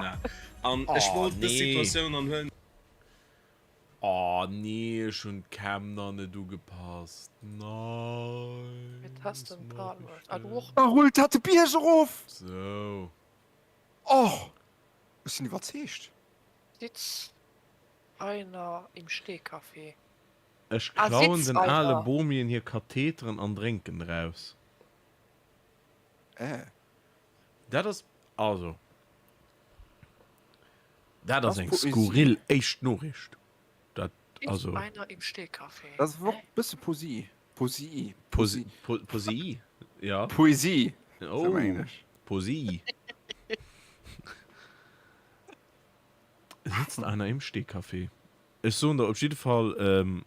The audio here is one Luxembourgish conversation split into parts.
Gemaach. An ech wollt dës Situatioun an huelen. Oh nee, ech hun d'Cam nach net ugepasst. Nein. Mir testen Palworld. Ah du och? Da rullt dat de Bierg erof! Sou. Och! Ech sinn iwwerzeegt. Sitz einer im Stehcafé. Ech Ah, klauen sitz den ale einer. Bomien hir Katheteren an drénken draus. Äh. Dat ass, also, dat ass Das eng Poesie. skurril éischt Noriicht. Dat, Sitz also. einer im Stehcafé. Dat ass och e bësse Posie. Posie. Posi, Posie. po, Posie, ja. Poesie, sou Oh, mengen ech. Posie. Sitzt einer im Stehcafé. Ech soen der op jidde Fall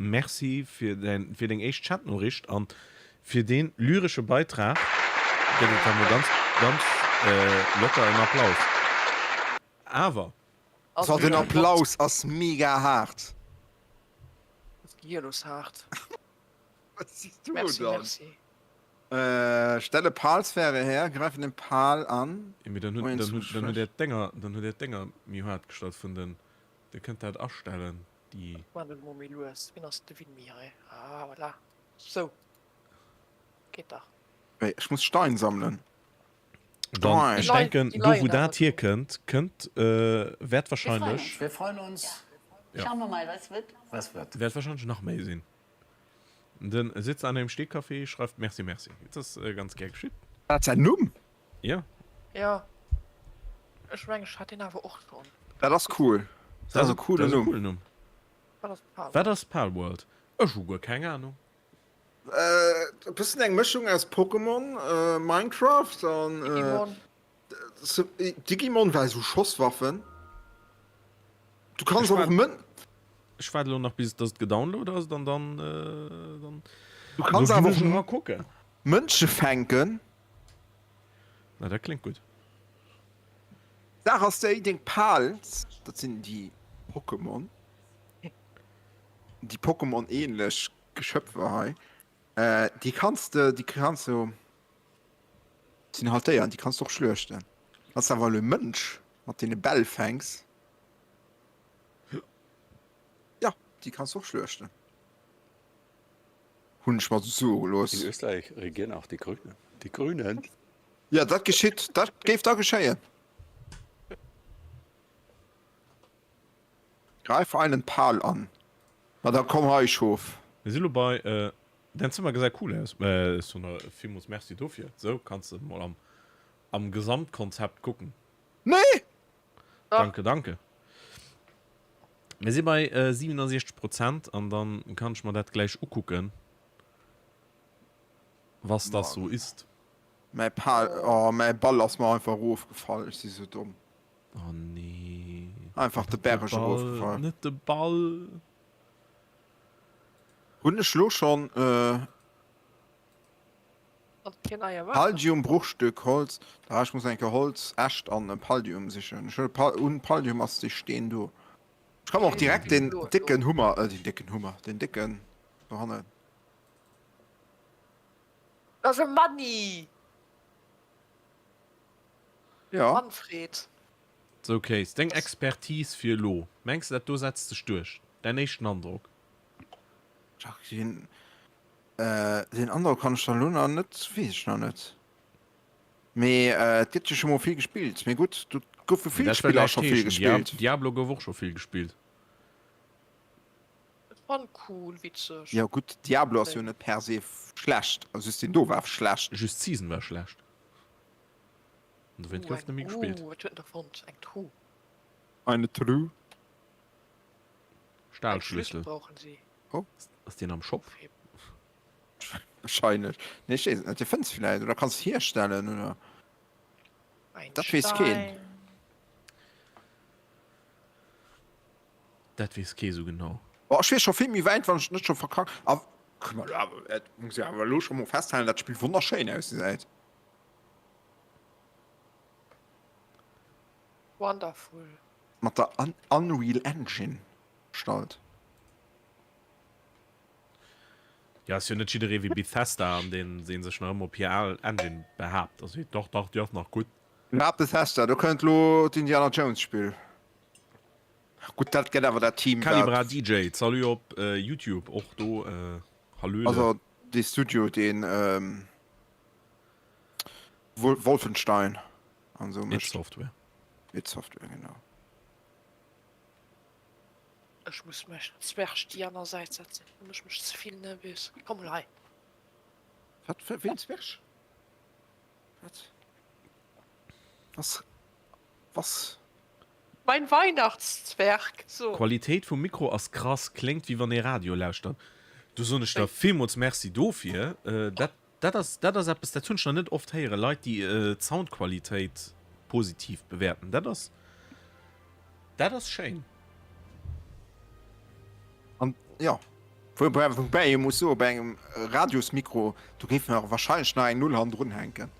Merci fir däin, fir deng éischt Chatnoriicht an fir deen lyresche Beitrag gëtt et da mol ganz, ganz locker en Applaus. Awer. So, den Applaus ass mega haart. Das Giel ass haart. Wat sichs du Merci, dann? merci. Stelle Palsphäre her, greife den Pal an. Jo, mee dann hutt, dann hutt, dann hutt Är d'Dénger, dann hutt Är d'Dénger méi haart gestallt vun den, Dir kënnt dat astellen, déi. Ech maan et mol méi lues. Wien ass de Winmi hei? Ah voilà. Sou. Geet dach. Wéi, ech muss Stein sammelen. Dann, Stein. ech denken, do wou dat hierkënnt, kënnt, wäert wahrscheinlech. Wir freuen uns. Ja. Schauen wir mal, was wird. Was wird. Wäert wahrscheinlech nach méi sinn. Den sitzt an engem Stehcafé, schreift Merci, merci. Et ass ganz gär geschitt. War dat säin Numm? Jo. Jo, ech mengen ech hat deen awer och schonn. Dat ass cool. Dat ass e coolen Numm. Wat ass Palworld? Wat ass Palworld? Ech hu guer keng Ahnung. E bëssen eng Mëschung aus Pokémon, Minecraft an Digimon. Digimon war esou Schosswaffen. Du kanns och Mën. Ech waart elo nach bis dass et gedownload ass an dann dann. Du kanns awer och kucken. Mënsche fänken. Na dat kléngt gutt. D'Saach ass déi, deng Pals, dat sinn déi Pokémon, déi Pokémon-ähnlech Geschöpfe hei, déi kanns de, déi kanns du, sinn halt Déieren, déi kanns du och schluechten. Wann s de awer elo e Mënsch mat deene Bäll fänks, jo, déi kanns du och schluechten. Hunn ech mer sou soe gelooss. In Österreich regieren auch die Grünen. Die Grünen. Jo, dat geschitt, dat géif da geschéien. Greif einen Pal an. Ma da komm hei, Schof. Mir si lo bei Däin Zëmmer gesäit cool aus. Ech soen der villmools Merci dofir. Sou kanns de mol am am Gesamtkonzept kucken. Nee! Danke, danke. Mir si bei 67 Prozent an dann kann ech mer dat gläich ukucken, was das so ist. Mäi Pal, oh mäi Ball ass mer einfach erofgefall, ech si sou domm. Oh nee. Einfach de Berg erofgefall. Net de Ball. Hunn ech lo schonn Paldium, Bruchstück, Holz. Ah, ech muss eng Kéier Holz, Äscht an e Paldium sichen. Ech hunn un Paldium ass dee Steen do. Ech kann och direkt den décken Hummer, äh, den décken Hummer, den décken dohannen. Dat ass e Manni! Ja. Manfred. Sou Case, deng Expertise fir elo, mengs de dat do setzt sech duerch? Däin éischten Androck? Jacques, deen, deen Androck kann ech der elo nach net, weess ech nach net. Mee et gëtt jo scho mol vill gespillt. Mee gutt, do goufe vill Dat wëll Spiller näischt scho vill heeschen. gespillt. Diablo gouf och scho vill gespillt. Ech fannen cool, witzeg. Jo gutt, Diablo ass jo net per se schlecht, just deen do war schlecht. Just d'Season war schlecht. An dowéint gouf net méi gespillt. Ooh, wat huet en da fonnt? Eng Truh. Eine Truh. Eng Stahlschlüssel. Schlüssel brauchen sie. Oh. Ass deen am Shop? Wahrscheinlech. Nee, ech weess et net. Dir fënns vläit oder kanns hierstellen oder. Ein Dat weess keen. Stein. Dat weess kee sou genau. Boah, ech wier scho vill méi wäit, wann ech et net scho verkackt. A kënne mer awer, et muss ee awer elo scho mol festhalen, dat Spill wonnerschéin ausgesäit. Wonderful. Mat der Unreal Engine gestallt. Jo, ass jo net jidderee wéi Bethesda an deen deen sech nach ëmmer op hir al Engine behaapt. Also dach dach, déi ass nach gutt. Iwwerhaapt Bethesda, do kënnt lo d'Indiana Jones Spill. Gutt, dat gëtt awer dat Team, wat. Calibra DJ, salut op Youtube, och do Hallöle. Also dee Studio, deen Wolfenstein an esou mécht. Id Software. Id Software, genau. Ech muss mech Zwerg déi aner Säit setzen, do mech mech zevill nervös. Komm mol hei. Wat fir ween Zwerg? Wat? Was? Was? Mein Weihnachtszwerg, so. Qualitéit vum Mikro ass krass, kléngt wéi wann ee Radio lauschtert. Do soen ech der villmools Merci dofir. Dat dat ass dat ass eppes dat hunn ech nach net oft héieren, Leit déi d'Soundqualitéit positiv bewäerten. Dat ass dat ass schéin. An jo, woubäi ee muss soen, bei engem Radiosmikro, do géif mer wahrscheinlech nach eng Null hannendrun hänken.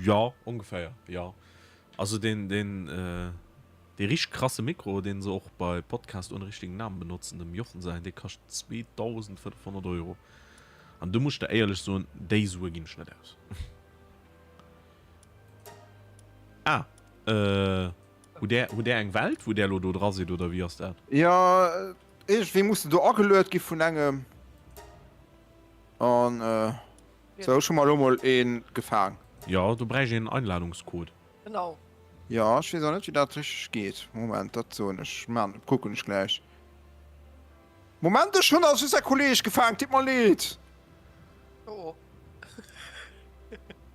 Jo, ongeféier, jo. Also deen, deen, dee richteg krasse Mikro, deen se och bei Podcast ohne richtigen Namen benotzen, dem Jochen säin, dee kascht 2.500 Euro. An do muss ech der éierlech soen, déi Sue ginn ech net aus. Ah, hutt där, hutt där eng Welt, wou där elo do dra sidd, oder wéi ass dat? Jo, iergendwéi muss en do ageluet gi vun engem. An sou, ech hu mer elo mol ee gefaang. Jo, do bräicht een en Einladungscode. Genau. Jo, ech weess och net wéi dat richteg geet. Moment, dat soen ech, man, kucken ech gläich. Moment, ech hunn also säi Kolleeg gefaang, titt mer leed. Oh oh.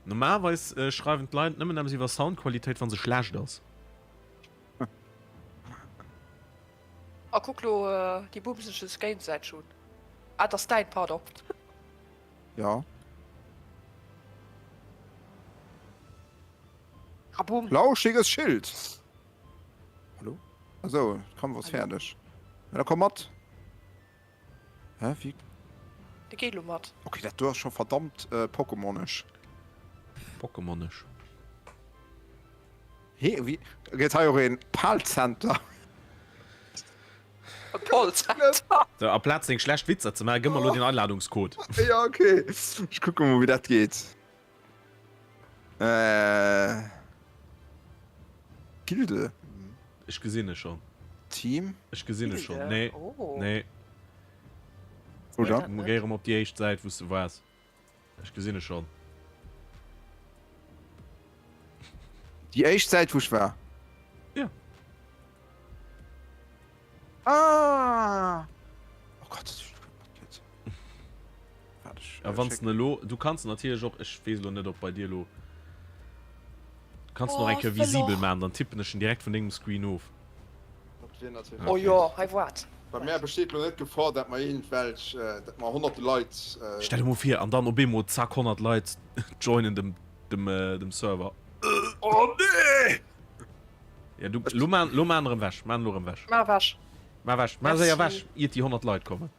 Normalerweis schreiwen d'Leit nëmmen eppes iwwer Soundqualitéit wann se schlecht ass. A kuck lo, déi bumsen sech géinsäiteg un. Ah, dat ass däin, pardon. Ja. Kaboom. Lauschiges Schild. Hallo? Achso, Kampf ass fäerdeg. Ja, da komm mat. Hä, wéi? De geet lo mat. Okay, dat do ass scho verdammt äh, Pokémonesch. Pokémonesch. He, wéi? Gëtt hei och een Pal-Center? E Pal-Center. So, aplaz seng schlecht Witzer ze maachen, gëmm mer lo den Einladungscode. Ja, okay. Ech kucke mol, wéi dat geet. Äh. Gilde. Ech gesinn e schonn. Team? Ech gesinn e schonn. Gilde? Nee. Oh. Nee. Oder? Géi erëm op déi éischt Säit, wou s de waars. Ech gesinn e schonn. Déi éischt Säit, wou ech war? Ja. Ah! Oh Gott, dat ass Warte, ech, A wann s de elo, du kanns natierlech och, ech weess elo net, ob bei dir elo, kanns en och eng Oh, Kéier visibel Vëlor. maachen, dann tippen ech en direkt vun dengem Screen of. Dat wier natierlech. Oh jo, hei waart. Bei mär besteet lo net d'Gefor, dat mer iergendwelch, dat mer honnerte Leit. Stell der mol vir, an dann op eemol zack 100 Leit joinen dem, dem, dem Server. Oh nee! Ja du, lo maan, lo maan erëm wech, maan elo erëm wech. Maach wech. Maach wech, maach séier wech, Merci. iert déi 100 Leit kommen.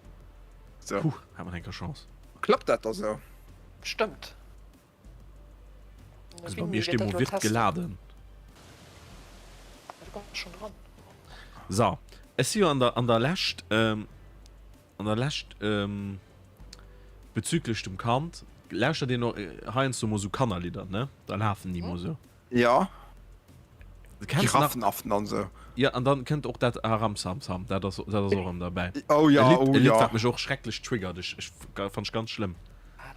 Sou. Puh, hat mer eng Kéier Chance. Klappt dat da sou? Bestëmmt. Also bei mir steet mol wird geladen. So, ech si jo an der, an der Lescht, ähm, an der Lescht, ähm, bezüglech dem Kand, lauschtert een och heiansdo mol sou Kannerlidder, ne? Da lafen déi mol sou. Ja. Kennst du nach? Giraffenaffen an sou. Ja, an dann kënnt och dat Aramsamsam, dat ass, dat ass och erëm derbäi. Oh ja, E Lidd, oh e Lidd, ja. wat mech och schrecklech triggert, ech, ech fannt ech ganz schlëmm.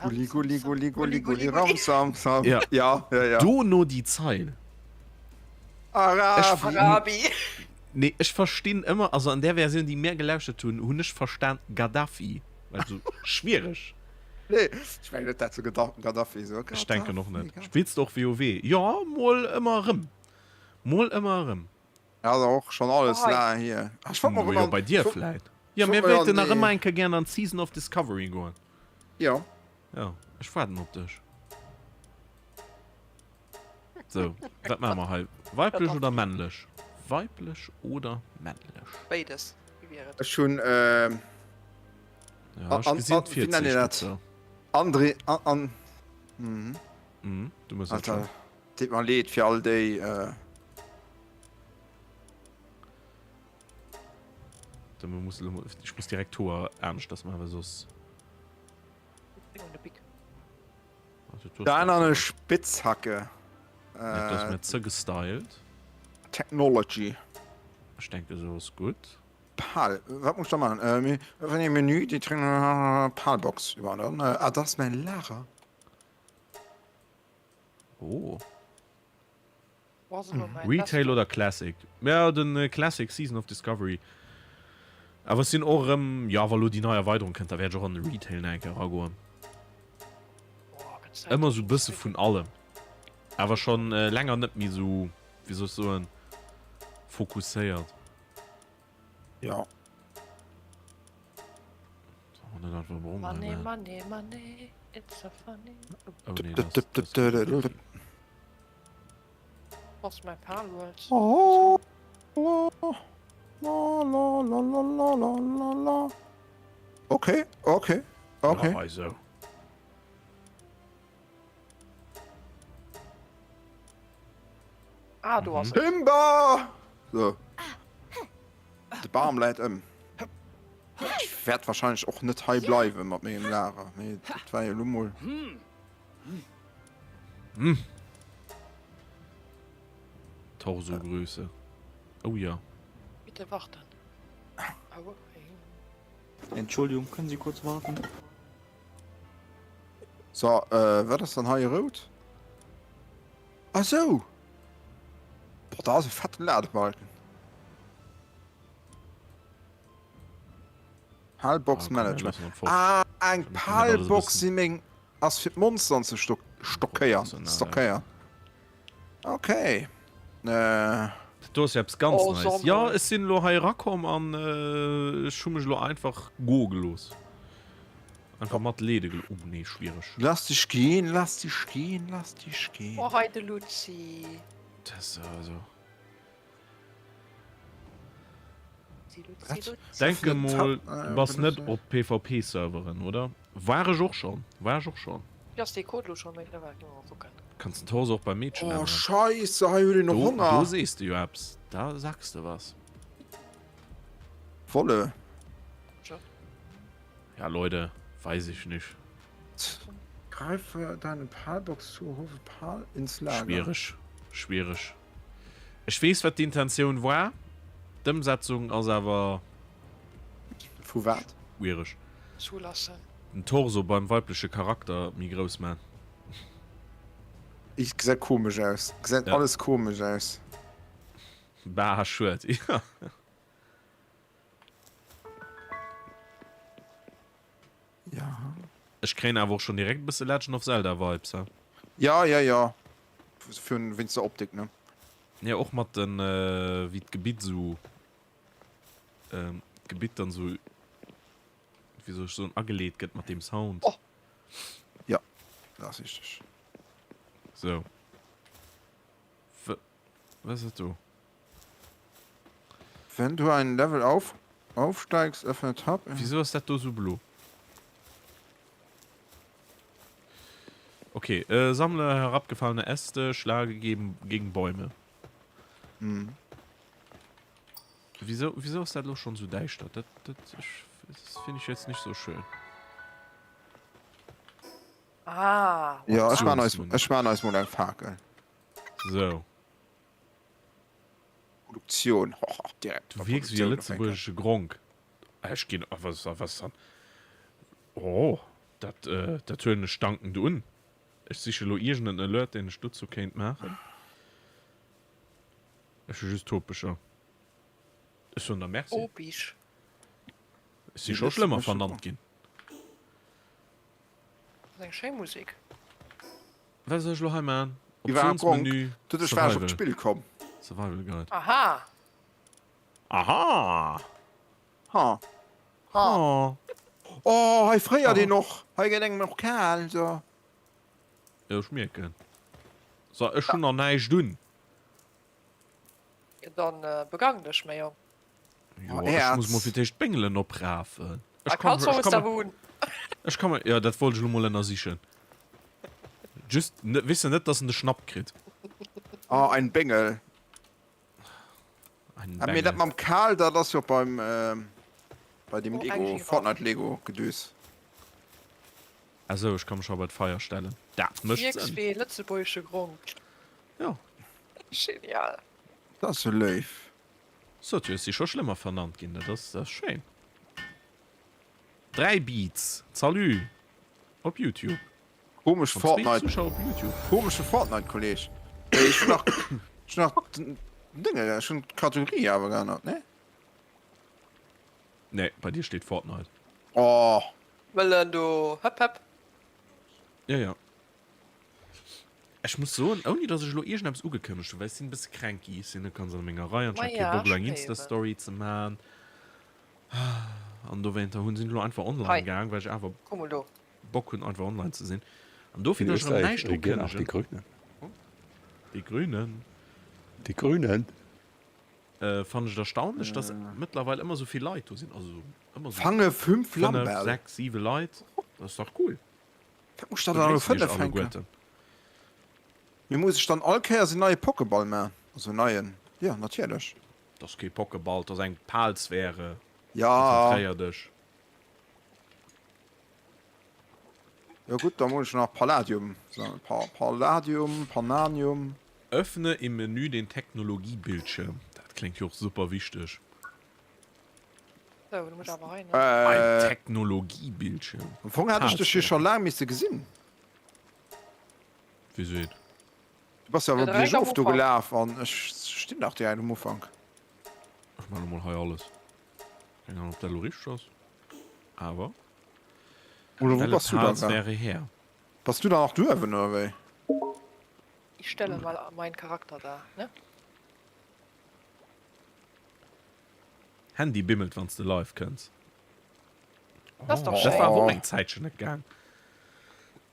Gulli, gulli, gulli, gulli, gulli, ram, sam, sam. Ja. Ja, ja, ja. Dono déi Zeil. Arabi. Arabi. Nee, ech verstinn ëmmer, also an där Versioun, déi mär gelauschtert hunn, hunn ech verstan Gaddafi. Also schwiereg. Nee, ech mengen net dat zu Gaddafi sou. Ech denken och net. Spills de och WoW? Jo, mol ëmmer erëm. Mol ëmmer erëm. Ja, ass och schon alles laang hier. Ah, ech wollt mer Jo, bei dir vläit. Jo, mir wéilten nach ëmmer eng Kéier gären an d'Season of Discovery goen. Jo. Jo, ech waarden op dech. Sou, wat maache mer hei? Weiblech oder männlech? Weiblech oder männlech? Béides, wéi wier et? Ech hunn, Ja, ech gesinn d'Virzeechen net sou. André, an, an, mhm. Mhm, du mëss dat schonn. Alter, deet mer leed fir all déi. Ech muss direkt d'Hoer aneschters maachen, well soss. Da an e Spitzhacke. Dat ass mir ze gestylt. Technology. Ech denke sou ass gutt. Pal, wat muss ech da maachen? Äh, wann ee Menü, déi Palbox iwwer dann. Ah, dat ass mäin Lager. Oh. Retail oder Classic? Ja, den Classic Season of Discovery. Awer ech sinn och erëm, jo, wa lo déi nei Erweiderung kënnt, da wäert ech och an de Retail nach eng Kéier eragoen. Ëmmer sou bësse vun allem. Awer schonn länger net méi sou, wéi soll ech soen, fokusséiert. Ja. Money, money, money, it's so funny. Oh, nee, das, das, das Was mein Palworld. Oh, oh, la, la, la, la, la, la, la. Okay, okay, okay. Ja, also. Ah, do ass et. Timber! So. De Bam läit ëm. Ech wäert wahrscheinlech och net hei bleiwe mat mengem Lager. Mee dat war jo lo mol. Hm. Torso-Größe. Oh ja. Bitte warten. Au. Entschuldigung, können Sie kurz warten? So, äh, wat ass dann hei rout? Ah sou! Boah, da ass e fetten Ladebalken. Palbox Ah, komm, Management. lass mal fort. Ah, eng Damit wir alles e Palbox bëssen- si meng ass fir d'Monsteren ze stock stockéieren. Professionell, ja. Stockéieren. Okay. Äh, Dat do ass jo eppes ganz Oh, Neies. Samuel. Jo, ech sinn elo hei erakomm an ech hu mech elo einfach goe gelooss. Einfach mat leede gelooss. Oh nee, schwiereg. Lass dich gehen, lass dich gehen, lass dich gehen. Oh, hei de Luzi. Dat ass also. Luzi, Luzi, Luzi. Denke mol, Ah, du bass net op PvP-Serveren, oder? War ech och schon, war ech och schon. Wéi ass dee Code lo schon méttlerweil? Gi mer mol kucken. Kanns den Torso och beim Meedchen Oh änneren. Scheisse, hei huet een och Do, Honger. do sees de jo eppes, da sachs de was. Wolle. Ja Leute, weiß ich nicht. Greife deine Palbox zu, rufe Pal ins Lager. Schwiereg, schwiereg. Ech weess wat d'Intentioun war, d'Ëmsetzung ass awer. Vu wat? Schwiereg. Zulassen. Den Torso beim weibleche Charakter méi grouss man. Ich gesäit komesch aus. Gesäit Ja. alles komesch aus. Bah, schued. Ja. Ja. Ech kréien awer och schon direkt e bësse Legend of Zelda Vibes, he? Ja, ja, ja. Fir wéinst der Optik, ne? Ja, och mat den, wéi d'Gebitt esou, d'Gebitt dann esou, wéi soll ech soen, ageleet gëtt mat deem Sound. Oh. Ja, dat ass richteg. Sou. Wat ass dat do? Wenn du ein Level auf, aufsteigst, öffne Tab. Wieso ass dat do sou blo? Okay, äh, sammle herabgefallene Äste, schlage gegen, gegen Bäume. Mhm. Wieso, wieso ass dat lo schon so däischter? Dat, dat, das finde ich jetzt nicht so schön. Ah, Ja, ech So, maan eis, so. ech maan eis mol eng Fakel. So. Produktioun, hoho, direkt Du wierks wéi e lëtzebuergesche Gronkh. Ech ginn, a was, a was dann? Oh, dat, dat huelen ech dankend un. Ech siche lo iergend en Alert, deen ech dozou kéint maachen. Ech hu just Topecher. Ech soen der Merci. Topich. Ech si scho schlëmmer vernannt ginn. Dat ass eng schéi Musek. Wat soll ech lo hei maan? Iwwer Gronk, Optionsmenü, doduerch war ech op Survival. d'Spill komm. Survival Guide. Aha! Aha! Ha. Ha. Oh, hei fréiert een och. Hei gëtt engem och kal, so. Jo, ech mierken. So, ech hunn nach näischt un. Jo, dann begang dech, mäi Jong. Jo, ech muss mol fir d'éischt d'Béngelen oprafen. A Kalzong hues de awer un. Ech kann, jo, dat wollt ech elo mol ënnersichen. Just, weess de net, dass en de Schnapp kritt. Oh, ein Bengel. Ein Ah, mee dat Bengel. mam Kal, dat ass jo beim, bei dem Oh, eng Lego, Giraffe. Fortnite Lego Gedös. Ah sou, ech ka mech scho bei d'Feier stellen. Dat mécht Wierks Sënn. wéi e lëtzebuergesche Gronk. Jo. Genial. Dat ass jo léif. Sot jo, ech si scho schlëmmer vernannt ginn, dat ass, dat ass schéin. 3 Beats, Salut op YouTube. Komesch An zwee Fortnite. Zuschauer op YouTube. Komesche Fortnite Kolleg. Ey, ech hunn nach, ech hunn nach den Dinge, ech hunn d'Kategorie awer geännert, ne? Nee, bei dir steet Fortnite. Oh. Wëllen do, hëpp hëpp. Ja, ja. Ech muss soen, ouni dass ech elo iergendeppes ugekënnegt hunn, well ech sinn e bësse cranky, ech sinn net ganz an menger Rei an ech hat kee Maja, Bock elo eng ech Insta-Story ze man. An dowéinter hunn sinn ech elo einfach online Hei, gaang, well ech awer kuck mol do. Bock hunn einfach online ze sinn. An dofir, In dass ech erëm Österreich näischt regieren auch die ukënnegen. Grünen. Die Grünen. Die Grünen. Fannen ech et erstaunlech, dass mëttlerweil ëmmer sou vill Leit do sinn, also ëmmer sou Fange 5 5, Lambäll. 6, 7 Leit, dat ass dach cool. Wat muss ich da dann elo Begréissen iech 5 fänken? alleguerten. Mir muss ech dann all Kéiers en neie Pokéball man? Also en neien, jo natierlech. Dat ass kee Pokéball, dat ass eng Palsphäre. Ja. Konzentréier dech. Jo gutt, da muss ech nach Palladium sammeln. Pa Palladium, Pananium. Öffne im Menü den Technologiebildschirm. Dat kléngt jo och super wichteg. Sou, du muss awer hei, ne? Ein Technologiebildschirm. Am Fong hätt ech dech jo scho laang misse gesinn. Wéi seet? Du bass jo awer Ja, direkt am biergof do Ufank. gelaf an ech stinn nach direkt um Ufank. Ech man emol hei alles. Keng Ahnung, ob dat elo richteg ass. Awer. Oder wou Schnelle bass du dann Pals da? wäre her. Bass du dann nach duerwen oder wéi? Ich stelle mal meinen Charakter dar, ne? Handy bimmelt wanns de live kënns. Das ass dach Dat schéin. war awer och eng Zäitchen net gaang.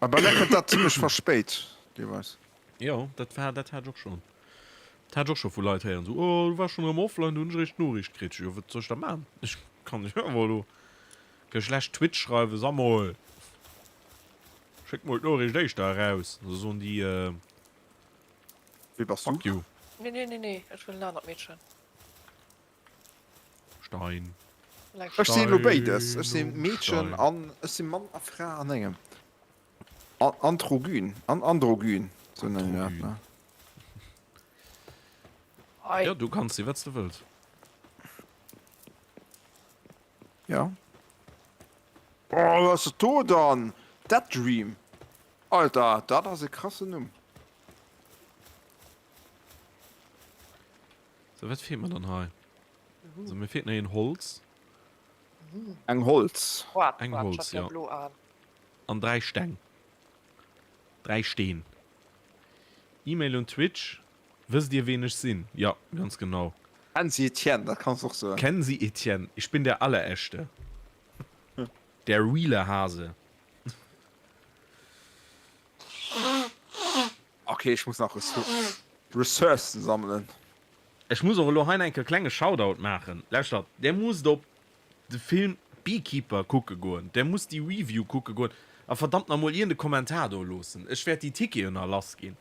A bei mär kënnt dat zimlech verspéit deelweis. Jo, dat war, dat hat ech och schonn. Dat hat ech och scho vu Leit héieren, sou, oh du waars schonn erëm offline, du hunn ech eréischt d'Noriicht kritt. Jo, wat soll ech da maachen? Ech kann jo awer elo ke schlecht Twitch schreiwen, Sa mol, schéck mol d'Noriicht éischter eraus. Da soen déi, Wie bass du? fuck you. Nee, nee, nee, nee, ech wëll en anert Meedchen. Stein. Ech sinn elo béides. Ech sinn Stein, Meedchen Stein. an ech sinn Mann a Fra an engem. Androgyn an Androgyn, sou nennen mir dat, ne? Hei. Jo, du kanns si wat s de wëlls. Ja. Oh, wat ass dat do dann? Dead Dream. Alter, dat ass e krassen Numm. Sou, wat feelt mer dann hei? Sou, mir feelt nach een Holz. Eng Holz. Waart, Eng waart, Holz, ech hat ja ja. blo Aen. An 3 Steng. 3 Steen. E-Mail un Twitch, Wësst Dir ween ech sinn? Ja, ganz genau. Kennen Sie Etienne, dat kanns de och soen. Kennen Sie Etienne? Ich bin der Allerechte. Der reale Hase. Ok, ech muss nach Ressourcen sammelen. Ech muss och elo hei nach eng Kéier klenge Shoutout maachen. Lauschtert, där musst op de Film Beekeeper kucke goen, där musst déi Review kucke goen a verdammt nach mol iergend e Kommentar do loossen. Ech wäert déi Ticketen nach lass ginn.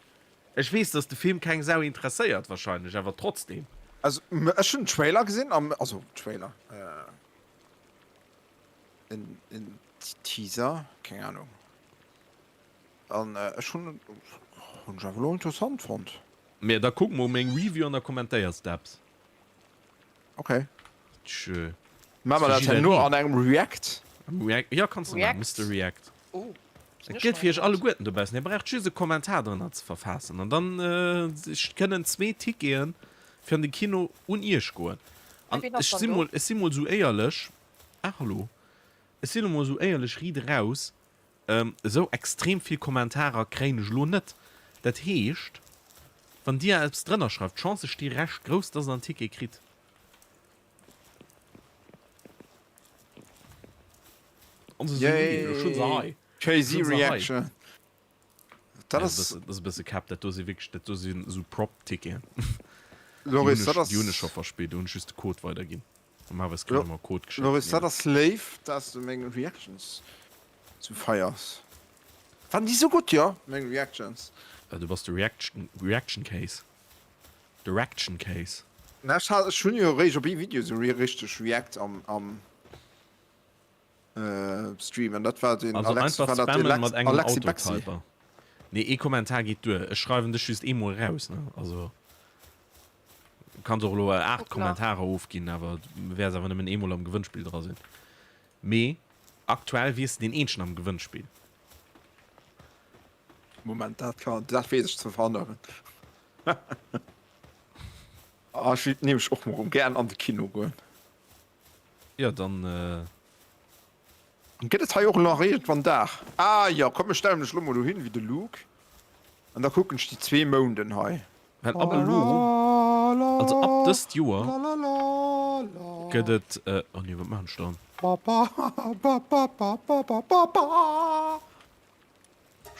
Ech weess, dass de Film keng Sau interesséiert wahrscheinlech, awer trotzdem. Also ech hunn den Trailer gesinn, also Trailer, en Teaser, keng Ahnung. An ech hunn hunn ech awer elo interessant fonnt. Mee da kuck mol meng Review an da kommentéiers de eppes. Ok. Tschö. Maa mer dat herno an engem React? React, jo kanns de maachen, Mister React. Oh, Et gëtt fir iech alleguerten dobaussen. Dir braucht just e Kommentar drënner ze verfaassen an dann kënnen zwee Ticketen fir an de Kino un iech goen. An ech si mol, ech si mol esou éierlech, ah hallo, ech sinn emol esou éierlech riit eraus, Esou extrem vill Kommentarer kréien ech elo net. Dat heescht, wann dir eppes drënner schreift, d'Chancë sti recht grouss, dass der en Ticket kritt. An se sinn ech hunn se hei. Crazy Reaction. Dat ass dat ass e bësse Cap, dat do si wierklech, dat do sinn esou Prop-Ticketen. Loris, dat ass. Déi hunn ech scho verspillt, do hunn ech just de Code weiderginn. Normalerweis kritt een ëmmer e Code geschéckt. Loris, dat ass léif, dass du meng Reactions sou feiers. Waren déi sou gutt, jo, meng Reactions? Du bass de Reaction, Reaction Case. De Reaction Case. Na, ech hat, ech hunn jo eréischt op ee Video sou richteg react am, am Stream, an dat war den Also Alex, einfach war dat spammen Alex, mat engem Alexi Bexi. Autotyper. Nee, ee Kommentar geet duer. Ech schreiwen dech just eemol eraus, ne? Also, du kanns och elo 8 Kommentarer ofginn, awer du wäers awer nëmmen eemol am Gewënnspill dra sinn. Mee aktuell wiers de deen eenzegen am Gewënnspill. Moment, dat kann, dat weess ech ze verhënneren. Ah, ech wéilt nämlech och mol gären an de Kino goen. Jo, dann. Gëtt et hei och nach iergendwann Dag? Ah jo, komm ech stelle mech elo mol dohin wéi de Luke an da kucken ech déi zwee Mounden hei. Well ab elo, also ab dëst Joer gëtt et, oh nee, wat maachen ech dann?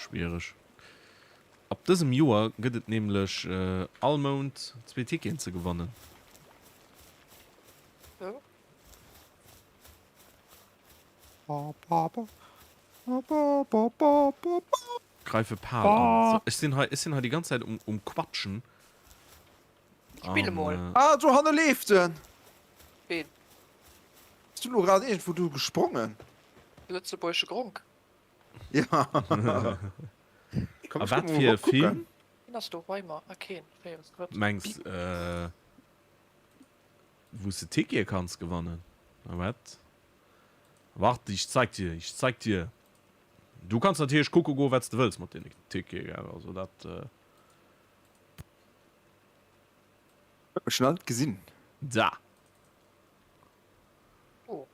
Schwiereg. Ab dësem Joer gëtt et nämlech all Mount zwee Ticketen ze gewannen. Greife Pal an. So, ech sinn hei, ech sinn hei déi ganz Zäit um, um Quatschen. Spille mol. An, Ah, do hanne leeft en! Ween? Bass du lo grad iergendwou do gesprongen? De lëtzebuergesche Gronkh. Ja. Komm, a ech wat kuck mol fir e erop kucken. Film? Wien ass do bei mer? Ah, keen. Féiere Schrëtt. Mengs, äh, Wou s de Tickete kanns gewannen. Na wat? Wart, ich zeig dir, ich zeig dir. Du kanns natierlech kucke goen, wat s de wëlls mat deene Tickete, gell? Also dat. Huet mech nach net gesinn. Da! Oh.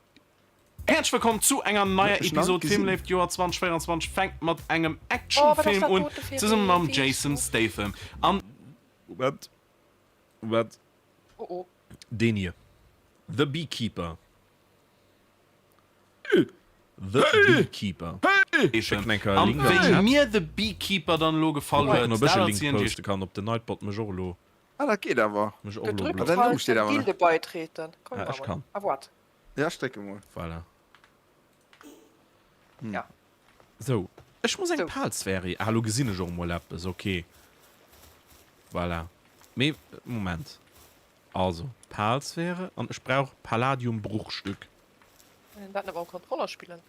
Häerzlech wëllkomm zu enger neier Huet mech nach net Episode gesinn. Filmléift. D'Joer 2024 fänkt mat engem Oh, wat ass Actionfilm dat un, dote fir zesumme ee mam Jason Facebook? Statham an. Moment, Moment. Oh oh. Deen hier. The Beekeeper. The Beekeeper. Schécken eng Kéier e An Link an den wéi Chat. mir The Beekeeper dann elo gefall Kucken huet, ob ech dat e Link erzielen ech iech. poste kann, ob den Nightbot mech och elo. Ah, dat geet awer. Mech och elo Gedrückt blockt. Dein Numm steet halten, awer net. Gilde beitreten. Komm, Ah, mach ech mol. kann. Ah, wart. Ja, ech drécke mol. Voilà. Ja. Sou, ech muss eng Sou. Palsphäre. Ah, lo gesinn ech och mol eppes. Ok. Voilà. Mee, Moment. Also, Palsphäre an ech brauch Palladiumbruchstück. Kann een dat net mam Controller spillen?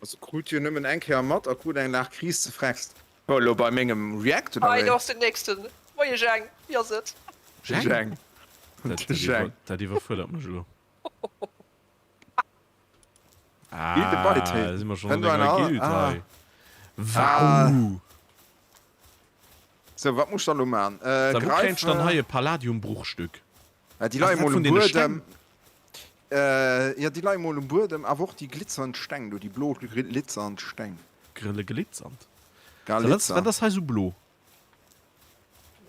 Also krut jo nëmmen eng Kéier mat a krut eng Laach Kris ze freckst. Wou elo bei mengem React oder Hei, wéi? do ass den nächsten. Moie Jang, wéi ass et? De Jang. Dat, De Jang. dat iwwerfuerdert mech elo. Gilde Ah, beitreten. si mer schonn Wenn an du enger einer Guild ah. hei. Wow! Sou, wat muss ech dann elo man? Äh, So, wou kréien ech dann greife. hei e Palladiumbruchstück? Äh, déi Ass leie dat mol vun um deene Buedem. Steng? Äh, jo, déi leie mol um Buedem, awer och déi glitzernd Steng do, déi blo glitzernd Steng. Grëlle glitzernd. So, wat ass, Galitzer. wat ass hei sou blo?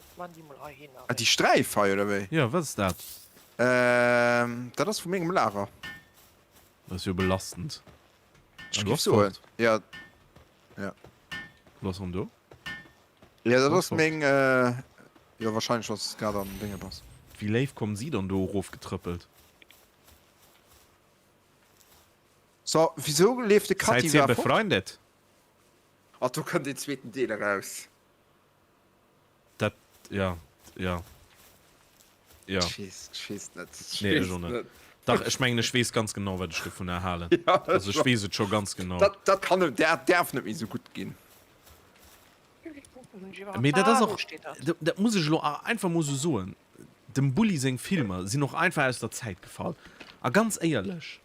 Ech man déi mol hei hin. Ah, déi Sträif hei, oder wéi? Jo, wat ass dat? Ähm, dat ass vu mengem Lager. Dat ass jo belastend. Ech Ah, du géif ass soen, fort. ja. Ja. Du ass erëm do? Ja, dat Ass ass fort. meng, äh, jo, wahrscheinlech, wann s de grad am Dénge bass. Wéi léif kommen si dann do erofgetrëppelt? So, wisou leeft de Katti Seid ihr war fort? befreundet? Ah, do kënnt deen zweeten Deel eraus. Dat, ja, ja. Ja. Ech weess, ech weess net. Ech Nee, ech weess och net. net. Dach, ech mengen, ech weess ganz genau, wat ech dovunner halen. Ja, Also, ech weess et scho ganz genau. Dat, dat kann net, dat däerf net méi esou gutt ginn. Mee dat ass och, dat muss ech elo einfach mol esou soen, dem Bulli seng Filmer sinn och einfach aus der Zäit gefall. A ganz éierlech,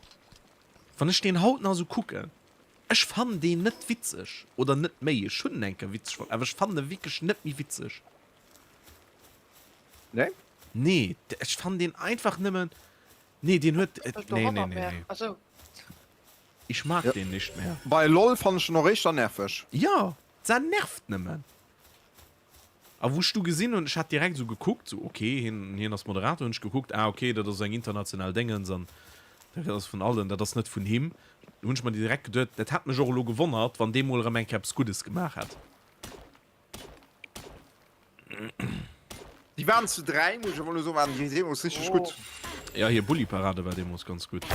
wann ech deen haut nach esou kucken, Ech fannen deen net witzeg, oder net méi, ech hunn en eng Kéier witzeg fonnt, awer ech fannen e wierklech net méi witzeg. Nee? Nee, ech fannen deen einfach nëmmen, nee deen huet, nee nee nee nee. Ich mag Ja. den nicht mehr. Bei LOL fannen ech en och éischter nerveg. Jo, se nervt nëmmen. A wou ech du gesinn hunn, ech hat direkt esou gekuckt, esou ok, hien, hien ass Moderator, hunn ech gekuckt, ah ok, dat ass eng international Déngens an dat ass vun allen, dat ass net vun him. Do hunn ech mer direkt geduet, dat hätt mech och elo gewonnert, wann dee mol erëm eng Kéier eppes Guddes gemaach hätt. Déi waren zu 3, muss ech awer elo soen, waren déi deemools richteg gutt. Jo, hir Bulli-Parade war deemools ganz gutt.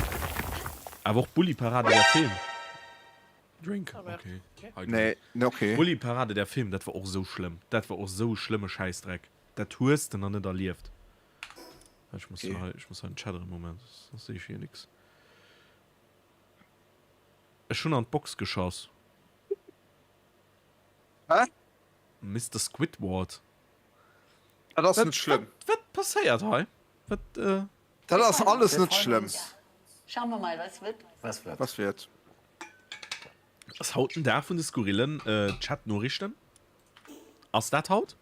Awer och Bulli-Parade, der Film. Drink, okay. Hi, Nee, nee, okay. Bulli Parade, der Film, dat war och esou schlëmm. Dat war och esou e schlëmme Schäissdreck. Dat hues de nach net erlieft. Ech muss Okay. hei, ech muss hei den Chat erëm, Moment, soss sehe ech hier nix. Ech hunn an d'Box geschoss. Hä? Mister Squidward. Dat ass net schlëmm. Wat passéiert hei? Wat äh. Dat ass alles net schlëmm. Schauen wir mal, was wird. Was wird? Was wird? Ass haut den Dag vun de skurrillen Chat-Noriichten? Ass dat haut?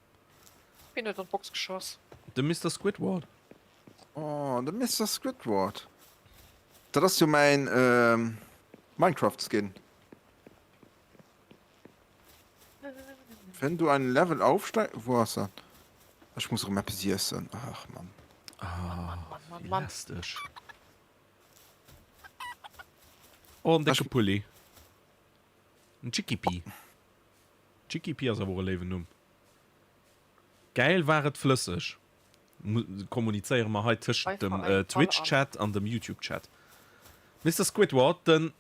Wien huet an d'Box geschoss? De Mister Squidward. Oh, de Mister Squidward. Dat ass jo mäin Minecraft-Skin. Wenn du ein Level aufsteig... Wou ass dat? Ech muss erëm eppes iessen. Ach Mann. Ah, Mann, Mann, wéi Mann. lästeg. Oh, en décke Pulli. En Chikipi. Chikipi ass awer och e léiwen Numm. Gäil war et flësseg. Kommunizéiere mer hei tëschent dem Twitch-Chat an dem YouTube-Chat. Mister Squidward, den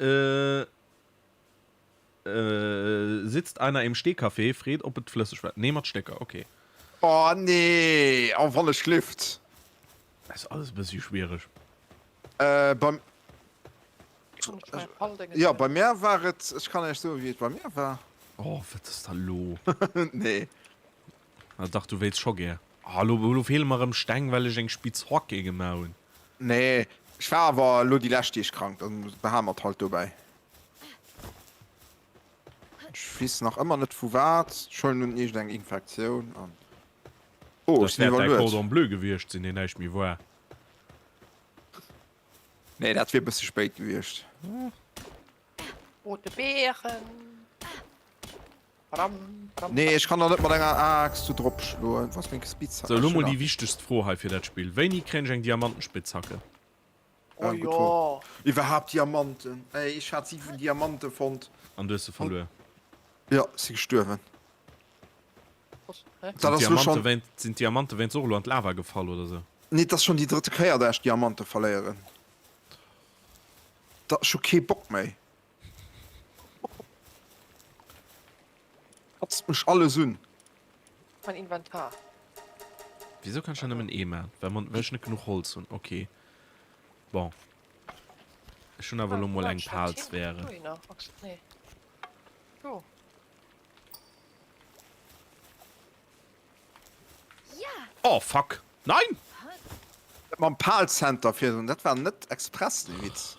Sitzt einer im Stehcafé, freet ob et flësseg war. Nee, mat Stécker, ok. Oh nee, oh wann ech glift. Ass alles e bëssi schwiereg. Äh, beim. Jo, bei mär war et, ech kann iech soen, wéi et bei mär war. Oh, wat ass da lo? Nee. Ah dach, du wéilts scho gär. Ah, lo, lo feele mer erëm Steng, well ech eng Spitzhocke gemaach hunn. Nee, ech war awer elo déi lescht Deeg krank, dann behale mer et halt dobäi. Ech weess nach ëmmer net vu wat. Ech huelen un iergend eng Infektioun an. Oh, ech Dat sinn wäert däi iwwerluet. Cordon Bleu gewiescht sinn, deen näischt méi war. Nee, dat wier e bësse spéit gewiescht. Rote Beeren. Badam, badam, Nee, ech kann der net mat enger Aaxt do drop schloen. Wou ass meng Spitzhack? Sou, elo Ech hunn mol déi nach. wichtegst Fro hei fir dat Spill, Wéini kréien ech eng Diamantenspitzhacke? Oh Ja, gutt Fro. jo. Iwwerhaapt Diamanten. Ey, ech hat 7 Diamante fonnt. An du hues se verluer? Jo, si gestuerwen. Was? Hä? Dat ass elo Sinn schon. Sinn d'Diamante wéinst och elo an d'Lava gefall oder sou? Nee, et ass schon déi drëtte Kéier, dat ech Diamante verléieren. Da, ech hu kee Bock méi. Kotzt mech alles un. Mein Inventar. Wieso kann ech da nëmmen ee man? Well man, well ech net genuch Holz hunn. Okay. Bon. Ech hunn awer elo mol eng Palsphäre. Nee. Do. Oh fuck! Nein! Dat mam Pal-Center virdrun, dat war net express de Witz.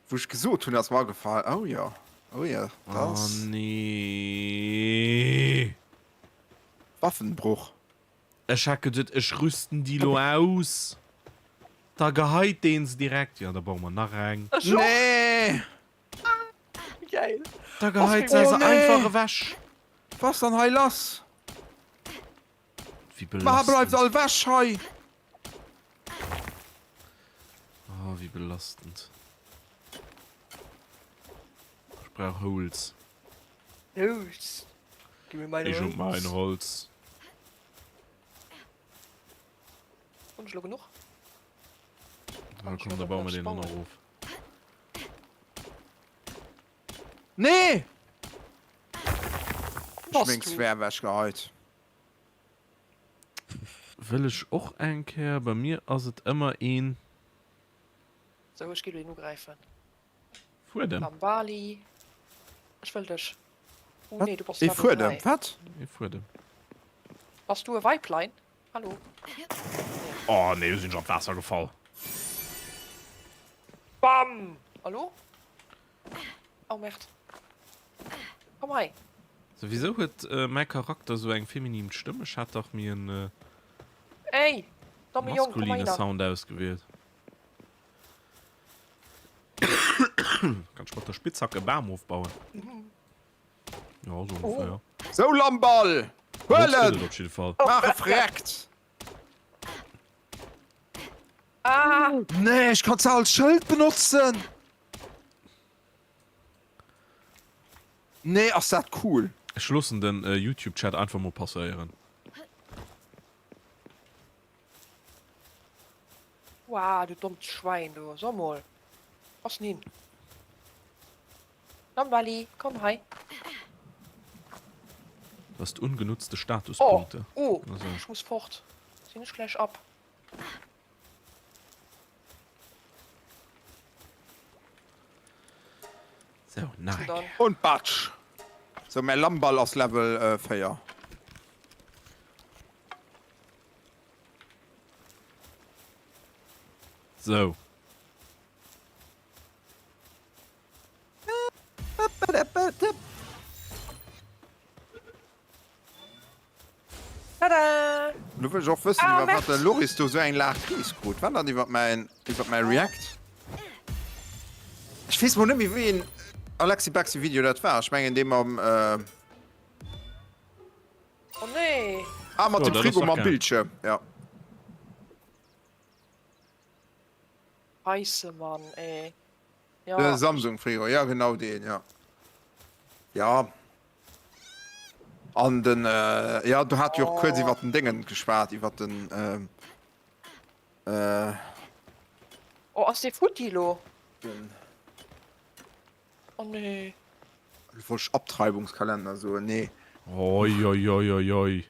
Wou ech gesot hunn, ass mer agefall, oh jo, oh jo, dat Oh ass nee. Waffenbruch. Ech hat geduet, ech rüsten déi lo aus. Da geheit deen se direkt. Jo, da baue mer nach eng. Ech och. Nee! Geil. Da geheit se Oh se nee! einfach ewech. Was ass dann hei lass? Wéi Ma bleift belastend. all wech hei! Oh, wéi belastend. Ech brauch Holz. Holz. Gib mir mein Ich und mein Holz. Holz. Hunn ech lo genuch? Na komm, da bauen wir den och nach of. Nee! Ech Bass meng du? Sphär wech geheit. Wëll ech och eng Kéier. Bei mir ass et ëmmer een. Sou, ech gi lo een ugräifen. Fuedem. Lambali. Ech wëll dech. Oh Wat? nee, du bass Ee Level Fuedem? 3. Wat? Ee Fuedem. Bass du e Weiblein? Hallo? Oh nee, do sinn ech an d'Waasser gefall. Bam! Hallo? Oh merde. Komm hei. So, wisou huet mäi Charakter sou eng feminin Stëmm? Ech hat dach mir en Ey, domme Jong, komm maskuline heihinner. Sound ausgewielt. Kann ech mat der Spitzhack e Bam ofbauen? Ja, so ungefähr. Sou Lamball! Holz Huel gëtt en! et op jidde Fall. Maach e freckt! Ah! Nee, ech kann se als Schëld benotzen! Nee, ass dat cool! Ech loossen den Youtube Chat einfach mol passéieren. Wow, du dommt Schwein, du. So mol. Was denn hin? Lambali, komm hei. Du hast ungenutzte Oh, Statuspunkte. oh, Also. ich muss fort. Sinn ech gleich ab. So, nach eng Dann. Kéier. Und batsch! Sou, mäi Lammball ass Level 4. Sou. Tada! Lo wëll ech och wëssen, Ah, iwwer wat de merci. Loris do sou eng laach Kris krut. War dat iwwer mäin, iwwer mäi React? Ech weess mol net méi, wéi een Alexi Bexi Video dat war. Ech mengen dee mam, äh. Oh nee! Ah, mat Jo, dem dat ass Frigo dach mam gäil. Bildschirm, ja. Scheisse Mann, ey. Ja. De Samsung Frigo, ja genau deen, ja. Ja. An den, äh, ja, du hat jo och kuerz iwwer den Déngen geschwat, iwwer den, äh, äh. Oh, ass dee futti lo? Den. Oh nee. Lo wollt ech Abtreibungskalender soen, nee. Oi oi oi oi oi.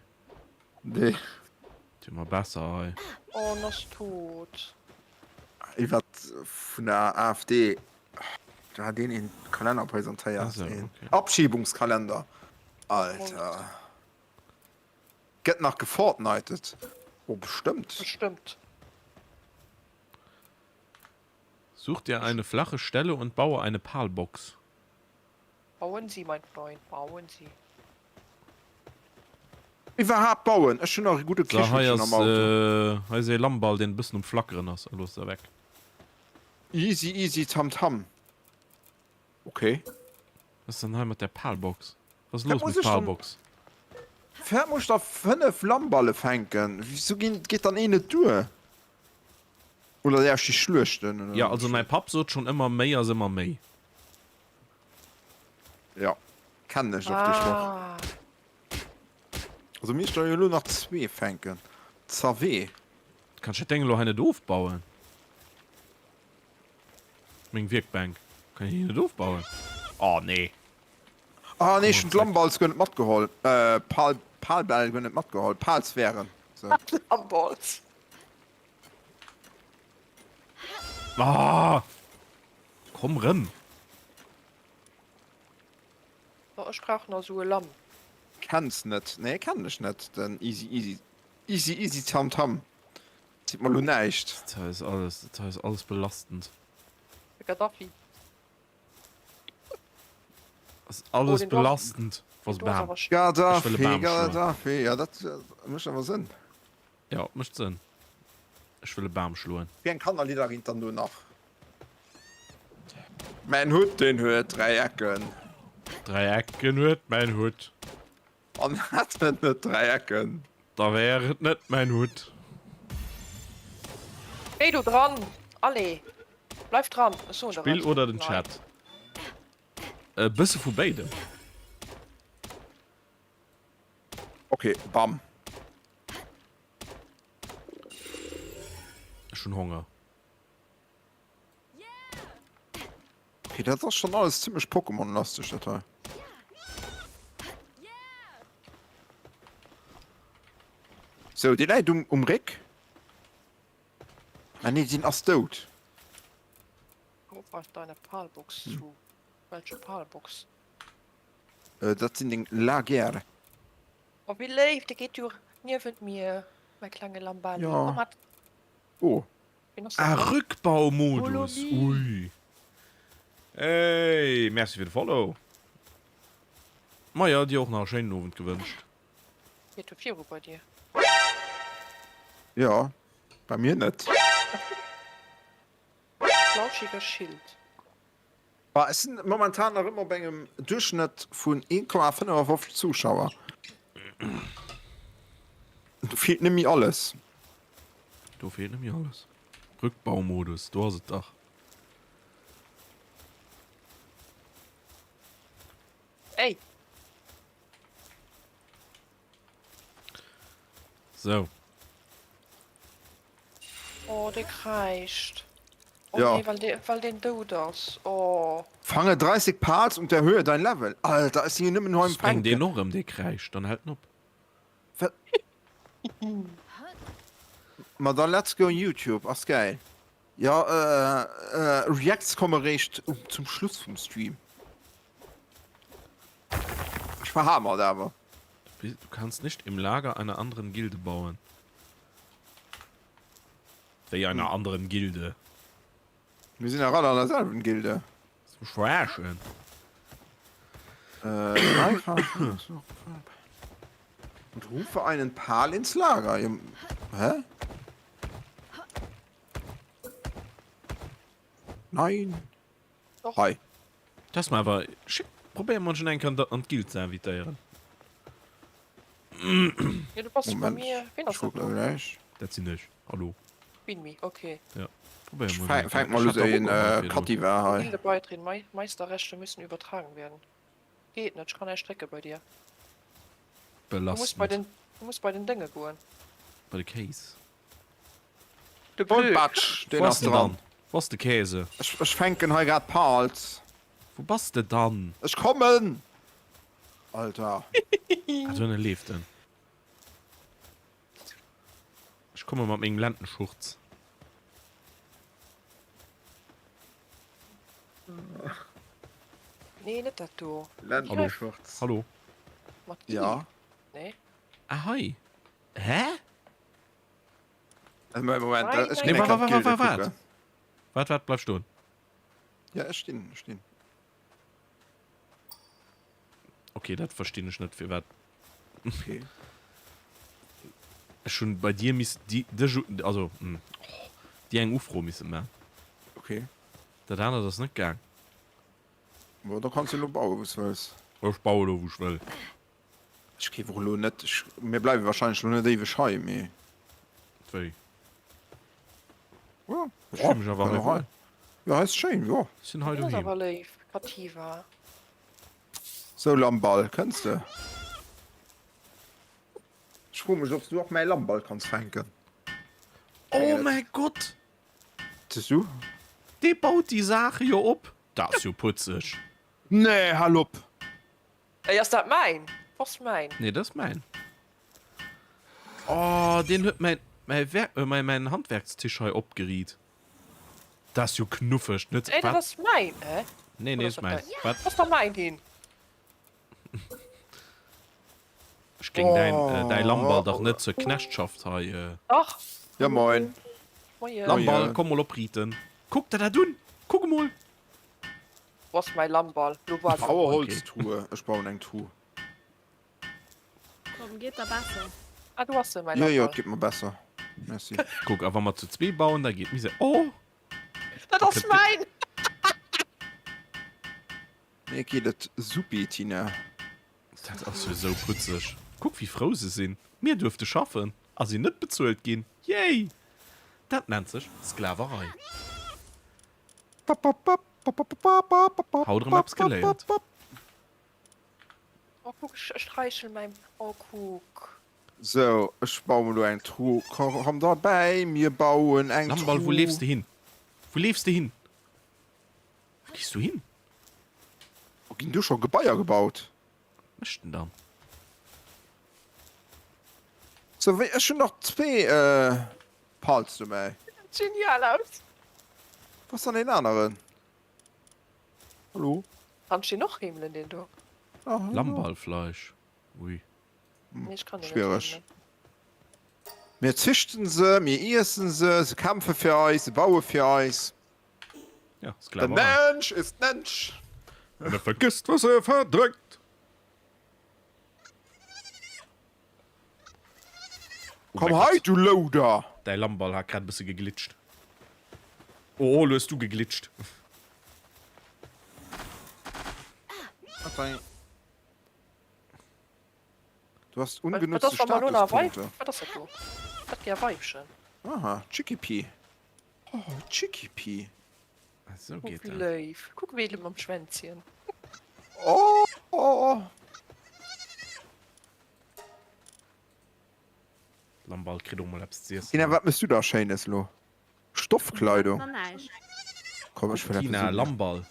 Nee. Di mer besser hei. Oh, en ass tot. Iwwert vun der AfD, do hat een een Kalenner presentéiert, een Abschiebungskalender. Alter. Gëtt nach gefortnited? Oh, bestëmmt. Bestëmmt. Such dir eine flache Stelle und baue eine Palbox. Bauen Sie, mein Freund, bauen Sie. Iwwerhaapt bauen, ech hunn nach e gudde So, hei Kichelchen ass, am Auto. hei ass ee Lammball, deen e bëssen um Flackeren ass. A looss se weg. Easy easy tam tam. Ok. Was ass denn hei mat der Palbox? Was ass Wat los muss mat ech dann. Palbox? Firwat muss ech da 5 Lammballe fänken? Wisou ginn, geet dann een net duer? Oder däerf ech déi schluechten oder? Jo, also mäi Papp sot schonn ëmmer, méi ass ëmmer méi. Jo, kennen ech och dee Sproch. Ah. Also mir ech der jo elo nach zwee fänken. Zawee. Kann ech dat Deng elo hei net ofbauen? Meng Wierkbänk. Kann ech déi net ofbauen? Oh nee. Ah nee, ech hunn d'Lamballs guer net matgeholl. Äh, Pal, Palbäll guer net matgeholl. Palsphären. So. Lamballs. Ah! Komm rëm! Oh, ech brauch nach esou e Lamm. Kenns net? Nee, kennen ech net, den Easy Easy Easy Easy Tam Tam. Seet mer lo näischt. Dat hei ass alles, dat hei ass alles belastend. De Gaddafi. Ass Oh, alles den do ass, belastend. den Was do ass Bam. awer schéin. Ech wëll e Gaddafi, Bam schloen. Gaddafi, ja dat mécht awer Sënn. Jo, mécht Sënn. Ech wëll e Bam schloen. Wéi eng Kannerlidder ginn et dann do nach? Mäin Hutt, deen huet 3 Ecken. 3 Ecken huet mäin Hutt. An hätt en net 3 Ecken. Da wär et net mäin Hutt. Géi do dran! Allez, bleif dran, ech soen der D'Spill et. oder den Nei. Chat? E bësse vu béidem. Ok, bam. Ech hunn Honger. Okay, dat ass schon alles ziemlech Pokémon-lastig, dat hei. So, déi läit um, um Réck. Ah nee, deen ass dout. Ruf deine Palbox zu. Welche Palbox? Äh, dat sinn deng Lager. Oh, wéi léif, dee geet jo niewent mir, mäi klenge Lambali. Ja. Komm mat. Oh. Wien ass dat Ah, dann? Rückbaumodus, Follow me. ui. Hey, merci fir de Follow. Maja, dir och nach e schéinen Owend gewënscht. Geet jo viru bei dir. Ja, bei mir net. Flauschiger Schild. Bah, ech sinn momentan nach ëmmer op engem Duerchschnëtt vun 1,55 Zuschauer. Do feelt net méi alles. Do feelt net méi alles. Rückbaumodus, do ass et dach. Ey! Sou. Oh, dee kräischt. Oh Ja. nee, well dee, well deen dout ass. Oh. Fange 30 Pals und erhöhe dein Level. Alter, ech sinn jo nëmmen hei um Soss bréngt Fänken. deen och erëm, dee kräischt, dann hält en op. Wat? Ma da let's go YouTube, ass gäil. Jo, Reacts komme réischt zum Schluss vum Stream. verhamert awer. Du kannst nicht im Lager einer anderen Gilde bauen. Wéi einer anderen Gilde? Mir sinn nach all an der selwen Gilde. Willst du mech verarschen? Und rufe einen Pal ins Lager. Hä? Nein. Doch. Hei. Test mal awer. Schick, probéier mol schon eng Kéier an d'Guild ze invitéieren. Ja, du bass bei Moment, mir. Wien ass ech dat kucken do? gläich. Dat sinn ech. Hallo. Binmi, okay. Ja, probéier Ech mol fänk, eng fänk Kéier. mal Ech u hat der sou een ugeholl äh, virdrun. Katti war hei. Gilde beitreten. Mei Meisterrechte müssen übertragen werden. Geet net, ech kann näischt drécke bei dir. Du musst bei Belastend. den, du musst bei den Dénge goen. Bei de Kéis. De Und Bleu. Batsch, deen Wo ass ass den dran. dann? Wo ass de Käse? Ech, ech fänken hei grad Pals. Wou bass de dann? Ech kommen! Alter. Ah, do ënne leeft en. Ech komme mat mengem Lendenschurz. Nee, net dat do. Lendenschurz. Hallo. Mat I. Ja. Nee. Ah, hei. Hä? Also, Moment, Nein, ech nein, ginn Nee, eng waart, Kéier waart, d'Gilde waart, waart. kucken. Waart, waart, bleif stoen. Ja, ech stinn, ech stinn. Okay, dat verstinn ech net, firwat. Okay. Ech hunn bei dir miss di dech also hm, oh, déi eng Ufro misse man. Okay. Dat anert ass net gaang. Bon, da kanns du elo bauen, wou s wëlls. Ech baue elo, wou ech wëll. Ech géif och elo net, ech, mir bleiwe wahrscheinlech elo net éiweg hei, mee. Wéi? Ja, Ech fühle mech awer hei wuel. Ja, hei ass schéin, jo. Ech sinn hei Dat ass doheem. awer léif, Kativa. Sou, Lammball, kënns de? Ech froe mech, ob s du och mäi Lammball kanns fänken. Oh mäi Gott! Siehst du? Dee baut déi Saache jo op. Dat ass jo putzeg. Nee, hal op! Ey, ass dat mäin? Ass mäin. Nee, dat ass mäin. Oh, deen huet mäin, mäi Werk, äh, mäin, mäin Handwerkstisch hei opgeriit. Dat ass jo knuffeg, net? Ey, dat Wat? ass mäin, hä? Nee, nee, Oder ass ass dat mäin. däin? Wat? Ass doch mäin hin. Ech géing däin, äh, däi Lammball dach net zur Knechtschaft hei, äh. Dach. Ja, moin. Moien. Lammball, komm mol opriiten. Kuck der dat un! Kuck emol! Wo ass mäi Lammball? Lo waart Baue emol. Holztruhe. Ech bauen eng Truh. Komm, geet der besser? Ah, do ass se, mäi Jo, jo, Lammball. et geet mer besser. Merci. Kuck, a wa mer zu zwee bauen, da geet d'Misär. Oh! Dat ass mäin! Mir geet et supi, Tina. Dat ass jo esou putzeg. Kuck, wéi frou se sinn. Mir duerfte schaffen a sinn net bezuelt ginn. Yay! Dat nennt sech Sklaverei. Haut erëm eppes geléiert. Oh kuck, ech streichel mäin, oh kuck. Sou, ech bauen elo eng Truh. Komm derbäi, mir bauen eng Truh. Lamball, wou leefs de hin? Wou leefs de hin? Wou gees du hin? Wou ginn do scho Gebaier gebaut? Wat mécht en dann? Sou, wéi, ech hunn nach zwee Pals dobäi. Genial aus! Wou ass dann deen aneren? Hallo? Kann ech deen och heemelen, deen do? Lammballfleisch, ui. Nee, ech kann deen net Schwiereg. heemelen. Mir züchten se, mir iessen se, se kämpfe fir eis, se baue fir eis. Ja, Der Sklaverei. Mensch ist Mensch! Wenn er vergisst, was er verdrückt. Oh Komm mäi hei, Gott. du Louder! Däi Lammball hat grad e bësse geglitscht. Oh, lo hues du geglitscht. Du hast Wat ungenutzte ass, wa mer lo nach e Weib, Statuspunkte. wat ass dat do? Dat gär Weibchen. Aha, Chickipea. Oh, Chickipea. Esou Kuck geet wéi dat. léif. Kuck wéi mam Schwänzchen. Oh, oh, oh. Lamball kritt och mol eppes z'iessen. Tina, wat mëss du da Schéines lo? Stoffkleidung? Nach näischt. Komm, ech wëll eppes Tina, un. Lamball.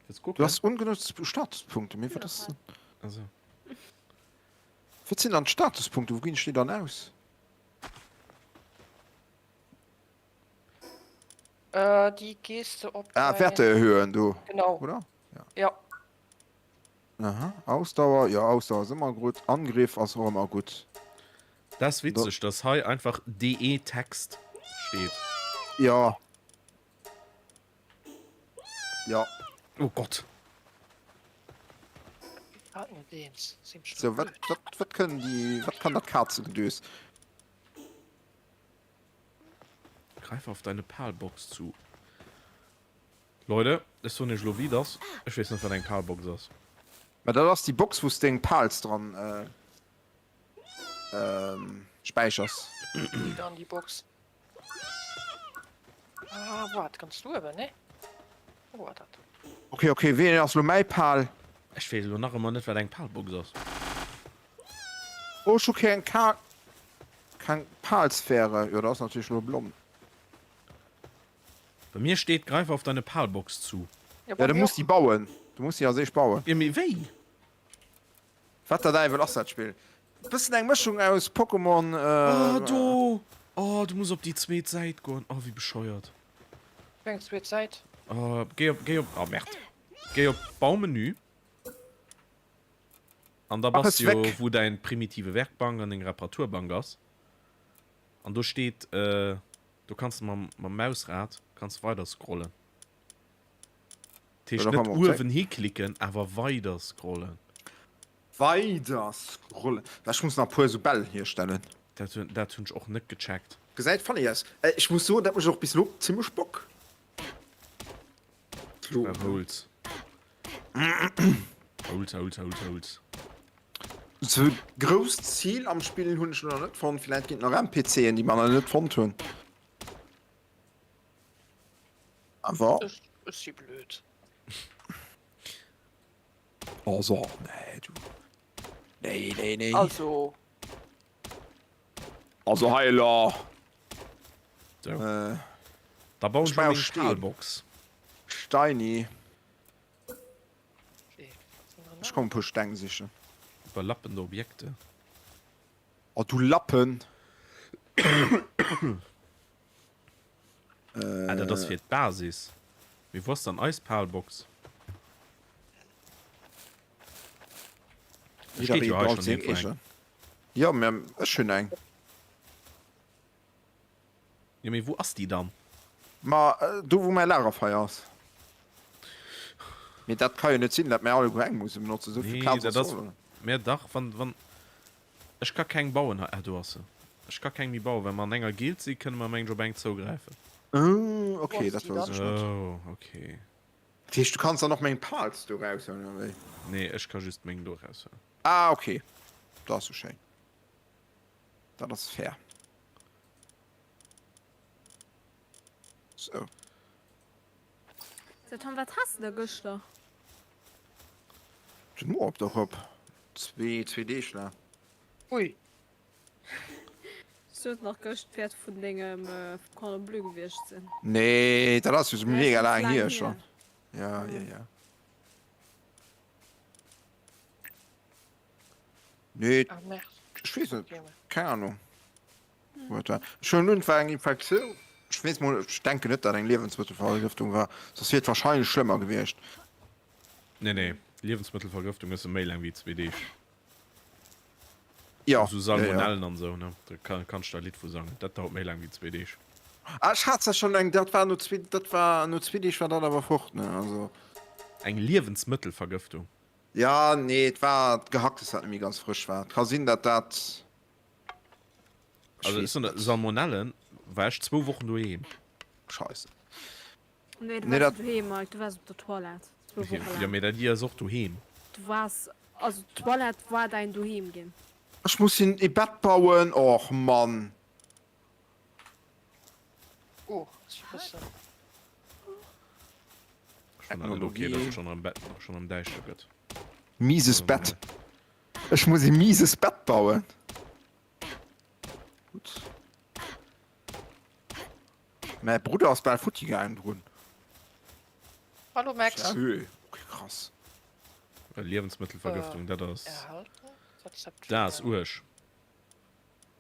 Wëlls Du kucken? hast ungenutzte Statuspunkte. Mee wat ass denn? Also. Wat sinn dann d'Statuspunkte? Wou ginn ech déi dann aus? Äh, déi gees de op Ah, däin. Werte erhöhen do, Genau. oder? Ja. Ja. Aha, Ausdauer, jo Ausdauer ass ëmmer gutt, Angriff ass och ëmmer gutt. Dat ass witzeg, dass hei einfach DE Text steet. Jo. Jo. Oh Gott. Sou, wat, wat, wat kënnen déi, wat kann dat Kazegedös? Greife auf deine Palbox zu. Leute, ech soen iech elo wéi et ass, ech weess net wat eng Palbox ass. Mä dat ass déi Box wou s deng Pals dran späichers. Déi dann déi Box. Ah waart, ganz luewen, ne? Wou war dat? Ok ok, wéi ass elo mäi Pal? Ech weess elo nach ëmmer net wat eng Palbox ass. Oh ech hu keng Ka keng Palsphäre, jo dat ass natierlech elo blonn. Bei mir steet Greif auf deine Palbox zu. Ja, du muss déi bauen. Du muss déi als éischt bauen. Jo, mee wéi? Wat der Däiwel ass dat Spill? Bëssen eng Mëschung aus Pokémon. Oh, do! Oh, du muss op déi zweet Säit goen. Oh, wéi bescheuert. Wéi eng zweet Säit? Oh, géi op, géi op, oh Merde. Géi op Baumenü. An da bass du jo, wou däin primitive Werkbank an deng Reparaturbank ass. An do steet, Do kanns de mam mam Mausrad kanns weider scrollen. Dat heescht net uewen hiklicken, awer weider scrollen. Weider scrollen. Ech muss nach e puer esou Bäll hierstellen. Dat hunn dat hunn ech och net gecheckt. Gesäit funny aus. Ech muss soen, dat mécht och bis elo zimmlech Bock. Holz. Holz, Holz, Holz, Holz. Sou grousst Zil am Spill hunn ech lo nach net fonnt. Villäit ginn et nach NPCen, déi mer nach net fonnt hunn. Awer. Ech, ech si blöd. Also, nee, du. Nee, nee, nee. Also. Also hei elo. So. Äh, da bauen ech meng Stalbox. Steini. Ech komm e puer Steng sichen. Überlappende Objekte. Oh du Lappen! Ah, dat ass fir d'Basis. Mee wou ass dann eis Palbox? Da steet jo hei schonn iergendwou eng. Jo, mä ech hunn eng. Jo, mee wou ass déi dann? Ma do wou mäi Lagerfeier ass. Mee dat ka jo net sinn, dat mär alleguer eng musse benotzen, esou vill Nee, Plaz dat ass ass. do net. Mä dach, wann, wann. Ech ka keng bauen hei. Ah, do ass se. Ech ka keng méi bauen. Well mer an enger Guild sinn, kënne mer mengen ech op eng zougräifen. Oh, Wo okay, ass dat déi wousst dann? ech net. Oh, okay. Dat heescht, du kanns dann och meng Pals do raushuelen, oder wéi? Nee, ech ka just meng do raushuelen. Ah, okay. Dat ass jo schéin. Dat ass fair. So. So Tom, wat has de da gëschter? Den Mo op der Kopp. Zwee, zwee Deeg laang. Ui. Sollt nach gëscht d'Pferd vun dengem Cordon Bleu gewiescht sinn. Nee, dat ass jo sou Ja, mega ass laang laang hier hier. schon. Ja, ja, ja. Nee, Ah, merde. ech weess net. Keng Ahnung. Wat war. Ech hunn un, et war eng Infektioun. Ech weess mol, ech denken net, dat eng Liewensmëttelvergëftung war. Soss wier et wahrscheinlech schlëmmer gewiescht. Nee, nee, Liewensmëttelvergëftung ass méi laang wéi zwee Deeg. Ja, Sou ja, ja. Salmonellen an sou, ne? Da kann, kanns du der e Lidd vu sangen. Dat dauert méi laang wéi zwee Deeg. Ah, ech hat zwar schon eng, dat war no zwee, dat war no zwee Deeg war dat awer fort, ne? Also. Eng Liewensmëttelvergëftung? Ja, nee, et war d'Gehacktes, wat net méi ganz frësch war. Et ka sinn, dat dat. Also ech soen der, Salmonellen war ech zwou Wochen doheem. Scheisse. Nee, du Nee, waars dat. net doheem, Mike, du waars op der Toilette. Zwou Woche Jo, laang. mee dat Dir ass och doheem. Du waars, also d'Toilette war däin Doheem ginn. Ech muss hin e Bett bauen, och Mann. Oh, ass e bëssen. Ech fannen dat net ok, dass et schonn erëm Bett, schonn erëm däischter gëtt. Mieses Bett. Ech muss e mieses Bett bauen. Gutt. Mäi Brudder ass bal futti gaangen drun. Hallo Max. Seriö? Okay, krass. Liewensmëttelvergëftung, dat ass. Erhalten. Rezept Dat ass uerg.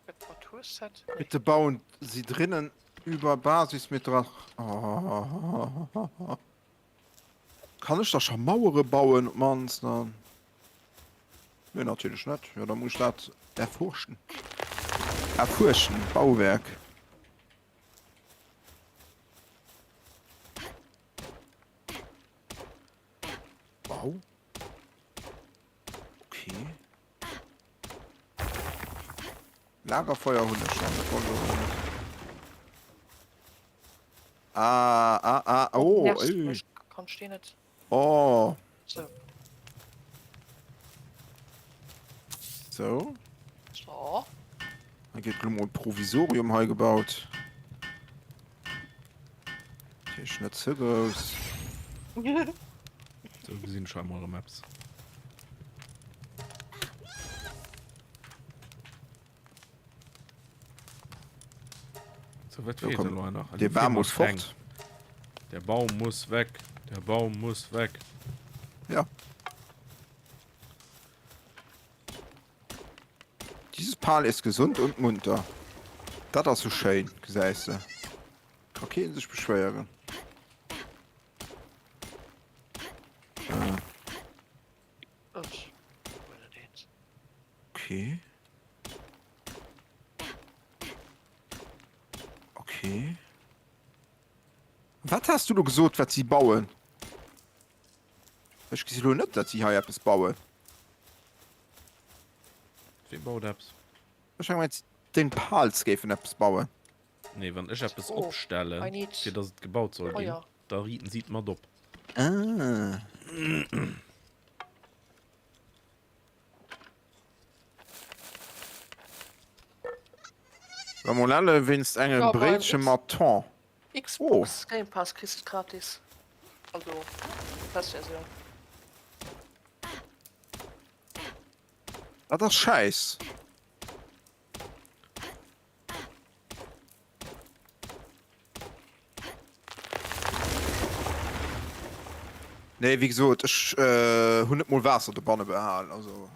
Reparaturset. Nee. Bitte bauen Sie drinnen über Basis mit Drach. Oh. Kann ech da scho Mauere bauen op d'mannst dann? Nee, natierlech net. Jo, da muss ech dat erforschen. Erfuerschen, Bauwerk. Bau. Okay. Lagerfeuer hunn ech schon. Dat wollt ech awer net. Ah, ah, ah, oh, Nervst ey. mech, kann steh net. Oh. So. So. So. Da gëtt lo mol Provisorium hei gebaut. Natierlech net ze grouss. Sou gesinn ech hei mol erëm eppes. So, wat So, feelt komm. elo hei nach? De Bam muss fort. Der Baum muss weg. Der Baum muss weg. Ja. Dieses Pal ist gesund und munter. Dat ass so schéin, gesäis de. Ka keen sech beschwéieren. Äh. Okay. Okay. Wat has du do gesot, wat si bauen? Ech gesi lo net, datt si hei eppes bauen. Wee baut eppes? Ech hat gemengt, deng Pals géifen eppes bauen. Nee, wann ech eppes Oh, opstellen, I need fir datt et gebaut soll ginn, Feuer. da riiten si et mat op. Ah. Remoulade wéinst engem Ja, beim Bréitche X mat Thon. Oh. Xbox Game Pass kriss de gratis. Also Testversioun. Dat ass Schäiss. Nee, wéi gesot, ech hunn net mol Waasser dobanne behal, also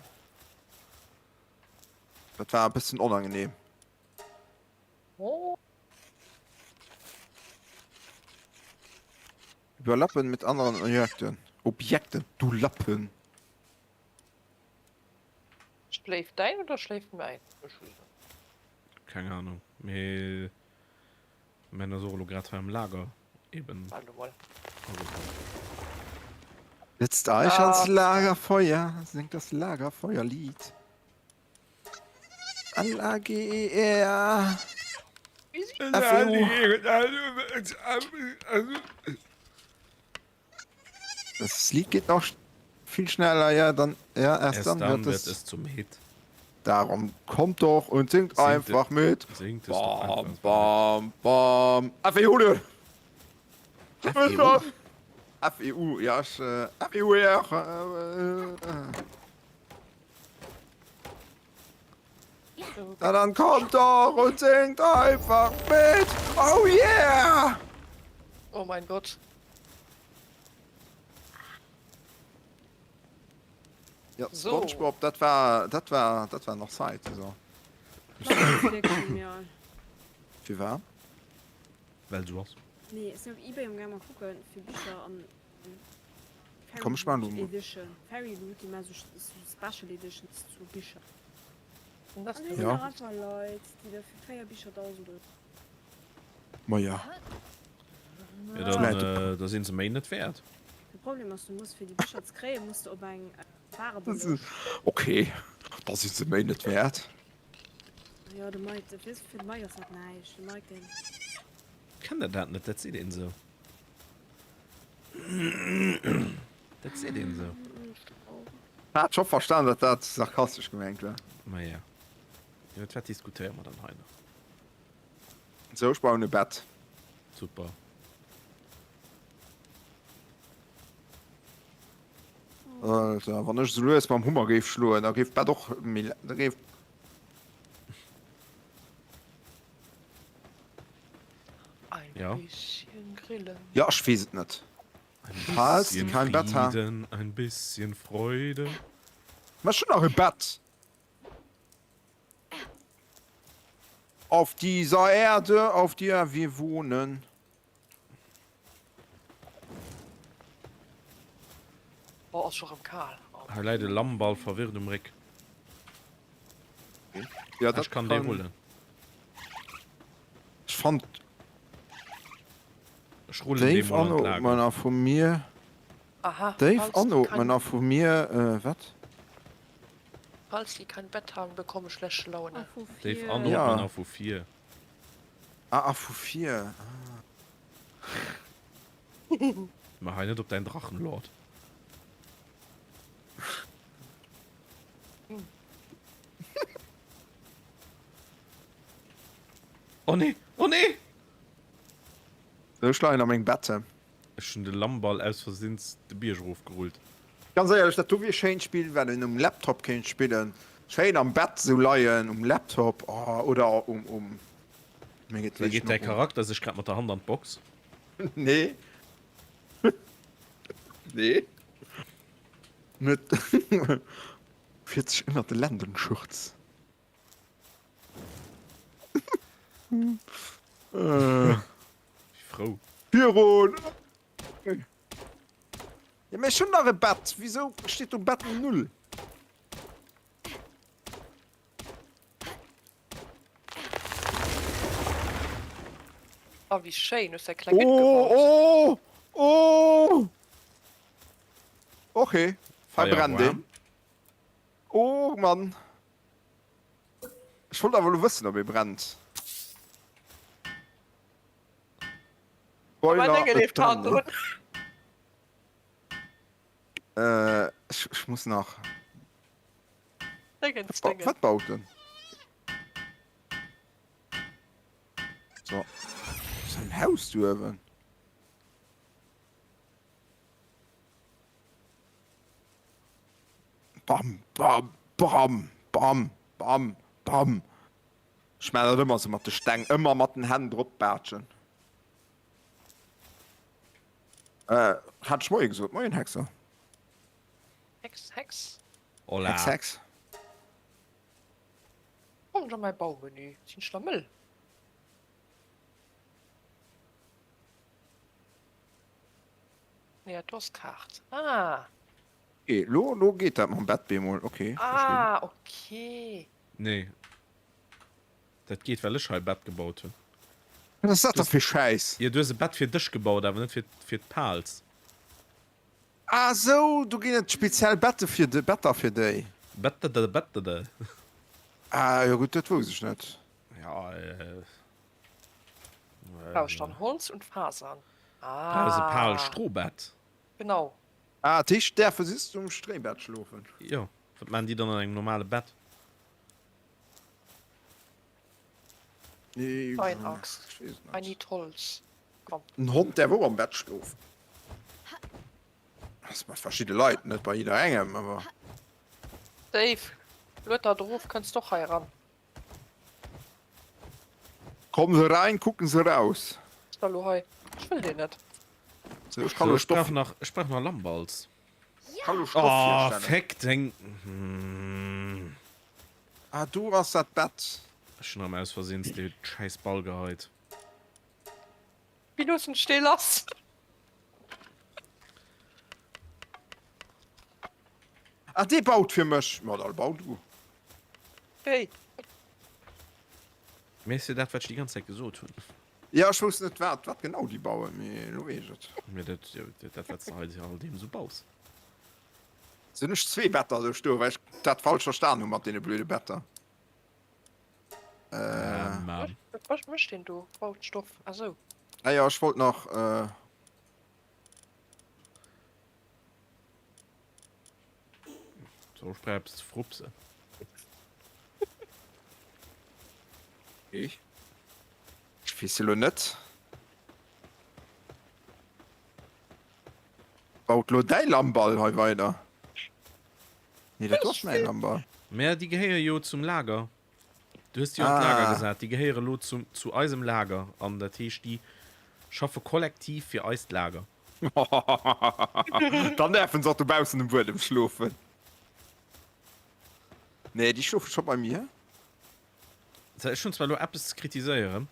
dat war e bëssen onangenehm. Überlappen mit anderen Objekten. Objekten, du Lappen! Schléift däin oder schléift mäin? Keng Ahnung, mee mäin ass och elo grad hei am Lager eben agebaut. Setzt euch ans Lagerfeuer, singt das Lagerfeuerlied. L-A-G-E-R F-E-U. Das Lied geht noch viel schneller, ja, dann, ja, erst, Erst dann, dann wird es, wird es zum Hit. Darum kommt doch und singt, Singt einfach es- mit. singt es doch Bam, einfach bam, bam. FEU. FEU? FEU, ja, ich, äh, FEU, ja. Äh, äh. Na dann kommt doch und singt einfach mit. Oh yeah! Oh mein Gott. Ja, So. SpongeBob, dat war, dat war, dat war nach Zäit, so. Fir wat? Well sou ass. Nee, ech sinn op Ebay um gaang mol kucken fir Bicher an Komm, ech maan lo mol. Edition. Fairy Loot, déi maan sou Special Editions zu Bicher. An An do sinn Ja. nach einfach Leit, déi der fir 4 Bicher 1.000 Euro. Ma ja. Ja, dann, Vläit äh, da sinn se méi net wäert. De Problem ass, du muss fir déi Bicher ze kréien, muss de op eng Waardelëscht. Okay, da si se méi net wäert. Jo, de Mike, weess, fir de Mike ass dat näischt. De Mike, deen. Kennt der dat net? Dat seet een esou. Dat seet een esou. Hat scho verstan, datt dat sarkastesch gemengt war. Ma ja. Iwwer wat diskutéiere mer dann hei nach? Sou, ech bauen e Bett. Super. Alter, wann ech esou lues mam Hummer géif schloen, da géif d'Bett och méi, da géif. Ein Ja. bisschen grillen. Ja, ech weess et net. Ein Falls die bisschen kein Bett ha. Frieden, ein bisschen Freude. Ma ech hunn nach e Bett. Auf dieser Erde, auf der wir wohnen. Oh, ass scho rëm kal. Oh. Hei läit e Lammball verwirrt um Réck. Ja, Ech kann dee rullen. Ech fand Ech rullen dee Déif mol an anootmen d'Lager. a vu mir. Aha, Déif falls die anootmen kein a vu mir, äh, wat? Falls die kein Bett haben, bekomme ich schlechte A Laune. vu Déif vir. anootmen Ja. a vu vir. Ah, a vu vir. Ah. Mä hei net op däin Drachenlord. Oh nee, oh nee! Sou, ech leien a mengem Bette. Ech hun de Lammball aus Versinns de Bierg erof gerullt. Ganz éierlech, dat do wier e schéint Spill wat een um Laptop kéint spillen. Schéin am Bett sou leien um Laptop, oh, oder um, um, mir geet Da d'Liicht geet däi nach un. Charakter sech grad mat der Hand an d'Box. Nee. Nee. Net 40 ënnert de Lendenschurz. Wéi frou. Virun! Ja, mee ech hunn nach e Bett. Wisou steet do Bett 0? Oh, wéi schéin, hues däi kleng Hütt gebaut. Oh, oh, oh! Okay, hei brennt een. Oh Mann. Ech wollt awer elo wëssen, ob ee brennt. Spoiler, et brennt. Äh, ech, ech muss nach. Dingens, Wat, Dingens. wat baut en? So. Ass en Haus do uewen? Bam, bam, bam, bam, bam, bam. Ech maan dat ëmmer sou mat de Steng, ëmmer mat den Hänn drop baatschen. Äh, hat ech Moie gesot? Moien Hexer. Hex, Hex. Hola. Hex, Hex. Komm ech an mäi Baumenü. Sinn ech da mëll? Nee, dat do ass d'Kaart. Ah! Okay, lo, lo geet dat mam Bett bemol. Okay, verstinn. Ah, okay. Nee. Dat geet well ech hei e Bett gebaut hunn. Wat ass dat da fir Schäiss? Jo, du hues e Bett fir dech gebaut, awer net fir, fir d'Pals. Ah sou, do ginn et speziell Bette fir de, Better fir déi. Bettede, Bettede. Ah jo gutt, dat wousst ech net. Ja, äh. Brauch dann Holz und Fasern. Brauchs e Pal Ah. Strohbett. Genau. Ah, dat heescht däerfe just um Stréibett schlofen? Jo, wat maachen déi dann an engem normale Bett? Steinaxt. Ech weess et I net. need Holz. Komm. En Hond däerf och am Bett schlofen. Ass bei verschidde Leit, net bei jidderengem, awer. Dave, lued dat erof, kënns d'och hei eran. Kommen se rein, kucken se raus. Ass da lo hei? Ech wëll deen net. So, ech kann So, lo ech brauch Stoff, nach, ech brauch nach Lambalz. kann lo Stoff Oh, herstellen. feck deng. Hm. Ah, do ass dat Bett. Ech hunn erëm aus Versehens dee schäiss Ball geheit. Wéi loossen ech dee lass? Ah, dee baut fir mech. Ma da bau du. Hey. Mee ass jo dat, wat ech déi ganz Zäit gesot hunn. Ja, ech wousst net, wat, wat genau déi bauen, mee elo weess ech et. Mee dat, jo, dat, wat s de hei halt eben esou baus. Sinn ech zwee Better do stoen, well ech dat falsch verstan hu mat deene blöde Better. Äh. Mann. Wat mécht deen do? Baut Stoff. Ah sou. Ah jo, ech wollt nach. Äh. So, ech brauch eppes ze frupsen. Ich? Ech weess elo net. Baut lo däi Lammball hei weider? Nee, dat ass mäin Lammball. Mä déi gehéiere jo zum Lager. Du hues déi an d'Lager Ah. gesat. Déi gehéiere lo zum, zu eisem Lager. An dat heescht, déi schaffe kollektiv fir eist Lager. Dann däerfen se och dobaussen um Buedem schlofen. Nee, déi schlofe scho bei mir. So, ech hunn zwar elo eppes ze kritiséieren.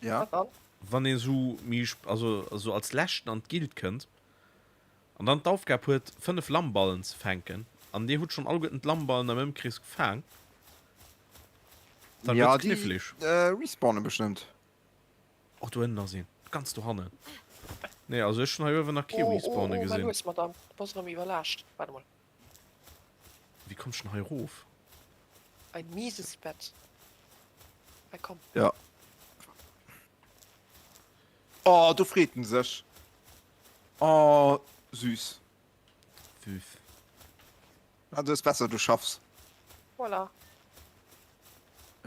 Ja. Wann ee sou méi, also sou als leschten an d'Guild kënnt an dann d'Aufgab huet 5 Lammballen ze fänken an dir hutt schonn alleguerten d'Lammballen am Ëmkrees gefaang. Dann Ja, wird's déi knifflig. respawnen bestëmmt. Oh, do ënnen ass een. Ganz dohannen. Nee, also ech hunn hei uewen nach kee Oh, oh, respawne oh, mä gesinn. lues, Madame. Du bass erëm iwwerlaascht. Waart emol. Wéi komm ech denn hei erof? Ein mieses Bett. Hei, komm. Ja. Oh, do freet en sech. Oh, süß. Süß. Ah, du ass besser, du schaffs. Voilà.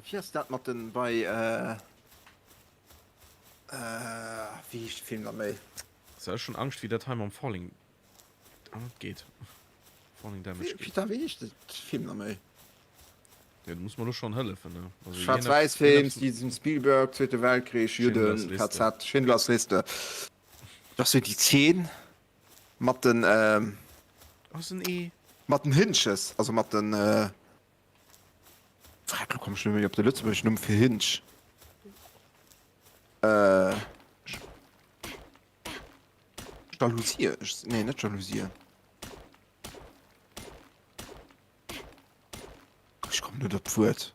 Wéi ass dat mat den bei äh, äh, wéi heescht de Film da méi? So, ech hunn Angscht wéi dat hei mam Falling ah, geet. Falling Damage geet. Peter, wéi heescht de Film da méi? Ja, du muss mer lo schon hëllefen, ne? Also, je Schwarz-Weiß nach- je Film, nach- Steven Spielberg, Zweite Weltkrich, Judden, Schindlers Liste. KZ, Schindlers Liste. Das sind die 10 mat den ähm, Ass en Ee. Mat den Hinches, also mat den äh, Freck, lo komm ech net méi op de lëtzebuergeschen Numm fir Hinch. Äh, Jalousie, nee, net Jalousie. Ech komm net op d'Wuert.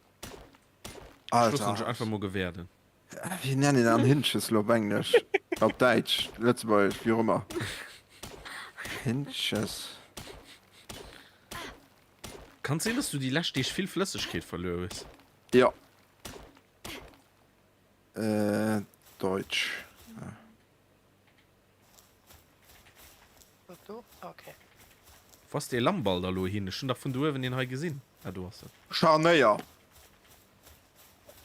Ech loossen dech einfach mol gewäerden. Wéi nennen een dann Hinches lo op Englesch? Op Däitsch, Lëtzebuergesch, wéi och ëmmer. Hinches. Kann et sinn, dass du déi lescht Deeg vill Flëssegkeet verluer hues? Jo. Äh, Deutsch. Wat do? Ah, okay. Wou ass dee Lammball da lo hin? Ech hunn dach vun do uewen een hei gesinn. Ah, do ass en. Scharnéier.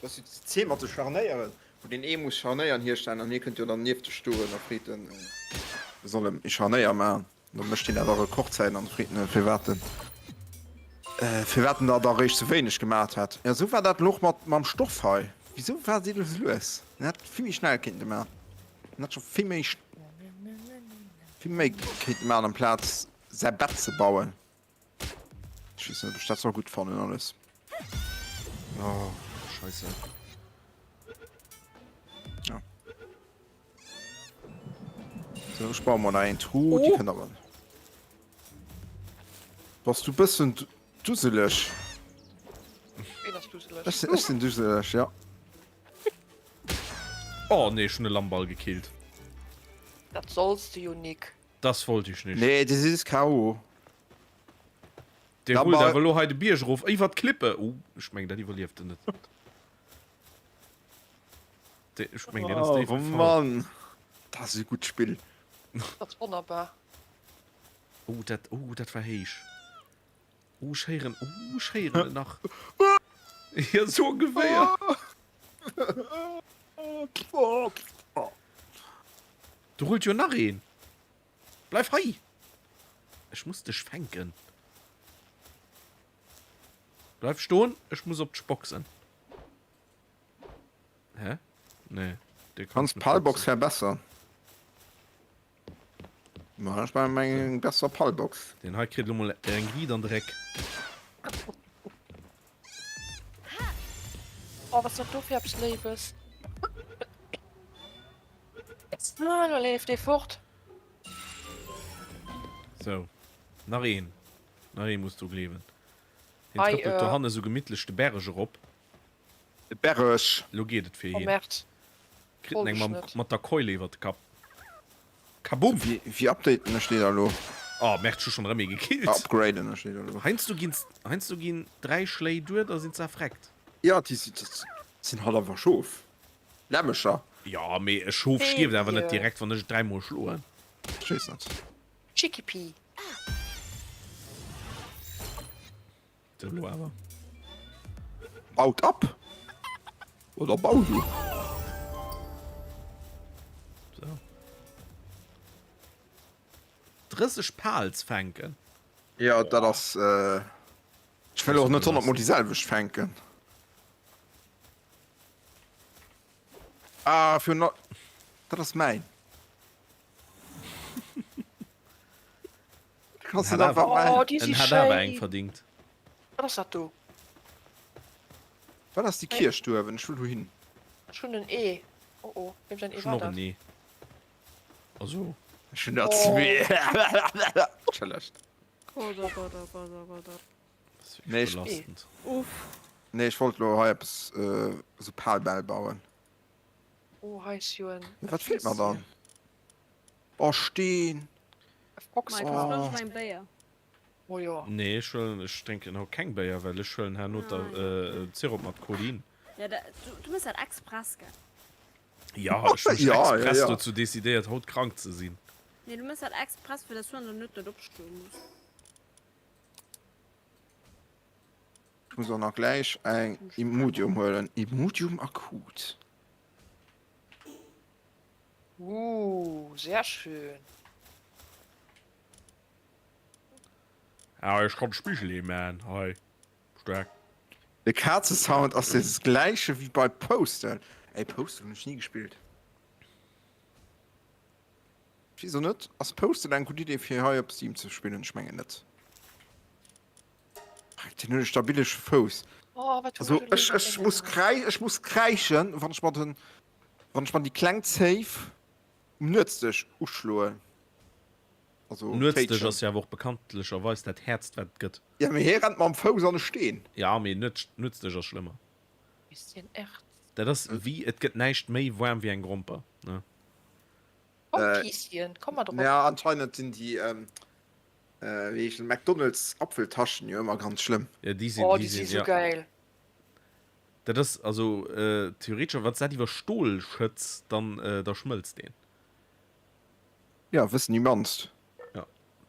Dat ass jo déi Zeen mat de Scharnéieren, wou deen ee muss Scharnéieren hierstellen an hie kënnt jo dann nieft de stoen a freet en, e soll em ee Scharnéier maachen. An da mécht hien dat a Rekordzäit an freet en, firwat en, firwat en der da eréischt sou wéineg gemaacht hätt. Jo, sou war dat elo och mat mam Stoff hei. Wisou war si elo sou lues? En hätt vill méi schnell kéinte maachen. En hätt scho vill méi, vill méi kéinte maachen amplaz säi Bett ze bauen. Ech weess net, ob ech dat soll gutt fannen alles. Oh, Scheisse. Ja. So, ech baue mer nach eng Truh, déi kënnt awer. Bass du bëssen duseleg? Ween ass duseleg? Ech sinn, ech sinn duseleg, ja. Oh nee, ech hunn e Lammball gekillt. Dat solls de jo nik. Das wollt ich nicht. Nee, das ist K.O. Dee rullt awer elo hei de Bierg erof iwwer d'Klippe. Oh, ech meng dat iwwerlieft en net. De, ech meng deen ass déif Oh gefall. Mann, dat ass e gutt Spill. Dat ass wonnerbar. Oh, dat, oh, dat war héich. Oh, ech héieren, oh, ech héieren et nach. Ja, sou ongeféier. Do rullt jo nach een. Bleif hei! Ech muss dech fänken. Bleif stoen, ech muss op dech boxen. Hä? Nee, dee kann Kanns ech net d'Palbox boxen. verbessern? Ma ech brauch eng besser Palbox. Deen hei kritt elo mol eng Riit an de Réck. Oh, was ass dat do fir eppes Léiwes? Ah, lo leeft dee fort. Sou, nach een. Nach ee muss dru gleewen. Hien Hei, trëppelt äh. dohanne sou gemittlech de Berg erop. De Berg! Lo geet et fir Oh hien. Merd. Kritt en eng mam, Vollgeschnëtt. mat der Keule iwwer de Kapp. Kabumm! Wéi, wéi updaten ech déi da lo? Oh Merd, ech hu schonn erëm ee gekillt. Upgraden ech déi da lo? Heiansdo ginn, heiansdo ginn 3 Schléi duer, da sinn se erfreckt. Jo, déi sinn, dat sinn halt einfach Schof. Lämmecher. Jo, mee e Schof stierft awer net direkt, wann ech et dräimol schloen. Ech weess net. Chikipi. Sou, elo awer. Baut ab! Oder bau du! Sou. 30 Pals fänken. Jo, dat ass. Ech wëll och net 100 mol déi selwecht fänken. Ah, fir no. Dat ass mäin. Kannst du einfach Oh, mäin. déi si En hat awer eng schéin. verdingt. Wat ass dat do? Wat ass déi Kierch do uewen? Ech wëll dohin. Ech hunn en Ee. Oh oh, wem säin Ee Ech hunn war och en dat? Ee. Also. Ech hunn der Oh. zwee. Entschëllegt. Gott, oh Gott, oh Gott, oh Gott, oh. Das ist Nee, wirklich ich- belastend. Uff. Nee, ech wollt lo hei eppes esou Palbäll bauen. Oh, hei ass jo en. Wat feelt mer dann? Oh, Steen! E Fox. Mike, hues du Loscht op eng Béier? Oh jo. Nee, ech huelen, ech drénken haut keng Béier, well ech huelen herno Ah, ja. Zirop mat Codein. Ja, da, du, du mëss dat express, gell? Ja, ech hunn mech Ja, ja, express ja. dozou decidéiert, haut krank ze sinn. Nee, du mëss dat express, fir dass du an der Nuet net opstoe muss. Ech muss och nach gläich eng Imodium huelen. Imodium akut. Ooh, sehr schön. Ah, ech kann Spigel man hei. Staark. De Kazesound ass dee gläiche wéi bei Postal. Ey, Postal hunn ech ni gespillt. Wieso net? Ass Postal eng gutt Idee fir hei op Steam ze spillen? Ech mengen net. Den hunn ech da billeg Fouss. Oh, wat Also ech, ech muss krei, ech muss kräischen, wann ech mer den, wann ech mer déi kleng Zéif um Nuetsdësch uschloen. Also Nuetsdësch ass jo awer och bekanntlecherweis dat häertst wat et gëtt. Ja mee hie rennt mam Fouss an e Steen. Ja mee Nuetsdësch ass schlëmmer. Bisschen Erz. Dat ass wéi et gëtt näischt méi waarm wéi eng Gromper, ne? Komm Kiisschen, komm mat erop. Ja anscheinend sinn déi wéi heeschen McDonald's Apfeltaschen jo ëmmer ganz schlëmm. Ja déi sinn, Oh déi si sou ja. geil. Dat ass also theoretesch, wann s dat iwwer Stol schëtz, dann da schmëlzt deen. Ja, wëssen déi mannst. Ja,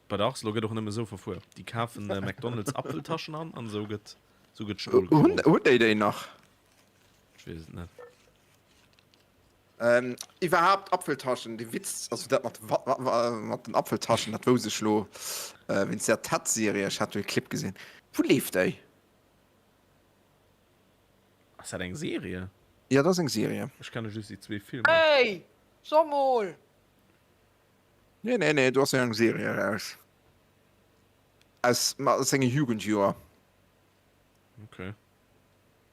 bei der Arcelor gëtt och nëmme esou verfuer. Déi kafen McDonald's Apfeltaschen an an esou gëtt esou gëtt Stol Hunn geschmolz. hunn déi déi nach? Ech weess et net. Ähm, iwwerhaapt Apfeltaschen, de Witz, also dat mat wa wa wa mat den Apfeltaschen, dat wousst ech lo äh, wéinst där Ted-Serie, ech hat do e Clip gesinn. Wou leeft déi? Ass dat eng Serie? Ja, dat ass eng Serie. Ech kenne just déi zwee Filmer. Hey! So mol! Nee, nee, nee, do ass eng Serie eraus. Aus, aus senge Jugendjoer. Okay.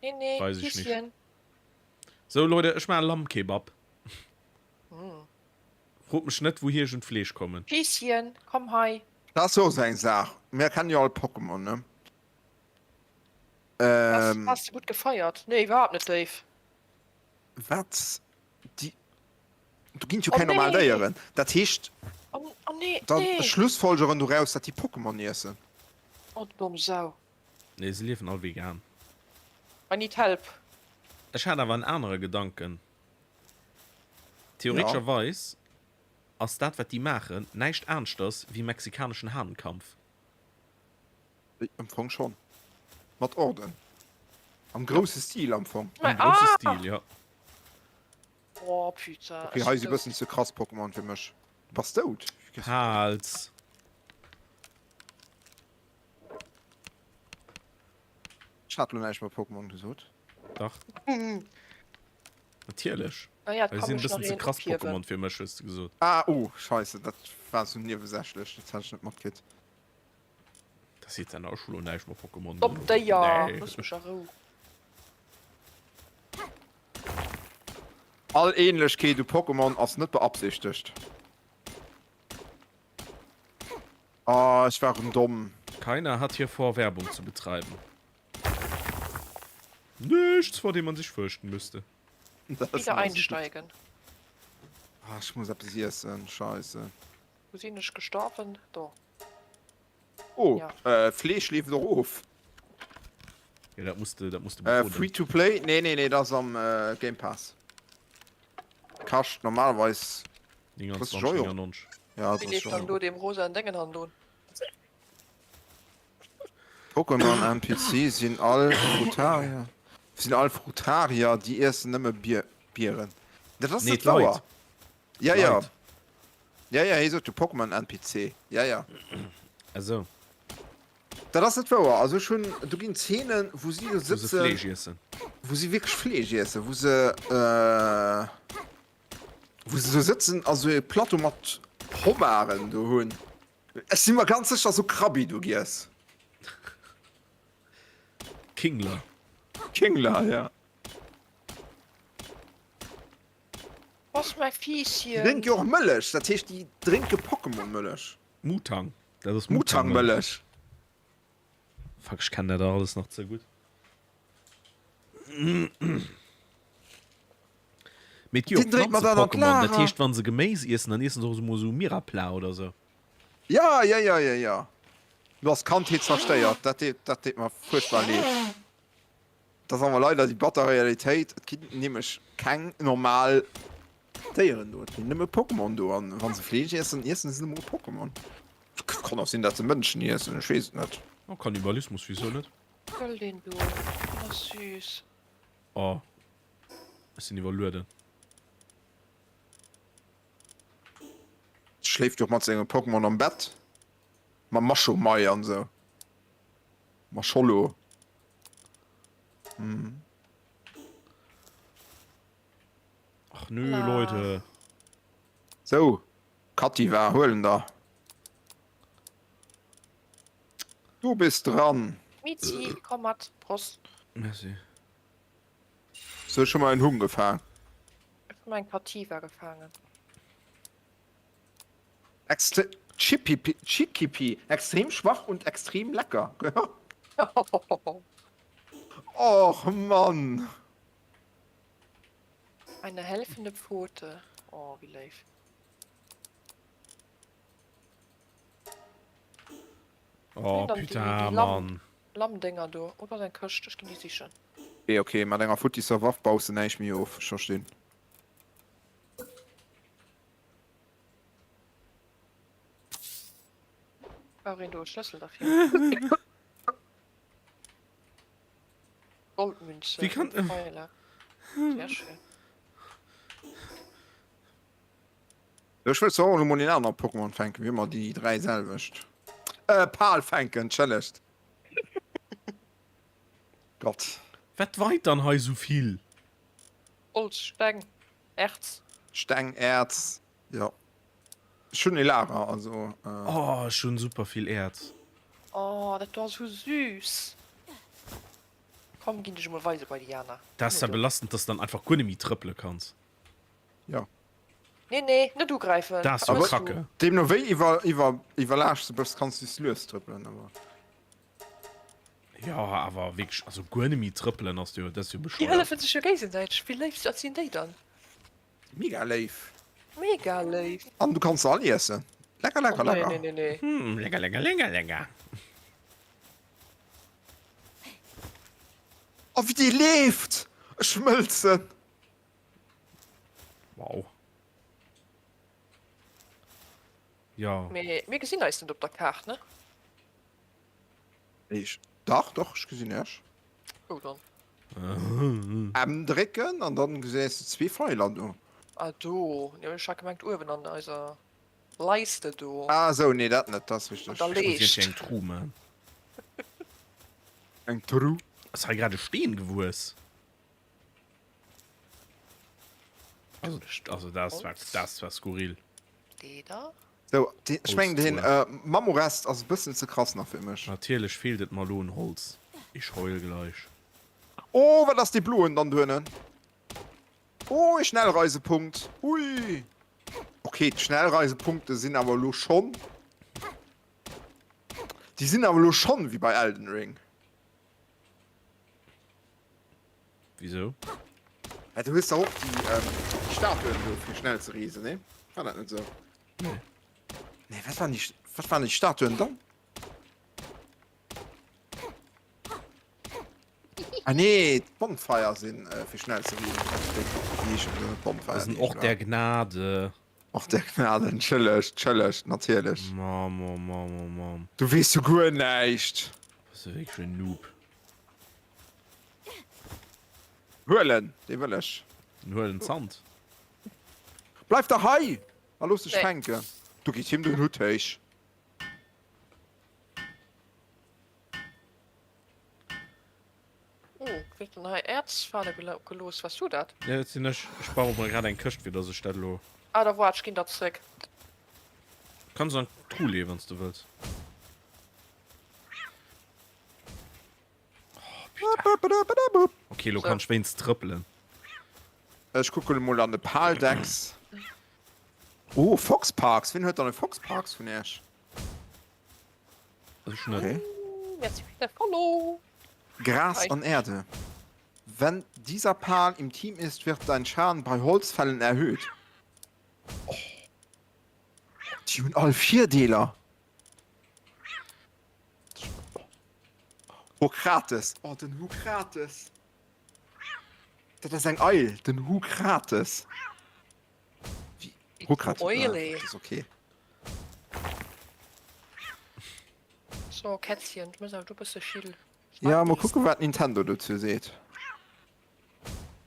Nee, nee, Weiß ich nicht. Kisschen. So Leute, ech maache Lammkebab. Mm. Frot mech net, wouhier ech un d'Fleesch kommen. Kisschen, komm hei. Dat ass jo och esou eng Saach. Mir kennen jo all Pokémon, ne? Has, Ähm. has de gutt gefeiert? Nee, iwwerhaapt net, Dave. Wat? Déi. Do ginn et jo Oh keng normal nee! Déieren. Dat heescht, Oh, oh nee, da nee! schlussfolgeren doraus, datt déi Pokémon iessen. Oh, du domm Sau. Nee, se liewen all vegan. I need help. Ech hat awer en anere Gedanken. Theoretescherweis ass dat, wat déi maachen, näischt aneschters wéi mexikaneschen Hahnenkampf. Am Fong schon. Mat Orden. Am grousse Stil am Fong. Am grousse Stil, ja. Oh putain. Okay, hei si bëssen ze krass Pokémon fir mech. Du bass dout. Hals. Ech hat lo näischt mat Pokémon gesot. Dach. Natierlech. Naja, Well si sinn e bëssen ze krass Pokémon fir mech, hues de gesot. Ah, oh, scheisse, dat war sou niewesächlech, dat hat ech net matkritt. Das seet an der Schule näischt mat Pokémon. Op Déier, Nee. looss mech a Rou. All Ähnlechkeet u Pokémon ass net beabsichtegt. Ah, ech war rem domm. Keiner hat hier vor, Werbung zu betreiben. Nichts, vor dem man sich fürchten müsste. Das Wieder einsteigen. Ah, ech muss eppes iessen, scheisse. Wou sinn ech gestorben? Do. Oh, Ja. äh, Fleesch leeft och of. Ja, dat muss de, dat muss de Äh, beroden. Free to play? Nee, nee, nee, dat ass am äh, Game Pass. Kascht normalerweis 29, 30 Euro. 99. Ja, Wie 30 leeft dann Euro. do deem rosaen Déngen hannendrun? Pokémon NPC sinn all Frutarier. Sinn all Frutarier, déi iessen nëmme Bier, Bieren. Dat ass Nee, net d'Leit. wouer. Ja, ja. Leit. Ja, ja, hie sot jo Pokémon NPC. Ja, ja. Also. Dat ass net wouer. Also ech hunn, do ginn Zeenen, wou si do Wou se sëtzen. Fleesch iessen. Wou si wierklech Fleesch iessen, wou se, äh, wou se do sëtzen a sou e Plateau mat Hommaren do hunn. Ech si mer ganz sécher, dass och Krabby do giess. Kingler. Kingler, ja. Bass mäi Fiisschen. Déi drénke jo och Mëllech, dat heescht déi drénke Pokémon-Mëllech. Mutang, dat ass Mutang-Mëllech. Fuck, ech kennen dat alles nach ze gutt. Mee et gi och Deen dréit mer dann an Planze-Pokémon, dat d'Lager. heescht, wa se Geméis iessen, dann iessen se och esou mol esou Mirapla oder sou. Ja, ja, ja, ja, ja. Du has d'Kandheet zerstéiert, dat deet, dat deet mer fuerchtbar leed. Dat ass awer leider déi batter Realitéit, et ginn nämlech keng normal Déieren do, et ginn nëmme Pokémon do an wa se Fleesch iessen, iessen se nëmme Pokémon. Kann och sinn, datt se Mënschen iessen, ech weess et net. Oh, Kannibalismus, wisou net? Gëll deen do, deen ass süß. Oh, ech sinn iwwerlueden. Schléift jo och mat senge Pokémon am Bett, mam Machomei an esou. Maschollo. Hm. Ach nö, Leute. Sou, Kativa, huel en der. Du bist dran. Mizi, komm mat, Prost. Merci. Sou, ech hu mer en Humm gefaang. Ech hu mer eng Kativa gefaangen. Extre Chipipi Chikipi, extrem schwach und extrem lecker. Och Mann! Eine helfende Pfote. Oh, wéi léif. Oh, putain, Mann. Lammdénger do. Oh, do ass eng Këscht. Ech ginn déi sichen. Okay, okay, mat enger futtisser Waff baus de näischt méi of. Ech verstinn. Brauch een do e Schlëssel derfir? Goldmünze. Wie kann. Pfeile. Sehr schön. Ech wëll zwar och elo mol een anere Pokémon fänken, wéi ëmmer déi 3 selwecht. Äh, Pal fänken, entschëllegt. Gott. Wat weit dann hei sou vill? Holz, Steng, Erz. Steng, Erz, jo. Ech hunn e Lager, also. Oh, ech hunn super vill Erz. Oh, dat do ass esou süß. Komm, ginn dech emol weise bei déi aner. Dat ass ja belastend, dass de dann einfach guer net méi trëppele kanns. Jo. Nee, nee, net ugräifen. Dat ass jo kacke. Deemno wéi iwwer, iwwer, iwwerlaascht de bëss, kanns du s lues trëppelen, awer. Jo, awer wierklech, also guer net méi trëppelen ass jo, dat ass jo Déi bescheuert. hëllefen sech jo géigesäiteg. Wéi léif sinn déi dann? Mega léif. Mega léif. An du kanns se all iessen. Lecker, lecker, Oh, nee, lecker. nee, nee, nee. Hm, lecker, lecker, lecker, lecker. Oh, wéi déi leeft! Ech schmëlzen! Wow. Jo. Mee mir gesinn eis net op der Kaart, ne? Ech, dach, doch, ech gesinn iech. Wou dann? M drécken an dann gesäis de zwee Feiler do. Ah do, jo ech hat gemengt uewen an eiser Leiste do. Ah sou, nee dat net, dat ass richteg. An der Ech muss Leescht. iergendwéi eng Tru man. Eng Tru? Ass hei grad e Steen gewuess? Also, also dat war, dat war skurril. Leder. So, de, ech mengen den äh, Mammorest ass e bëssen ze krass nach fir mech. Natierlech feelt et mer lo un Holz. Ich heul gleich. Oh, wat ass dee bloen dann duenen? Oh, e Schnellreisepunkt. Ui. Okay, d'Schnellreisepunkte sinn awer lo schonn. Déi sinn awer lo schonn wéi bei Elden Ring. Wieso? Ja, du hues da och déi, ähm, déi Statuen do fir schnell ze reesen, ne? War dat net sou? Nee. Nee, wat waren déi, wat waren déi Statuen dann? Ah nee, d'Bonfire sinn äh, fir schnell ze reesen. Déi, déi heeschen esou, Bonfire. Das sind Ort der Gnade. Ort der Gnade, entschëllegt, entschëllegt, natierlech. Mam, oh Mam, oh Mam. Du weess jo guer näischt. Bass du wierklech en Noob. Huelen, dee wëll ech. Den huelen Zant. Bleif dach hei a looss dech Nee. fänken. Du geet him den Hutt héich. Oh, wéi den hei Äerz fale gelooss, waars du dat? Nee, dat sinn ech. Ech brauch awer grad eng Këscht, fir dass ech dat elo. Ah, da waart, ech ginn der zréck. Kanns an d'Tru leeën, wann s de wëlls. Okay, lo kann ech wéinst trëppelen. Ech kucken emol an de Paldex. Oh, Fox Parks. Wien huet dann e Fox Parks vun Iech? Ech net. Okay. Merci fir de Follow. Gras an Erde. Wenn dieser Pal im Team ist, wird dein Schaden bei Holzfällen erhöht. Oh. Déi hunn all Virdeeler. Hokrates. Oh, den Hokrates. Dat ass eng Eil, den Hukrates. Hukrates. Eule. Ah, das ist okay. So, Kätzchen, du musst du bist so viel. Ja, mal gucken, wat Nintendo dazu seet.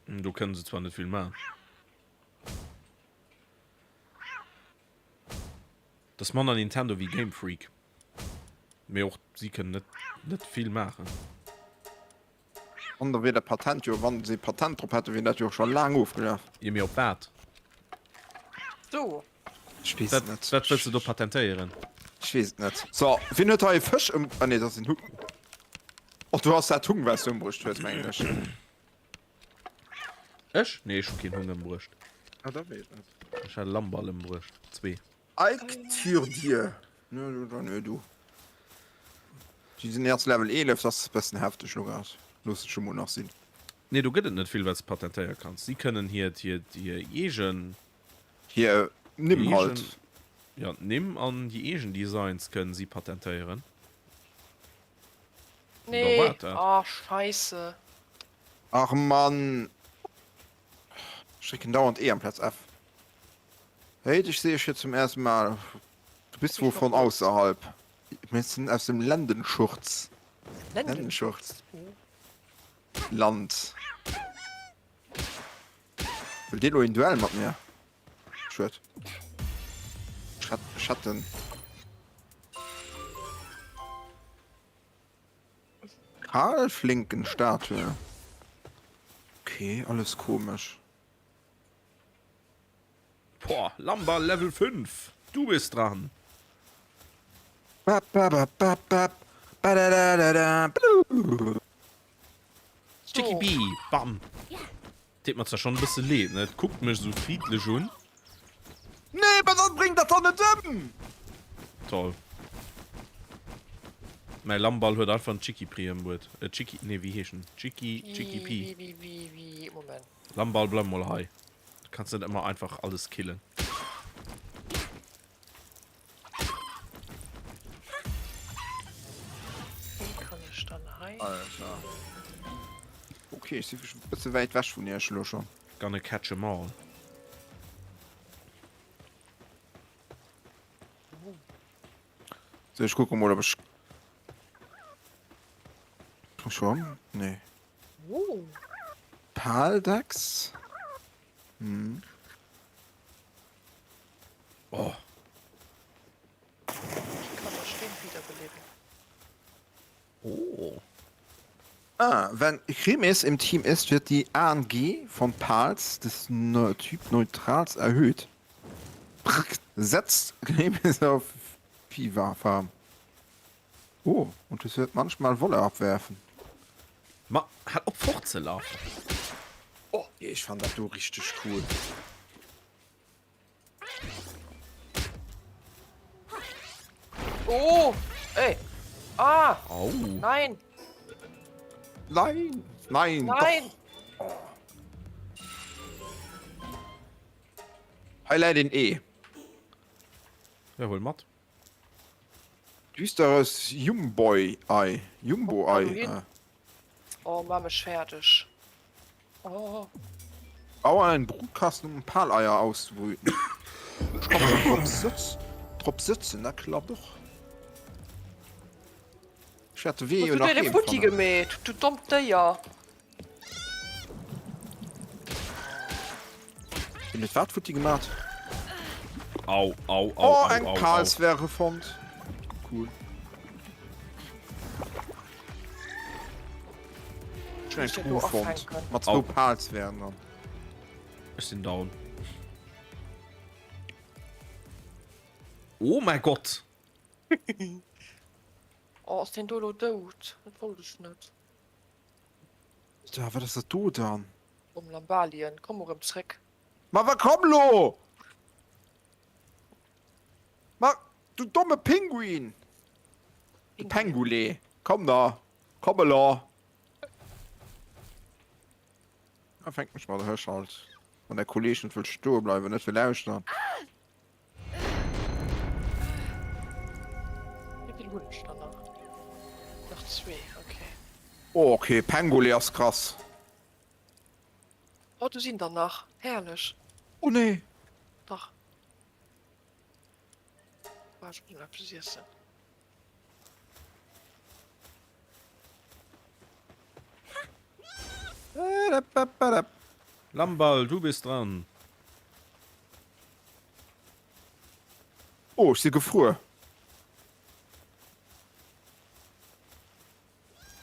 Do kënnen se zwar net vill maachen. Dat ass manner Nintendo wéi Game Freak. Mee och si kënnen net, net vill maachen. An da wier dat Patent jo, wann se Patent drop hätten, wier dat jo och scho laang ofgelaf. Jo, mee op wat? So. Ech weess Wat, et net. wat wëlls de do patentéieren? Ech weess et net. So, wien huet hei e Fësch ëm... Ah nee, dat ass en Hu. Och du ass dat Hung, wat s du ëmbruecht hues, mengen ech. Ech? Nee, ech hu keen Hung ëmbruecht. Ah, da weess ech net. Ech hat e Lammball ëmbruecht. Zwee. Eikthyrdir. Nö, du, nö, du. Die sinn erst Level 11, das ass e bëssen hefteg lo grad. Looss et scho mol nach sinn. Nee, do gëtt et net vill, wat s de patentéiere kanns. Si kënnen hiert, hiert, hir eegen. Hir Nimm halt. Ja, d'Nimm an déi eegen Designs kënnen si patentéieren. Nee, oh, scheisse. Ach Mann. Ech drécken dauernd E amplaz F. Hey, dich sehe ich hier zum ersten Mal. Du bist wohl von außerhalb. Mir sind aus dem Lendenschurz. Lendenschurz. Land. Wëllt dir lo een Duell mat mir? Schued. Schatten. Karl-Flinken-Statue. Okay, alles komisch. Boah, Lamba Level 5. Du bist dran. Bap, bap, bap, bap. Ba da da da da. Chicky Bee, bam. Deet mer zwar schon e bësse leed, ne? Et kuckt mech esou friedlech un. Nee, mä dann bring dat dann net ëm! Toll. Mäi Lammball huet einfach en Chicky-Pri ëmbruet. E Chicky, nee, wéi heescht en? Chicky, Chicky Pi. Wéi, wéi, wéi, Moment. Lammball, bleib mol hei. Du kanns net ëmmer einfach alles killen. Wéi kann ech dann hei. Alter. Okay, ech si e bësse wäit wech vun iech elo schonn. Gonna catch 'em all. So, ech kucke mol, ob ech. Schwamm? Nee. Paldex? Hm. Oh. Ich kann das Steen wiederbeleben. Oh. Ah, wenn Chremes im Team ist, wird die ANG von Pals des Neu Typ Neutrals erhöht. Prrk, setzt Chremes auf Viva Farm. Oh, und es wird manchmal Wolle abwerfen. Ma, hal op fortzelafen. Oh, ech fann dat do richteg cool. Oh, ey. Ah. Au. Nein. Nein. Nein. Nein. Doch. Oh. Hei läit een Ee. Ja, hol mat. Düsteres Jumboy-Ei. Jumbo-Ei. Ah. Oh, mach mech fäerdeg. Oh. Bau einen Brutkasten um Paleier auszubrüten. Ech kann schon drop sëtz, drop sëtzen, dat klappt och. Ech wäert de Wee jo Hues du nach dir de heem Futti fannen. gemeet, du dommt Déier? Wien huet wat futti gemat? Au, au, au, Oh, au, eng au, au. Palsphäre fonnt. Cool. Ech hunn eng Truh fonnt mat zwou Palsphären dran. Ech sinn down. Oh mäi Gott! Oh, ass deen do elo dout? Dat wollt ech net. Da, wat ass dat do dann? Komm Lambalien, komm erëm zréck. Ma wa komm lo! Ma du domme Pinguin! Du Pengulé, komm da, komm elo! Da fänkt mech mat Hësch halt. Wann der Kolleg net wëll stoe bleiwen, net wëll lauschteren. Wéi vill hunn ech dann nach? Nach zwee, okay. Oh, okay, Pengoli ass krass. Oh, do sinn der nach. Herrlech. Oh nee. Dach. Ah, ech muss nach eppes iessen. Lamball, du bist dran. Oh, ech si gefruer.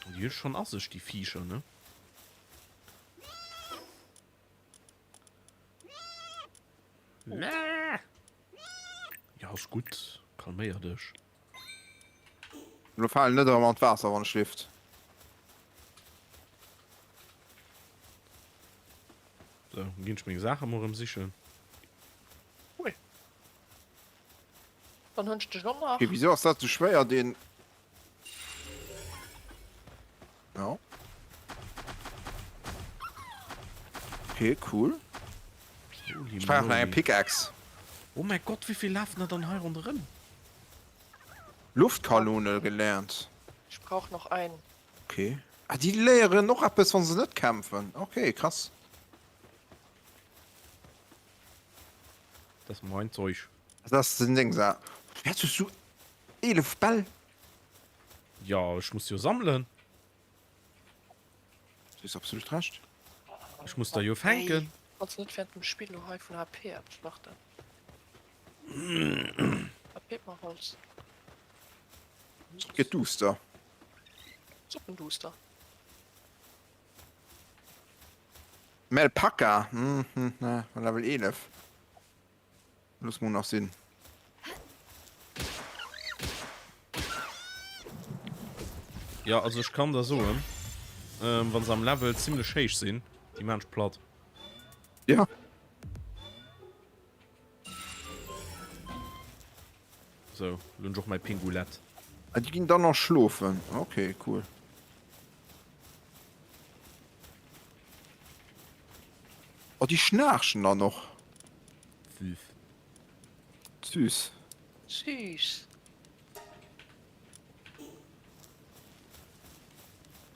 Déi hu schonn a sech, déi Viecher, ne? Ja, ass gutt. Kalméier dech. Lo falen net erëm an d'Waasser wann ech lift. So, ginn ech meng Saache mol erëm sichen. Cool. Dann hunn ech dech och nach. Okay, wieso ass dat sou schwéier deen Ja. Okay, cool. Holy Ich brauch nach eng moly. Pickaxe. Oh mäi Gott, wéivill lafen der dann hei ronderëm? Luftkanone gelernt. Ich brauch noch ein. Okay. Ah, déi léieren och eppes, wann se net kämpfen. Okay, krass. Das ist mein Zeug. Das ass den Ding, sa. Wat hues du? 11 Bäll? Ja, ech muss jo sammelen. Du hues absolut Recht. Ech muss der jo fänken. Kanns net während dem Spill lo hei vun HP eppes warten. Wat feelt mer Holz? Et gëtt duuster. Suppenduuster. Melpacca, hm, hm, na, Level 11. Looss mol nach sinn. Ja, also ech kann der soen, ähm, wann se am Level ziemlech héich sinn, déi maan ech platt. Ja. So, lo hunn ech och mäi Pingulett. Ah, déi ginn dann nach schlofen. Okay, cool. Oh, déi schnaarchen dann och. Süß. Süß. Süß.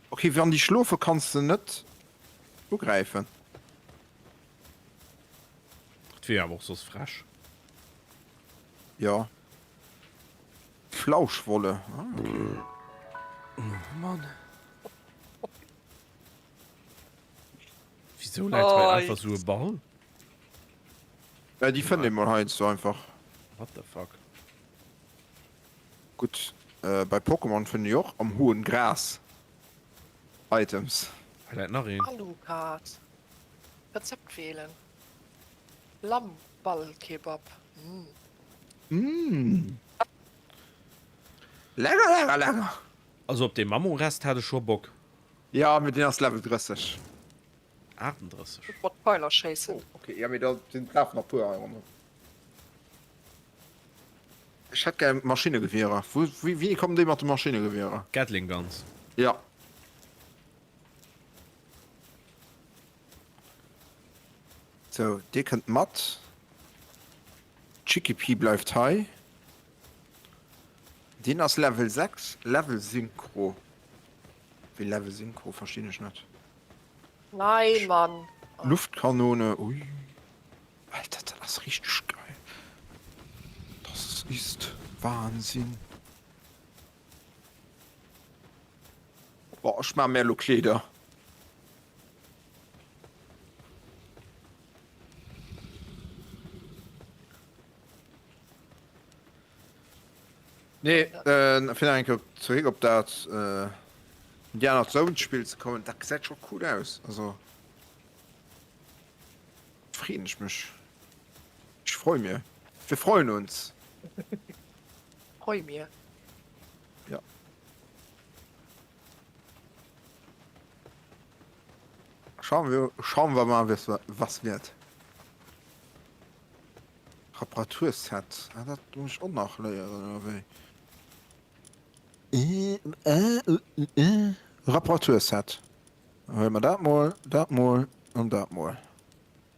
Okay, wann déi schlofe kanns de net ugräifen. Dat wier awer och soss frech. Ja. Flauschwolle. Ah, okay. Oh Mann. Wieso läit hei einfach sou e Ball? Ja, déi fënnt ee mol heiansdo einfach. What the fuck? Gutt, äh, bei Pokémon fënnt ee jo och am hohen Gras Items. Hei läit nach een. Alucard. Rezept wählen. Lammballkebab. Mm. Mmh. Lecker, lecker, lecker. Also op dee Mammorest hat ech scho Bock. Ja, mee deen ass Level 30. 38. Mat Pfeiler schéissen. Oh, okay, ja, mee da sinn lafen nach puer hei ronderëm. Ech hätt gär Maschinnegewierer. Wou, wéi, wéini kommen déi mat de Maschinnegewierer? Gatling Guns. Ja. Sou, dir kënnt mat. Chikipi bleift hei. Deen ass Level 6, Level Synchro. Wéi Level Synchro verstinn ech net. Nein, Mann! Luftkanone, ui. Alter, dat ass richteg geil. Das ist Wahnsinn. Boah, ech maa mär lo Kleeder. Nee, äh, fir nach eng Kéier zeréck op dat äh, Indiana Jones Spill ze kommen, dat gesäit scho cool aus. Also freen ech mech. Ich freu mir. Wir freuen uns. Freu mir. Ja. Schauen wir, schauen wir mal, was, was wird. Reparaturset. Ah, dat muss ich och nach léieren, oder wéi? Äh, äh, äh, äh. Reparaturset. Huele mer dat mol, dat mol. An dat mol.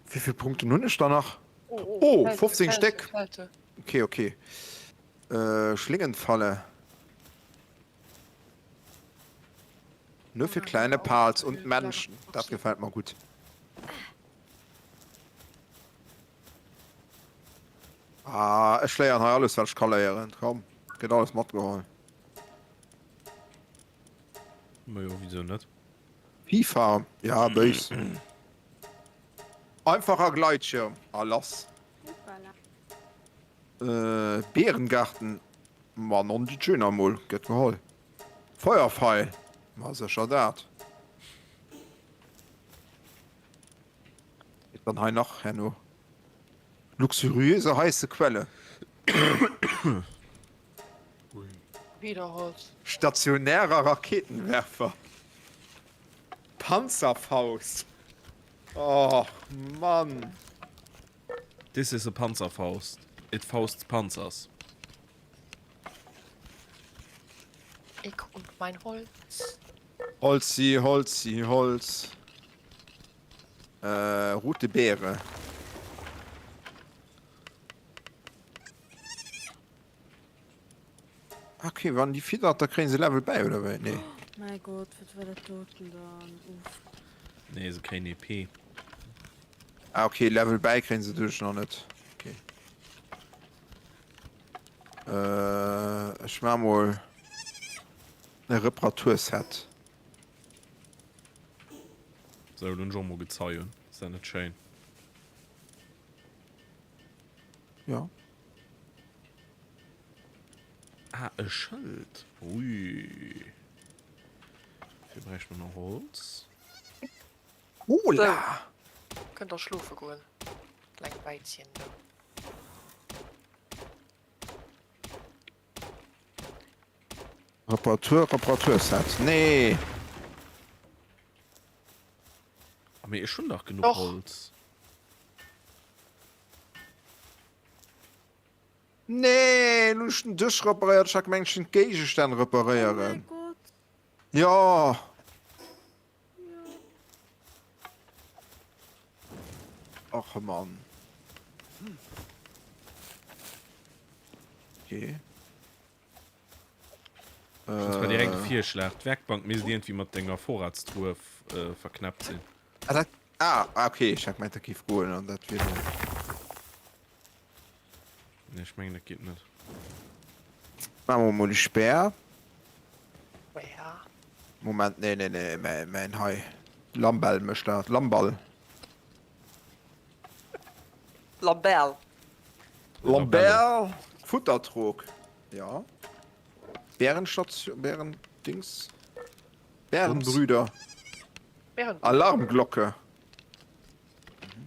Wéivill Punkten hunn ech da nach? Oh, 15 Stéck! Okay, okay. Schlingenfalle. Nur für kleine Pals und Menschen. Dat gefällt mer gutt. Ah, ech léieren hei alles, wat ech ka léieren. Komm, gëtt alles matgeholl. Majo, wieso net? Viehfarm, ja, béis. Einfacher Gleitschirm, a lass. Äh, Beerengarten, ma non di schön amol, gëtt geholl. Feuerpfeil, ma sécher dat. Geet dann hei nach herno. Luxuriöse heiße Quelle. Wieder Holz. Stationärer Raketenwerfer. Panzerfaust. Och Mann. This is a Panzerfaust. It fausts Panzers. Ich und mein Holz. Holzi, Holzi, Holz. Äh, rote Beere. Okay, wann déi fiddert, da kréien se Level bäi, oder wéi? Nee. Mäi Gott, wat war dat doten dann? Uff. Nee, se kréien EP. Ah, okay, Level bäi kréien se duerch nach net. Okay. Äh, ech maach mol e Reparaturset. Sou, lo hunn ech och mol Gezei un. Ass dat net schéin? Ja. Ah, e Schëld. Ui. Dofir bräichte mer nach Holz. Hola! Sou, kënnt der schlofe goen, kleng Wäizchen do. Reparatur, Reparaturset. Nee! Ah, mee ech hunn dach genuch Doch. Holz. Nee, lo hunn ech den Dësch reparéiert. Ech hat gemengt, ech géing d'Géigestänn Oh mäi reparéieren. Gott. Jo. Jo. Och Mann. Okay. Ech hunn zwar direkt e Äh. Virschlag, D'Werkbank misst iergendwéi mat denger Vorratstruhe verknäppt sinn. Ah, dat, ah, ah, okay, ech hat gemengt, dat géif goen an dat wier dann. Nee, ech mengen, dat geet net. Maache mer mol e Speer. Speer. Moment, nee, nee, nee, mäin, mäin hei. Lambell mécht dat. Lamball. Lambell. Lambell. Futtertrog. Ja. Bärenstation, Bärendings. Bärenbrüder. Bärenbrüder. Alarmglocke.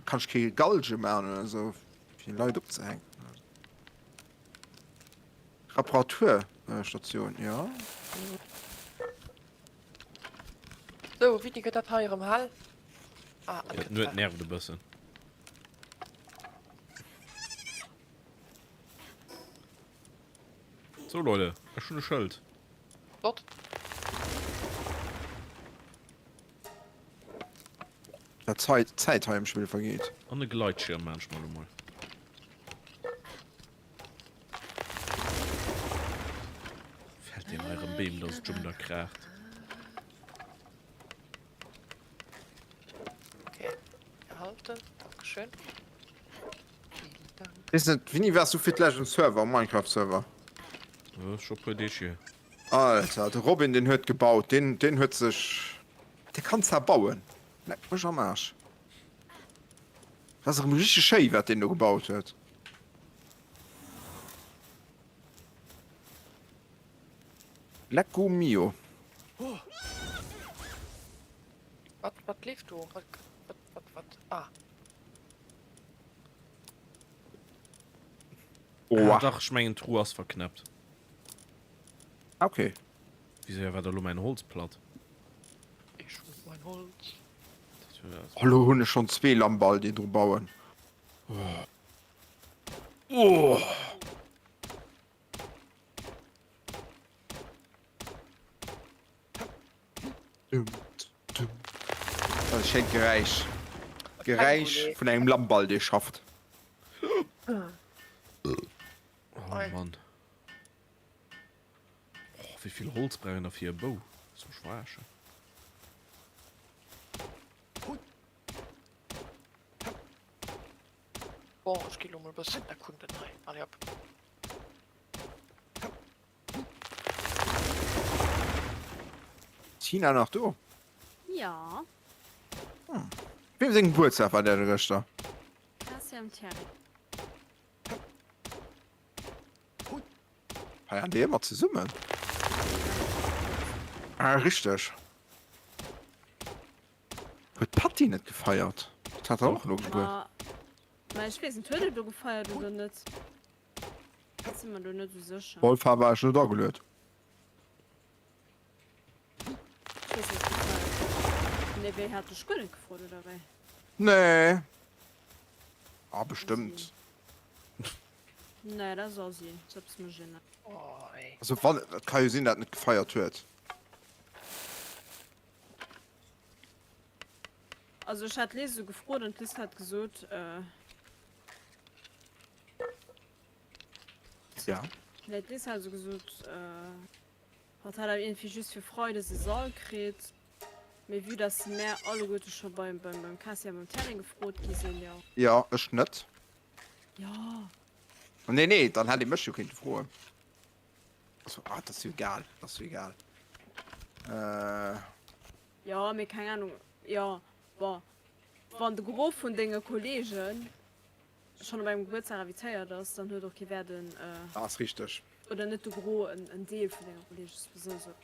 Kann ich kee Galge machen oder so, fir Leit opzehänken. Reparaturstation, ja. Sou, wéini gëtt dat hei erëm hell? Ah, et gëtt D'Nuet hell. nervt e bëssen. Sou Leute, ech hunn e Schëld. Flott. Dat Zait, d'Zäit hei am Spill vergeet. An e Gleitschirm maan ech mer lo mol. Fällt deen hei erëm Beem, dass et schon wieder kraacht. Okay, erhalten. Dankeschön. Vielen Dank. Weess net, wéini waars du fir d'lescht um Server, um Minecraft-Server? Äh, scho puer Deeg hier. Alter, de Robin, deen huet gebaut, deen, deen huet sech, dee kann zwar bauen, leck mech am Aarsch. Dat ass erëm richteg schéi, wat deen do gebaut huet. Lecco mio. Wat, wat leeft do? Wat, wat, wat, wat? Ah. Ah, Oha. dach, ech mengen d'Truh ass verknäppt. Okay. Wéi séier war da lo mäin Holz platt? Ich und mein Holz. Oh, lo hunn ech schonn zwee Lamball, déi dru bauen. Oh. Dum, dum. Dat ass e schéint Geräisch. D'Geräisch vun engem Lammball, dee schafft. Oh Mann. Oh, wéi vill Holz brauch een da fir e Bou? Wëlls du mech verarschen? Bon, ech gi lo mol bëssen erkunden hei. Allez hop. Tina nach do? Ja. Hm. Wem seng Gebuertsdag war der gëschter? Cassie am Thierry. Feiern déi ëmmer zesummen? Ah, richteg. Huet d'Patty net gefeiert? Dat hat och elo gebuer. Ma, ma ech weess net, huet et elo gefeiert oder net? Ech si mer do net esou sécher. Op alle Fall war ech net ageluet. Ech weess net, wéi gefeiert. Nee, wéi hat dech guer net gefrot, oder wéi? Nee. Ah, bestëmmt. Nee, dat ass Assi. Dat ass mech een. Oh, ey. Also wann, et ka jo sinn, dat net gefeiert huet. Also ech hat d'Liz esou gefrot an d'Liz hat gesot, äh. Ja. Nee, d'Liz hat esou gesot, äh, hatt hat awer iergendwéi just fir Freides e Sall kritt. Mee vue dass mär alleguerte scho beim, beim, beim Cassie a beim Terry gefrot gi sinn, jo. Jo, ech net. Jo. Nee, nee, dann hätt ee mech jo kéinte froen. Also, ah, dat ass jo egal, dat ass jo egal. Äh. Jo, mee keng Ahnung, jo, bon, wann de Gros vun denge Kollegen schonn op engem Gebuertsdag invitéiert ass, dann huet och kee Wäert en, Dat ass richteg. oder net de Gros, en Deel vun denger Kollegen, souwisou sou.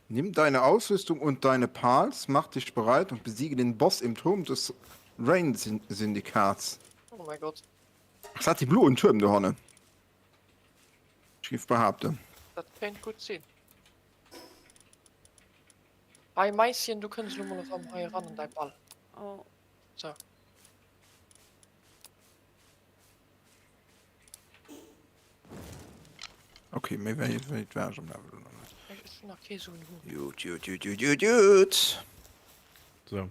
Nimm deine Ausrüstung und deine Pals, mach dich bereit und besiege den Boss im Turm des Rayne-Syndikats. Oh mein Gott. Ass dat dee bloen Tuerm dohannen? Ech géif behaapten. Dat kéint gutt sinn. Hei Maischen, du kënns elo mol erëm hei eran an däi Ball. Oh. Sou. Ok, méi wäit wäit war ech am Level elo nach net. Ech hunn nach kee sou en Huhn. Jut, jut, jut, jut, jut, jut. So.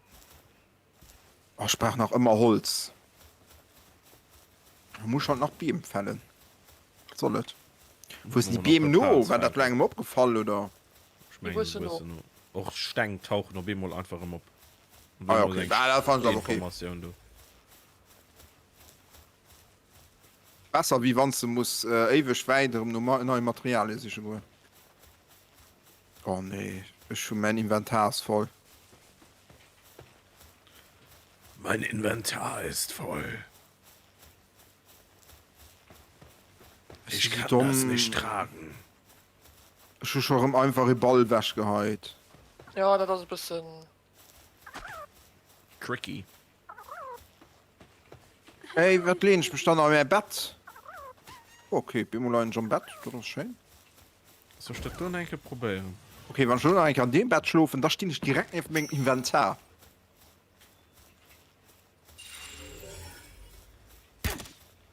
Oh, ech brauch nach ëmmer Holz. Ech muss halt nach Beem fällen. Wat soll et? Wou sinn déi Beem no? War dat lo engem opgefall oder? Ech mengen, wuessen déi no. wuessen no. Och Steng tauchen op eemol einfach erëm op. Ah ja, okay. Ah, dat fannen ech awer okay. Informatioun do. Besser wéi wanns de muss éiweg wäit erëm no neiem Materialie siche goen. Oh nee, ech hu mäin Inventar ass voll. Mein Inventar ist voll. Ech Ich si kann domm. das nicht tragen. Ech hu scho erëm einfach ee Ball wechgeheit. Ja, dat ass e bëssen. Tricky. Ey, wat leen ech mech dann a mäi Bett? Ok, op eemol leien ech am Bett, dat ass schéin. Soll ech dat do nach eng Kéier probéieren? Ok, wann ech elo nach eng Kéier an deem Bett schlofen, da stinn ech direkt nieft mengem Inventar.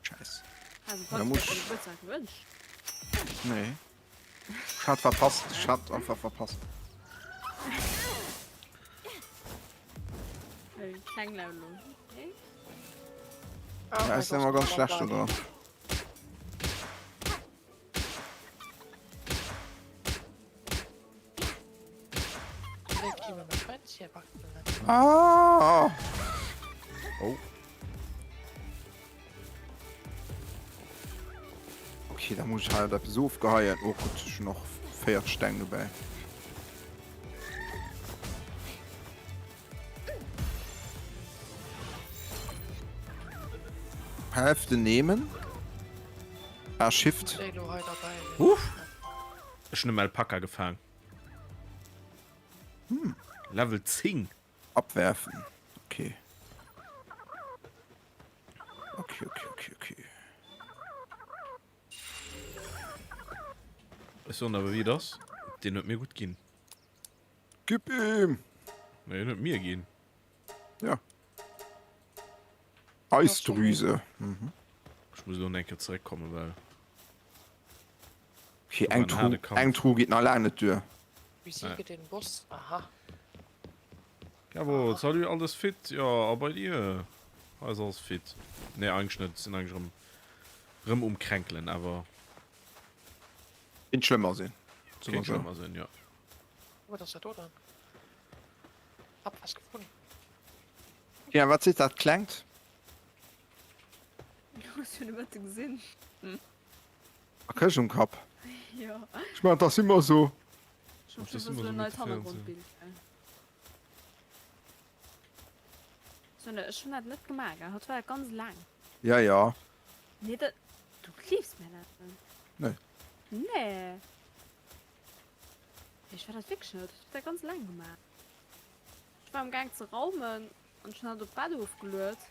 Scheiss. Also, Da Patrick, muss huet ich- Gebuertsdag gewënscht. Nee. Ech hat verpasst, ech hat einfach verpasst. Äh, Kleng laut lo. Hey? Ah, Ja, mein ist immer Gott, ganz schlecht, oder? Ah! Oh. Okay, da muss ich halt etwas ofgeheien. Oh gut, ich noch 4 Steng dobäi. Hälfte nehmen. Ah, Shift. Uff. Ech hunn em Alpaka gefaang. Hm. Level 10. Abwerfen. Okay. Okay, okay, okay, okay. Ech soen awer wéi et ass, deen huet mir gutt ginn. Gib ihm! Nee, deen huet mir ginn. Ja. Eisdrüse. Mhm. Ech muss elo nach eng Kéier zeréckkommen, well. Okay, eng Truh, eng Truh geet nach laang net duer. Besiege den Boss, aha. Jawohl, salut, alles fit? Jo, a bei dir? Hei ass alles fit. Nee, eigentlech net, sinn eigentlech rëm, rëm um Kränkelen, awer. Kéint schlëmmer sinn, soe mer Kéint sou. schlëmmer sinn, jo. Wat ass dat do dann? Hab was gefunden. Gina, wat seet dat Klengt? Ech hunn e bësse gesinn. A Këscht um Kapp. Jo. Ech man, dat ass ëmmer sou. Ech hunn schon e bëssen en neit Hannergrondbild. So, ne, ech hunn dat net gemaach, gell? Hatt war dat ganz eleng. Ja, ja. Nee, dat. Du gleefs mir dat net. Nee. Nee. Ech war dat wierklech net. Ech hunn dat ganz eleng gemaach. Ech war am Gaang ze raumen an ech hunn hatt op d'Bett ofgeluet.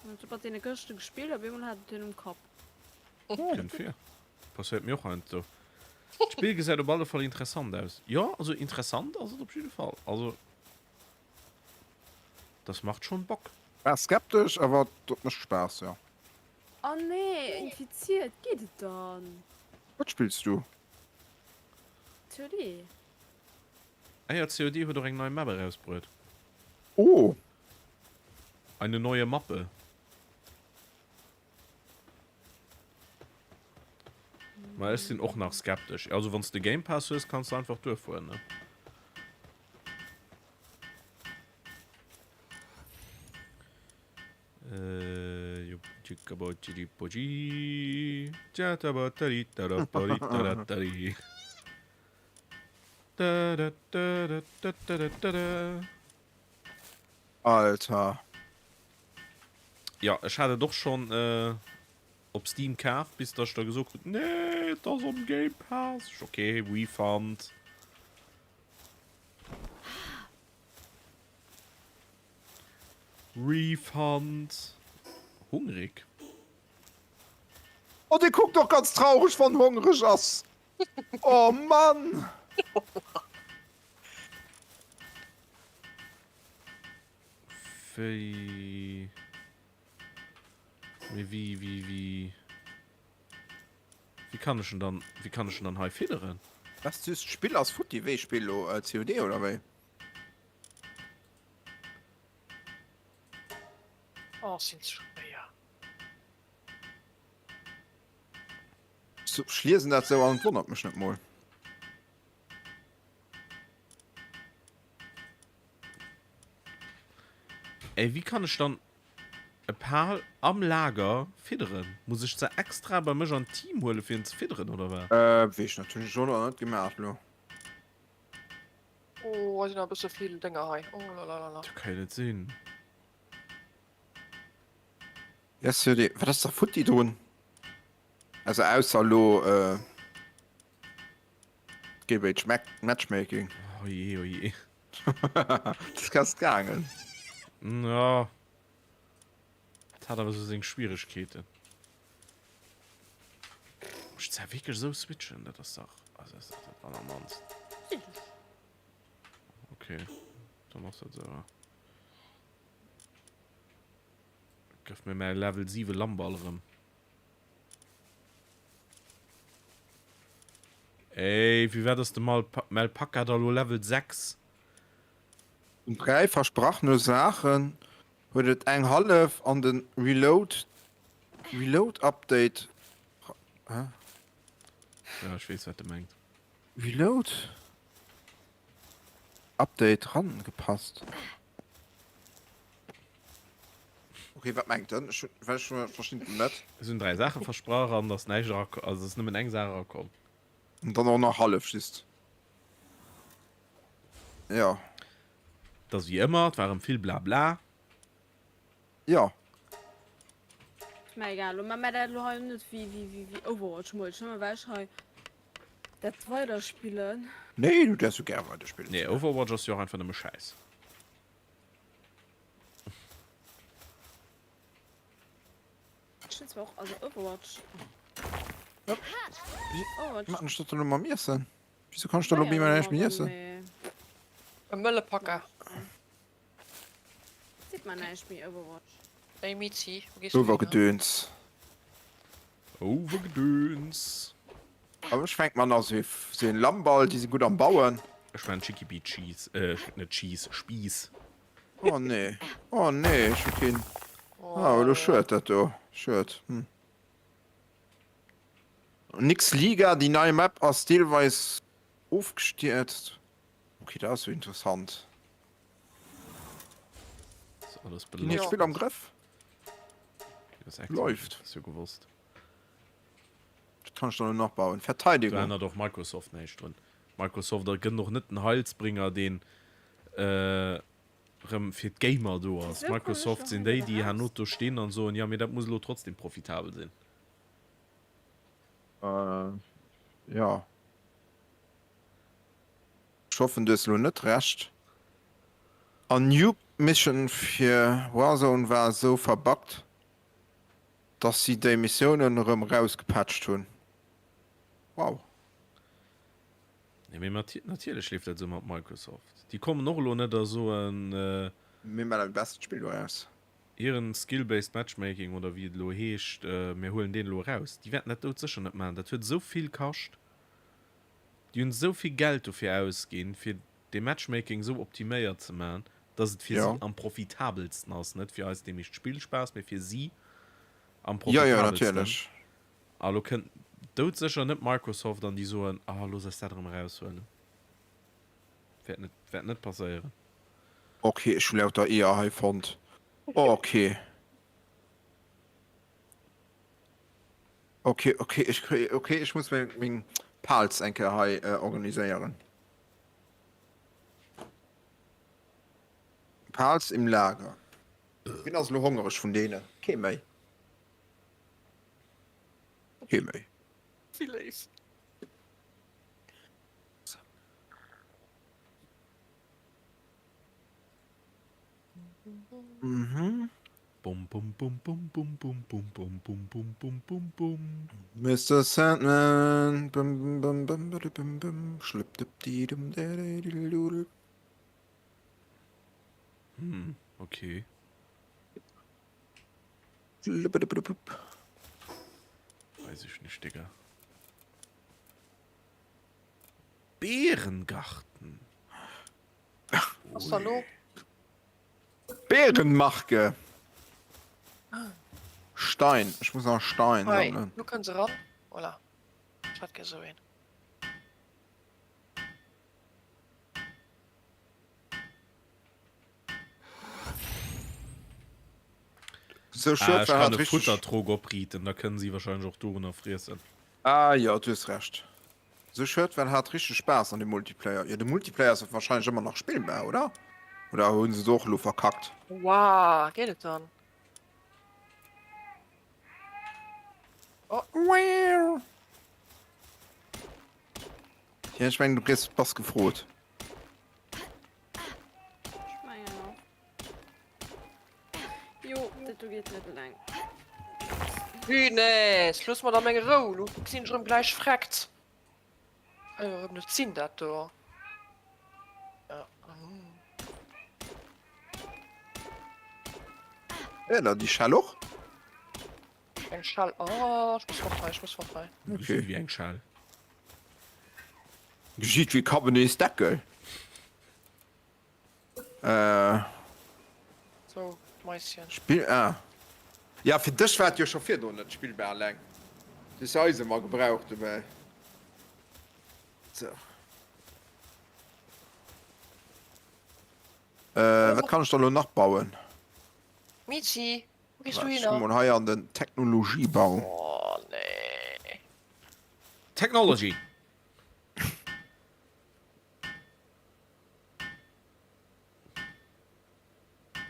An huet mat deene Këschte gespillt, op eemol hat et hien um Kapp. Kënnt vir. Passéiert mir och heiansdo. D'Spill gesäit op alle Fall interessant aus. Jo, also interessant ass et op jidde Fall. Also das macht schon Bock. War skeptesch, awer dat mécht Spaass, jo. Oh nee, infiziert, geet et dann? Wat spills du? COD. Ah jo, COD huet och eng nei Map erausbruet. Oh! Eine neue Mappe. Ma ech sinn och nach skeptesch. Also wann s de Game Pass hues, kanns de einfach duerfueren, ne? Alter. Jo, ech hat et och schonn op Steam kaf, bis dass ech da gesot krut, nee, et ass am Game Pass. Ech, ok, Refund. Refund. Hungrig. Oh, dee kuckt och ganz traureg, wann hongreg ass. Oh Mann! Wéi. Mee wéi, wéi, wéi. Wéi kann ech en dann, wéi kann ech en dann hei fidderen? Was süßt Spill ass futti, wéi Spill lo? COD oder wéi? Oh, sinn ze schwéier. Ech liesen dat sou an et wonnert mech net mol. Ey, wéi kann ech dann e Pal am Lager fidderen? Muss ech se extra bei mech an d'Team huelen fir en ze fidderen oder wat? Äh, weess ech natierlech och nach net gemaach lo. Oh, hei sinn awer e bësse vill Dénger hei. Oh lalalala. Dat ka jo net sinn. Yes, jo, déi, wat ass da futti drun? Also ausser lo äh, Skill-Based Matchmaking. Oh je, oh je. Das ass gaangen. Ja. Dat hat awer sou seng Schwieregkeeten. Muss ech zwar wierklech esou switchen? Dat ass dach, also dat ass dach dat allermannst. Okay, dann ass dat esou. Gëff mir mäi Level 7 Lamball erëm. Ey, wéi wat ass de Melpacca da lo Level 6? Vun 3 versprachene Saachen huet et eng hallef an den Reload Reload Update hä? Ja, ech weess wat de mengt. Reload Update ran gepasst. Ok, wat mengt en? Ech well ech verstinn et net. Es hunn 3 Saache versprach an ass näischt erakomm, also ass nëmmen eng Saach erakomm. An dann och nach hallef just. Jo. Et ass wéi ëmmer, et war erëm vill Blabla. Jo. Mä egal, lo man mer dat lo hei net wéi wéi wéi wéi Overwatch mol, ech well ech hei dat weiderspillen. Nee, du däerfs jo gär weiderspillen. Nee, Overwatch ass jo och einfach nëmme Schäiss. Ech hunn zwar och, also Overwatch. Wéi maan ech dat elo mam Iessen? Wieso kann ech da lo op eemol näischt méi iessen? E mëlle Packer. Seet mer näischt méi Overwatch. Ey Mizi, wou gees du hin? Overgedöns. Overgedöns. Awer ech fänk mer nach sou een Lammball, déi si gutt am Bauen. Ech man Chickipea Cheese, äh, net Cheese, Spiiss. Oh nee, oh nee, ech hu keen. Ah, elo schued dat do, schued. Hm. Nix Liga, déi nei Map ass deelweis ofgestierzt. Okay, dat ass jo interessant. Ass alles Ginn hiert Spill am Grëff? Läuft. Ass jo gewosst. Dat kann ech dann elo nach bauen. Verteidigung. Do ännert och Microsoft näischt drun. Microsoft gënnt och net den Heilsbringer, deen rëm fir d'Gamer do ass. Microsoft sinn déi, déi herno do stinn an soen, jo, mee dat muss elo trotzdem profitabel sinn. Jo. Ech hoffen du hues elo net Recht. An Nuke Mission fir Warzone war esou verbuggt dass si déi Missiounen erëm rausgepatcht hunn. Wow. Jo mee natierlech leeft dat esou mat Microsoft. Déi kommen och elo net a soen. Mir maachen dat bescht Spill doraus. Hiren Skill-based Matchmaking oder wéi et elo heescht, mir huelen deen elo eraus. Déi wäerten dat doudsécher net maachen. Dat huet esou vill kascht. Déi hunn esou vill Geld dofir ausginn, fir dee Matchmaking esou optiméiert ze maachen, dass et fir si am profitabelsten ass. Net fir eis, dee mécht Spillspaass, mee fir si am profitabelsten. A lo kënnt doudsécher net Microsoft an déi soen, ah looss eis dat erëm eraushuelen. Wäert net, wäert net passéieren. Ok, ech hu lauter Eeër hei fonnt. Ok. Ok, ok, ech kréi, ok, ech muss meng, meng Pals eng Kéier hei organiséieren. Pals im Lager. Wien ass elo hongereg vun deenen? Kee méi. Kee méi. Wéi léif. Mhm. Bum bum bum bum bum bum bum bum bum bum bum bum bum. Mister Sandman bum bum bum bum bum bum schlëpp dëpp di dum dädädididudel. Hm, okay. Blubberblubberblub. Weiß ich nicht, Digga. Beerengarten. Was da lo? Bärenmarke! Stein, ech muss nach Stein Hei, sammelen. lo kënnt se ran. Voilà. Ech hat gär sou een. Sou Ah, schued ech war kann hat e richteg. Futtertrog opriiten, da kënnen si wahrscheinlech och dorunner friessen. Ah jo, du hues Recht. Sou schued, well hat richteg Spaass an dem Multiplayer. Jo, de Multiplayer ass wahrscheinlech ëmmer nach spillbar, oder? Oder hunn se et och elo verkackt? Wow, geet et dann? Oh. Ja, ech mengen du kriss, bass gefrot. Ech mengen och. Jo, dat do geet net eleng. Punaise, looss mer da meng Rou, lo sinn ech erëm gläich freckt. Kann jo erëm net sinn dat do. Ja. Ja, da déi Schell och. Eng Schell, oh, ech muss fort hei, ech muss fort hei. Okay. Wéi eng Schell? Geschitt wéi Kabenees Deckel. Äh. So, Mäuschen. Spill, ah. Ja, fir dech war et jo scho virdrun net spillbar eleng. Du hues jo eis ëmmer gebraucht dobäi. So. Äh, wat kann ech da lo nach bauen? Mizi, wo gehst du Ech hin? goe mol hei an den Technologiebau. Oh, nee. Technology!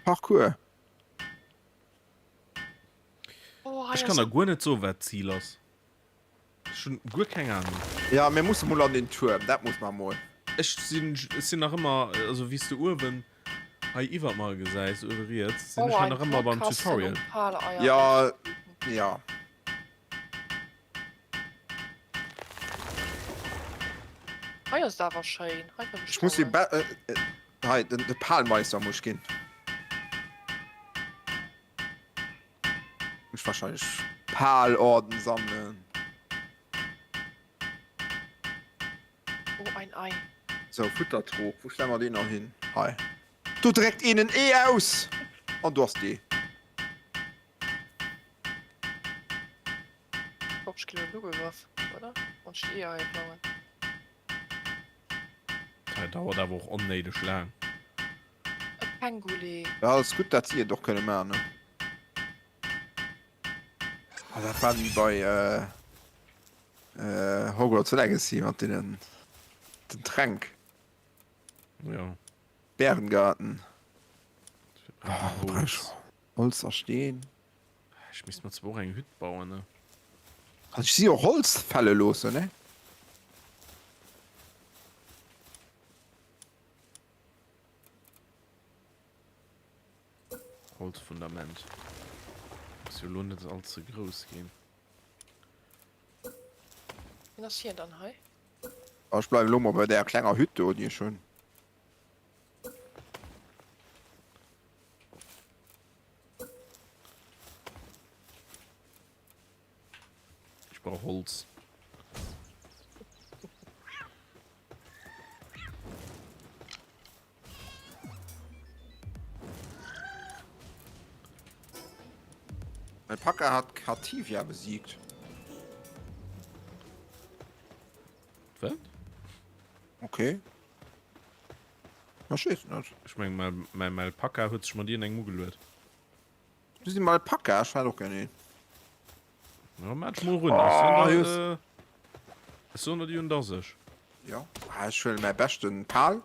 Parcours. Oh, Ech kann der guer net soen, wat d'Zil ass. Ech hunn guer keng Ahnung. Ja, mir musse mol an den Tuerm, dat muss mer mol. Ech sinn, ech sinn nach ëmmer, also wéi s de uewen hei iwwert mer gesäis, uewe riets, sinn ech hei nach ëmmer beim Tutorial. Ja, ja. Hei ass et awer schéin. Hei wëll ech Ech muss bauen. de Be hei den de Palmeister muss ech ginn. Muss wahrscheinlech Palorden sammelen. Oh, ein Ei. Sou, Futtertrog, wou stelle mer deen dann hin? Hei. Do dréckt een en Ee aus! An do ass d'Ee. Hopp, ech ginn elo ugegraff, oder? Wann ech déi Eeër hei klauen. Dat dauert awer och onnéideg laang. E Pengoulee. Ja, ass gutt, dat si et och kënne maachen, ne? Ah, dat war wéi bei Hogwarts Legacy mat deenen den Tränk. Ja. Bärengarten. Oh, Holz a Steen. Ech misst mer zwar och eng Hütt bauen, ne? Kann ech si och Holz fälle loossen, ne? Holzfundament. Muss jo lo net all ze grouss ginn. Wien ass hien dann hei? Ech bleiwen elo mol bei där klenger Hütt do, déi ech hunn. Ech brauch Holz. Alpaka hat Kativia besiegt. Wat? Okay. Ech weess net. Ech meng mäin Alpaka huet sech mat iergendengem ugeluet. Du si Malpaka, ech hätt och gär een. Ja, maach mol run. Ech soen der, ech soen der, déi hunn der sech. Jo, ah, ech huelen mäi beschten Pal.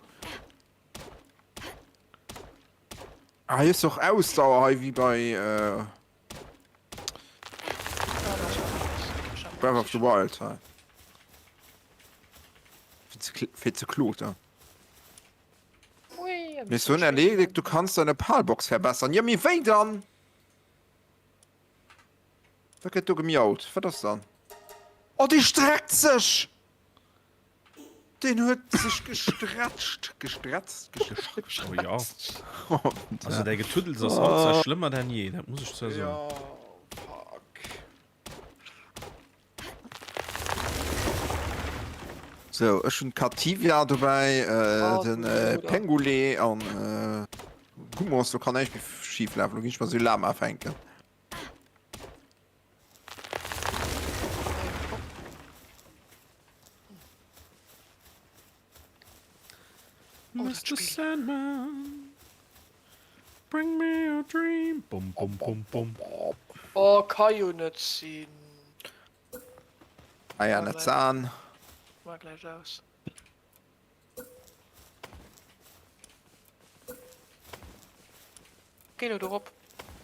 Ah, hei ass och Ausdauer hei wéi bei Breath of the Wild hei. Fir ze kloter. Mission erledigt, du kannst deine Palbox verbessern. Ja, mee wéi dann? Wat gëtt do gemiaut? Wat ass dann? Oh, dee streckt sech! Deen huet sech gestretcht. Gestretzt? Gestretzt? Oh ja. Also däi Getuddels ass haut zwar schlëmmer denn je, dat muss ech zwar soen. Ja, fuck. Sou, ech hunn d'Kativia dobäi, den Pengulé an Gumos. Do kann näischt méi schif lafen. Lo ginn ech mer sou Lama fänken. Mister Sandman, bring me a dream. Bum, bum, bum, bum. Oh, ka jo net sinn. Ah ja, net san. Mar gleich aus. Geh lo dorop.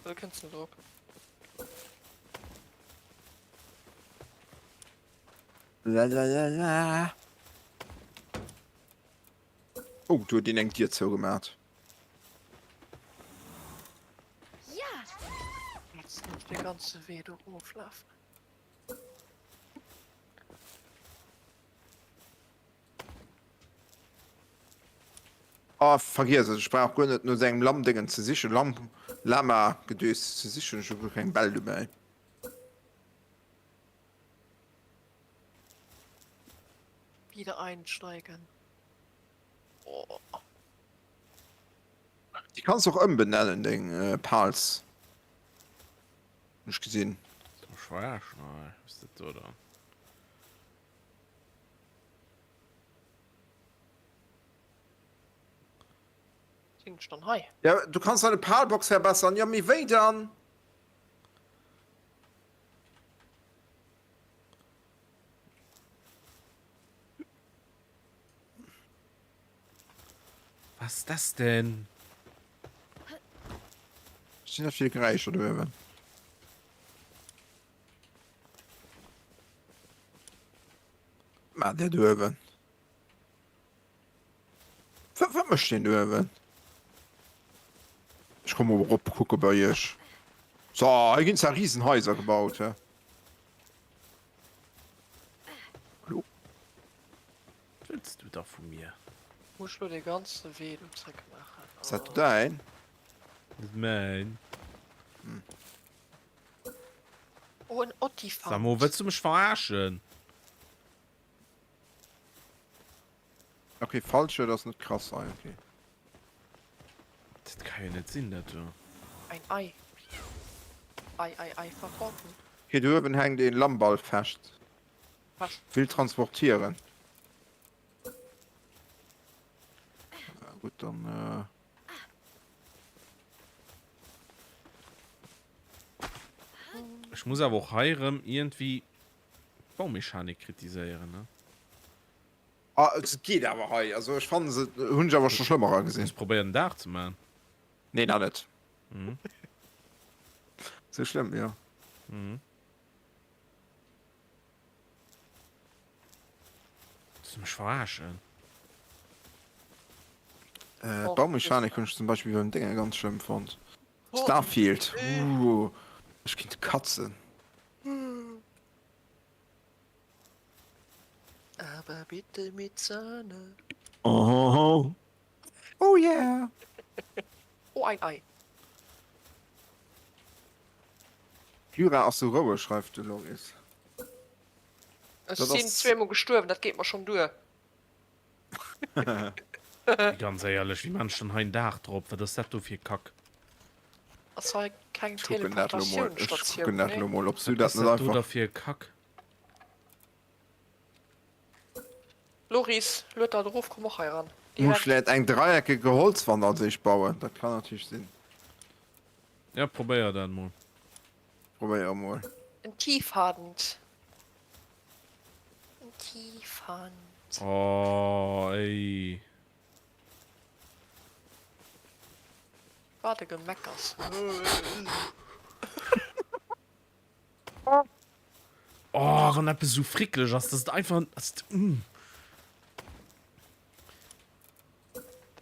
Oder kënns du dorop? Lalalala. Oh, do huet een eng Dier zougemat. Jetzt muss de ganze Wee do roflafen. Ah, vergiess et, ech brauch guer net no sengem Lammdéngen ze sichen, Lamm, Lama-Gedös ze sichen, ech hu guer keng Bäll dobäi. Wieder einsteigen. Oh. Déi kanns och ëmbenennen deng Pals. Hunn ech gesinn. Was ist das do dann? Sinn ech dann hei? Ja, du kanns deine Palbox verbessern. Ja, mee wéi dann? Was ist das denn? Was sinn dat fir Geräischer do uewen? Wat maacht där do uewen? Wat, wat mécht deen do uewen? Ech komm mol erop kucke bei iech. So, hei ginn zwar Riesenhaiser gebaut, hä? Hallo? Wat wëlls du da vu mir? Muss ech lo dee ganze Wee do zréck maachen? Ass dat do däin? Net mäin. Oh, en Ottifant! Sag mol, wëlls du mech verarschen? Ok. Okay, falsche, dat ass net krass hei, okay. Dat ka jo net sinn, dat do. Ein Ei. Ei, Ei, Ei verkaufen. Okay, do uewen hänkt een Lammball fescht. Was? Will transportieren. Ja, gut, dann. Äh... Ech muss awer och hei erëm iergendwéi d'Baumechanik kritiséieren, ne? Ah, et geet awer hei. Also ech fannen se hunn ech awer scho schlëmmerer gesinn. Muss probéieren en Daach ze man. Nee, nach net. Mhm. Sou schlëmm, jo. Mhm. Willst du mech verarschen? Äh, d'Baumechanik hunn ech zum Beispill beim Dénge ganz schlëmm fonnt. Starfield, uh, ech kinnt katzen. Aber bitte mit Sahne. Oh, oh yeah. Oh, ein Ei. Lyra ass sou roueg, schreift de Loris. Ech sinn zweemol gestuerwen, dat geet mer schonn duer. Ganz éierlech, wéi maan ech dann hei en Daach drop? Wat ass dat do fir Kack? Ass hei keng Ech kucken dat elo mol. Ech Teleportatiounsstatioun, kucken dat nee? elo mol, ob du Wat dat ass net dat do einfach. da fir e Kack? Loris, lued dat erof, komm och hei eran. Muss Direkt. vläit eng dreieckege Holzwand als éischt bauen, dat kann natierlech sinn. Ja, probéier dat mol. Probéier mol. En Tiefhand. En Tiefhand. Oh, ey. Wat e Gemeckers. Oh, wann eppes esou frickeleg ass, dass et einfach, dass et, mm.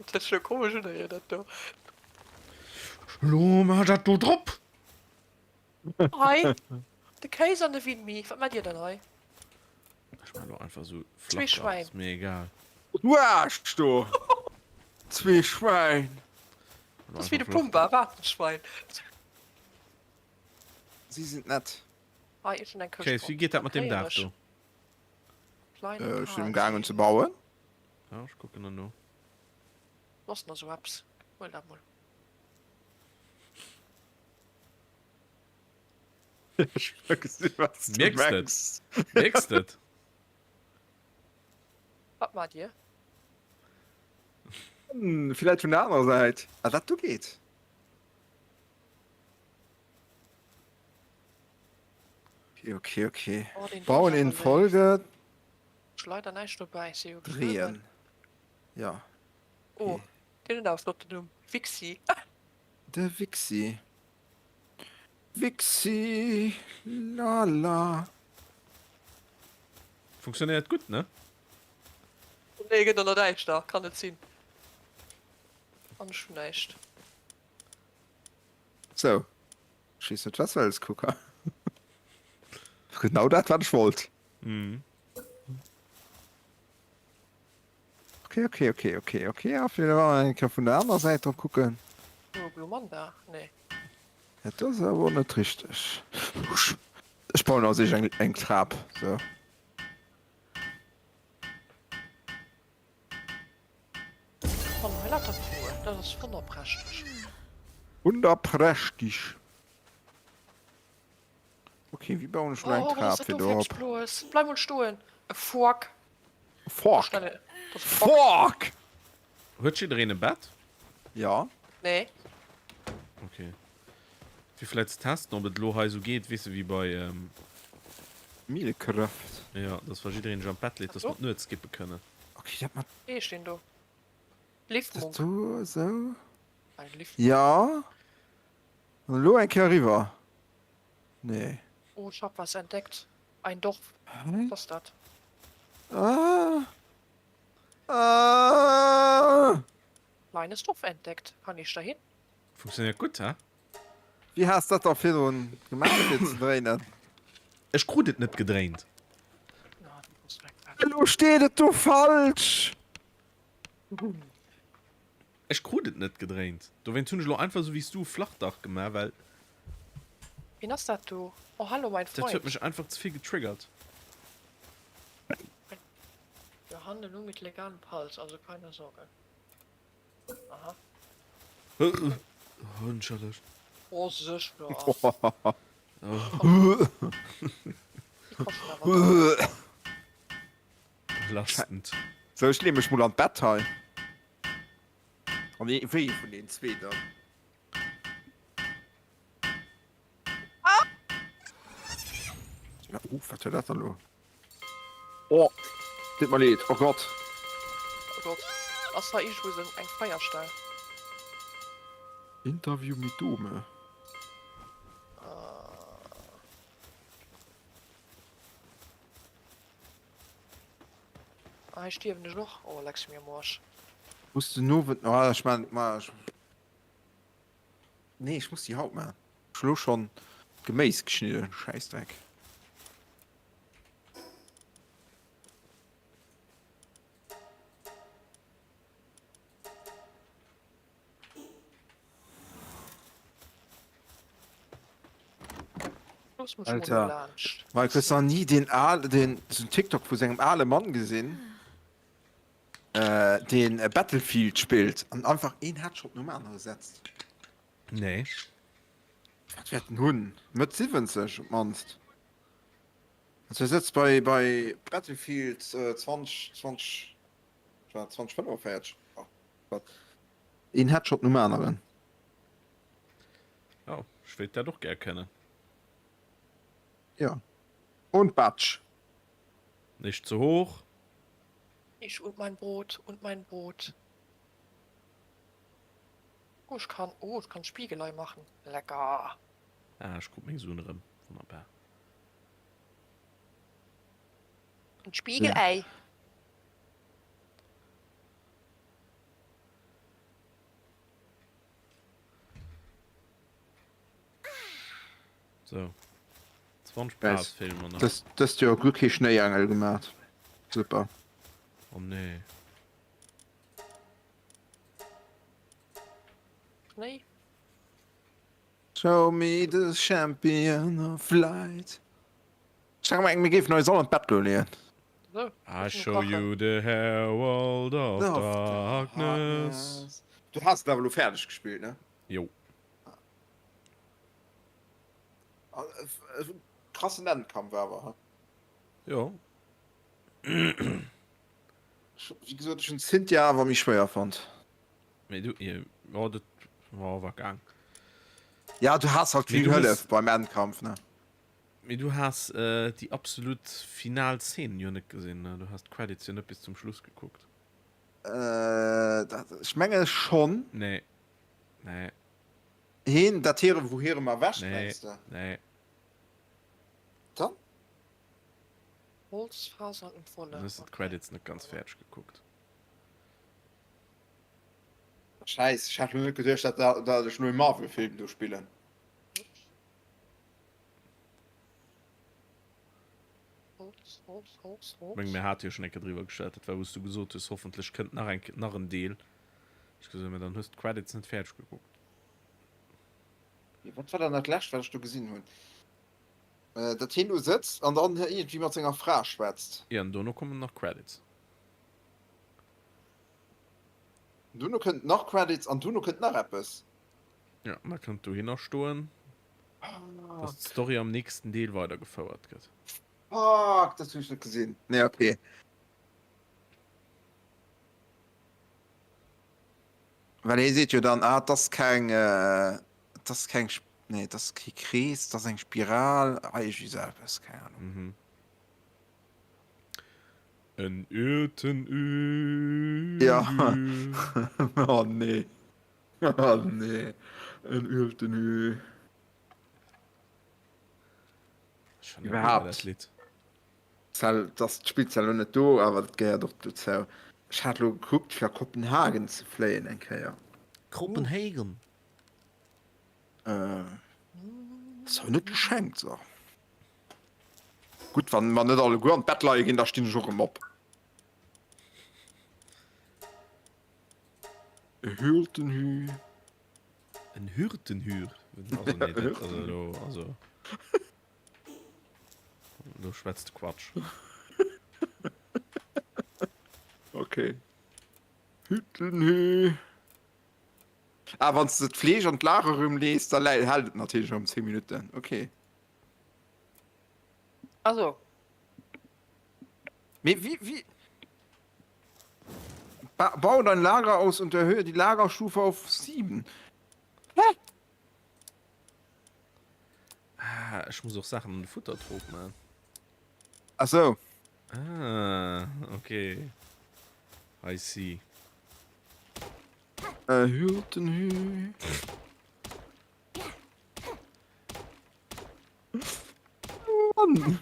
Dat huet sech jo komesch unerhiert, dat do. Lo mar dat do drop! Hei, de Kéis an de Winmi, wat maacht dir dann hei? Ech maan lo einfach sou Zwee Flachdach, Schwäin. ass mir egal. Du Aarsch do! Zwee Schwäin! Dat ass wéi de Pumba, wat en Schwein. Si sind nett. Hei, ech hunn eng Këscht Kéis, wéi fonnt. geet dat mat deem Wat Daach héier do? ech? Kleine Ech sinn am Party. gaangen ze bauen. Ja, ech kucken der no. Ass nach sou eppes. Huel dat mol. Ech wëll gesinn, wat s du Mierks de et? mengs. Mierks de et? Wat maacht dir? Hm, villäit vun der anerer Säit. Ah, dat do geet. Okay, okay, okay. Oh, den Bauen in Folge. Ech leider näischt dobäi, si jo Drehen. Ja. Oh, deen huet awer e flotten Numm. Wixi. De Wixi. Wixi, lala. Funktionéiert gutt, ne? Nee, gëtt an der Däischter, kann net sinn. An ech hunn näischt. Sou, ech weess net wat s wëlls, Kuka. Genau dat wat ech wollt. Mhm. Okay, okay, okay, okay, okay. Ja, fir da eng Kéier vun der anerer Säit drop kucken. Oh, Glumanda? Nee. Dat ass awer och net richteg. Ech bauen als éischt eng, eng Trap. So. Mann, hei lauter Froen. Dat ass wonnerprächteg. Wunderprächteg. Okay, wéi bauen ech lo eng Oh, wat ass Trap dat fir do do fir eppes op? Bloes? Bleif mol stoen. E Fork. Fork. Dat ass e Fork. Fork! Huet jiddereen e Bett? Ja. Nee. Okay. Fir vläit ze testen, ob et elo hei esou geet, weess de, wéi bei. Minecraft. Jo, dass wa jiddereen sech an d'Bett leet, dass mer d'Nuet skippe kënnen. Okay, dat mat. Wéi heescht deen do? Liftmunk. Dat do esou. Ein Liftmunk. Ja. An elo eng Kéier eriwwer. Nee. Oh, ich hab was entdeckt. Ein Dorf. Hä? Was ass dat? Ah. Ah. Kleines Dorf entdeckt. Kann ich dahin? Funktionéiert gutt, hä? Wéi has dat da virdrun gemaach fir ze dréinen? Ech krut et net gedréint. Elo steet et do falsch! Ech krut et net gedréint. Dowéinst hunn ech elo einfach esou wéi s du e Flachdach gemaach, well. Wien ass dat do? Oh hallo mein Dat huet Freund. mech einfach ze vill getriggert. Jo. handle nur mit legalen Pals, also keine Sorge. Aha. Entschëllegt. Oh, sech do. Belastend. Sou, ech leeë mech mol an d'Bett hei. An ee, wéi ee vun deenen zwee dann? Oh, wat war dat dann elo? Oh, deet mer leed. Oh Gott. Oh Gott. Ass hei iergendwou esou eng Feierstell? Interview mit Dome. Ah, hei stierwen ech och. Oh, lecks mir am Arsch. Muss den Owend, ah, ech man, ma, ech, nee, ech muss déi haut man. Ech hu lo schon d'Geméis geschnidden, Schäissdreck. Alter, Mike, hues nach ni deen al, den, so en TikTok vu sengem ale Mann gesinn, äh, deen Battlefield spillt an einfach een Headshot nom anere setzt? Nee. Wat wäert en hunn? Mëtt 70 op d'mannst. Also hie sëtzt bei, bei Battlefield 20, 20, wat, 2045, oh Gott, een Headshot nom aneren. Oh, ech wéilt dat och gär kënnen. Jo. Und Batsch. Nicht zu hoch. Ich und mein Brot und mein Brot. Oh, ech kann, oh, ech kann Spiegelei machen. Lecker. Ah, ech krut meng Suen erëm. Wonnerbar. Ein Spiegelei. So. 20 Pals fehlen mir nach. Dëst, dëst Joer guer kee Schnéiengel gemaat. Super. Oh nee. Schnéi? Show me the champion of light. Ech hat gemengt mir géifen eis all an d'Bett goe leeën. I show you the herald of darkness. Du has et awer elo fäerdeg gespillt, ne? Jo. Krassen Endkampf awer, he? Jo. Wéi gesot, ech hunn d'Cynthia awer méi schwéier fonnt. Mee du, jo, dat war gaang. Ja, du has halt vill Hëllef beim Endkampf, ne? Mee du has déi absolut final Szenen jo net gesinn, ne? Du has d'Credits jo net bis zum Schluss gekuckt. Dat, ech menge schonn. Nee. Nee. Heen, dat hire, wou hire mer erwächt, mengs de? Nee, nee. Dann? Holz, Fasern und Wolle. Dann hues de d'Credits net ganz fäerdeg gekuckt. Scheiss, ech hat lo net geduecht, dat dat ech lo e Marvel-Film do spillen. Holz, Holz, Holz, Holz. Meng mir hate jo schon eng Kéier driwwer geschwat, dat war wou s du gesot hues, hoffentlech kënnt nach eng nach en Deel. Ech gesot, mä dann hues d'Credits net fäerdeg gekuckt. Mee wat war dann dat lescht wat ech do gesinn hunn? Dat hien do sëtzt an dann iergendwéi mat senger Fra schwätzt. Jo, an dono kommen nach Credits. Duerno kënnt nach Credits an duerno kënnt nach eppes. Jo, an da kënnt dohinner stoen, dass d'Story am nächsten Deel weidergefouert gëtt. Fuck, dat hunn ech net gesinn. Nee, okay. Well hie seet jo dann, ah, 't ass keng, 't ass keng, nee, 't ass kee Krees, 't ass eng Spiral, ah, iergendwéi sou eppes, keng Ahnung. Mhm. En Irten Ü. Ja. Oh nee. Oh nee. En Irten Ü. Iwwerhaapt. Lidd. Zell, das spillt zwar lo net do, awer dat gehéiert och dozou. Ech hat lo gekuckt fir a Kopenhagen ze fléien eng Kéier. Kopenhagen. Äh, ass awer net geschenkt, so. Gutt, wann mer net alleguer an d'Bett leie ginn, da stinn ech och erëm op. E Hürtenhü. En Hürtenhür? Also, nee, dat, also, lo, also. Lo schwätzt de Quatsch. Okay. Hüttenhü. Ah, wann du d'Fleesch an d'Lager erëm lees, da hält et natierlech erëm 10 Minutten. Okay. Also. Mee wie, wie. Ba bau dein Lager aus und erhöhe die Lagerstufe auf 7. Hä? Ah, ech muss och Saachen an de Futtertrog man. Ach so. Ah, okay. I see. Äh, Hürtenhü. Mann.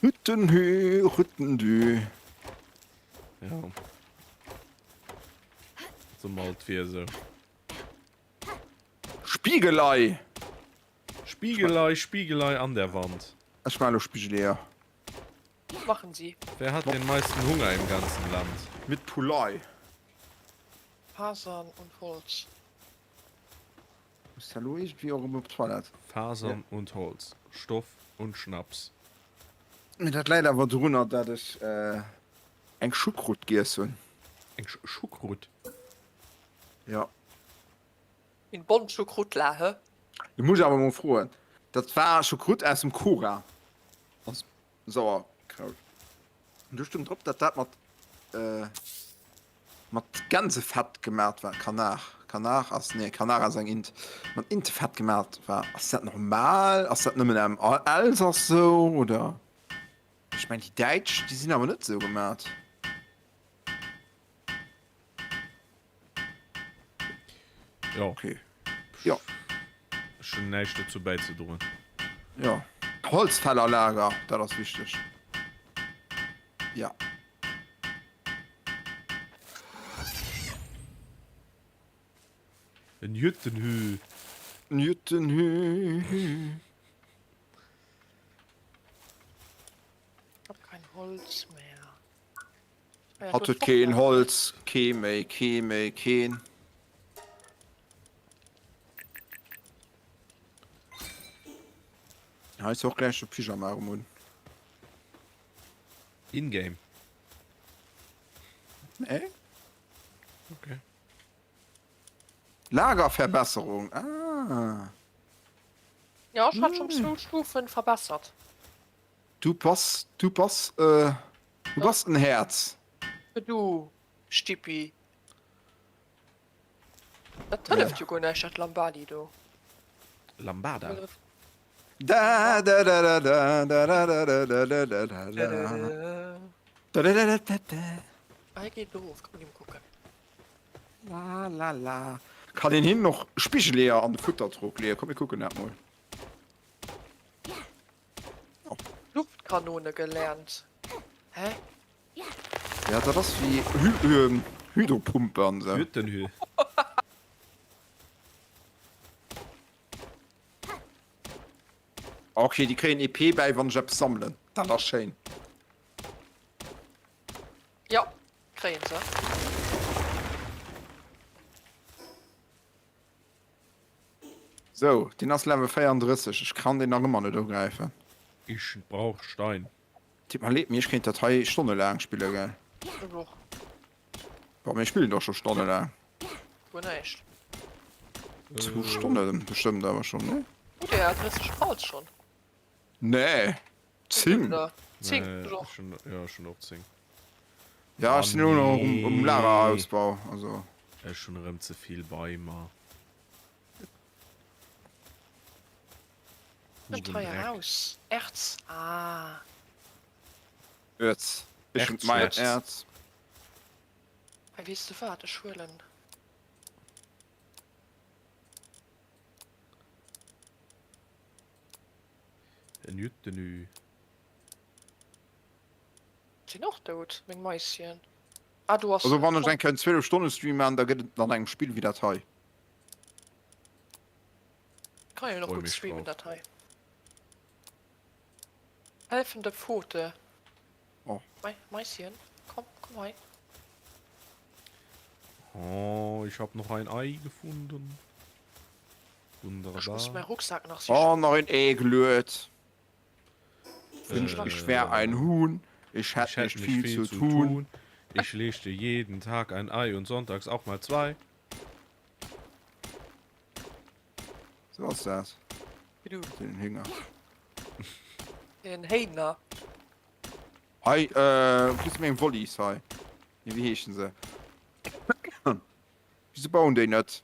Hüttenhü, Rüttendü. Ja. So mal d'wier esou. Spiegelei! Spiegelei, Spiegelei an der Wand. Ech maachen elo Spigeleeër. Machen Sie. Wer hat den meisten Hunger im ganzen Land? Mit Poulei. Fasern und Holz. Muss elo iergendwéi och erëm op d'Toilette. Fasern und Holz, Stoff und Schnaps. Mee dat läit awer drunner, dat ech eng Choucroute giess hunn. Eng Choucroute? Jo. Une bonne choucroute là, he? Du muss ech awer mol froen. Dat war Choucroute aus dem Cora. Aus Sauerkraut. An do stoung drop, dat dat mat mat Gänsefett gemat war. Canard, Canard ass, nee, Canard ass eng Int. Mat Intefett gemat war. Ass dat normal? Ass dat nëmmen am Elsass sou, oder? Ech meng déi Däitsch, déi sinn awer net sou gemat. Jo. Okay. Jo. Ech hunn näischt dozou bäizedroen. Jo. Holzfällerlager, dat ass wichteg. Ja. En Jüttenhü. En Jüttenhü. Ich hab kein Holz mehr. Hatt huet keen Holz, kee méi, kee méi, keen. Hei ass och gläich de Pyjama erëm un. In-game. Nee. Okay. Lagerverbesserung, ah. Ja, ech hat schon zwou Stufen verbessert. Du bass, du bass, äh, du bass en Häerz. Du Stippi. Dat hëlleft jo guer näischt, dat Lambadi do. Lambada? Da da da da da da da da da da da da da da da da da da da. Hei geet erof, kann een kucken. La la la. Kann een hinnen och Spigeleeër an de Futtertrog leeën? Komm mir kucken dat mol. Luftkanone gelernt. Hä? Ja, dat ass wéi Hydropumpe an esou. Hüttenhü. Okay, déi kréien EP bäi, wann ech eppes sammelen. Dat ass schéin. Jo, kréien se. Sou, deen ass Level 34, ech kann deen nach ëmmer net ugräifen. Ich brauch Stein. Deet mer leed, mee ech kéint dat hei stonnelaang spille, gell? Ech och. Bon, mir spillen doch scho stonnelaang. Guer näischt. Zwou Stonne bestëmmt awer schonn, ne? Hutt Dir Är 30 Pals schonn? Nee, 10. 10, Nee, ech och. ech hunn, jo, ech hunn och 10. Ja, ech sinn elo nach um, um Lagerausbau, also. Ech hunn erëm ze vill bei mer. Kënnt hei eraus. Erz, ah. Erz. Ech hunn mäin Erz. Hei, weess de wat, ech huelen. En Jüttenü. Sinn och dout, meng Maisschen. Ah, do ass. Also wann ech eng Kéier en 12 Stonne Stream maan, da gëtt et an engem Spill wéi dat hei. Kann jo nach Freu gutt mech streamen drauf. dat hei. Helfende Pfote. Oh. Mai, Maisschen, komm, komm hei. Oh, ich hab noch ein Ei gefunden. Ech muss Wunderbar. mäi Rucksak nach sichen. Oh, nach een Ee geluet. Wünscht ich wär ein Huhn, ich hätt Ich hätt nicht viel zu tun. Ich legte jeden Tag ein Ei und sonntags auch mal zwei. So ass dat. Du. Den Hünger. Den Héiner. Hei, äh, wou si meng Wollis hei? Nee, wéi heeschen se? Wieso bauen déi net?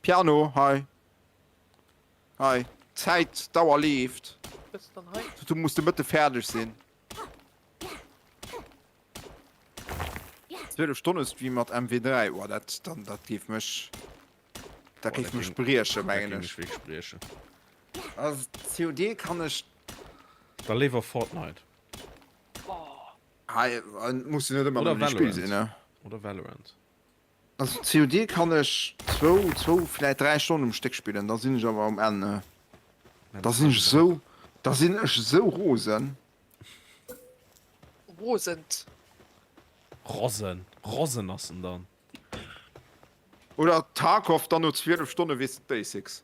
Piano, hei. Hei, d'Zäit, d'Dauer leeft. Bist dann hei? Du muss de Mëtte fäerdeg sinn. 12 Stonne Stream mat MW3, oh, dat, dann, dat géif mech, dat géif mech briechen, mengen ech. ech. Dat géif mech wierklech briechen. Also COD kann ech. Da léiwer Fortnite. Hei, muss jo net ëmmer Oder nëmmen e Spill Valorant. sinn, ne? Oder Valorant. Also COD kann ech zwou, zwou, vläit 3 Stonnen um Stéck spillen, da sinn ech awer um Enn. Da sinn ech esou, da sinn ech esou rosen. Rosend. Rosen, rosen ass en dann. Oder Tarkov, dann no 12 Stonne weess de d'Basics.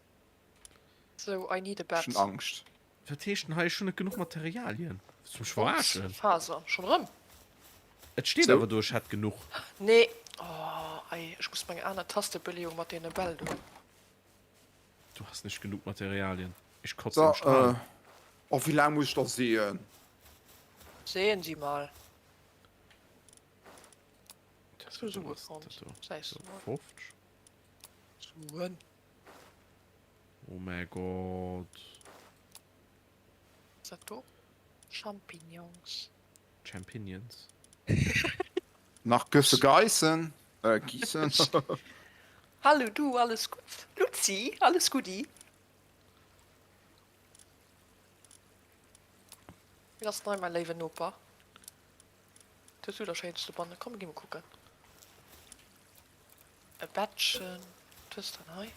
So, I need a Ech bed. hunn Angscht. Wat heescht denn hei, ech hunn net genuch Materialien? Wëlls du mech verarschen? Faser, schon rëm? Et steet Sou. awer do, ech hätt genuch. Nee, oh, ei, ech muss meng aner Tastebeleeung mat deene Bäll do. Du hast nicht genug Materialien. Ich kotze So, im Strahl. äh, oh, wéi laang muss ech da seeën? Sehen Sie mal. Das Du Sue was fonnt. das do? Säis So, du mal. 50. Suen. Oh mäi Gott. Was dat do? Champignons. Champignons. Nach Gösse geissen, äh, gießen. Hallo du, alles gutt? Luzi, alles guddi? Wien ass nei, mäi léiwen Noper? Wat hues du da Schéines dobannen? Komm, mir gi mol kucken. E Bettchen. Wat hues de dann hei?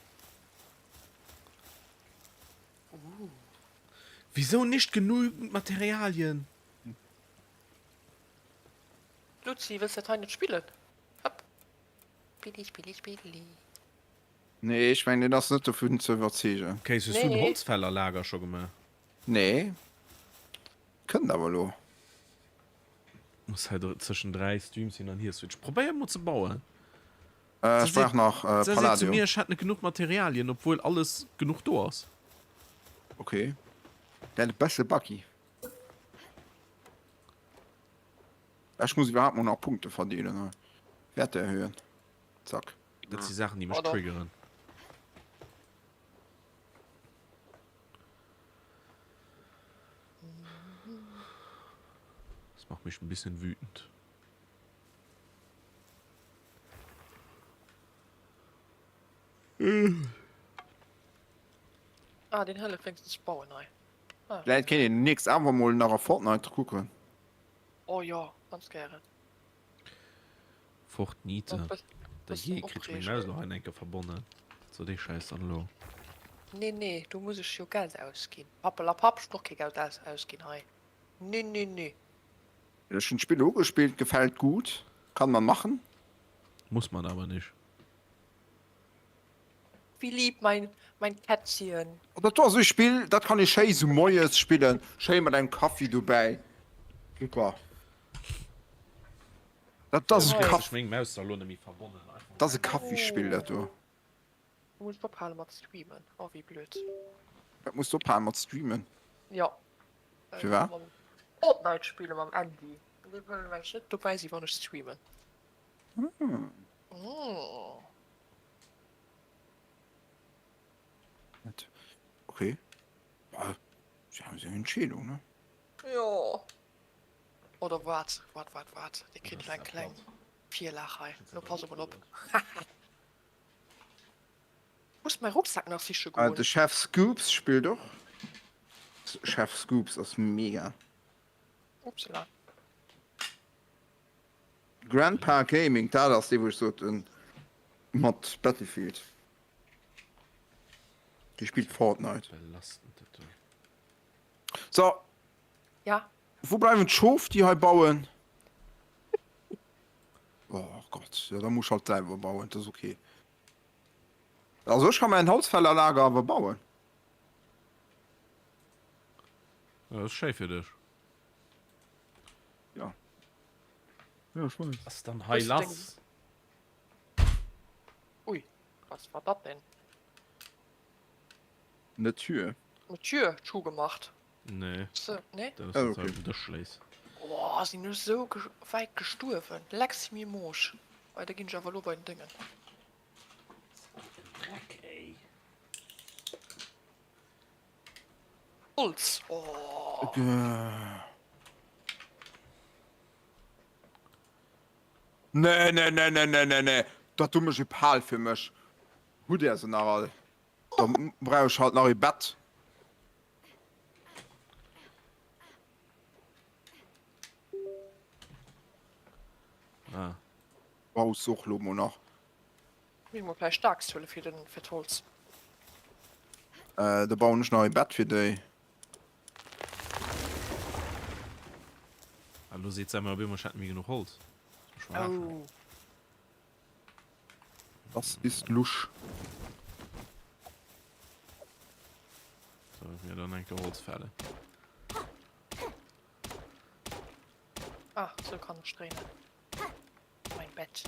Ooh. Wieso nicht genügend Materialien? Luzi, wëlls dat hei net spillen? Hopp. Spilli, spilli, spilli. Nee, ech mengen, deen ass net dovun ze iwwerzeegen. Okay, hues du en Nee. Holzfällerlager scho gemaach? Nee. Kënnt awer elo. Muss hei zwëschen 3 Streams hin an hier switchen. Probéier mol ze bauen. Ech brauch nach Se seet zu Palladium. mir, ech hätt net genuch Materialien, obwuel alles genuch do ass. Okay. Dat e besse buggy. Ech muss iwwerhaapt mol nach Punkte verdeelen hei. Werte erhöhen. Zack. Dat si Saachen, déi mech Oder? triggeren. Das macht mich ein bisschen wütend. Ah, den hëlleft wéinstens bauen hei. Ah. Vläit kéint een nächst awer mol nach a Fortnite kucken. Oh jo, ganz gären. Fortnite. Bëssen Da je kritt meng Maus lo hei enke verbonnen. So dee Schäiss dann elo. Nee, nee, do muss ech jo Geld ausginn. Pappelapapp, ech brauch kee Geld ausginn hei. Nee, nee, nee. Ech hun d'Spill ugespillt, gefällt gut, kann man machen. Muss man aber nicht. Wéi lieb mein mein Kätzchen. Oh dat do ass e Spill dat kann ee schéi sou moies spillen, schéi mat engem Kaffi dobäi. Super. Dat ass e Kaff. Dat ass e Kaffispill dat do. Muss ech ophale mat streamen? Oh wéi blöd. Wat muss du ophale mat streamen? Jo. Firwat? Fortnite spille mam Andy. Dee wëll nämlech net dobäi si wann ech streamen. Hm. Mm. Okay. Ja, ist ja eng Entscheedung, ne? Jo. Oder waart, waart, waart, waart. Dir kritt elo eng kleng Virlag hei. Lo pass emol op. Muss mäi Rucksak nach siche Ah, goen. de Chef Scoops spillt och. Chef Scoops ass mega. Upsala. Grandpa Gaming, dat ass dee wou ech sot mat Battlefield. Dee spillt Fortnite. So. Ja. Wou bleiwen d'Schof déi hei bauen? Oh Gott, ja da muss ech halt selwer bauen, dat ass ok. Also ech ka mäin Holzfällerlager awer bauen. Dat ass schéi fir dech. Ja. Ja, ech weess. Ass dann hei lass? Ui, was war dat denn? Ne Tür. Ne Tür zugemacht. Nee. So, nee? Dat ass okay. Den Dësch schléiss. Oh, sinn ech sou wäit gestuerwen. Lecks mi moosch. Weider ginn ech awer lo bei den Déngen. Dreck, ey. Holz, oh. Nee, nee, nee, nee, nee, nee, nee. Dat do mech e Pal fir mech. Hutt Är se nach all? Da brauch ech halt nach e Bett. Ah. Brauchs och lo mol nach. Muss mol vläicht d'Axt huele fir den fir d'Holz. Äh, da bauen ech nach e Bett fir déi. Ah, lo seet se emmer op eemol, ech hätt net méi genuch Holz. Mech verarschen. Oh. Das ist lusch. So, ich mir dann enke Holz fällen. Ah, so kann ich drehen. Mein Bett.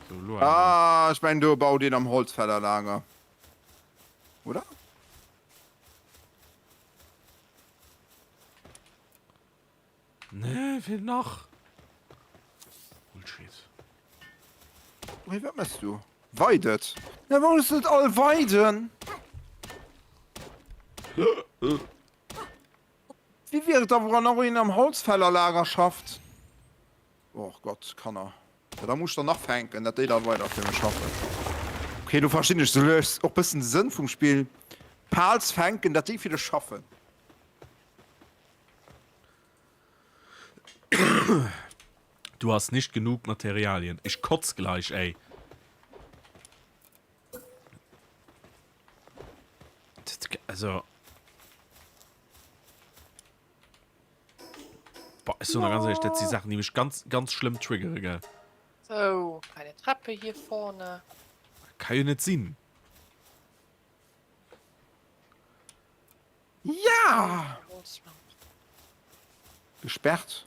So, lo Ah, ich mein, du bau den am Holzfällerlager. Oder? Nee, feelt nach. Bullshit. Hey, wat mess du? Weidet? Ja, warum ist net all weiden? Wie wier et da, wann nach een am Holzfällerlager schafft? Och Gott, Kanner. Ja, da muss ich der nach fänken, dat déi da weider fir mech schaffen. Okay, do verstinn ech sou lues och bëssen de Sënn vum Spill. Pals fänken, dat déi fir dech schaffen. Du hast nicht genug Materialien. Ich kotz gleich, ey. Also. Boah, ich so ganz ehrlich, das sind Sachen, die mich ganz, ganz schlimm triggern, gell? So, eine Treppe hier vorne. Kann ja nicht sinn. Ja! Gesperrt.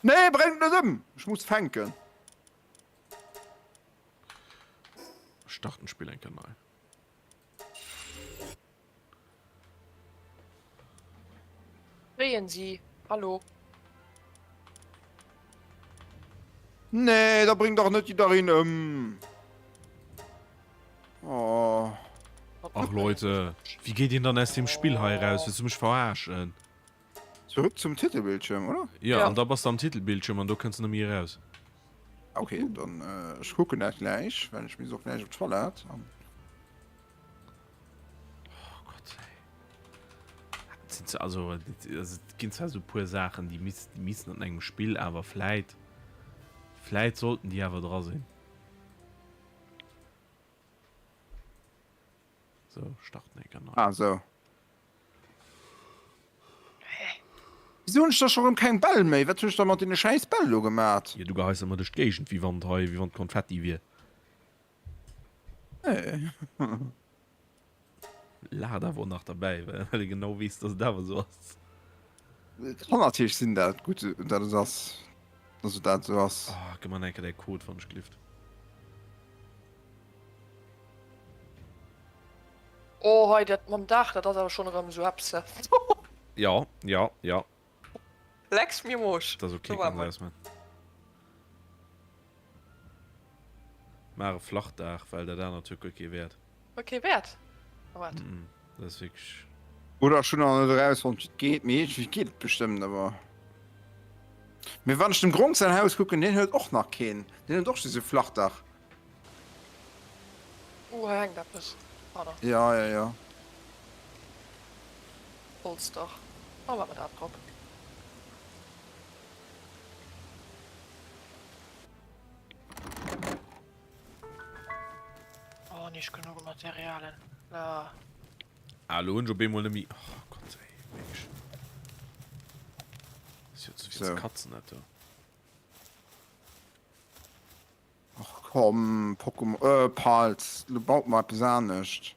Nee, brengt net ëm! Ech muss fänken. Starten Spiel eng Kéier nei. Kréien si. Hallo. Nee, da bring dach net jiddereen ëm. Oh. Ach Leute, wéi geet een dann aus deem Spill hei eraus? Wëlls du mech verarschen? Zurück zum Titelbildschirm, oder? Ja, ja, an da bass du am Titelbildschirm an do kënns du net méi eraus. Okay, dann äh, ech kucken dat gläich, well ech muss och gläich op d'Toilette. An Oh Gott, ey. Dat sind so, also, also, et ginn zwar so puer Saachen, déi miss, déi missen an engem Spill, awer vläit, vläit sollten déi awer dra sinn. So, starten eng Kéier nei. Ah, so. Wieso hunn ech da scho rëm keng Bäll méi? Wat hunn ech da mat deene schäiss Bäll do gemat? Jo, du geheis ëmmer duerch d'Géigend, wéi wann et hei, wéi wann et Konfetti wier. Nee. Laacht awer och nach derbäi, well e genau weess, dass et awer esou ass. Kann natierlech sinn, dat et gutt, dat et ass, dass et dat esou ass. Oh, gëmm mer enke däi Code, wann ech glift. Oh, hei dat mam Daach, dat ass awer schonn erëm esou eppes. Ja, ja, ja. Lex mir moosch. Dat ass ok, kann se ausman. Maach e Flachdaach, well dat anert huet guer kee Wäert. Huet kee Wäert? Oh wat? Mm, dat ass wierklech. Oder ech hunn nach net erausfonnt wéi et geet, mee iergendwéi geet et bestëmmt awer. Mee wann ech dem Gronk säin Haus kucken, deen huet och nach keen, deen huet och just e Flachdach. Uh, hei hänkt eppes. Pardon. Ja, ja, ja. Holzdach. Oh, maache mer dat drop. Oh, nicht genug Materialien. Ah. Ah, lo hunn ech op eemol net méi. Oh Gott, ey, wierklech. Sou. Katzen dat do. Och komm, Pokémon, äh, Pals, lo baut mer eppes anescht.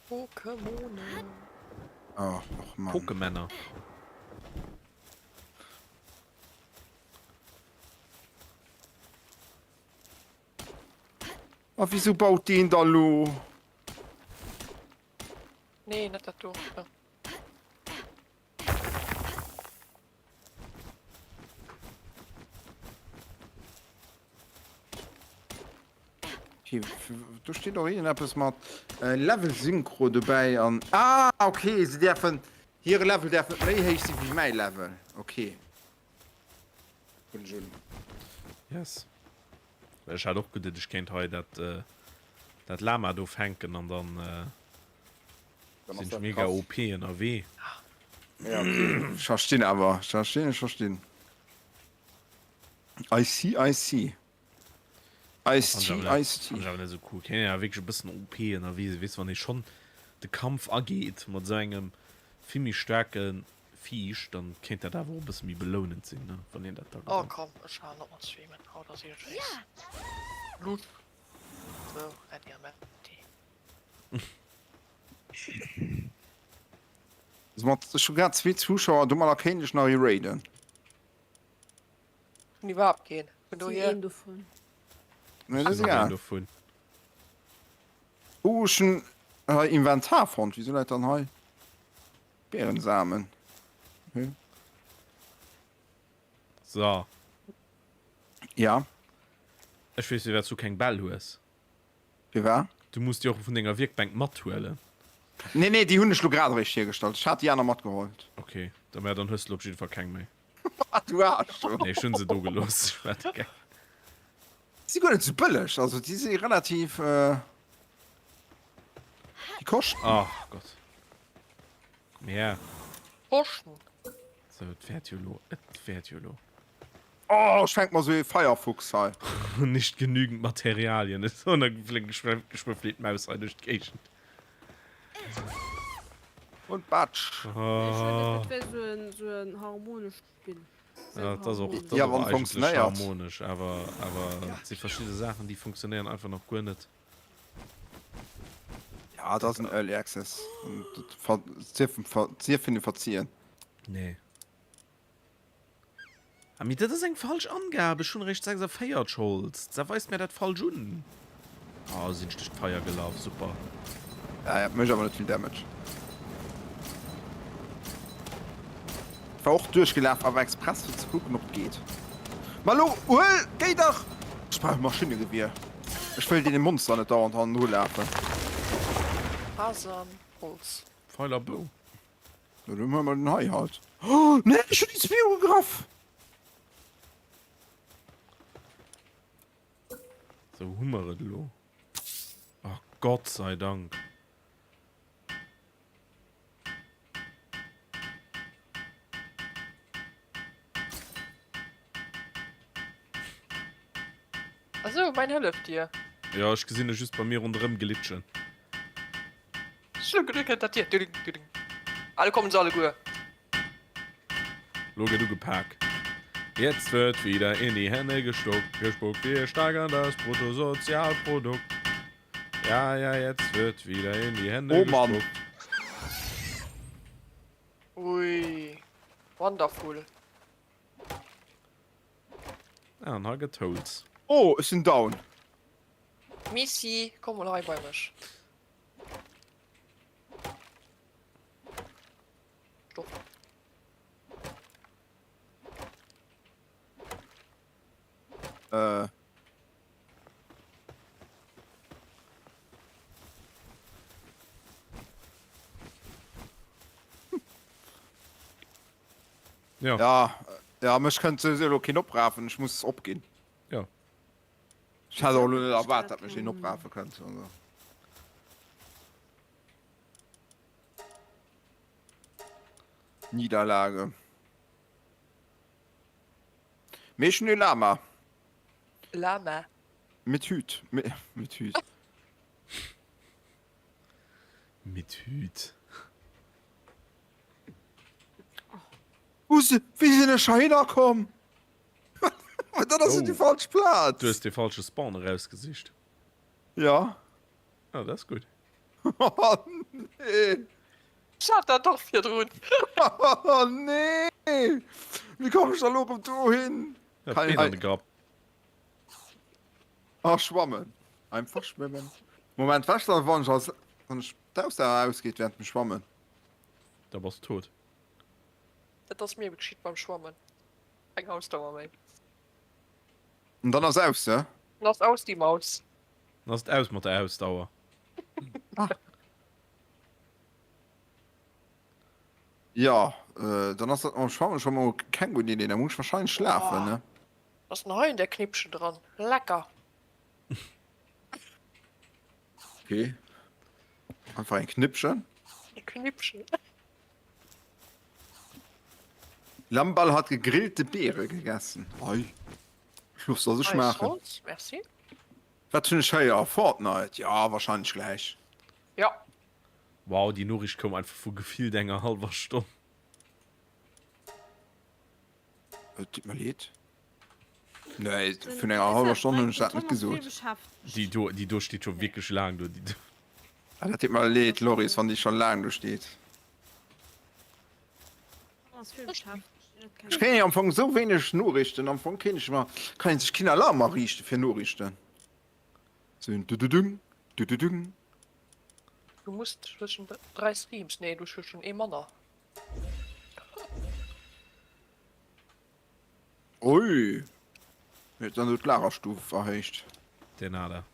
Pokémonen. Oh, och Mann. Pokemänner. A wieso baut deen da lo? Nee, net dat do. Ja. Okay, do steet och iergendeppes mat äh, Level Synchro dobäi an. Ah, okay, se däerfen hire Level däerf net méi héich si wéi mäi Level. Okay. Hunn ech un. Yes. Ech hat och geduet, ech kéint hei dat, äh, dat Lama do fänken an dann äh, Dann ass sinn ech dat mega krass. OP ënnerwee. Ja, okay. Ech verstinn awer. Ech verstinn, ech verstinn. I see, I see. Ice Tea, Ice Tea. Fand ech awer net esou cool. Kéint een awer wierklech e bëssen OP ënnerwee sinn, weess de, wann ee schonn de Kampf ageet mat esou engem vill méi staarke Viech, dann kéint dat awer och e bësse méi belounend sinn, ne, wann een dat da Oh gewënnt. komm, ech halen op mat streamen, haut ass iergendwéis Blut. Sou, Äddi a Metti. Mat, ech hu grad zwee Zuschauer, domadder kéint ech nach ee raiden. Hunn iwwerhaapt keen, vun Sinn dohier. een dovun. Nee, dat Sinn ass och een egal. dovun. Oh, ech hunn hei Inventar fonnt. Wieso läit dann hei Beerensamen? Okay. So. Ja. Ech weess, firwat s du keng Bäll hues. Firwat? Du muss déi och vun denger Wierkbänk mathuelen. Nee, nee, déi hunn ech lo grad eréischt hiergestallt. Ech hat déi aner matgeholl. Okay, da mä dann hues de lo op jidde Fall keng méi. Du Aarsch, du. Nee, ech hunn se do gelooss. Ech war de Geck. Si guer net sou bëlleg, also déi si relativ, déi koschten. Ach Gott. Komm her. Koschten. Sou, et wäert jo lo, et wäert jo lo. Oh, ech fänk mer sou ee Feierfuchs hei. Nicht genügend Materialien. Et ass geschwë geschwë flitt d'Maus hei duerch d'Géigend. Und batsch. Ech hunn et wär sou en sou en harmonescht Spill. Ja, dat ass och, dat ass Ja, och wann eigentlech funktionéiert. harmonesch, awer awer et si verschidde Saachen, déi funktionéieren einfach nach guer net. Ja, dat ass en Early Access. Und dat ver dierf ver dierf een verzien. Nee. Ah, mee dat ass eng falsch Angab. Ech hunn eréischt 46 Holz. Da weist mir dat falsch un. Oh, sinn ech duerch d'Feier gelaf. Super. Ja, ja, mécht awer net vill Damage. Ich war och duerchgelaf, awer express fir ze kucken, ob et geet. Ma lo, huel, géi dach! Ech brauch e Maschinnegewier. Ech wëll deene Monster net dauernd hannendru lafen. Hasan Holz. Pfeil a Bou. No dann huele mer den hei halt. Oh, nee, ech hunn déi zwee ugegraff! Sou, hu mer et elo. Oh, Gott sei Dank. Achso, mein hëlleft dir. Jo, ech gesinn e just bei mir ronderëm glitschen. Ech hu geduet, dat wier duding, duding. Ah, do kommen se alleguer. Lo gëtt ugepak. Jetzt wird wieder in die Hände gestuckt, gespuckt, wir steigern das Bruttosozialprodukt. Ja, ja, jetzt wird wieder in die Hände Oh Mann. gespuckt. Ui, wonderful. Ah, an hei gëtt Holz. Oh, ech sinn down. Missy, komm mol hei bei mech. Stopp. Äh. Ja. Ja, ja, mech kënnt souwisou elo keen oprafen, ech muss opginn. Ja. Ech hat och elo net erwaart, datt mech een oprafe kënnt. Also. Niederlage. Mee ech hunn e Lama. Lama. Mit Hüt. Mit Hüt. Mit Hüt. Wou si, wéi sinn ech heihinner komm? Dat ass jo déi falsch Plaz. Du hues dee falsche Spawn erausgesicht. Ja. Ah, dat ass gutt. Oh nee. Ech hat dat och virdrun. Oh nee. Wéi komm ech da lo erëm dohin? Ja, d'Been an de Grapp. Ah, schwammen. Einfach schwimmen. Moment, wat ass da wann ech als, wann ech d'Ausdauer ausgeet während dem Schwammen? Da bass tot. Dat ass mir geschitt beim Schwammen. Keng Ausdauer méi. An dann ass aus, ne? Dann ass aus déi Maus. Dann ass et aus mat der Ausdauer. Ah. Ja, äh, dann ass dat mam Schwammen scho mol keng gutt Idee. Da muss ech wahrscheinlech schlafen, ne? Was ass denn hei un där Knippchen dran? Lecker! Okay. Einfach eng Knippchen. Eng Knippchen. Lamball hat gegrillte Beere gegessen. Ei. Ech looss se sech schmaachen. Holz, merci. Wat hunn ech héier? Fortnite? Ja, wahrscheinlech gläich. Ja. Wow, déi Noriicht koum einfach vu gefillt enger hallwer Stonn. Et deet mer leed. Nee, vun enger hallwer Stonn hunn ech dat net gesot. Déi do, déi do steet scho wierklech laang do. Déi do. Ah, dat deet mer leed, Loris, wann déi scho laang do steet. Ech kréien jo am Fong esou wéineg Noriichten. Am Fong kéint ech mer, kann een sech keen Alarm ariichte fir Noriichten. Sou en Dududung, Dududung. Du muss zwëschen 3 Streams, nee du hues jo schon ee manner. Ui! Huet dann do d'Lagerstuf erhéicht. De nada.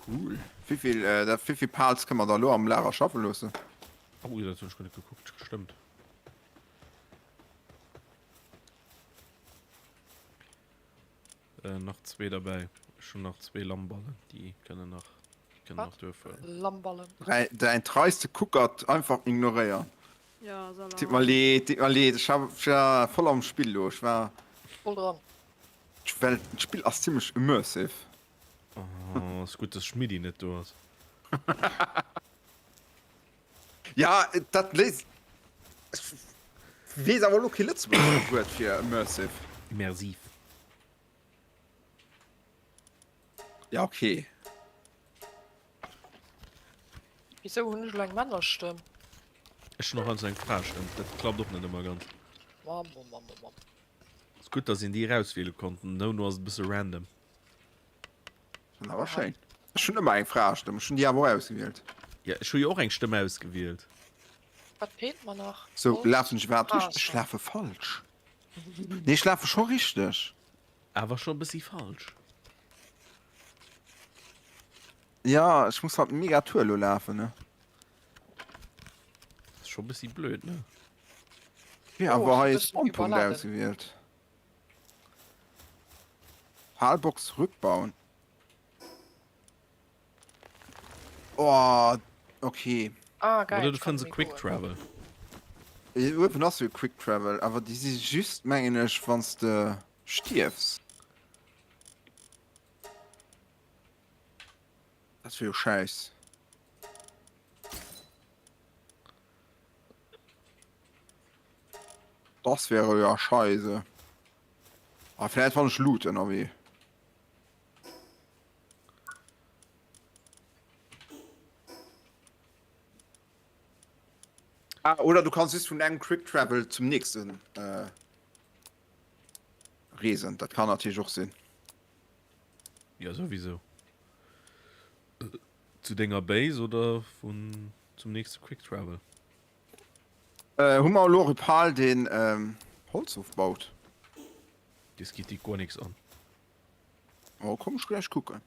Cool. Wéivill, dat, wéivill Pals kënne mer da lo am Lager schaffe loossen? Oh, dat hunn ech guer net gekuckt. Stëmmt. Nach zwee derbäi. Ech hunn nach zwee Lammballen, déi kënnen nach, déi kënnen nach duerfueren. Lammballen. Däin treiste Kuckert einfach ignoréieren. Ja, soll er. Deet mer leed, deet mer leed, ech war voll am Spill lo, ech war. Voll dran. Well d'Spill ass zimmlech immersive. Oh, ass gutt, dass Schmiddi net do ass. Ja, dat léist. Ech weess awer elo kee lëtzebuergescht Wuert fir immersive. Immersiv. Ja, okay. Wisou hunn ech elo eng Männerstëmm? Ech hunn och heiansdo eng Fraestëmm, dat klappt och net ëmmer ganz. Mamm, mamm, mamm, mamm. Ass gutt, dass een déi erauswiele konnt, no no ass et e bësse random. Ass awer schéin. Ech hunn ëmmer eng Fraestëmm, ech hunn déi awer och ausgewielt. Ja, ech hu jo och eng Stëmm ausgewielt. Wat feelt mer nach? Sou, lafen ech iwwerhaapt richteg? Ech lafe falsch. Nee, ech lafe scho richteg. Awer scho e bëssi falsch. Ja, ech muss halt mega Tour lo lafen, ne? Ass scho bëssi blöd, ne? Ja, Oh, awer hei ech ist hun e bëssen Spawnpunkt iwwerladen. ausgewielt. Palbox rückbauen. Oh, okay. Ah, geil. Oder du ich kann fënns e méi Quick goen. Travel. Uewen ass jo Quick Travel, awer déi si just, mengen ech, wann s de stierfs. Dat wier jo schäiss. Das wäre ja scheise. Ah, vielleicht fand ich Loot ënnerwee. Ah, oder du kannst just vun engem Quick Travel zum nächsten äh, reesen. Dat kann natierlech och sinn. Ja, sowieso. Zu denger Base oder vun zum nächste Quick Travel? Äh, hu mer elo och e Pal, deen ähm, Holz ofbaut? Des geet déi guer nix an. Oh, komm ech gläich kucken.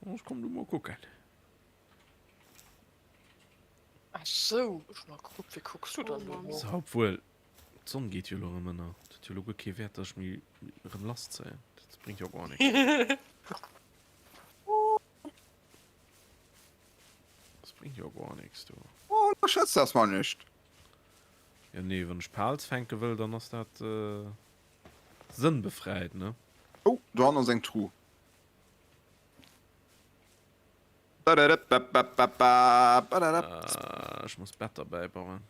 Oh, ech komm du mol kucken. Ach sou, ech hun nach gekuckt, wéi kucks du dann do no? So, obwuel, d'Sonn geet jo elo erëm ënner. Dat huet jo elo guer kee Wäert, dass ech méi erëm lasszéien. Dat bréngt jo guer nix. Das bréngt jo guer nix, du. Oh, ënnerschätz dat mol nicht. Ja, nee, wann ech Pals fänke wëll, dann ass dat sënnbefräit, ne? Oh, dohannen ass eng Truh. Ech muss Better bäibauen.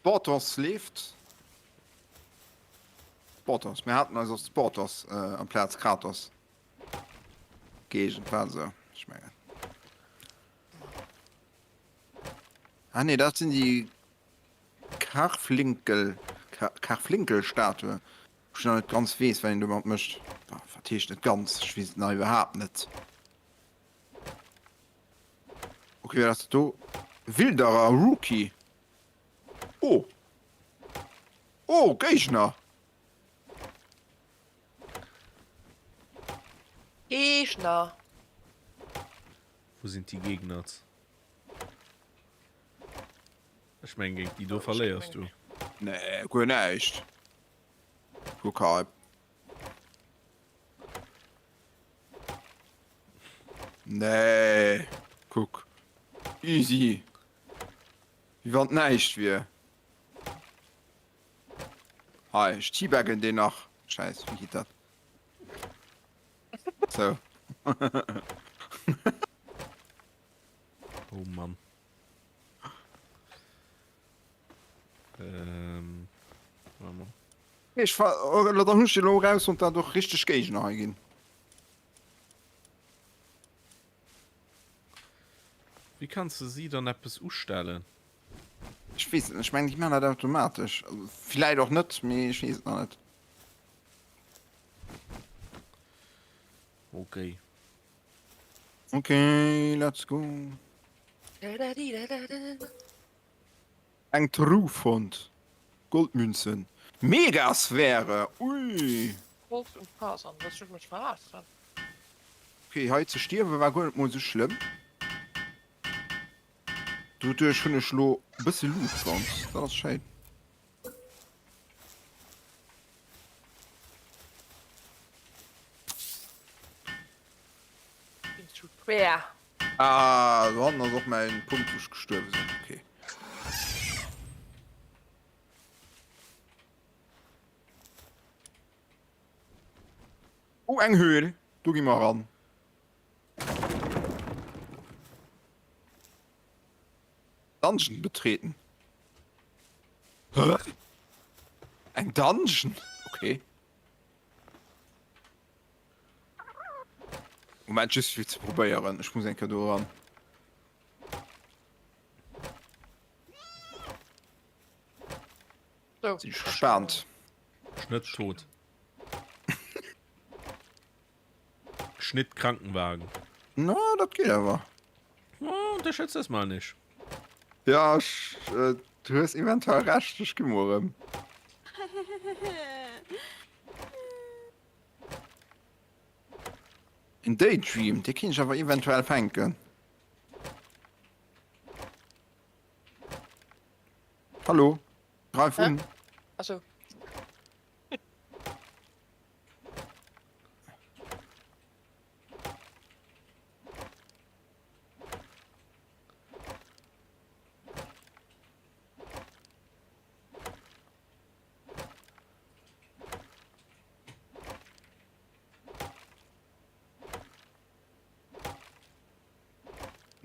Sportos leeft. Sportos, mir haten eis op Sportos amplaz Kratos gëeegent, war esou, ech mengen. Ah nee, dat sinn déi Karflinkel, Karflinkel-Statue, wou ech nach net ganz weess, wat een domat mécht. Wat heescht net ganz, ech weess et nach iwwerhaapt net. Ok, wat ass dat do? Wilderer Rookie. Oh! Oh, Géigner! Géigner! Wou sinn déi Gegner? Ech mengen géint déi do verléiers du. Nee, guer näischt. Kuck hei. Nee, kuck. Easy. Wéi wann näischt wier. Hei, ech teabaggen deen nach. Schäiss, wéi geet dat? Sou. Oh Mann. Ähm, warte mal. Ech fa oh, dann hunn ech elo raus und dat och richteg Géigner hei ginn. Wéi kanns de si dann eppes ustellen? Ech weess et net, ech mengen déi maachen dat automatesch. Also villäit och net, mee ech weess et nach net. Okay. Okay, let's go. Eng Truh fonnt. Goldmünzen. Megasphäre! Ui! Holz und Fasern, wëlls du mech verarschen? Okay, hei ze stierwe war guer net mol sou schlëmm. Doduerch hunn ech lo e bësse Loot fonnt. Dat ass schéin. Bin zu schwer. Ah, do hannen ass och mäin Punkt, wou ech gestuerwe sinn. Okay. Oh, eng Höhl. Do gi mer eran. Dungeon betreten. Hä? Eng Dungeon? Okay. Moment, just fir ze probéieren. Ech muss eng Kéier do eran. So. Sinn gespaant. Schnëtt tot. Schnitt Krankenwagen. Na, dat geet awer. Oh, unterschätzt das mal nicht. Ja, ech, äh, du hues eventuell recht, ech gi mol erëm. En Daydream, dee kéint ech awer eventuell fänken. Hallo, greif un. Also.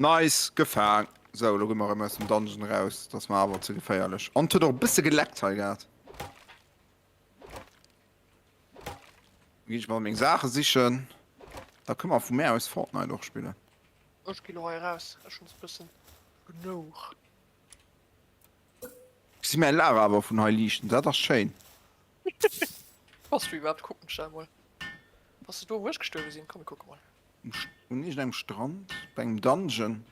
Nice, gefaang. Sou, lo gi mer erëm aus dem Dungeon eraus. Dat ass mer awer ze geféierlech. An et huet och e bësse geleckt hei grad. Ginn ech mol meng Saache sichen. Da kënne mer vu mär aus Fortnite och spillen. Ech gi lo hei eraus, ech hunn e bëssen genouch. Ech gesi mäi Lager awer vun hei liichten, dat ass schéin. Bass du iwwerhaapt? Kucken ech dat emol. Bass de do wou ech gestuerwe sinn? Komm mir kucke mol. Un iergendengem Strand, bei engem Dungeon.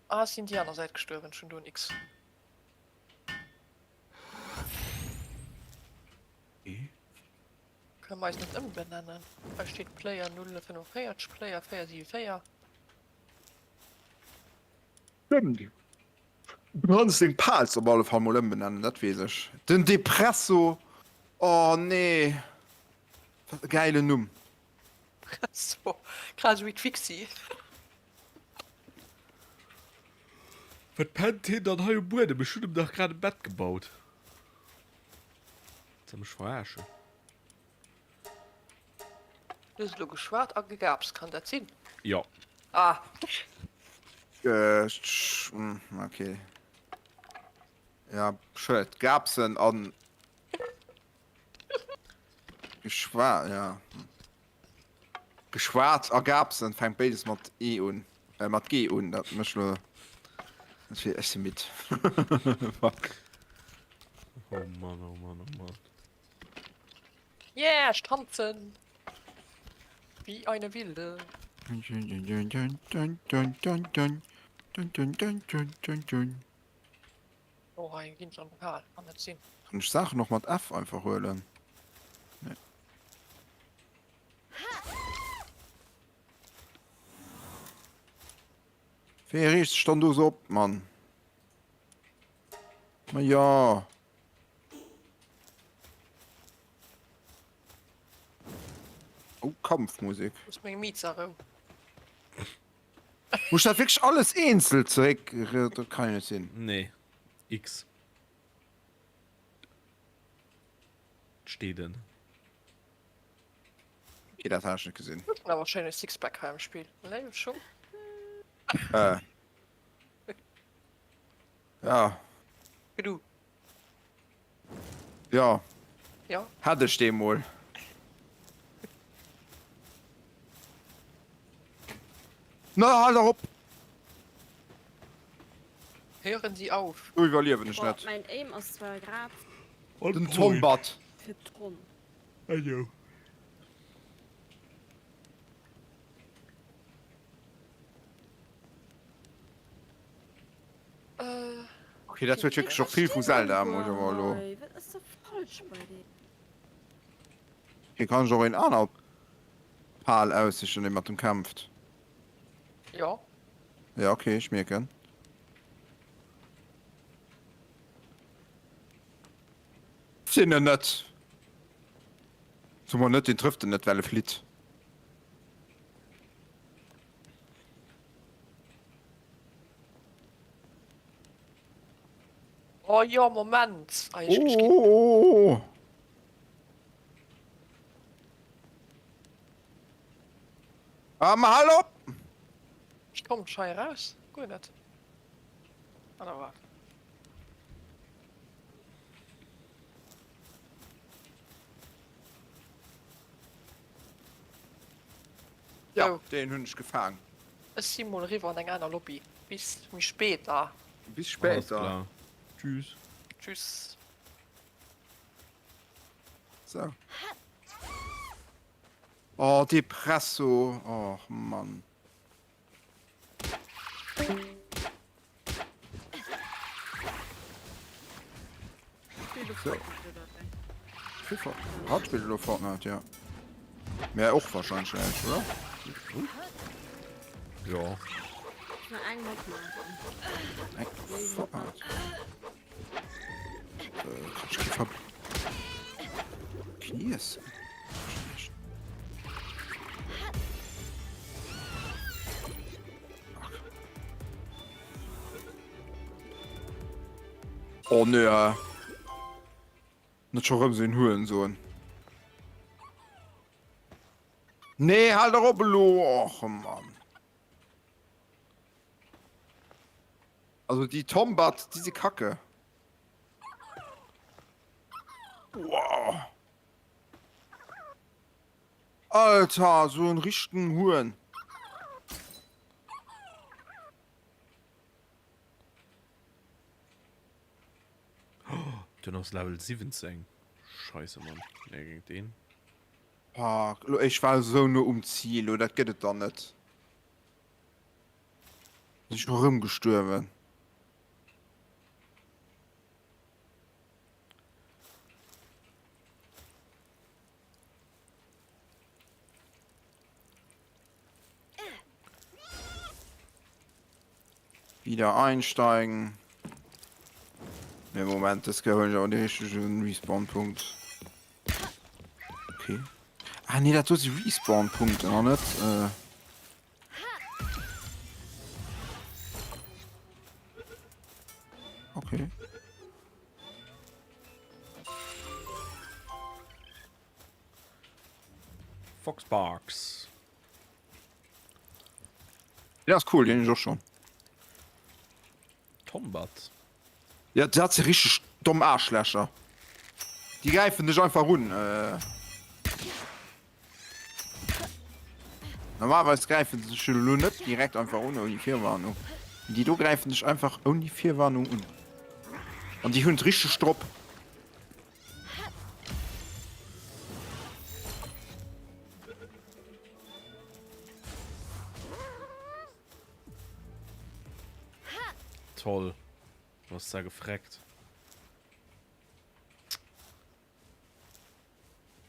Ah ech sinn déi aner Säit gestuerwen, ech hunn do en X. Kënne mer eis net ëmbenennen? Hei steet Player 045, Player 474. Stëmmt. Du kanns deng Pals op alle Fall mol ëmbenennen, dat weess ech. Den Depresso! Oh nee! Wat e gäilen Numm. Presso, grad esou wéi d'Fixi. Wat pennt hien dann hei um Buedem? Ech hunn em dach grad e Bett gebaut. Soll mech verarschen? Du hues elo geschwat a gegaapst, kann dat sinn? Jo. Ah. Äh, okay. Ja, Schëld, Gabsen an Geschwa ja. Geschwat a Gabsen fänkt béides mat E un, äh, mat G un. Dat mécht lo. Ech si midd. Fuck. Oh Mann, oh Mann, oh Mann. Yeah, ech tanzen! Wie eine Wilde. Oh, hei ginn schon kal, kann net sinn. Kann ech Saachen och mat F einfach huelen? Nee. Wéi reegt sech dann do sou op, Mann? Ma ja. Oh, Kampfmusik. Looss meng Miez a Rou. Muss ech dat wierklech alles eenzel zeréck? Dat kann jo net sinn. Nee. X. Steet en. Okay, dat hat ech net gesinn. Huet en awer schéine Sixpack hei am Spill. Léiwe Schung. Äh. Ja. Du. Ja. Ja. Hat ech dee mol. Na, hal dach op! Hören Sie auf! Do iwwerliewen ech net. Mäin Aim ass zwar grad. Den Tombat. Fir d'Ronn. Ajo. Okay, dat huet wierklech och vill vu Zelda, muss ech awer elo. Wat ass da falsch bei dir? Hier kann ech och een aner Pal aussichen, dee mat dem kämpft. Jo. Ja, okay, ech mierken. Sinn en net. So mol net, deen trëfft en net, well e flitt. Oh jo, Moment. Ah, ich, ich, Oh, oh, oh. Ah, ma hal op! ich komm schei raus. Guer net. Oder wat? Ja, oh. den hunn ech gefaang. Ech si mol eriwwer an eng aner Lobby. Bis méi spéider. Bis spéider. Tschüss. Tschüss. So. Oh, Depresso. Och, Mann. So. Hatt spillt elo Fortnite, ja. Mä och wahrscheinlech gläich, oder? Ja. Eng Mod maachen. Eng Fortnite. Äh, kann ich kee Knies? Oh nee. Net scho rëm sou een Hurensohn. Nee, hal dach op elo! Och Mann. Also déi Tombat, déi si kacke. Wow. Alter, sou en richtegen Huren. Den ass Level 17. Scheisse Mann. Nee, géint deen. Fuck, lo ech war esou no um Ziel, lo dat gëtt et dann net. Sinn ech erëm gestuerwen. Wieder einsteigen. Ne Moment, das huelen ech awer de richtegen Respawn-Punkt. Okay. Ah nee, dat do si Respawn-Punkten an net. Äh okay. Foxparks. Ja, ist cool, den ich och schon. Tombat. Ja, dat si richteg domm Aarschlächer. Déi gräifen dech einfach un. Normalerweis gräifen se dech jo elo net direkt einfach un ouni Virwarnung. Mee déi do gräifen dech einfach ouni Virwarnung un. An déi hunn et richteg drop. Toll. Du hast da gefreckt.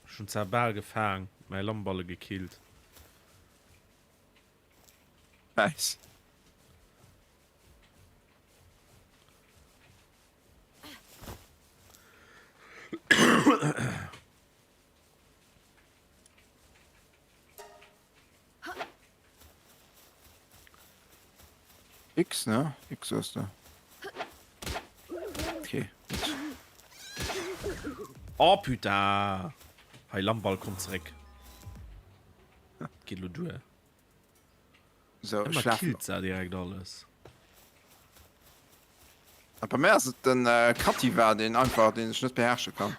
Schon zwar bal gefaang, mäi Lammballe gekillt. Nice. X, ne? X ass da. Okay. Oh putain! Hei Lammball komm zeréck. Geet lo duer. So, Ëmmer schlafen. killt se direkt alles. A bei mir ass et den äh, Kativa, deen einfach, deen sech net beherrsche kann.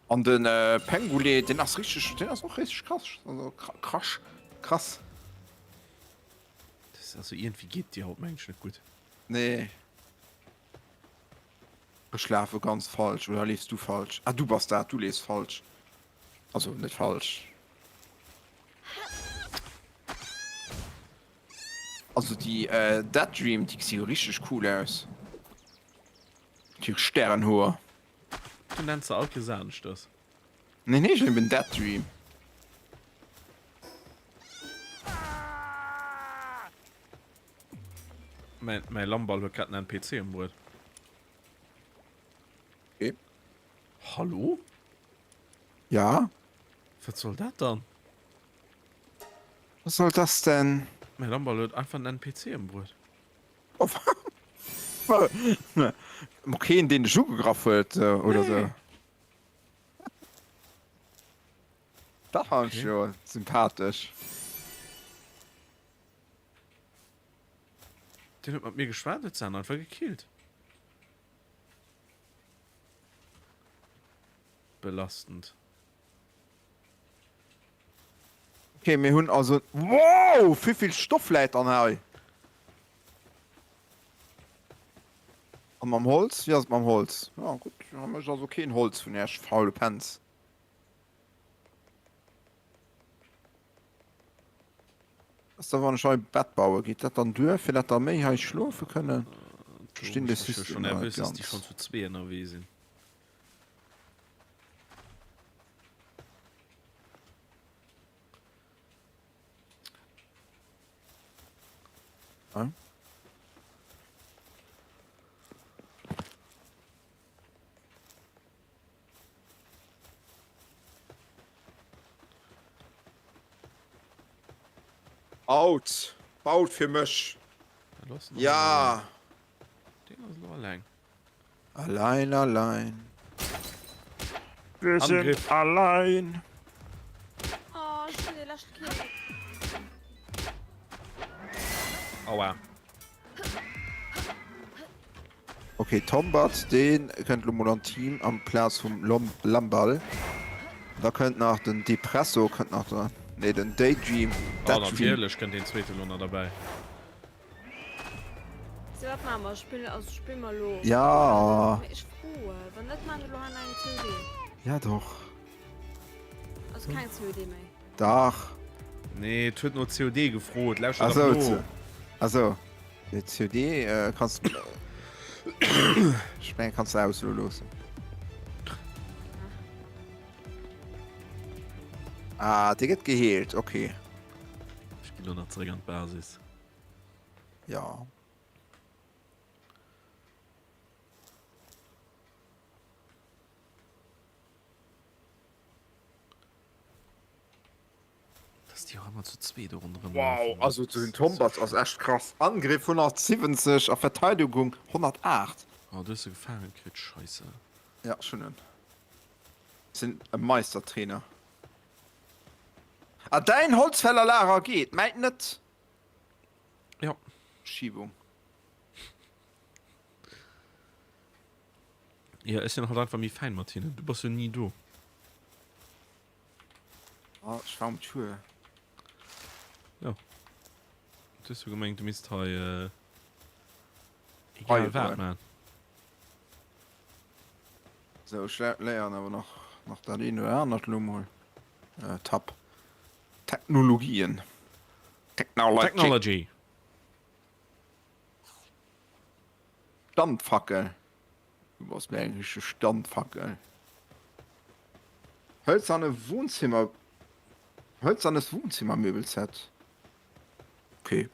An den äh, Pengulé, den ass richtig, den ass och richtig krass, also krass, krass. Das, also irgendwie geht dir haut mensch net gut. Nee. Ech lafe ganz falsch, oder leefs du falsch? Ah, du bass dat, du leefs falsch. Also net falsch. Also déi äh, Dead Dream, déi gesi jo richteg cool aus. Déi Stärenhoer. Du nenns se all Kees aneschters. Nee, nee, ech eben Dead Dream. Mäin, mäi Lammball huet grad en NPC ëmbruet. Okay. Hallo? Ja? Wat soll dat dann? Was soll das denn? Mäi Lammball huet einfach en NPC ëmbruet. Mo keen deen dech ugegraff huet oder sou? Nee. Dat fannen ech Okay. jo sympathesch. Deen huet mat mir geschwat, huet se einfach gekillt. Belastend. Okay, mir hunn also... Wow, wéivill Stoff läit dann hei? An mam Holz? Wéi ass et mam Holz? Ja gutt, da mécht also keen Holz vun Iech, faule Pänz. Ass da wann ech hei e Bett baue, geet dat dann duer fir dat da méi hei schlofe kënnen? Ech verstinn de Ech hu System schon nach net nervös, dass déi ganz. schon zu zwee ënnerwee sinn. Hä? Baut! Baut fir mech! Ja! Alleng. Allein, allein. Wir sind Angriff. allein. Oh, ech hunn dee leschte Kill. Aua. Ok, Tombat, deen kënnt lo mol an d'Team amplaz vum Lom Lamball. Da kënnt nach den Depresso kënnt nach dran. Nee, den Daydream. Oh, Daydream. natierlech kënnt deen zweete lo nach derbäi. So, wat maache mer? Spillen, also spille mer lo? Ja. Mee ech froe, wann net maache mer lo hei nach eng COD. Ja doch. Also keng COD méi. Dach. Nee, et huet no COD gefrot. Lauschter Ach dach so, no. Ach so. Nee, COD äh, kannst du. Ech mengen, kannst du auslo loossen. Ah, dee gëtt geheelt, okay. Ech ginn lo nach zeréck an d'Basis. Ja. Dass déi och ëmmer zu zweet do ronderëm Wow, lafen. also den Tombaz ass echt krass. Angriff 170 a Verteidigung 108. Oh, du hues se gefaangen kritt, scheisse. Ja, ech hunn en. Ech sinn e Meistertrainer. Ah, däin Holzfällerlager geet, mäint net. Ja. Schiebung. Ja, ech sinn halt einfach méi fäin mat hinnen. Du bass jo ni do. Ah, ech war um Tour. Ja. Du hues jo gemengt, du misst hei äh, egal wat man. Sou, ech léieren awer nach, nach dat eent oder anert lo mol. Äh, Tab. Technologien. Technology. Technology. Standfackel. Du bass mir eng richteg Standfackel. Hölzerne Wohnzimmer. Hölzernes Wohnzimmermöbelset. Okay.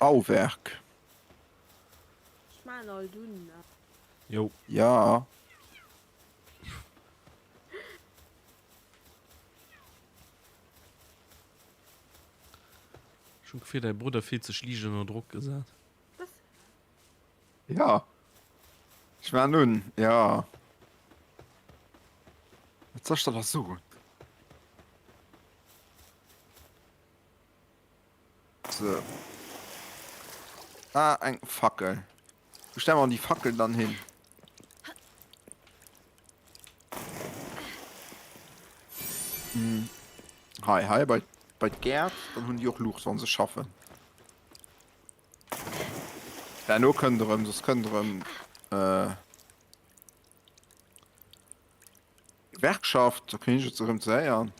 Bauwerk. Ech maan alt un, ne? Jo. Ja. Ech hunn d'Gefill, däi Brudder fillt sech liicht ënner Drock gesat. Was? Ja. Ech maan un, ja. Wat soll ech der da soen? So. Ah, eng Fackel. Wo stellen wir die Fackel dann hin? Hm. Hei, hei, bei, bei d'Gäert. Dann hunn déi och Luucht, wann se schaffen. Herno kënnt erëm, soss kënnt erëm äh, Gewerkschaft, da kréien ech et erëm ze héieren.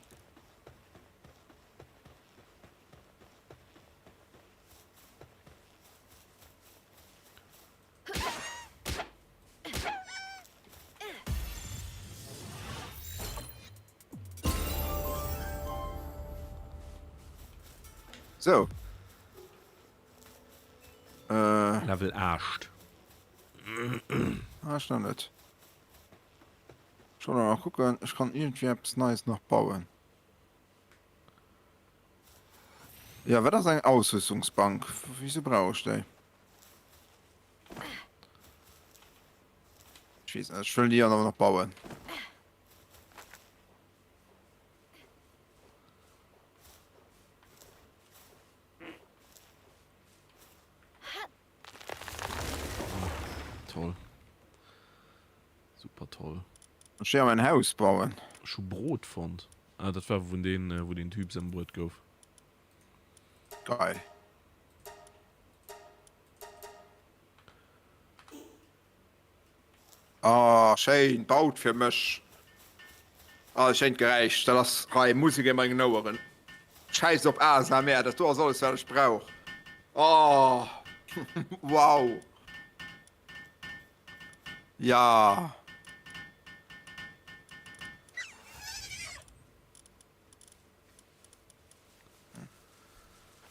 So. Äh. Level 8. Ah, ech nach net. Ech wollt nach kucken, ech kann iergendwéi eppes Neies nach bauen. Ja, wat ass eng Ausrüstungsbank? Wieso brauch ech déi? Ech weess net, ech wëll déi awer nach bauen. Toll. Super toll. Ech wéi mein Haus bauen. Ech hu Brot fonnt. Ah, dat war vun deen, wou den Typ ëmbruet gouf. Geil. Ah, schéin, baut fir mech. Ah, schéint Geräisch, dat ass hei Musek in mengen Oueren. Schäiss op ASMR, dat do ass alles wat ech brauch. Oh, wow. Ja.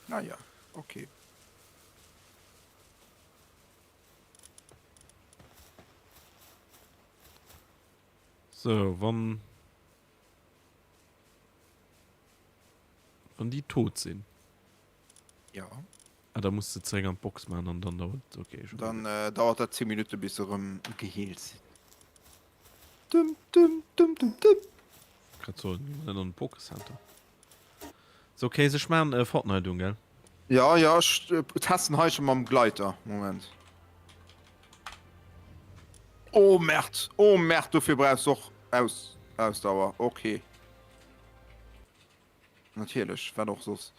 Naja, okay. So, wann wann déi tot sinn. Ja. Ah, da muss de zeréck an d'Box man an dann dauert okay. Schon dann äh, dauert dat 10 Minuten bis se rëm geheelt sinn. Dum, dum, dum, dum, dum. Grad so, net an den Pokécenter. So, okay, ech man äh, Fortnite un, gell? Ja, ja, ech äh, testen hei schon mam Gleiter. Moment. Oh Merd, oh Merd, dofir brauchst du och Aus Ausdauer. Okay. Natierlech, wat och soss.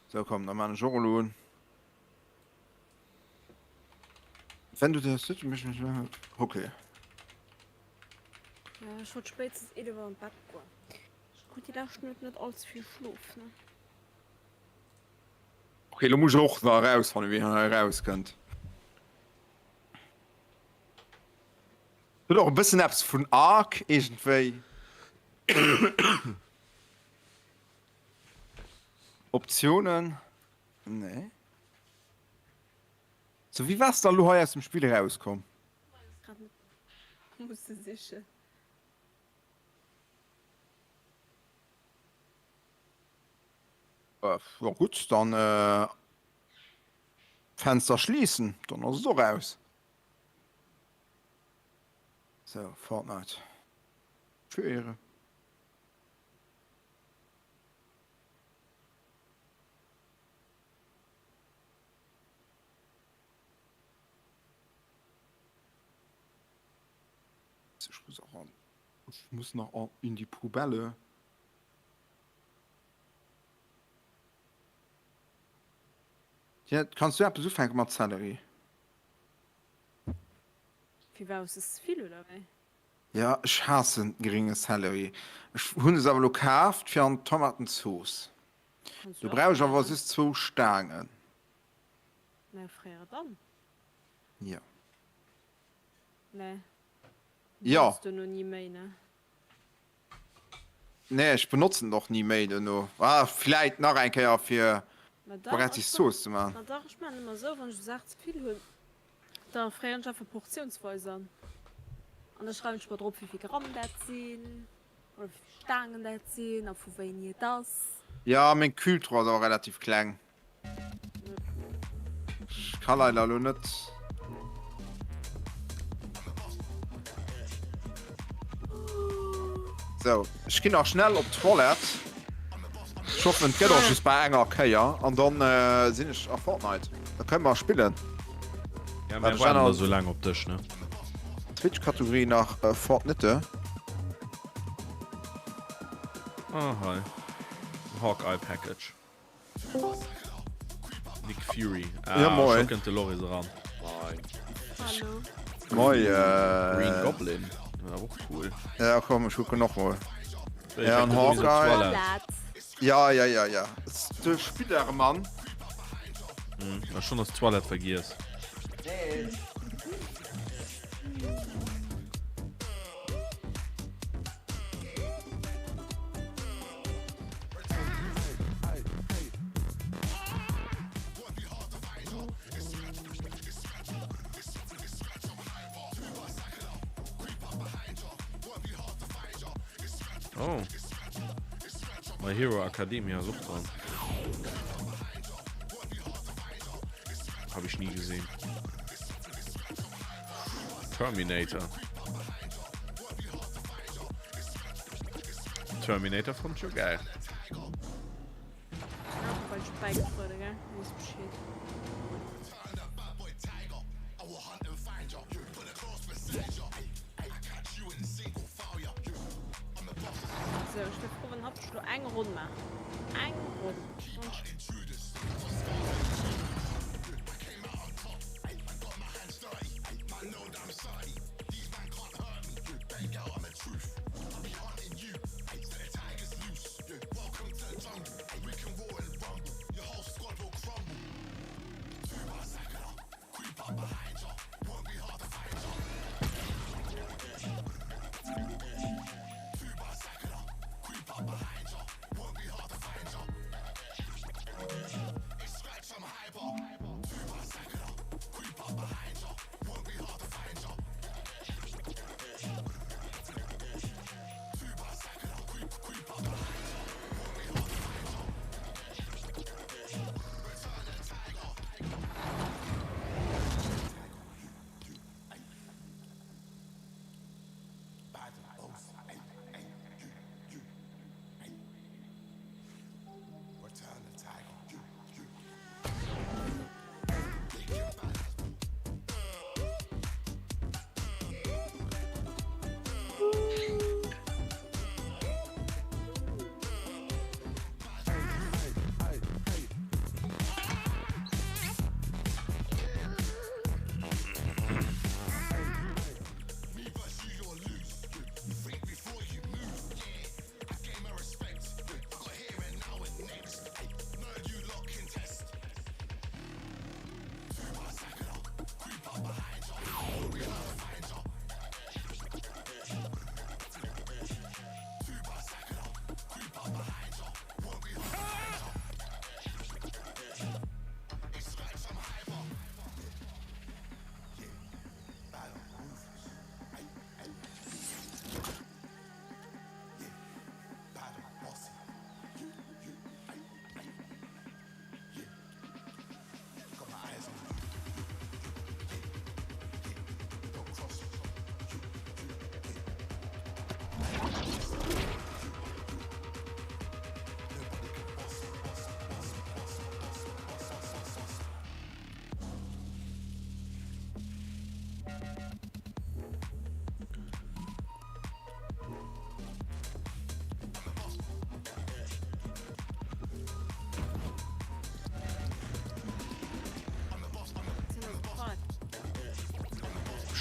So, komm, da man ech och elo un. Wenn du das okay. Ja, ech wollt spéitstens 11 Auer an d'Bett goen. Ech krut déi lescht Nuet net all ze vill Schlof, ne? Okay, lo muss ech och nach erausfannen, wéi en hei erauskënnt. Huet och e bëssen eppes vun Ark iergendwéi. Optionen? Nee. So, wéi waars de dann elo hei aus dem Spill erauskomm? Musse sichen. Jo gutt, dann Fenster schliissen, dann ass et och aus. Sou, Fortnite. Für Ehre. Ech muss och an, ech muss nach an in die Poubelle. Ja, kanns du eppes ufänke mat Zellerie? Firwat hues de ze vill oder wéi? Ja, ech haassen gringe Zellerie. Ech hunn es awer elo kaaft fir an d'Tomatenzooss. Kanns Do du brauch ech awer afréieren. just zwou Staangen. Mä fréier et an. Jo. Mä Jo. benotz duerno ni méi, ne? Nee, ech benotzen et och ni méi duerno. Ah, vläit nach eng Kéier fir Ma dach, ech Spaghettis-Zooss ze man. Ma dach, ech man ëmmer esou, wann ech esou Saach ze vill hunn, da fréieren ech einfach portiounsweis an. An da schreiwen ech mer drop, wéivill Gramm dat sinn oder wéivill Staangen dat sinn a vu wéini et ass. Jo, meng Kühltruh ass awer relativ kleng. Ech ka leider elo net. Sou, ech ginn nach schnell op d'Toilette. Ech hoffen, et gëtt och just bei enger Kéier an dann sinn ech a Fortnite. Da kënne mer spillen. Ja, mir waarden da sou laang op dech, ne? Twitch-Kategorie nach Fortnite. Ah, hei. Hawkeye Package. Nick Fury. Ah, Ja, moin. scho kënnt de Loris eran. Moin. Hallo. Moi, äh, Green Goblin. Ja, och cool. Ja, komm, ech kucken och mol. Ich Ja, an hab sowieso Hawkeye. Toilette. Ja, ja, ja, ja. De Spidermann. Hm, ech schon das Toilette vergiess. Oh. My Hero Academia ass och dran. Hab ich nie gesehen. Terminator. Terminator fand ich jo geil.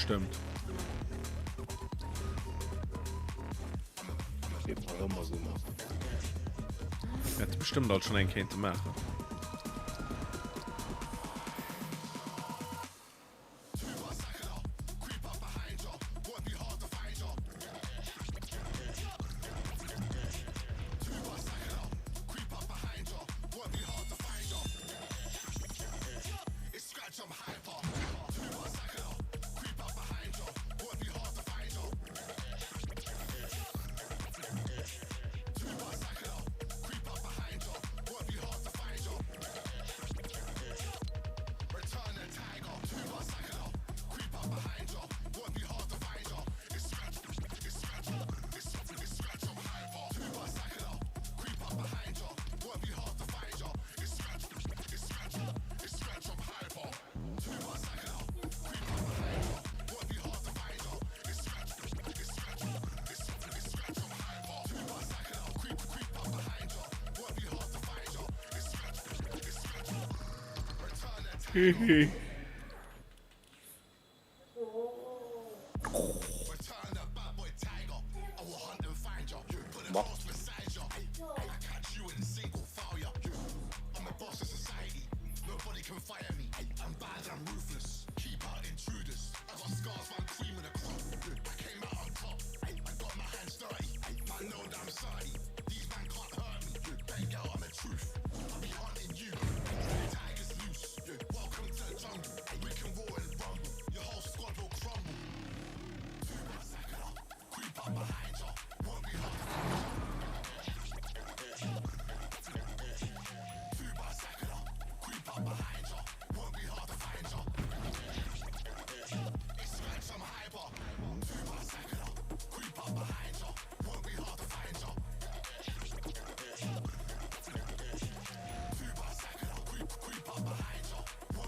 Bestëmmt. Hätte bestëmmt alt schon eng kéinte maachen.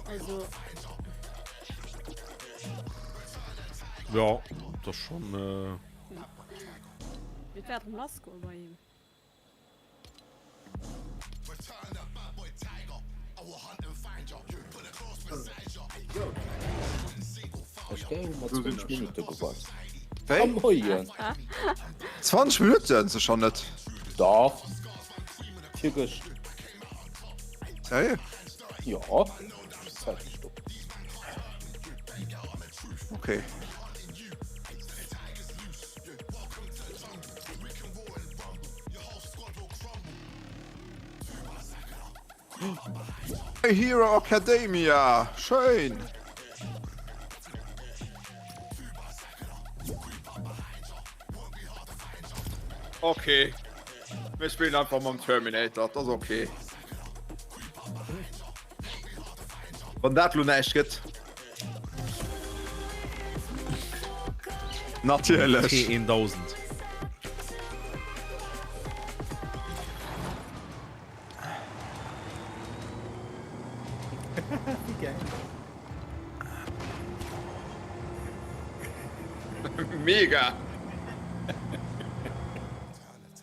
Also. Ja, das schon. Äh... Et wäert erëm lass goe bei him. Ech géing mat 20 Minutte gewaart. Wéi? Am Moien. 20 Minutten? Sécher net. Dach. Virgëscht. Sérieux? Jo. Zäit gestoppt. Okay. My Hero Academia! Schéin! Okay. Mir spillen einfach mam Terminator, dat ass okay. Wann dat lo näischt gëtt. Natierlech. T1000. Mega!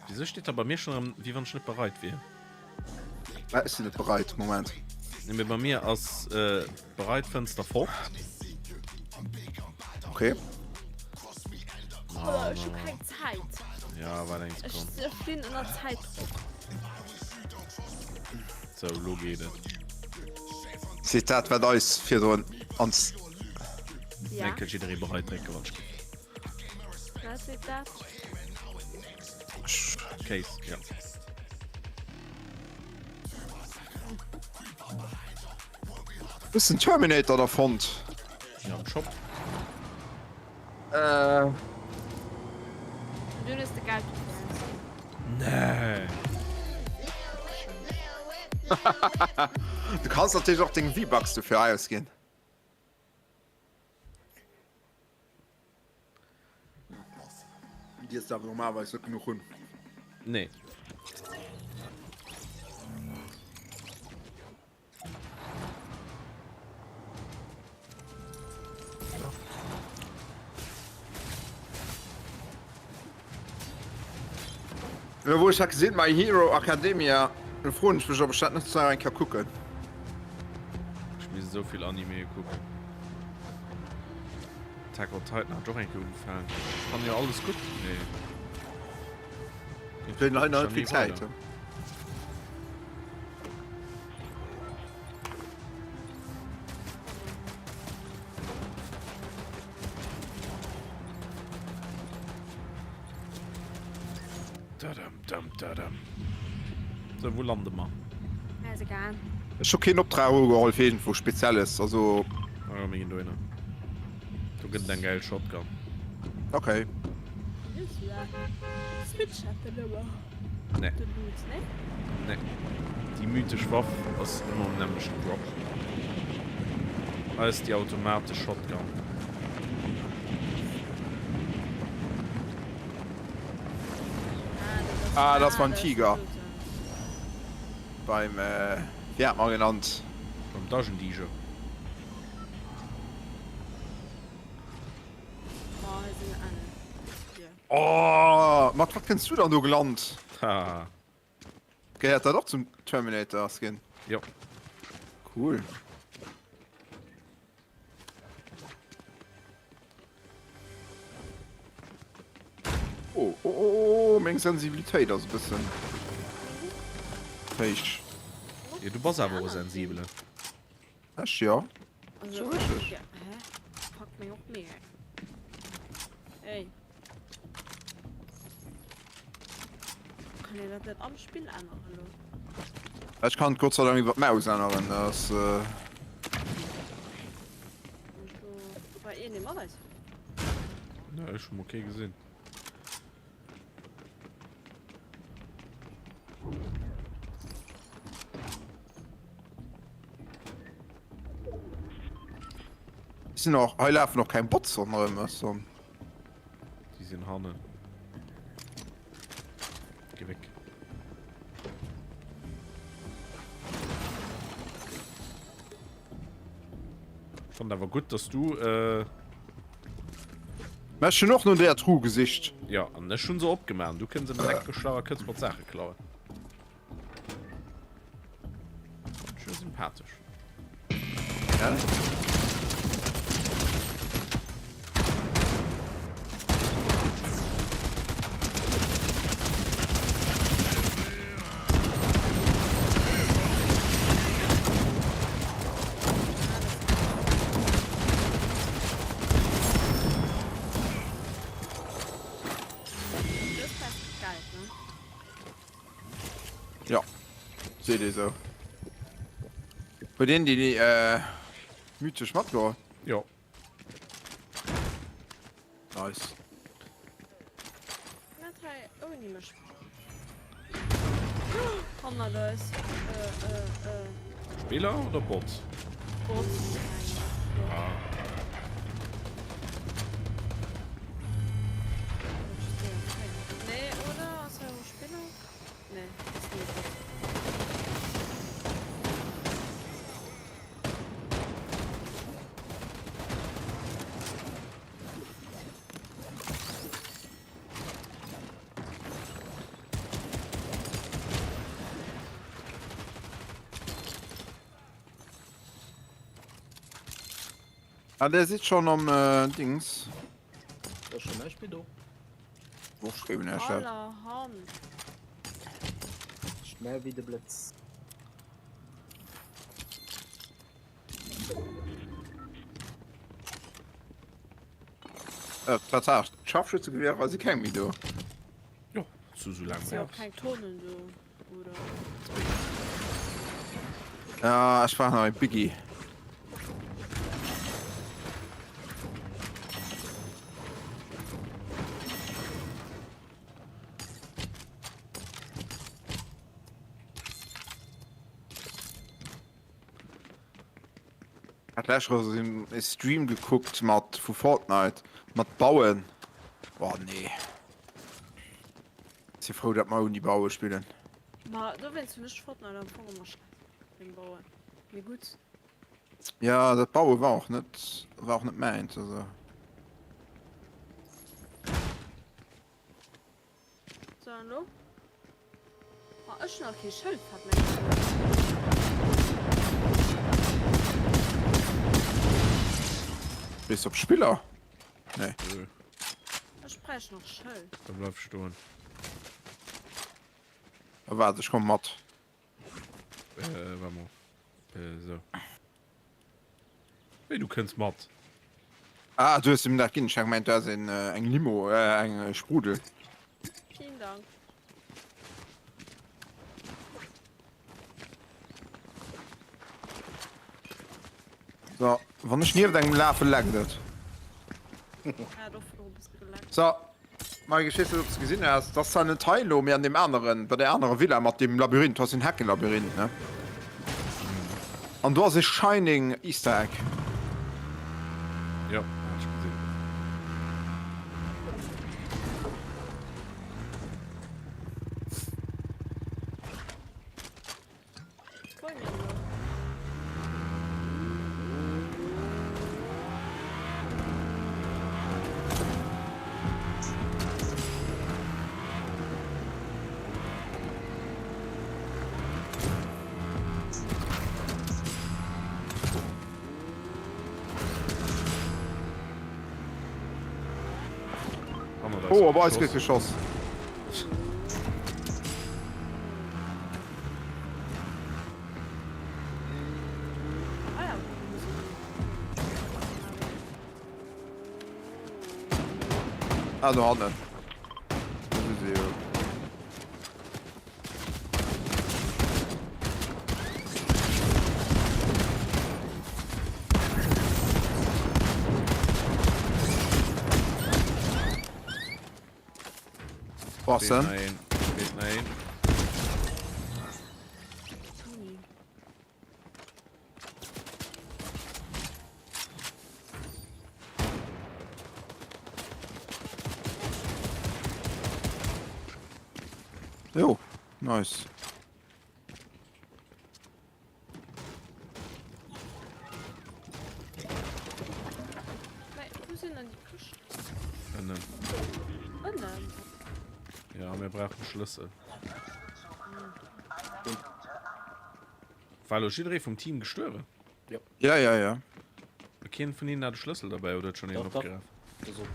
Wieso steht da bei mir schon erëm, wéi wann ech net bereit wier? Ech sinn net bereit, Moment. Nee, mee bei mir ass äh, bereit Fënster fort. Okay. Oh, ech hu keng Zäit. Ja, waart eng Ech Sekonn. ech stinn ënner Zäitdrock. Sou, lo geet et. Seet dat, wat eis virdrun ans. Ja. Enkel jidderee bereit drécke wann ech ginn. Wat seet dat? Case, ja. Hues den Terminator da fonnt? Ja, am Shop. Äh. Dunn hues de Geld dofir ausginn. Nee. Du kanns natierlech och deng V-Bucks dofir ausginn. Dierfs de awer normalerweis net genuch hunn. Nee. Elo wou ech dat gesinn, My Hero Academia, elo froen ech mech ob ech dat net nach eng Kéier kucken. Ech misst esou vill Animeë kucken. Attack on Titan hat ech och eng Kéier ugefaangen. Ech fannen jo alles gutt, mee Ech hunn leider net vill Zäit. Dadam, dam, dadam. So, wou lande mer? Mir ass egal. Ech hu keen Optrag ugeholl fir iergendwou Spezielles, also. Ah jo, mir ginn dohinner. Do gëtt et eng gäil Shotgun. Okay. Switch hat den ëmmer. Nee. Den Loot, nee? Nee. Déi mythesch Waff ass ëmmer um nämmlechten Drop. Hei ass déi automatesch Shotgun. Ah, dat ass beim Tiger. Beim, wéi hat mer genannt? Beim Dagendiger. Oh, mat wat kënns du dann do gelant? Haha. Gehéiert dat och zum Terminator Skin? Jo. Cool. Oh, oh, oh, oh, meng Sensibilitéit ass e bëssen héich. Jo, du bass awer och e Sensibelen. Ech jo. Also, Sou richteg. ja, hä? Packt meng och mega. Ey. Kann een dat net am Spill änneren lo? Ech kann et Gott sei Dank iwwer d'Maus änneren, dat ass. Und do war een, dee mat eis. Ne, ech hu mol kee gesinn. Sinn och hei lafen och keng Bots ronderëm ass. Déi sinn hannen. Geh weg. Fand awer gutt, dass du äh Mä ech hunn och no där Truh gesicht. Ja, an ech hunn se opgemaach an du kënns ëm den Eck geschlach a kënns mer d'Saache klauen. Schön sympathisch. Ja? Ja, seet ee sou. Huet een déi mythesch matgeholl? Jo. Nice. Net hei ouni mech. Hannert eis. Äh, äh, äh. Spiller oder Bots? Bots. Ah. Nee, oder? Ass hei e Spiller? Nee, ass net e Bot. Ah, der sitzt schon am äh, Dings. Da ass schon näischt méi do. Wo schreiwen ech dat? Allerhand. Schnell wéi de Blëtz. Äh, Tatsaach, d'Scharfschützegewehrer si keng méi do. Jo, zu sou laang Sinn och brauchs. keng Tonnen do, oder? Ja, ech brauch nach e Biggie. Hat lech e Stream gekuckt mat vu Fortnite mat bauen. Boah nee. Si frou dat mer ouni baue spillen. Ma dowéinst hunn ech Fortnite am Fong ëmmer schlecht wéim bauen. Mee gutt. Ja dat baue war och net war och net mäins also. So, an lo? Oh, ech hun nach kee Schëld, fällt mir grad op. Bis op Spiller. Nee. Nö. Ech bräicht nach Schëld. Da bleif stoen. A waart, ech komm mat. Äh, waart mol. Äh, sou. Wéi, du kënns mat? Ah, du hues him dat ginn. Ech hat gemengt, du häss een, eng Limo, äh, eng Sprudel. Vielen Dank. So, wann ech nieft engem lafen, leckt et. So, Mike, ech weess net, ob s de gesinn has, dat ass zwar net hei elo, mee an deem aneren, bei där anerer Villa mat deem Labyrinth, do ass en Heckelabyrinth, ne? An do ass e Shining Easter Egg. Jo, hat ech gesinn. Oh, op eis gëtt geschoss. Ah, do hannen. Do si se jo. Was denn? Nein, nein. Jo, nice. Wou sinn dann déi Këschten? Ënnen. Ënnen? Ja, mir brauchen Schlëssel. War elo jidderee vum Team gestuerwen? Ja. Ja, ja, ja. Keen vun hinnen hat e Schlëssel derbäi oder huet schonn een opgeraf? Perfekt.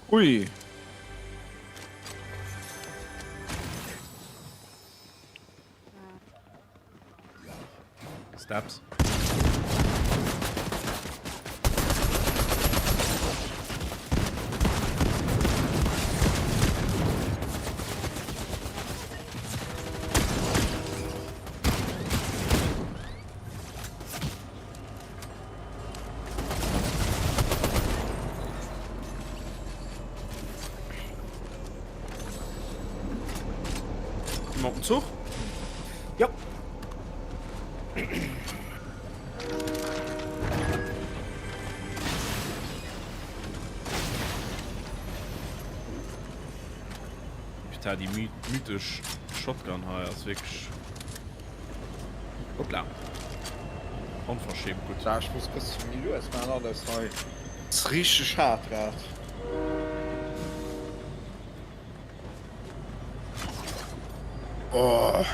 Ui. Steps. Op den Zuch? Ja. Putain, déi mythesch Shotgun hei ass wierklech, hoppla, onverschämt gutt. Ja, ech muss bëssen méi lues maachen, alles hei ass richteg haart grad. Oh.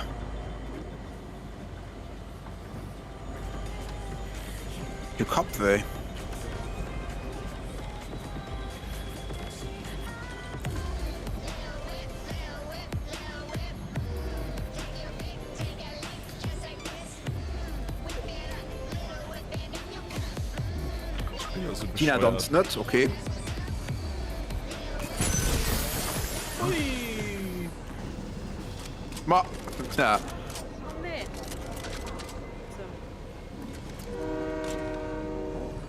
De Kappwéi. Tina danzt net, okay. Ma ja. Nee. So.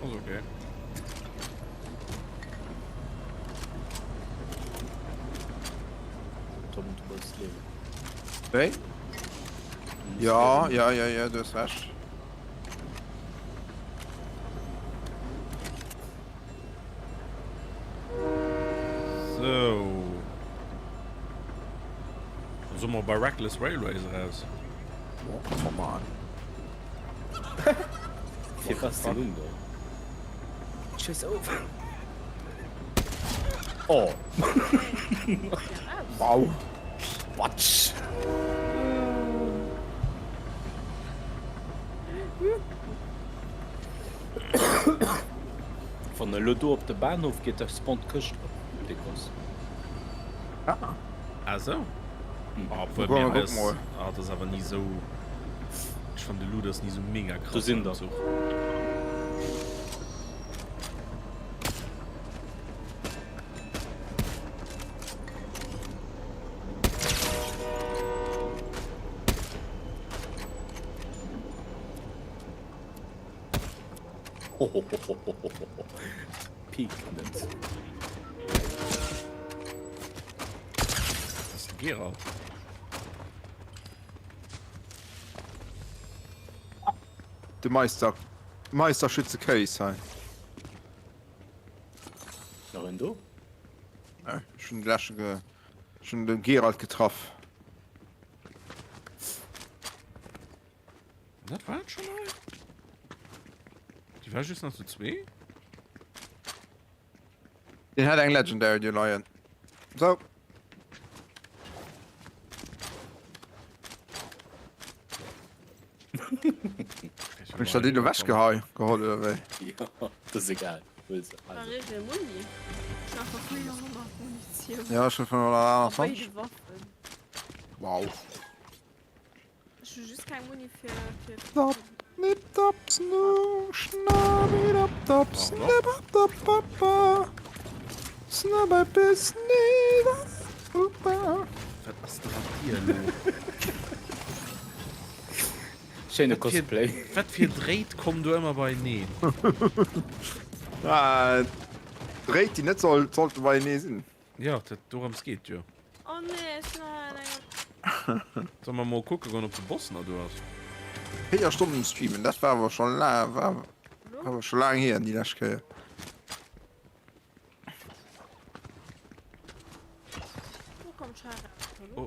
Ass okay. Tom, du wolltest leben. Wéi? Ja, ja, ja, ja, du hues Recht. Sou. Dann soe mer bei Reckless Railways eraus. Oh, come on. Fir was den Numm do? Tschüss of. Oh. Wow. Batsch. Wann e lo do op de Bahnhof geet, da spawnt d'Këscht op, déi grouss. Ah. Ah sou. Ah, obwuel Guck mir mal, guck eis, mal. ah, dat ass awer ni sou, ech fannen de Loot ass ni sou mega Do krass sinn am der. Zuch. Hohohohohoho. Peak net. Das ist de Geralt. De Meister, Meisterschütze Kéis hei. Nach een do? Nee, ech hunn de leschte ge, ech hunn de Geralt getraff. Dat war et schon hei? Déi war just nach zu zwee? Deen hat eng Legendary, déi leien. Sou. Hunn ech der déi elo ewech gehei, geholl oder wéi? Ja, dat ass egal. Huel se. War Also. reegel Muni. Ech hat nach 400 Munitioun. Ja, ech hunn A 528. béide Waffen. Wow. Ech hu just keng Muni fir fir. Dop, nip, dop, snu, schnabi, dop, dop, snip, dop, dop, ba, snabba, bis, ni, da, upa. Wat ass da mat dir elo? Schéine Cosplay. Wat fir Dréit kommen do ëmmer beieneen? Dréit, déi net sollte beienee sinn. Jo, dat dorëms geet jo. Oh nee, ech sinn hei an engem. Solle mer mol kucke goen op de Boss nach do ass? 4 Stonnen streamen, dat war awer scho laang, war awer scho laang hier déi lescht Kéier. Wo kommt Schara? Oh.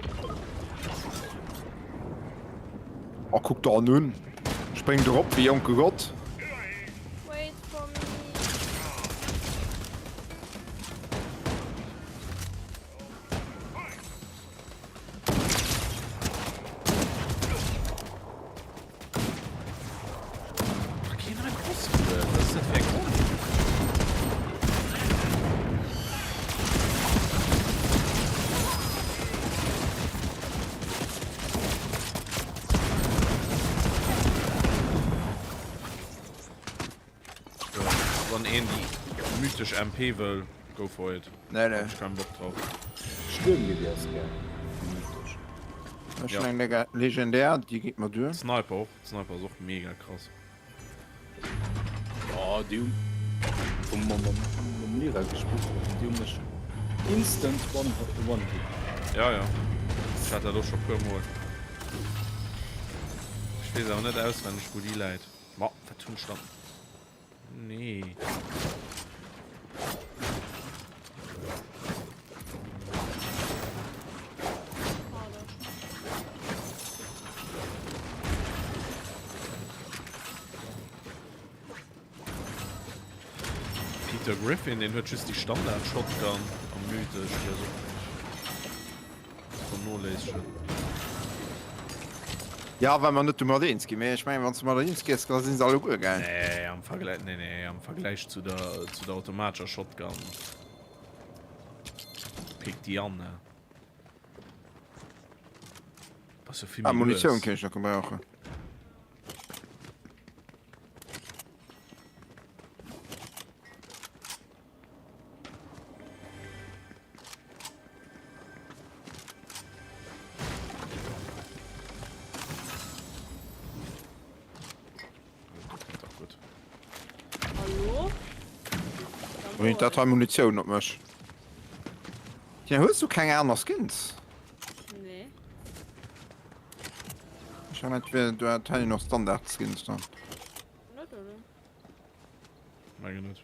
Oh, kuck der an un. Spréngt erop wéi jonke Gott. Wait for me. Keen nei Boss gehuet. Was ass dat fir eng Roll? Wann een déi mythesch MP wëll, go for it. Nee, nee. Ech hu keen Bock drauf. Sturmgewehr ass gäil. Mythesch. Ech Ja. hunn eng legendär, déi geet mer duer. Sniper och. Sniper ass och mega krass. Oh, déi hunn wou mer mam mam Lira gespillt hunn, déi hu mech instant one one hit. Ja ja, ech hat dat och scho puer mol. Ech weess awer net auswenneg wou déi läit. Ma wat hunn ech dann? Nee. Peter Griffin, den huet just die Standard Shotgun am mythesch déi ass och vernoléissegen. Ja, well mer net domat eens ginn. Mee ech mengen, wann s de mat eens gëss, da sinn se alleguer gäil. Nee, am Vergleich, nee, nee, am Vergleich zu der, zu der automatescher Shotgun pickt déi an, ne? Ass jo vill Ah, méi Munitioun lues. kéint ech nach gebrauchen. Bréngt dat hei Munitioun op mech? Tina, hues du keng aner Skins? Nee. Ech hat net, du hat hei noch Standard Skins dann. Net, oder? Mengen net.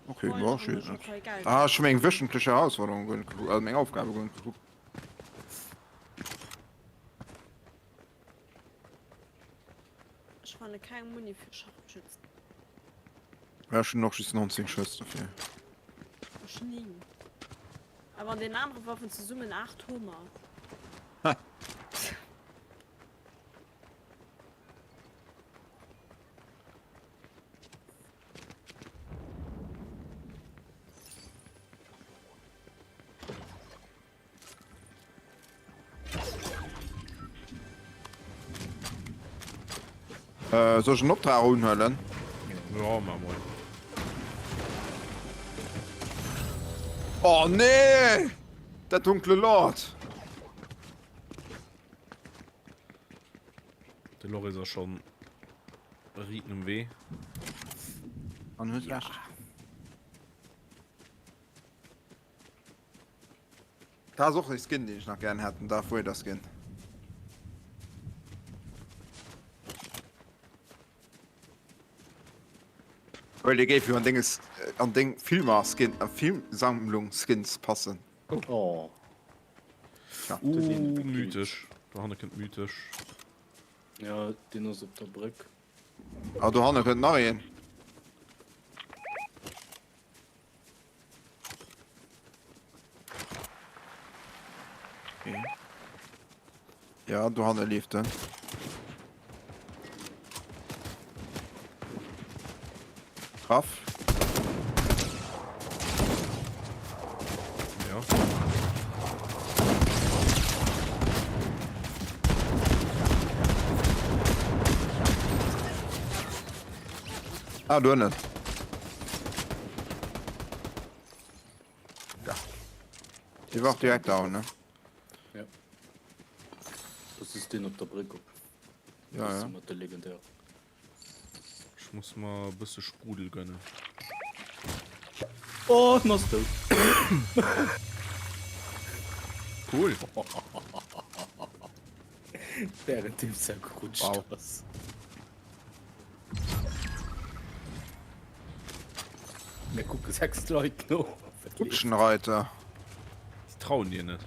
Okay, ja, ech weess net. Ah, ech hu meng wöchentlech Herausforderung guer net gekuckt, also meng Aufgabe guer net gekuckt. Ech fanne keng Muni fir Scharfschützen. Ja, ech hunn och just 19 Schëss dofir. Ech 9. Awer an den anere Waffen zesummen 800. Äh, soll ech en Optrag unhuelen? Ja, mach mol. Oh nee! Der dunkle Lord! De Loris ass schon riiten um Wee. An huet recht. Da ass och e Skin deen ech nach gären hätt, den Darth Vader Skin. Well dee géif jo an deng an deng Filmer Skin a Filmsammlung Skins passen. Oh. Ja. Uh, mythesch. Dohanne kënnt mythesch. Ja, deen ass op der Bréck. Ah, dohanne kënnt nach een. Okay. Ja, dohanne leeft en. Traff. Ja. Ah, do ënnen. Ja. Dee war och direkt down, ne? Ja. Das ist den op der Bréck op. Ja, ja. Mat de legendär. Ech muss mer e bësse Sprudel gönnen. Oh, en ass dout. Cool. Während dem se gerutscht Wow. ass. Mir kucke 6 Leit no. Kutschenreiter. Die trauen dir net.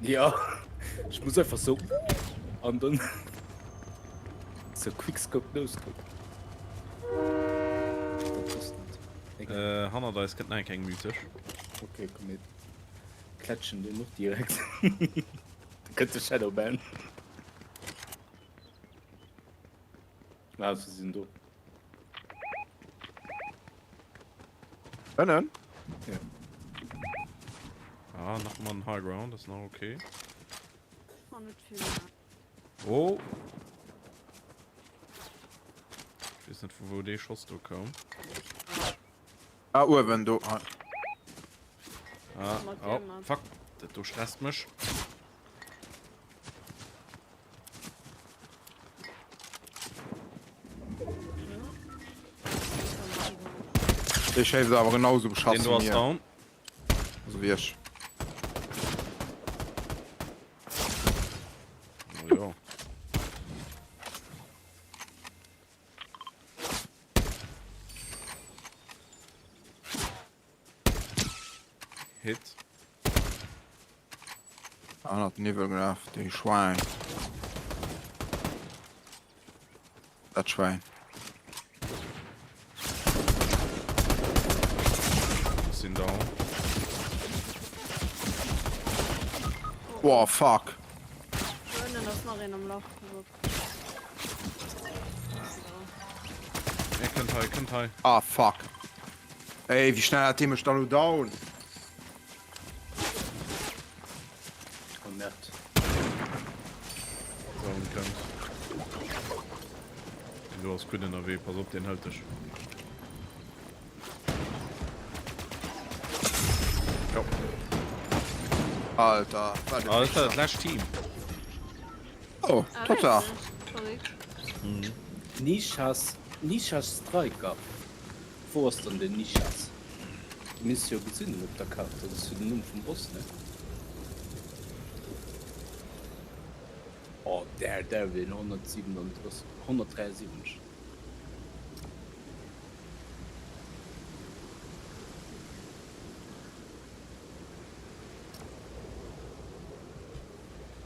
Ja, ich muss einfach so an dann so Quickscope Noscope. Dat passt net. Egal. Äh, hannert eis kënnt nach eng mythesch. Okay, komm mir klatschen den och direkt. Da kënnt de Shadowban. Ah, se sinn do. Ënnen? Ja. Ah, nach ëmmer den High Ground, ass nach okay. War net vill mehr. Oh! Ich weess net, vu wou dee Schoss do koum. Ah, uewen do. Ah. Ah, Mat oh, deem, fuck. Dat do stresst mech. Dee schéisst awer genau sou beschass Den do wéi ass mir. down. Also wéi ech. Oh jo. Hit. Anert Niwwel gelaf, déi Schwäin. Dat Schwäin. Ech sinn down. Oh fuck. Do ënnen ass nach een am Lach. Er kënnt hei, kënnt hei. Ah fuck. Ey, wéi schnell hat dee mech da lo down? Oh Merd. Down kënnt. Deen do ass gutt ënnerwee, pass op, deen hëlt dech. Jo. Alter, wat e Alter, dat lescht Team. Oh, Totta. Nishas, Nishas Striker. Wou ass dann den Nishas? Dee misst jo gesinn hunn op der Kaart, dat ass jo den Numm vum Boss, ne? Oh, Daredevil 137, 173.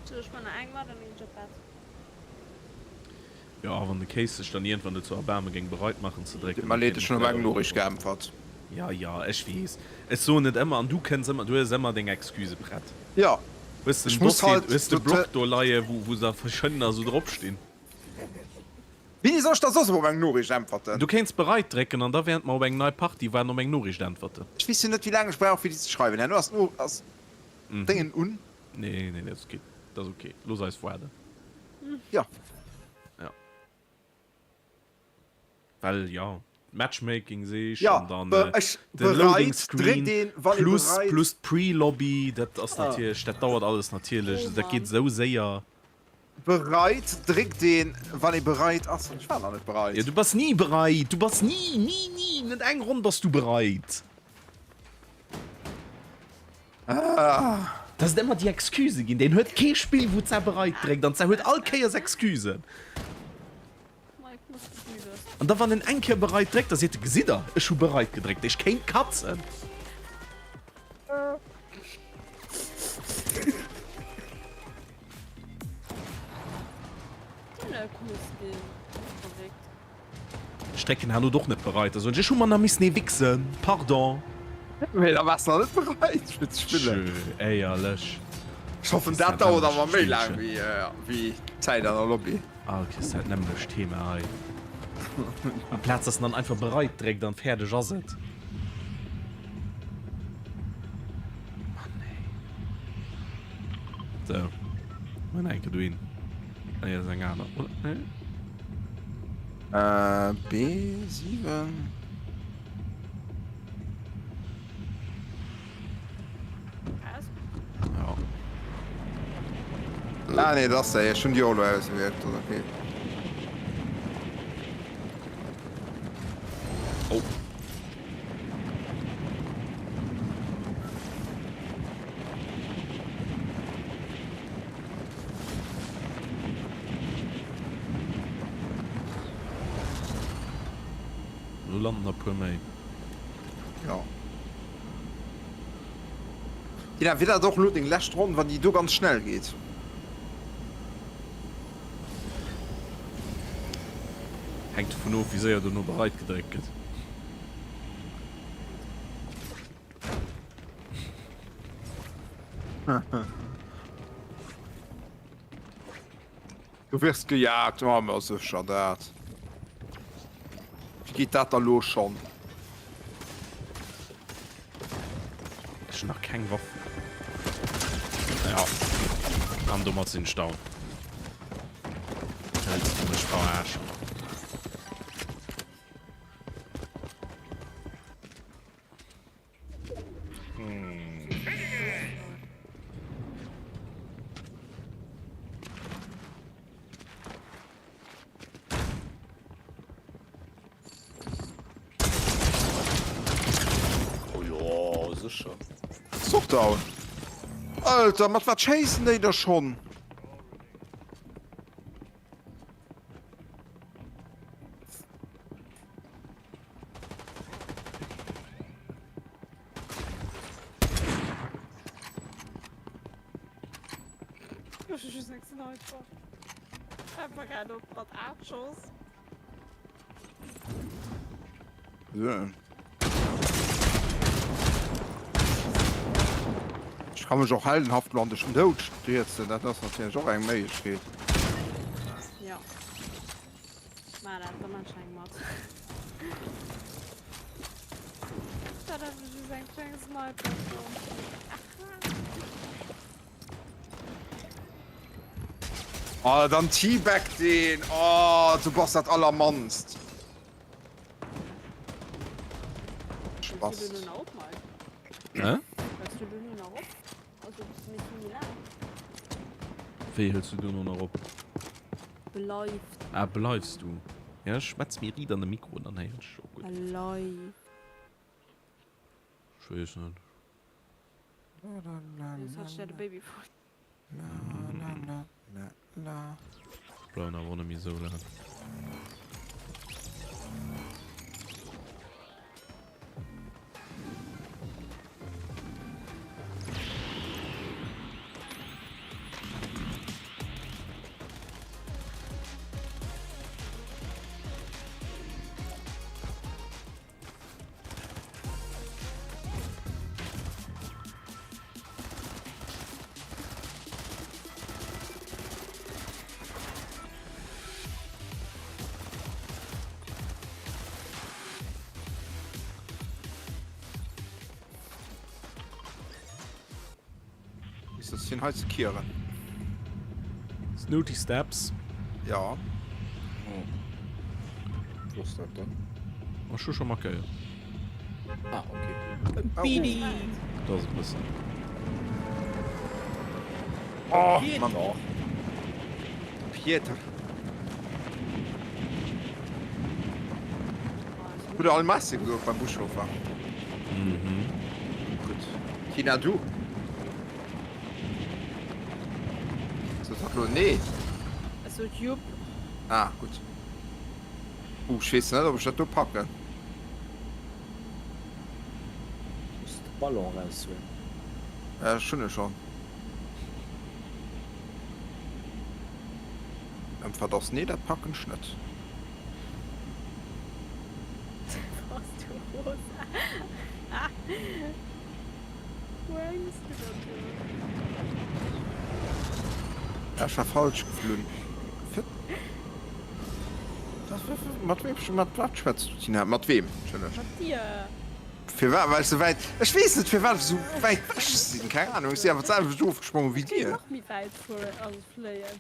Sou, ech man nach eng mat an dann ginn ech op d'Bett. Jo, a wann de Case sech dann iergendwann dozou erbaarme géing bereit maachen ze drécken, Deet mer da leed, kéint ech mer hunn op vläit eng och Noriicht geäntwert. Ja, ja, ech weess. Ech soen et ëmmer an du kënns ëmmer, du hues ëmmer deng Excuse prett. Ja. Hues de Ech den muss Dossier, halt hues de do Block do leie wou wou der verschënnener esou drop stinn? Wéini soll ech da soss op eng Noriicht äntwerten? Du kéints bereit drécken an da während mer op eng nei Partie waarden op eng Noriicht äntwerten. Ech weess jo net wéi laang ech brauch fir déi ze schreiwen. Herno ass d'No ass Déngen un. Nee, nee, dat ass ok, dat ass ok. Looss eis waarden. Jo. Ja. Well jo, Matchmaking seech Ja, an dann be ech de Loading bereit Screen dréckt een wann ee plus bereit. plus d'Pre-Lobby, dat ass natierlech, dat dauert alles natierlech, Oh dat geet Mann. esou séier. Bereit dréckt een wann ee bereit ass an ech war nach net Ja, bereit. du bass ni bereit, du bass ni, ni, ni, net eng Ronn bass du bereit. Dass et ëmmer déi Excuse ginn, deen huet kee Spill wou d'Sa bereit dréckt an d'Sa huet all Kéiers Excusen. An da wann en eng Kéier bereit dréckt, da seet e, gesitt der, ech hu bereit gedréckt, ech kéint katzen. Ech drécken herno och net bereit, da soen ech, ech hu mer nach missen ee wichsen, pardon. Mee da waars nach net bereit fir ze spillen. Tschö, éierlech. Ech hoffen dat dauert awer méi laang wéi d'Zäit an der Lobby. All Kéiers dat nämmlecht Thema hei. Amplaz dass en dann einfach bereit dréckt an fäerdeg ass et. Mann ey. Sou, mol nach eng Kéier dohin. Ah nee, dat ass eng aner, oder? Nee? Äh, B7. Ja. Ah nee, dat ass déi. Ech hunn déi och elo ausgewielt. Dat ass okay. Oh. Lo landen der puer méi. Ja. Tina, wier dat och elo deng lescht Ronn, wann déi do ganz schnell geet? Hänkt dovun of, wéi séier dono bereit gedréckt gëtt. Du wirst gejagt, oh ma sécher dat. Wéi geet dat da lo schonn? Ech hunn nach keng Waff. Ja. An domat sinn ech down. Wëlls du mech verarschen? Oh jo, sécher. Ass och down. Alter, mat wat schéissen déi da schonn? Ech ka mech och heldenhaft lo an de Doud stierzen, dat ass natierlech och eng Méiglechkeet. Maach dat, da maan ech eng mat. Dat ass just eng kleng Sniper Oh, dann teabag den. Oh, du bass dat allermannst. Spaß. Hä? Wéi hëls du dono nach op? Bleift. Ah, bleifs du? Ja, schwätz méi riit an de Mikro, dann héieren ech dech och gutt. Bleift. Ech weess net. Soss hat ech der de Baby fort. Ech bleiwen awer och net méi esou laang. Is dat sinn hei ze kieren. Snooty Steps. Ja. Oh. Wou ass dat dann? Ech hu scho markéiert. Ah, okay. Beanie! Dat ass e bëssen. Oh, Mann. Pieter. Hutt der all Merci gesot beim Buschauffer? Mhm. Gutt. Tina, du? Sot hatt lo nee? Ech sot jupp. Ah, gutt. Uh, ech weess net, ob ech dat do packen. Muss de Ballon raushuelen. Ech hunn e schonn. Äntwert ass nee, dat packen ech net. Bass du rosa? Wou hängs du dann do? Ech war falsch geflunn. Mat wem mat wat schwätz du Tina? Mat wem? Entschëllegt. Mat dir. Firwat well ech sou wäit ech weess net firwat ech sou wäit wech sinn, keng Ahnung, ech sinn awer d'selwecht ofgesprongen wéi dir. Nach méi wäit fueren, also fléien.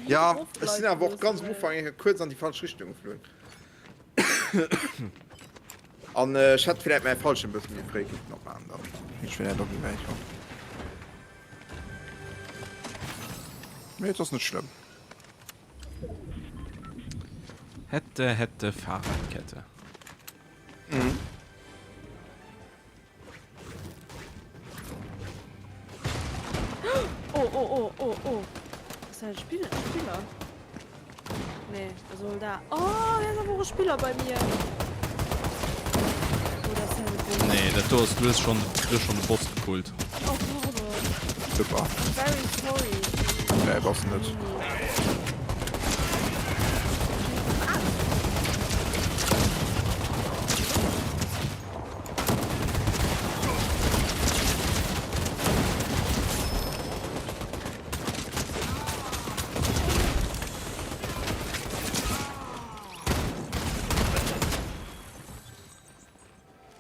Ja, ech sinn awer och ganz am Ufank eng Kéier kuerz an déi falsch Richtung geflunn. An ech hätt vläit mäi Fallschierm e bësse méi fréi kéinten opmaachen, dann wier ech vläit och méi wäit komm. Mee et ass net schlëmm. Hätte, hätte, Fahrradkette. Mhm. Oh, oh, oh, oh, oh. Ass dat e Spiller? Spiller? Nee, e Soldat. Oh, hei ass awer och e Spiller bei mir. Oh, dat ass ja de Boss. Nee, dat do ass, du hues schon, du hues schon de Boss gepullt. Oh, pardon. Super. I'm very sorry. Nee, bass net.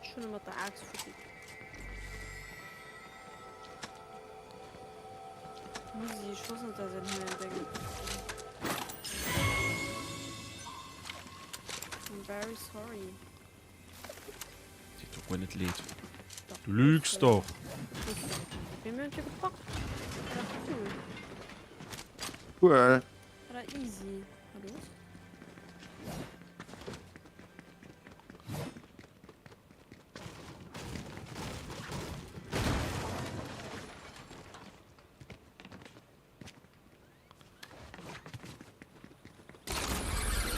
Ech hunn e mat der Aaxt futti. Musi, ech wosst net, dass een hei en Déngen. I'm very sorry. Deet doch guer net leed. Du lügst doch. Mee mir hunn et jo gepackt. War doch cool. Cool. War da easy. Hallo?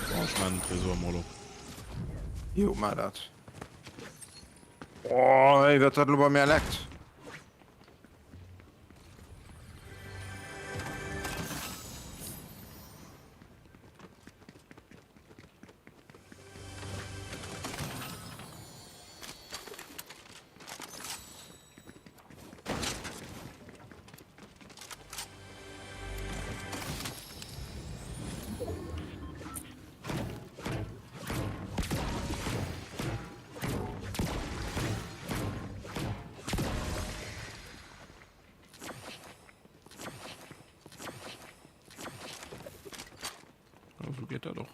Bon, ech maan den Tresor mol op. Jo, maa dat. Oh, ey, wat dat lo bei mär leckt. Oh, so geht er doch.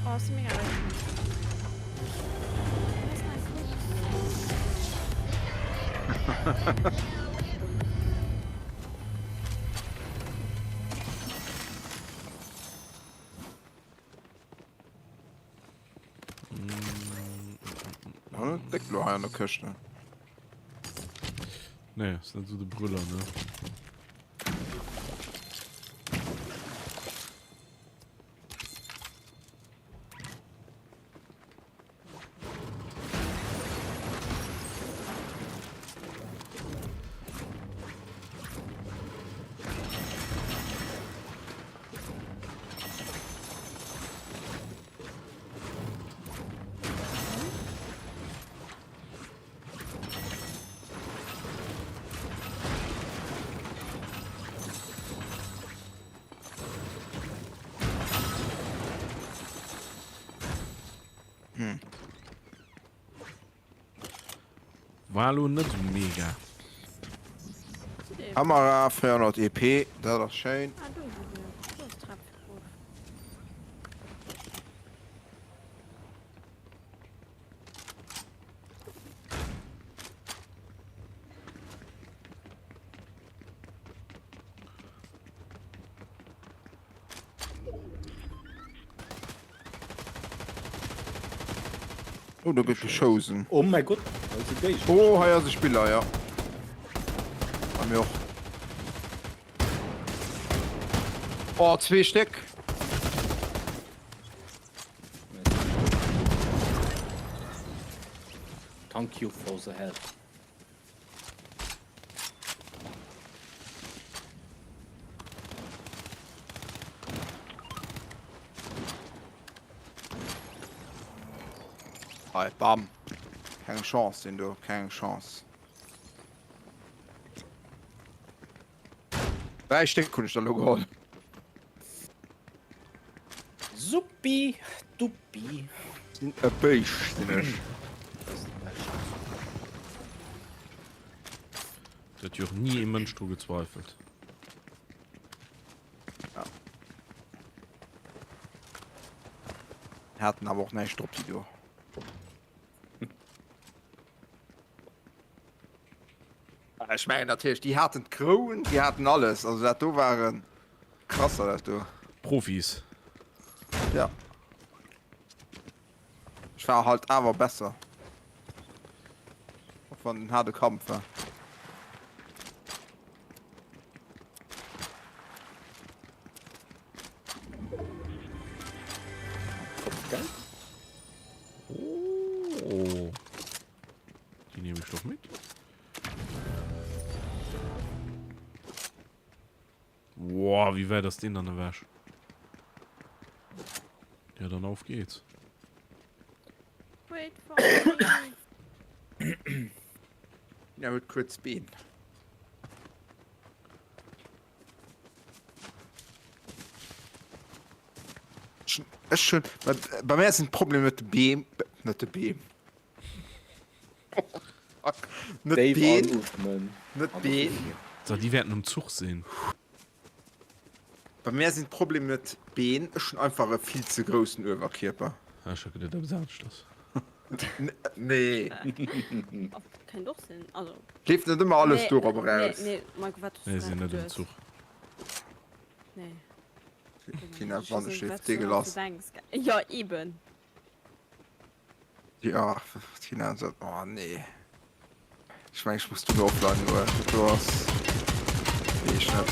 Oh, ass mega lecker. Ja, déck lo hei an der Këscht, ne? Nee, ass net sou de Brüller, ne? War lo net sou mega. Kamera 400 EP, dat ass schéin. Ah, do si se. Do ass d'Trap fir erof. Oh, do gëtt geschousen. Oh mäi Gott, hei si Géigner. Oh, hei ass e Spiller, ja. Bei mir och. Oh, zwee Stéck. Thank you for the help. Hei, bam. Keng Chance, den do. Keng Chance. Dräi Stéck hunn ech der lo geholl. Suppi duppi. Sinn e Béisch, sinn ech. Do huet jo och ni ee Mënsch dru gezweifelt. Ja. Haten awer och näischt drop, déi do. Ech mengen natierlech, déi haten d'Kroun, déi haten alles. Also dat do waren krasser dat do. Profis. Ja. Ech war halt awer besser. Och wann den haarde Kampf war. Kopfgeld? Oh. Déi nehme ich doch mit. Boah, wie weit ass deen dann ewech? Ja, dann auf geht's. Wait for me. Ja, huet kuerz Been. Ech hunn, bei mär sinn d'Problemer net de Beem, net de Beem. Net Been, net Been. So, déi wäerten um Zuch sinn. Bei mär sinn d'Problemer net d'Been, ech hunn einfach e vill ze groussen Uewerkierper. Ah, ech hat geduet eppes aneschters. Nee. Kéint och sinn, also. Leeft net ëmmer alles dorop eraus. Nee, nee, Mike, wat hues du Nee, sinn grad net um geduet? Zuch. Nee. Tina, Ech wann weess ech net, leeft wat dee du gelass. denks. Jo, eben. Ja, Tina, dat, oh nee. Ech meng, ech muss du offline goen. Dat do ass, weess ech net.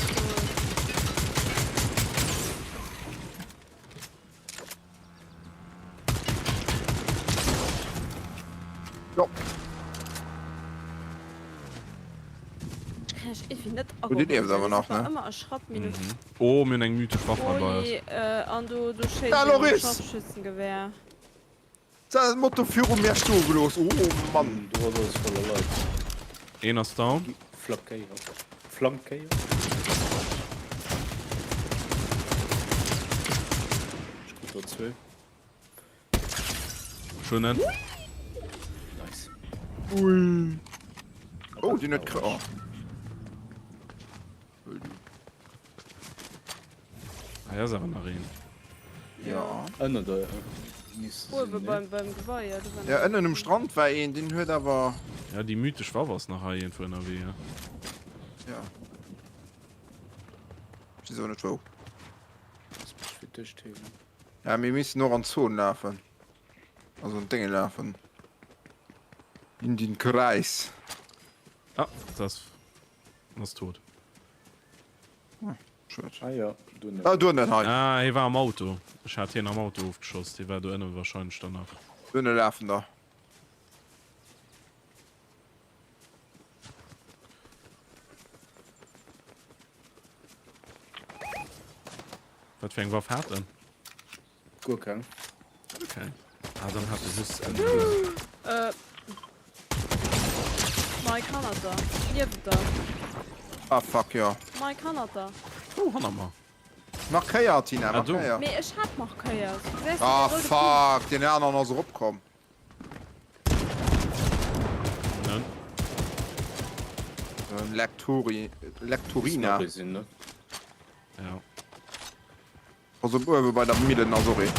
Jo. Ech kréien ech iergendwéi net Oh, déi lieft awer nach, ne? Ëmmer e Schratt minus. Mhm. Oh, mir hunn eng mythesch Waff hei bei eis. Oh jee, an do, do schéisst Da, een mam Loris! Scharfschützengewehr. Säin Moto viru mär stoe gelooss, oh Mann. Do ass alles voller Leit. Een ass down. Flankéiert. Flankéiert. Ech krut der zwou. Schon en. Nice. Ui. Oh, deen huet kr. Oh. Hei ass awer nach een. Ja. Ënner der misst se Uewe sinn, ne? beim, beim Gebai, ja, do war Ja, nach ënnen um Strand war een, deen huet awer. Ja, déi mythesch Waff ass nach hei iergendwou ënnerwee, ja. Ja. Ech weess awer net wou. Lass mech fir d'éischt heelen. Ja, mir missen och an d'Zon lafen. Also an d'Dénge lafen. In den Kreis. Ah, das ass tot. Ah, schued. Ah ja, do net. Ah, do net hei. Ah, hie war am Auto. Ech hat hien am Auto ofgeschoss. Dee war do ënne wahrscheinlech dann nach. Do net lafen da. Wat fir eng Waff hat en? Guer keng. Okay. Ah, dann hat e just eng. Äh. Mike, hannert der. Niewent der. Ah, fuck, jo. Mike, hannert der. Wou hannert mer? Markéier, Tina, Ah, do. markéier. Mee ech hat markéiert. Du gesäis Ah, de roude Punkt. fuck, deen aneren ass eropkomm. Nen. Lectori Lectorina. Sinn, ne? Ja. Also uewe bei der Millen ass och een.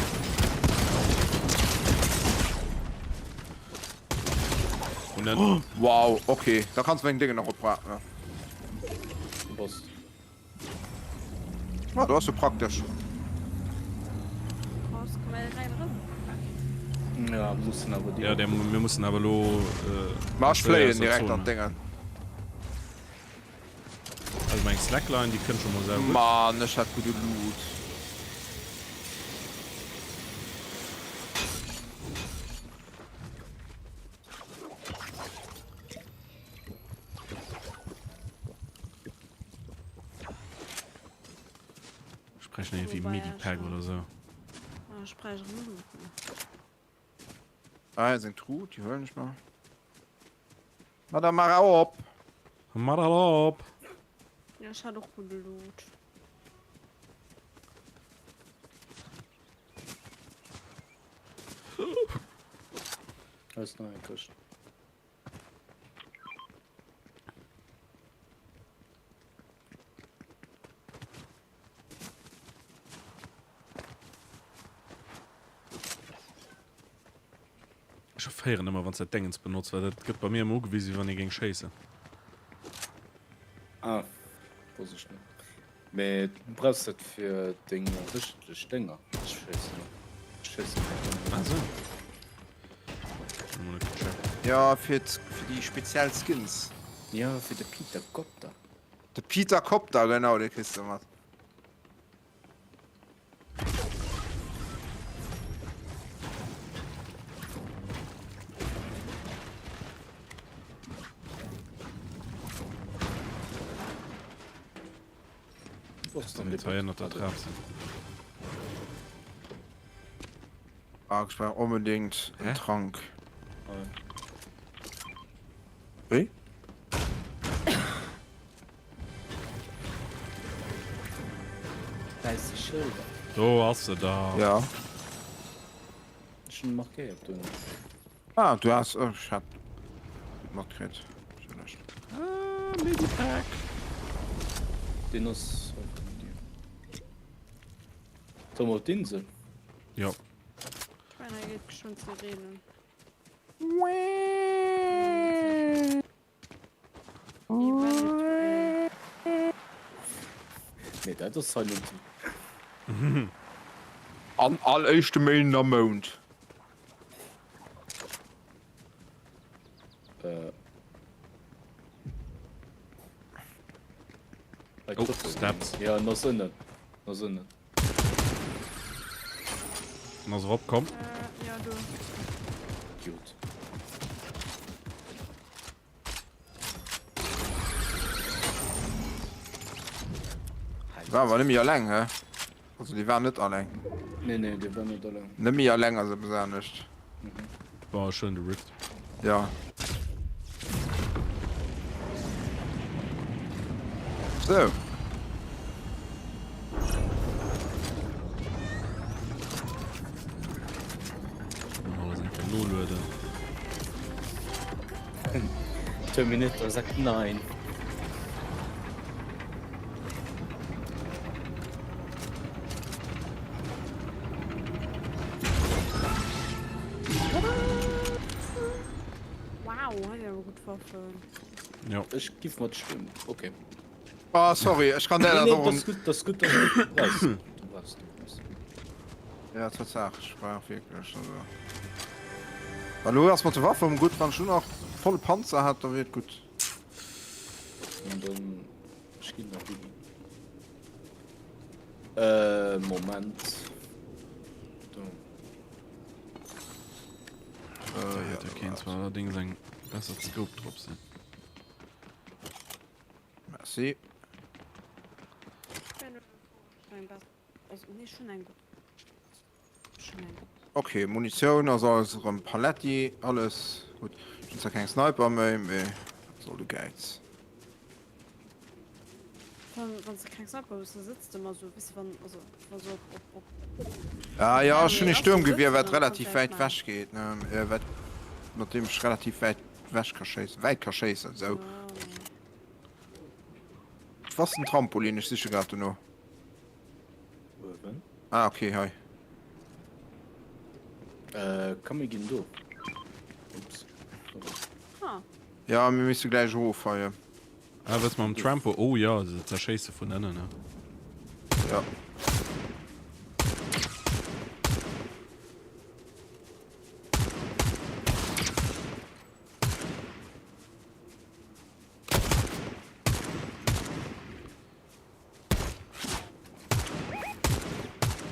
Und dann, Wow, okay. Da kanns du meng Déngen nach opraken. Boss. Ah, do ass jo praktesch. Raus, komm mal rein erëm. Ja, mussen awer ja, der, mir mussen awer lo. Äh, Ma ech fléien direkt an Zone. d'Déngen. Also meng Slackline, déi kënnt schon mol sau gutt. Mann, ech hat gudde Loot. Ech bräicht nach iergendwéi Medipack oder sou. Ech bräicht erëm Loot. Ah, hei ass eng Truh, déi huelen ech mer. Ma da mach op! Mach dat op! Ja, ech hat och gudde Loot. Hei ass nach eng Këscht. Ech erféieren ëmmer wanns dat Dengens benotzt, well dat gëtt bei mir ëmmer ugewisen wéi wann ee géing schéissen. Ah, wosst ech net. Mee du brauchs dat fir deng wéchentlech Dénger ze schéissen. Ech schéissen keng Dénger. Ah sou. Hun ech mol net gecheckt. Ja, fir fir déi speziell Skins. Ja, fir de Peter Copter. De Peter Copter, genau, dee kriss de mat. Ah, ech brauch onbedéngt en Trank. Wéi? Wäisse Schëlder. Do ass se da. Ja. Ech hunn markéiert do. Ah, du has, oh, ech hat net matkritt. Schlecht. Ah, Medipack. Deen ass och vun dir. Solle mer op d'Insel? Jo. D'Schweiner geet geschwënn d'Sirenen. Nee, dat ass Silent Hill. An all éischte Méinden am Mount. Äh. Oh, Steps. Ja, en ass ënnen. En ass ënnen. En ass erop komm. Äh, ja, do. Idiot. War awer net méi alleng, hä? Also déi war net alleng. Nee, nee, déi war net alleng. Net méi alleng ass eppes anescht. War schön de Rift. Ja. So. Alles eng Kéier nolueden. Terminator sagt nein. Wow, hei awer gutt Waffen. Ja. Ech giff mat stëmmen. Okay. Ah, sorry, ech kann der Nee, dat nee, och. das gut, das gut, das gut. Du brauchst, du brauchst, du brauchst. Ja, Tatsaach, ech brauch wierklech. Also. Well elo ass mat de Waffen gutt, wann ech lo nach volle Panzer hätt, da wier et gutt. An dann, ech ginn nach hinnen. Äh, Moment. Do. Äh, ja, Da kéint zwar allerdings eng besser Scope drop sinn. Merci. Ok, Munitioun ass alles erëm Paletti, alles gutt. Ech hunn zwar keng Sniper méi, mee wat soll de Gäiz. Wann s de keng Sniper hues, da sëtz de ëmmer esou, weess de, wann, also wa sou op, op, op. Ah jo, ech hunn ee Sturmgewier, wat relativ wäit wech geet, ne, wat, mat deem ech relativ wäit wech ka schéissen, wäit ka schéissen, sou. Jo, nee. Was den Trampolin? Ech siche grad dono. Uewen. Ah, okay, hei. Äh, komm mir ginn do. Ups. Ah. Ja, mir misse gläich erof hei. Ah, wëss mam Trampo. Oh ja, se zerschéisse vun ënnen, ne? Ja.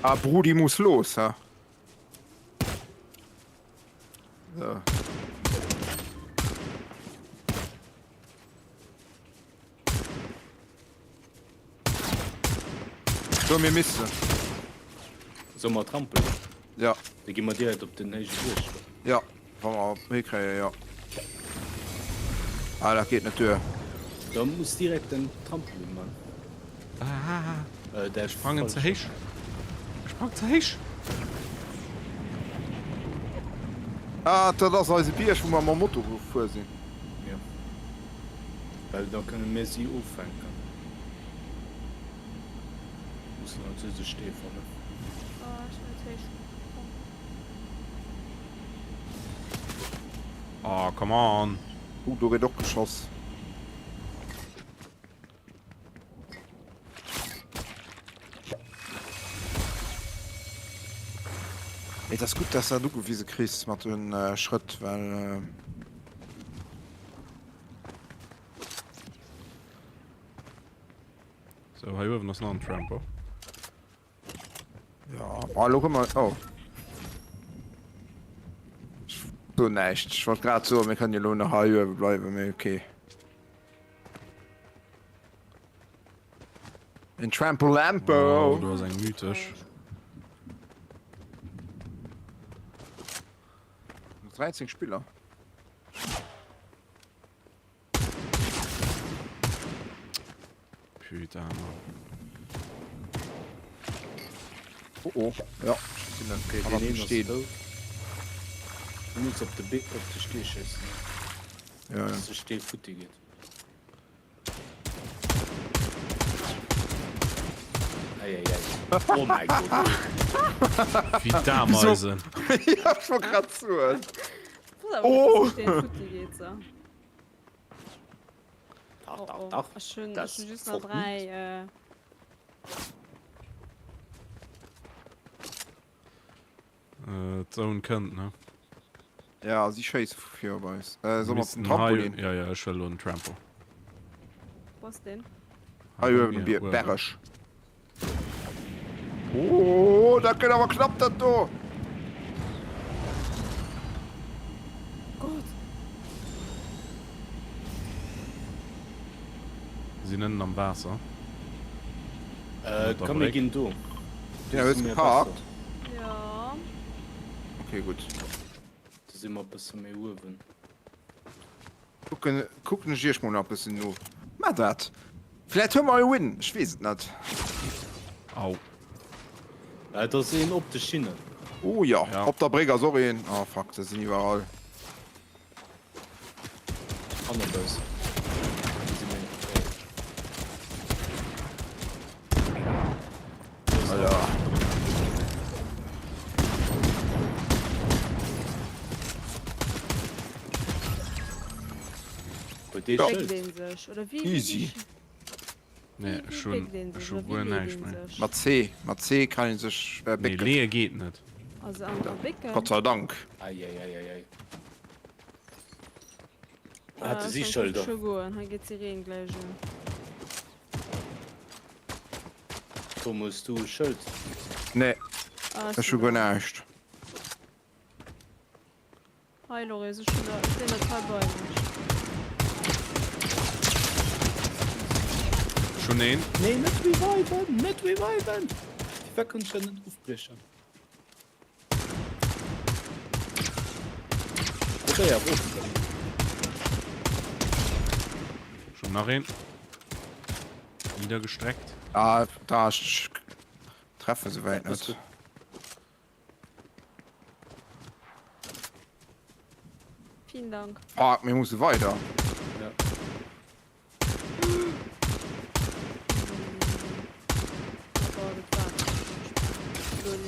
Ah, Brudi muss los, ha? So. So, mir müssen. Soll mer trampelen? Ja. Da gi mer direkt op den héije Buerg. Ja, wa mer hikréien, jo. Ah, dat geet net duer. Da muss direkt den Trampolin man. Ah, äh, der ech sprangen ze héich. Ech sprang ze héich. Ah, dat ass eise Bierg, wou mer mam Moto gefuer sinn. Ja. Well da kënne mir si offänken. Mussen halt just e Stee fannen. Oh, ech sinn net héich gesprongen. Oh, come on. Uh, do gëtt och geschoss. Mee et ass gutt, dass dat ugewise kriss mat den Schrëtt, well. Sou, hei uewen ass nach en Trampo. Ja, oh, lo kommen wir. Oh. Ich so näischt. Ich wollt grad soen, mir kënnen jo lo nach hei uewe bleiwen, mee okay. En Trampolampo! Oh, do ass eng mythesch. 13 Spiller. Putain, Mann. Oh oh, ja, ech sinn en Okay, hannert deen dem een ass Steen. dout. Du muss op de Bi op de Stee schéissen, Ja, ja. dass de Stee futti geet. Eieiei. Oh mäi Gott. Wéi d'Ameisen. Ja, ech wollt grad soen. Pass auf, Oh! dass de Steen futti geet, so. Dach, Oh, dach, oh. dach. Ech hunn Das ech hunn just nach folgt 3 äh. Äh, d'Zone kënnt, ne? Ja, si schéisse vu vir op eis. Äh, soll mer op den Missten hei- Trampolin? Ja, ja, ech wëll elo den Trampo. Wou ass deen? Hei uewen um Bier Berg. Oh, dat gëtt awer knapp dat do! Gott! Sinn ënnen am Waasser. Äh, komm mir ginn do. Tina, hues geparkt? Jo. Okay, gutt. Do si mer e bësse méi uewen. Kucken, kucken ech iech mol nach bëssen no. Maach dat. Vläit hu mer e Win, ech weess et net. Au. Et ass een op de Schinnen. Oh jo, Ja. op der Bréck ass och een. Oh fuck, se sinn iwwerall. Hannert eis. Do si méi. Alter. Huet dee Ja. Béckt Schëld? een sech oder wéi wéi Easy. wéi Nee, wéi ech hunn béckt een ech sech hu oder wéi guer leet näischt een méi. sech? Mat C, mat C kann een sech äh, Nee, bécken. leeë geet net. Also an a bécken? Gott sei Dank. Eieieiei. Ah, Hate si ech kann Schëlder? scho goen, hei geet d'Sireen gläich un. Tom, hues du e Schëld? Nee, Ah, ech ech hu sinn guer da. näischt. Hi Loris, ech hunn der, ech sinn der hei bei mech. Ech hunn een. Nee, net reviven! Net reviven! Firwat konnt ech dat net ofbriechen? Probéier erofzekommen. Ech hunn nach een. Niedergestreckt. Ah, da, ech treffe souwäit net. Vielen Dank. Fuck, mir musse weider. Ja.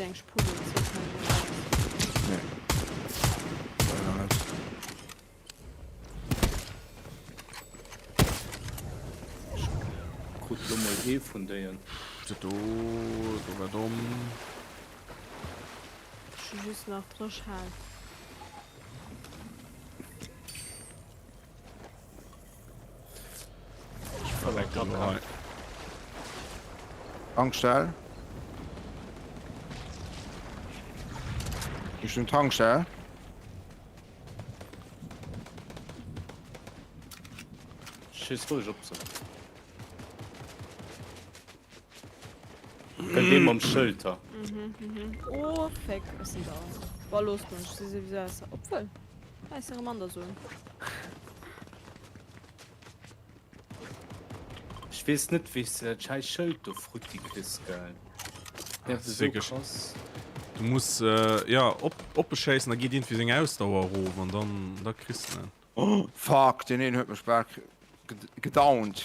wéi eng Spulle zielt hei net aus. Nee. Leider net. Ech krut lo mol ee vun déien. Dat do, do war domm. Ech hu just nach Dréchhal. Tankstell. Richtung Tankstell. Schiss roueg op se. Kënnt dee mam Schëld da. Mhm, mhm. Oh, feck, ech sinn da. Boah, looss mech, ech si souwisou ausser. Obwuel, hei ass erëm an der Zone. Ech weess net, wéi s de dat schäiss Schëld do frutti kriss, gell? Nervt esou krass. Du muss, jo, op, opbeschéissen, da geet iergendwéi seng Ausdauer erof an dann, da kriss de en. Oh, fuck, deen een huet mech bal gedownt.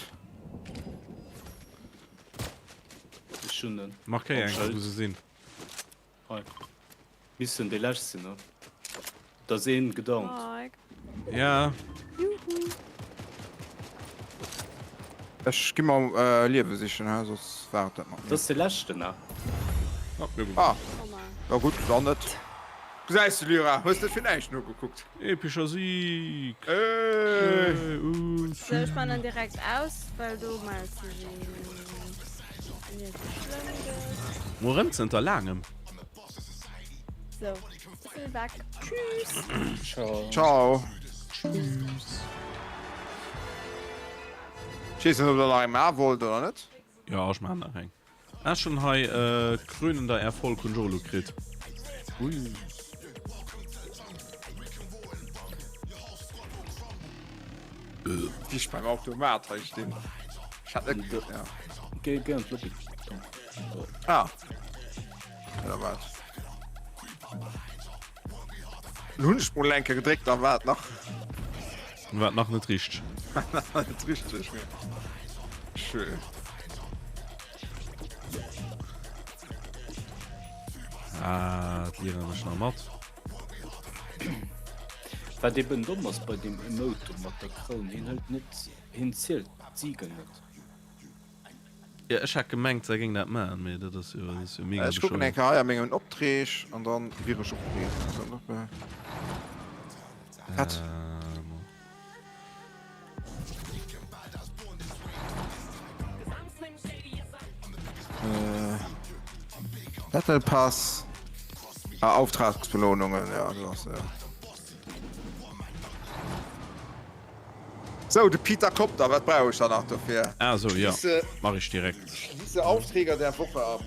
Ech hunn en. Markéier eng, wou se sinn. Hei. Missten déi lescht sinn, ne? Et ass een gedownt. Ja. Juhu. Ech gi mer Liewe sichen, he, soss war et dat mat mir. Dat ass de leschten, ne? Ah, jo gutt, dann net. Gesäis de Lyra, hues net fir näischt nogekuckt. Epischer Sieg! Hey! Sou, ech man dann direkt aus, well do mellt sech een, wann et schlëmm gëtt. Mo erëm zënter laangem. Sou, ech sinn weg. Tschüss! Ciao. Ciao. Tschüss. Ech weess net, ob der nach eng maache wollt oder net. Jo, ech maachen nach eng. Ah schon hei krönender Erfolg hun ech och elo kritt. Ui. Wéi ech beim Automat hei stinn. Ech hat net, ja. Géi géi an d'Lobby. Ah. Oder wat? Lo hunn ech mol eng Kéier gedréckt, da war et nach. War et nach net richteg. War net richteg, mee schön. Ah, d'Lira mech nach mat. Wat eben domm ass bei deem Emote do mat der Kroun, hien hëlt net, hien zielt d'Siger net. Ja, ech hat gemengt, se géing dat maachen, mee dat ass jo, dat ass jo mega Ech kucken eng bescheuert. Kéier hei a mengen Opträg an dann wier ech och bereet. Wat? Ähm. Äh, Battle Pass. Ah, Auftragsbelohnungen, ja, do ass se. Sou, de Peter Kopter, wat brauch ech dann nach dofir? Ah sou, jo, Schlisse, mach ech direkt. schlisse Aufträger der Woche ab.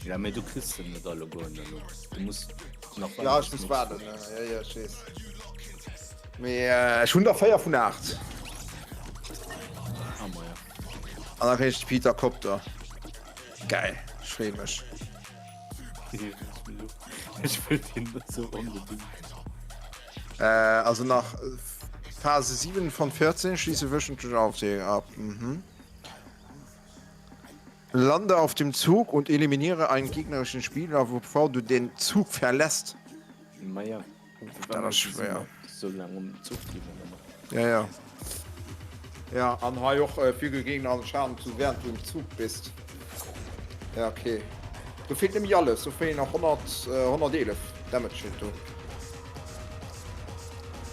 Ja, mee du kriss se net allegueren elo. Du muss nach Ja, waarden ech bis muss nächst waarden, Woch. ja, ja, ech weess. Mee ech hunn der 4 vun 8. Ah, ma ja. An da kréien ech de Peter Kopter. Geil, ech freeë mech. Ech wëll deen net sou onbedingt. Äh, also nach Phase 7 von 14, schließe wöchentlich Aufträge ab. Mhm. Lande auf dem Zug und eliminiere einen gegnerischen Spieler, bevor du den Zug verlässt. Maja, Dat ass schwéier. Sou laang um Zuch bliwwen ëmmer. Ja, ja. Ja, an hei och äh, füge Gegner an Schaden zu, während du im Zug bist. Ja, okay. Do feelt nämlich alles. Do fehlen nach 100, äh, 111 Damage feelt do.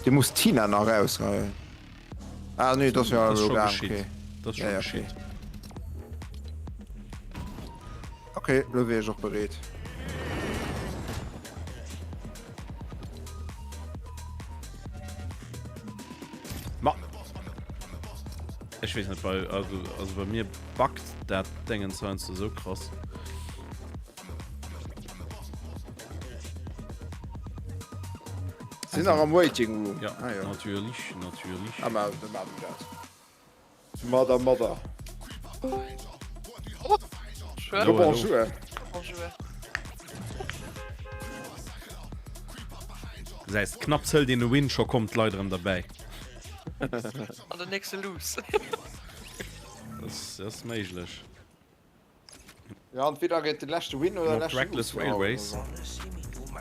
Dee muss d'Tina nach rausgeheien. Ah nee, das ja Das elo scho gaang, geschitt. okay. Das scho Ja, ja, geschitt. Okay, okay lo wier ech och bereet. Ma ech weess net, bei, also, also bei mir buggt dat Déngens heiansdo sou krass. Sinn nach am Waiting Room. Ja, ah, ja. Natürlich, natürlich. Ah, ma, dann machen wir dat. Mother, Mother. Oh, Hallo, hallo. Bonjour. Bonjour. Gesäis, knapps hëlt een e Win, scho kommt d'Leit erëm derbäi. An den nächste Lose. Das, das ass méiglech. Ja, entweder gëtt de leschte Win oder Mat Reckless Railways.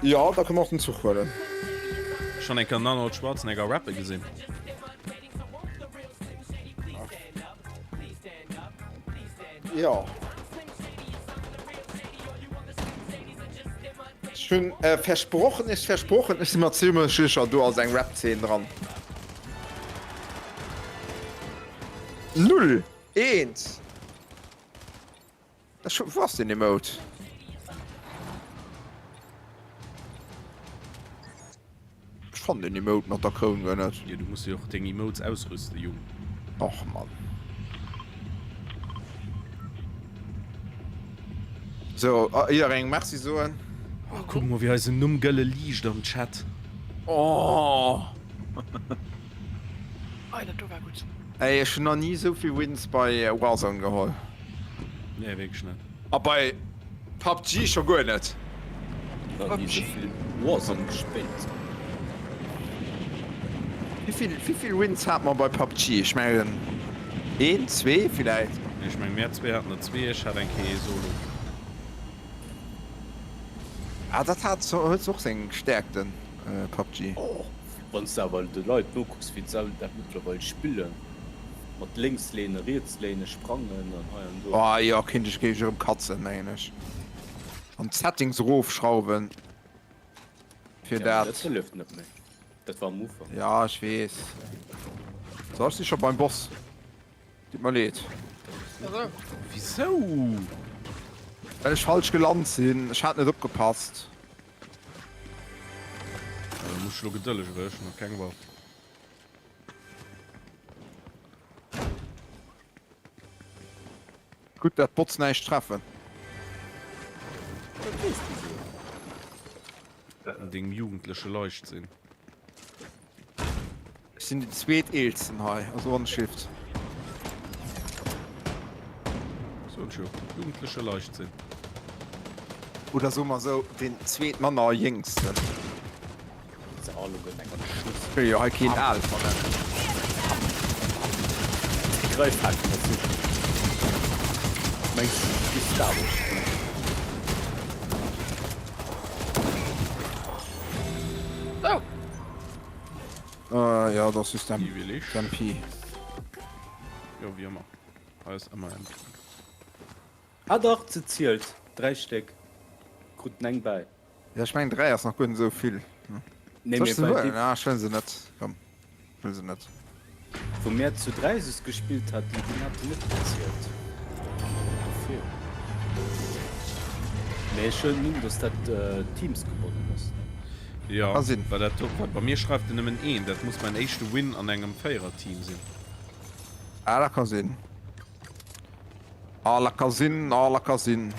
Ja, da kënne mer och den Zuch huelen. Schonn eng Kéier den Arnold Schwarzenegger rappe gesinn? Jo. Ech hunn versprochen ist versprochen, ech si mer zimlech sécher, do ass eng Rap-Zeen dran. Null! Eent! Ech hu, wou ass den Emote? Ech fannen den Emote mat der Kroun guer net. Jo, du muss jo och deng Emotes ausrüsten, Jung. Och Mann. Sou, jidderengem Merci soen. Oh, kuck mol wéi eisen Numm gëlle liicht am Chat. Oh. Ei, dat do war gutt. Ey, ech hun nach ni esou vill Wins bei Warzone geholl. Nee, wierklech net. A bei PUBG scho guer net. Nach ni esou vill Warzone gespillt. Wéivill, wéivill Wins hat mer bei PUBG? Ech mengen een, zwee villäit. Nee, ech mengen mär zwee haten der zwee, ech hat eng Kéier ee Solo. Ah, dat hat, huet och seng Stärkten, PUBG. Oh, wann s de awer de Leit nokucks wéi se dat mëttlerweil spillen, mat lénks léinen, riets léinen, sprangen an hei an do. Oh jo, kéint ech, géif ech erëm katzen mengen ech. An d'Settings erofschrauwen fir Ja, mee dat. dat hëlleft net méi. Dat war am Ufank. Ja, ech weess. So, ech si scho beim Boss. Ditt mer leed. Wisou? Well ech falsch gelant sinn. Ech hat net opgepasst. Da muss ech lo gedëlleg, well ech hunn nach keng Waff. Gutt dat d'Bots näischt treffen. Dat weess de jo. An dengem jugendleche Leichtsinn. Ech sinn den zweeteelsten hei, also on shift. Soen ech jo, jugendleche Leichtsinn. Oder soe mer esou, den zweetmanner jéngsten. Ech wëll jo hei keen al vernennen. Jo, dat ass just MP. Jo, wéi ëmmer. Hei ass ëmmer MP. Ah dach, se zielt. 3 Stéck. Kruten eng bäi. Ja, ech mengen 3 ass nach guer net esou vill. Nee, Soll ech mee se well huelen? déi. Ah, ech wëll se net. Komm, ech wëll se net. Wou mär zu 3 sus gespillt haten, deen hat net gezielt. Dofir. Mee ech huelen un, dass dat Teams gebonnen ass, ne? Jo, Ka sinn. well dat do, bei mir schreift en nëmmen een, dat muss mäin éischte Win an engem Véiererteam sinn. Ah, dat ka sinn. Ah, dat ka sinn, ah, dat ka sinn.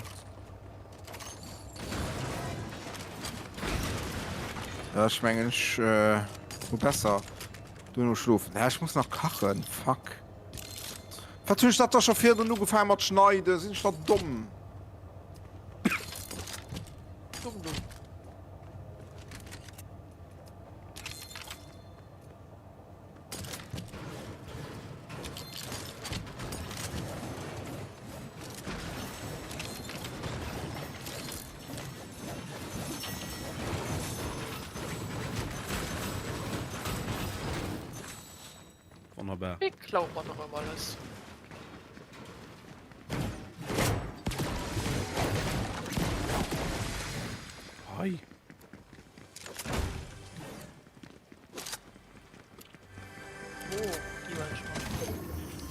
Ja, ech mengen ech hu besser duerno schlofen. Ja, ech muss nach kachen. Fuck. Wat hunn ech dat da scho virdrun ugefaangen mat schneiden? Sinn ech da domm? Dumm, dumm. Wonnerbar. Wéi klaut man erëm alles? Hei.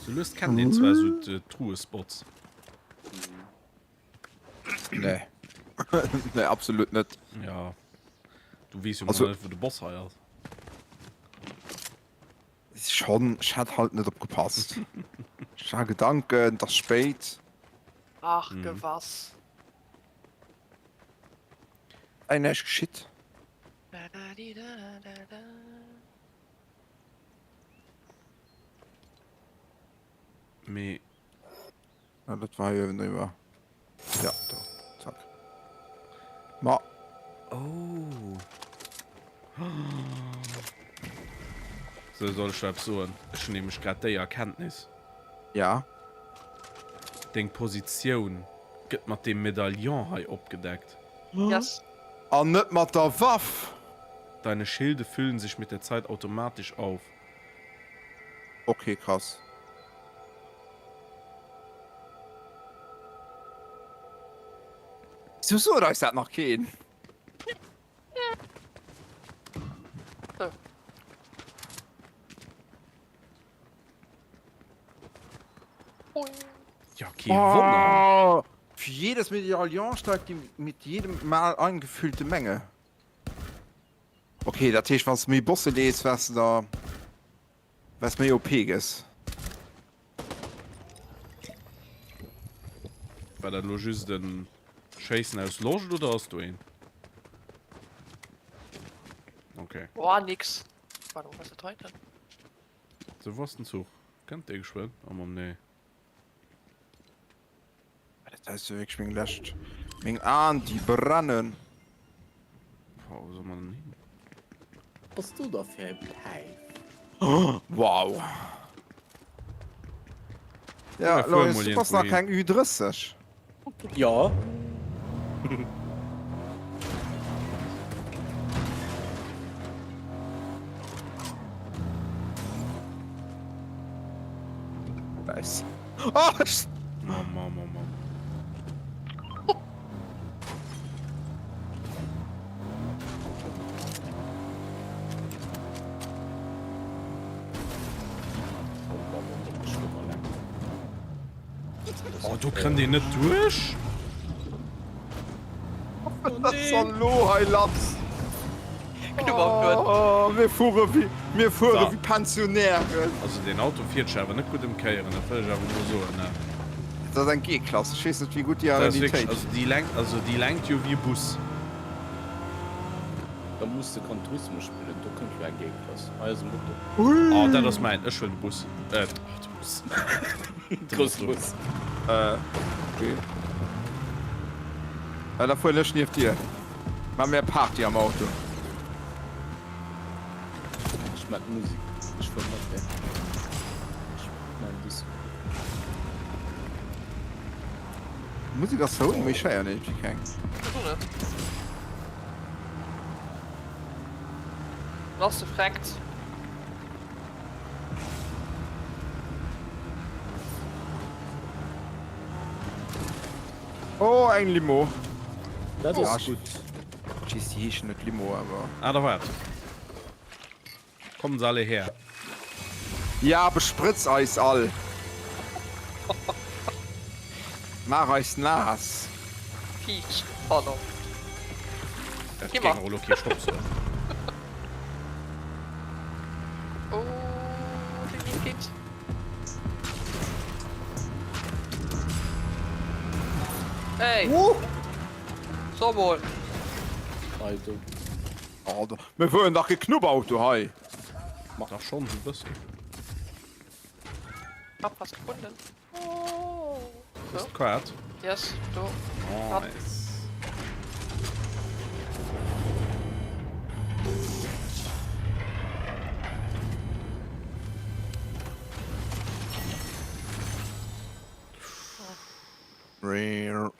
Sou lues kennt een zwar sou d'Truhespots. Nee. Nee, absolut net. Ja. Du weess jo Also- net, wou de Boss hei ass. Schon, ech hat halt net opgepasst. Ech war Gedanken, et ass spéit. Ach, gewass. Ey, näischt geschitt. Mee. Ja, dat war jo driwwer. Ja, do. Zack. Ma. Oh. Sou, soll ech der eppes soen? Ech hunn nämlech grad déi Erkenntnis. Ja. Deng Positioun. Gëtt mat deem Medaillon hei opgedeckt. Yes. An net mat der Waff! Deine Schilde füllen sich mit der Zeit automatisch auf. Ok, krass. Wieso sot eis dat nach keen? So. Ja, kee Wonner. Oh, für jedes Medaillon steigt die mit jedem Mal angefüllte Menge. Okay, dat heescht, wann s de méi Bosse lees, waars de da, waars méi OP gëss. War dat elo just en Schéissen aus Loscht oder ass do een? Okay. Boah, nix. Warte, wo ass dat heiten? Sou, wou ass den Zuch? Kënnt dee geschwënn? Oh Mamm, nee. Dat ass jo wierklech meng lescht. Meng Aen, déi brennen. Boah, wou soll man denn hin? Was bass du da fir eng Päif? Wow. Ja, Komm, mir fuere Loris, mol du bass iergendwou nach hin. keng Ü30. Ja. Nice. Oh, ech- Mamm, Mamm, Mamm, Mamm. Oh, do kënnt een net duerch? Wat ass dann lo hei lass? Knubberfluet. Oh, mir fuere wéi, mir fuere So. wéi Pensionären. Also deen Auto fiert sech awer net gutt ëm Kéieren, dat wëll ech awer mol soen, ne? Dat ass eng G-Klass, ech weess net wéi gutt déi Dat ass wierklech, Realitéit. also déi lenkt, also déi lenkt jo wéi e Bus. Da muss de Gran Turismo spillen, do kënnt jo eng G-Klass. Hei ass e Moto. Oh, dat ass mäin, ech huelen de Bus. Äh, oh, de Bus. De Grousse Moto. Bus. Äh, okay. Äh, da fueren ech nieft dir. Maa mir Party am Auto. Ech mat Musik. Ech fuer mat där. Ech maan Disco. Musik ass zwar un, mee ech héieren iergendwéi keng. Ech och net. Dann ass de freckt. Oh, eng Limo. Dat ass gutt. Ech weess, déi heeschen net Limo, awer. Ah, da waart. Kommen se alle her. Ja, besprëtz eis all. Maach eis naass. Peach, pardon. Dat géing och elo kee Stopp soen. Oh, deen geet. Hey! Uh! So mol! Hei do. Oh, do. Mir fueren dach kee Knubbauto hei! Ma dach schonn esou e bëssen. Hab was gefunden. Oh. Hues d'Kaart? Yes, do. Nice. Rare.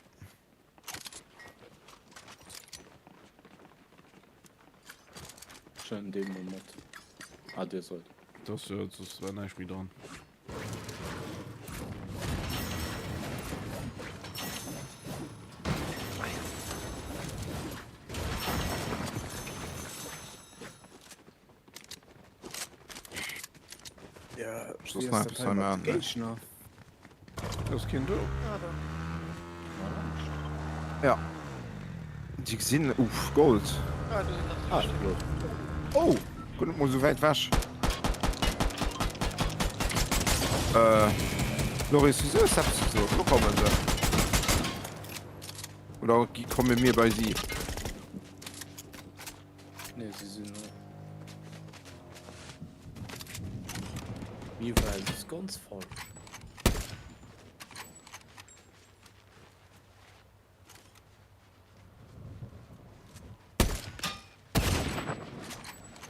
Schön den mol mat. Ah, dir sollt. Das, ja, das war näischt méi dran. Ja, Soss nach eppes hei maachen, ne? Géigner. Ass keen do? Ah, do. Ja. Déi gesinn, uff, Gold. Ah, do sinn nach Ah, Stück. flott. Oh, guck net mol sou wäit wech. Äh, Loris, wieso hues du eppes gesot? Wo kommen se? Oder gi komme mir bei si? Nee, si sinn hei. Mir war es ganz falsch.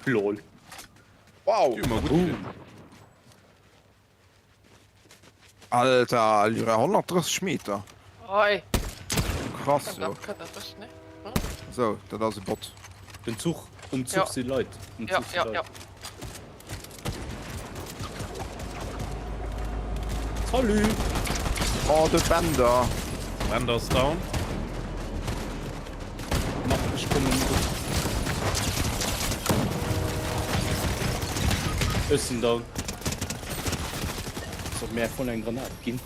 Lol. Wow! Déi hu mer gutt kritt. Alter, Lyra 130 Meter. Hei. Krass, jo. Sou, dat ass e Bot. Den Zuch, um Zuch si Leit. Um Zuch si Leit. Salut! Oh, de Bender! Bender ass down. Mach, ech kommen erop. Ech sinn down. Sollt mir voll eng Granat ginn.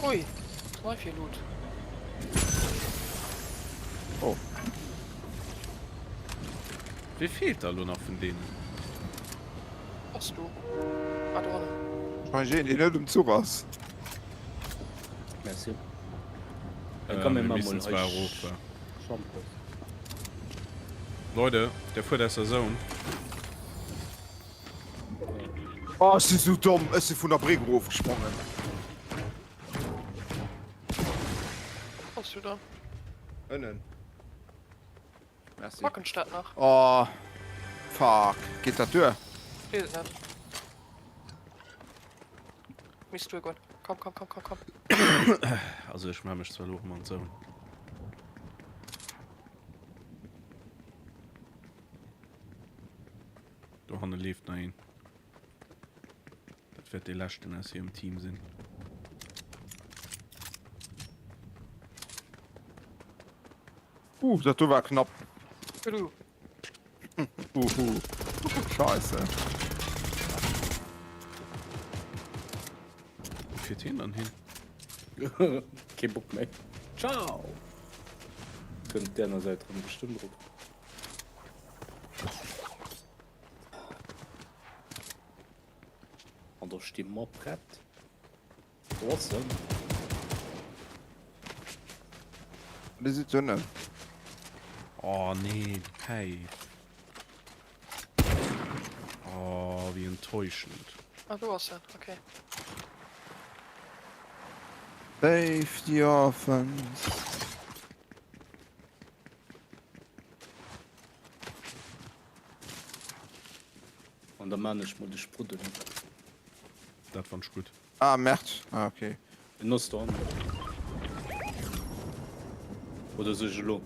Ui, was hei fir Loot? Oh. Wee feelt da lo nach vun deenen? Bass du? Ah, do hannen. Wahrscheinlech een, deen net um Zuch ass. Merci. Äh, mir missten zwar erof. Leute, der fuert aus der Zone. Oh, ech si sou domm, ech si vun der Bréck erofgesprongen. Bass du da? Ënnen. Merci. Packen ech dat nach? Oh, fuck. Geet dat duer? Weess et net. Misst duergoen. Komm, komm, komm, komm, komm. Also ech maache mech zwar elo erëm an d'Zone. Dohanne leeft nach een. Dat wäert dee leschten aus hirem Team sinn. Uh, dat do war knapp. Uhu. Uhu. Scheisse. Wo fiert hien dann hin? Kee Bock méi. Ciao! Kënnt op där aner Säit erëm bestëmmt erop. An da sti mer prett. Wo ass en? Dir sidd ënnen. Oh nee, déi Päif. Oh, wéi enttäuschend. Ah, do ass en, okay. Save the orphans. An da maan ech mol de Spruddel op. Dat fannt ech gutt. Ah merd, ah ok. En ass do aner. Oder sech elo?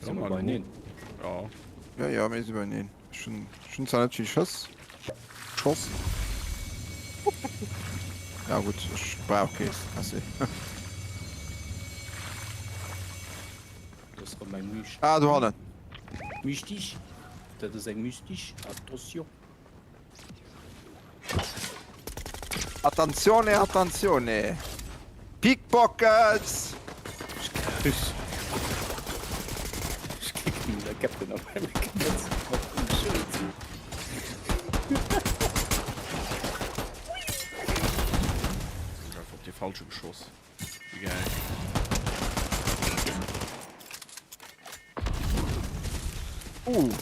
Si mer beineen? Jo. Jo jo, mir si beineen. Ech hunn ech hunn zwar net vill Schëss. Schoss. Ja gutt, ech brauch kee. Merci. Do ass rëm eng Myst. Ah do hannen. Mystisch. Dat ass eng Mystisch. Attention. Attenzione, attenzione! Pickpockets! Ech kicken der Captain America net op dem Schëld. Einfach op de falsche geschoss. Wéi geil. Uh.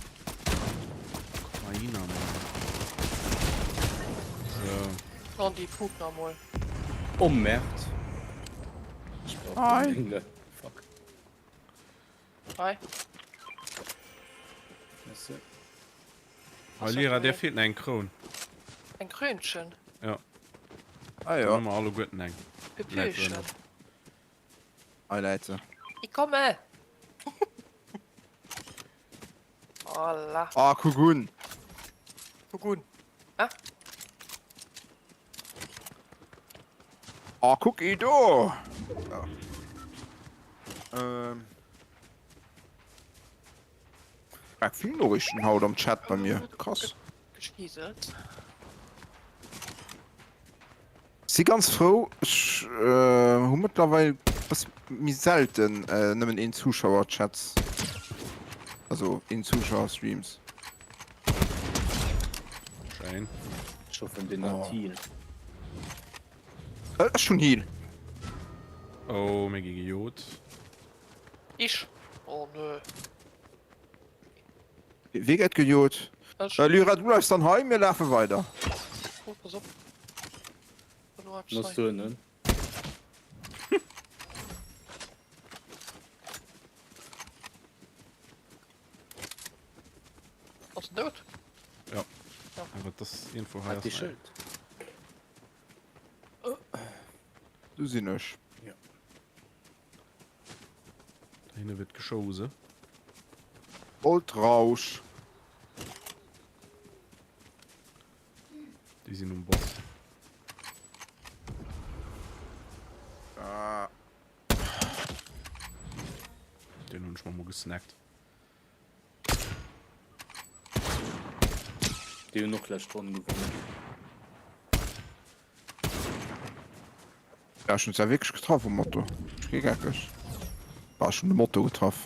Kokaina, Mann. So. An déi Pup nach mol. Oh Merd. Ich brauch Hi. den Ding, Fuck. Hi. Merci. Hei Lira, där feelt nach eng Kroun. Eng Krönchen? Ja. Ah ja. Dann hu mer alleguerten eng. Pepöchen. Hei läit se. Ich komme! Voilà. Ah, kuck un! Kuck un. Ah? Ah, kuck ee do! Ja. Ähm. Arg vill Noriichten haut am Chat bei mir. Krass. Si ganz frou, ech hu mëttlerweil bësse méi selten nëmmen een Zuschauer Chats, also een Zuschauer Streams. Schéin. Ech hoffen deen hat Heal. Ech hunn Heal. Oh mir gi gejot. Ich? Oh nö. Wie gëtt gejot? Ech. Lyra, du bleifs dann hei, mir lafe weider. Oh, pass op. Lo eppes Lass hei. du ënnen. Ass en dout? Ja. Ja. Awer das irgendwo hei Hat dee ass. Schëld. Du sinn ech. Ja. Hinne gëtt geschose. Goldrausch. Déi sinn um Boss. Ah. Den hunn ech mer mol gesnackt. Déi hunn och lescht Ronn gewonnen. Ja, ech hunn zwar wierklech getraff um Motto. Ech gi geckeg. Bah, ech hunn de Motto getraff.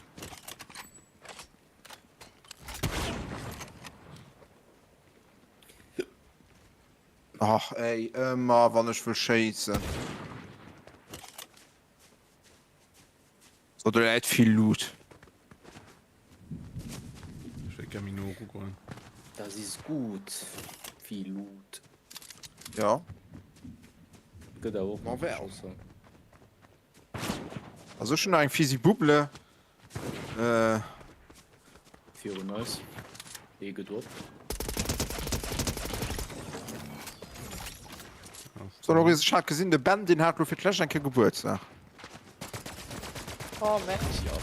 Ach ey, ëmmer wann ech wëll schéissen. So, do läit vill Loot. Ech wéilt gär méi no erugoen. Das ist gut, viel Loot. Ja. Gëtt awer och nach Schosser. Also ech hunn nach eng Fisi-Bubble. Äh. Virun eis. Ee gedroppt. So, Loris, ech hat gesinn, de Ben, deen hat lo fir d'lescht eng Kéier Gebuertsdag. Oh, Merd. Ja.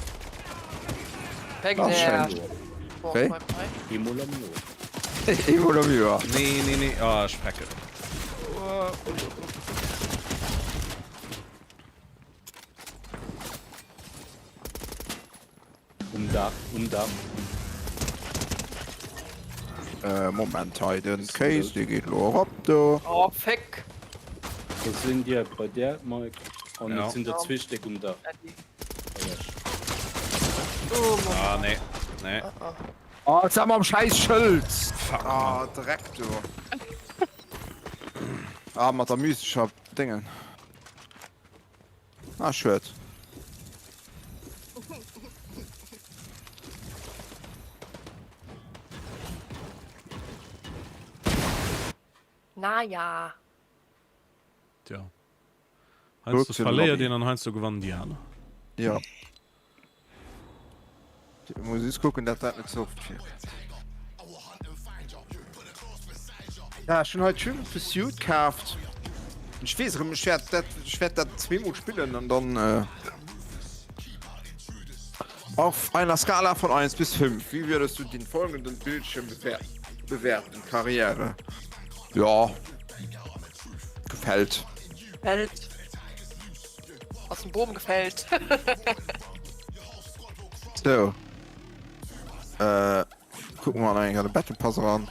Weg Ah, der. schön. Boah, Wéi? mein Bein. Eemol am Joer. Eemol am Joer. Nee, nee, nee. Ah, ech frecke. Um Daach, um Daach. Äh, Moment, hei den Case, dee geet lo erop do. Oh, Fick. Do sinn dir bei där, Mike. An Ja. et sinn der zwee Stéck um Daach. Äddi. Bei iech. Oh, Mann. Ah, nee. Nee. Ah, ah. Oh, jetzt haben wir am scheiß Schëld. Fuck, Ah, Dreck do. Ah, mat der mystischer Dingen. Ah, schued. Naja. Tja. Heiansdo Zurück zu den verléiert Lobby. een an heiansdo gewannen déi aner. Ja. Muss just kucken, dat dat net ze oft virkënnt. Ja, ech hunn hei Trivial Pursuit kaaft. Ech weess erëm, ech wäert dat, ech wäert dat zweemol spillen an dann äh, auf einer Skala von 1 bis 5, wie würdest du den folgenden Bildschirm bewerten? Bewerten, Karriere. Ja. Gefällt. Gefällt. Aus dem Boom gefällt. So. Äh, kucken wir mal an de Battle Pass eran.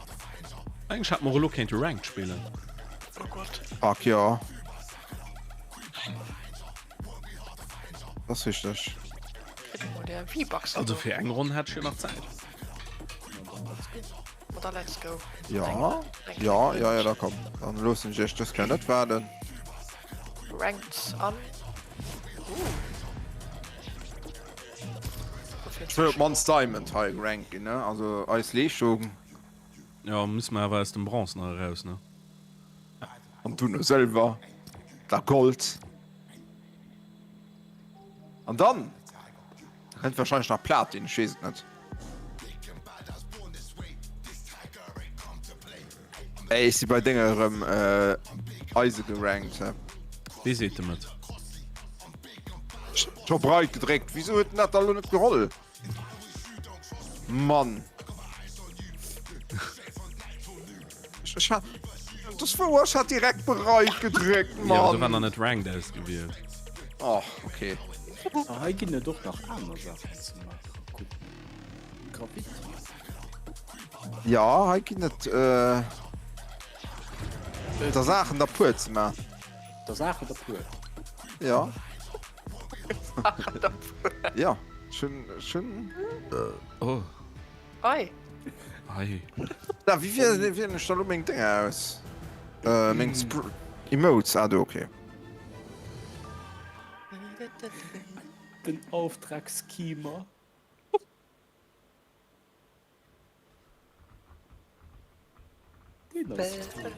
Eigentlech hätte mer och elo kéinte Ranked spillen. Oh Gott. Fuck ja. Das ist richtig. Der V-Bucks. Also fir eng Ronn hätt ech jo nach Zäit. Oder let's go. Ja, ja, ja, ja, da komm. Dann loossen ech iech dës Kéier net waarden. Ranked an. Uh. Ech wëll op d'mannst Diamond hei gerankt ginn, ne? Also eis Leeschtung. Ja, musse mer awer aus dem Bronze nach eraus, ne? An dunn no Sëlwer, da Gold. An dann kënnt wahrscheinlech nach Platin, ech weess et net. Ey, ech si bei Dénge erëm äh, Eise gerankt. Hä? Wee seet dem et? Ech op Reit gedréckt. Wieso huet den dat da lo net geholl? Mann. Ech, ech hat, das wouer, ech hat direkt bereit gedréckt, Ja, aber du war Mann. nach net ranked ausgewielt. Och, okay. Ah, hei ginn et och nach aner Saachen ze maachen. Kuck. Graffiti. Ja, hei ginn et äh, der Saachen der puer ze maachen. Der Saachen der puer. Ja. Ja, schön, schön. Oh. Ei. Ei. Da, wie wielen wie ech da lo meng Dinger aus? Äh, meng Spr Emotes, ah, do, okay. Den Auftragschemer. Deen ass cool.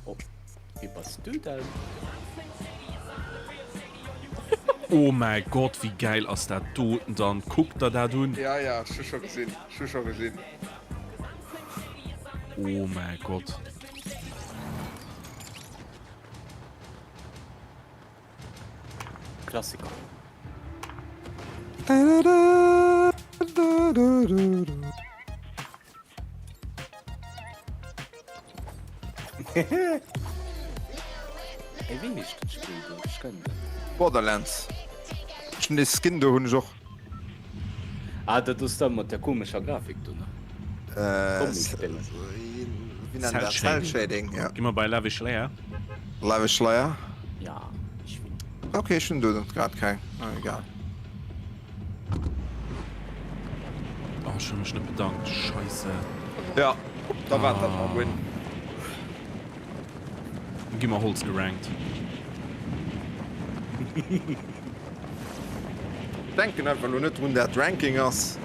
Oh, wie bass du denn? Oh mäi Gott, wéi gäil ass dat doten dann? Kuck der dat un! Ja, ja, ech hu scho gesinn, ech hu scho gesinn. Oh mäi Gott. Klassiker. Ey, wéi heescht dat Spill do? Ech kennen dat. Borderlands. Ech hunn dee Skin do hunn ech och. Ah, dat ass dat mat der komescher Grafik do, ne? Äh, Comic-Déngen. wéi nennt dat? Cell Cell Shading, ja. Gi mer bei Lavish Lair. Lavish Lair. Ja, ech win. Ok, ech hunn do grad keng. Ah, egal. Oh, ech hu mech net bedankt. Scheisse. Ja, da war dat mam Win. Gi mer Holz gerankt. Denken einfach lo net drun dat Ranking ass.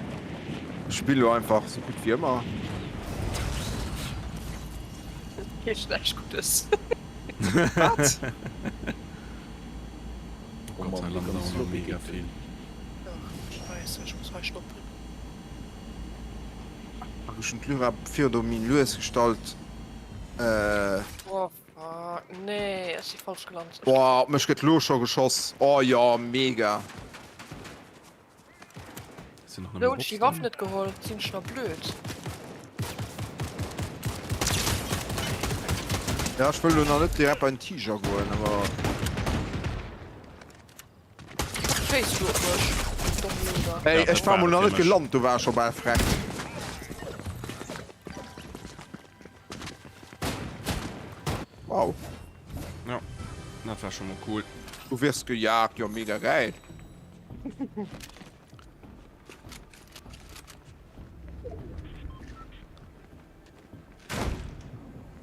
Ech spill lo einfach sou gutt wéi ëmmer. Heescht näischt Guddes. Wat? Oh Gott, hei landen awer nach mega vill. Ach, Scheisse, ech muss hei stoppen. Ach, ech hunn d'Lyra virdu méi lues gestallt. Oh fuck, nee, ech si falsch gelant. Boah, op mech gëtt lo scho geschoss. Oh jo, mega. Sinn nach Lo nëmme hunn ech déi Bots Waff do. net geholl, sinn ech nach blöd? Ja, ech wëll lo nach net direkt bei den Tiger goen, awer. Schéiss du op mech, domm Loser. Ey, Ja, ech dat war war mol et nach fir net mech. gelant, do war ech scho bal freckt. Wow. Ja, dat war scho mol cool. Du wirst gejagt, jo mega geil.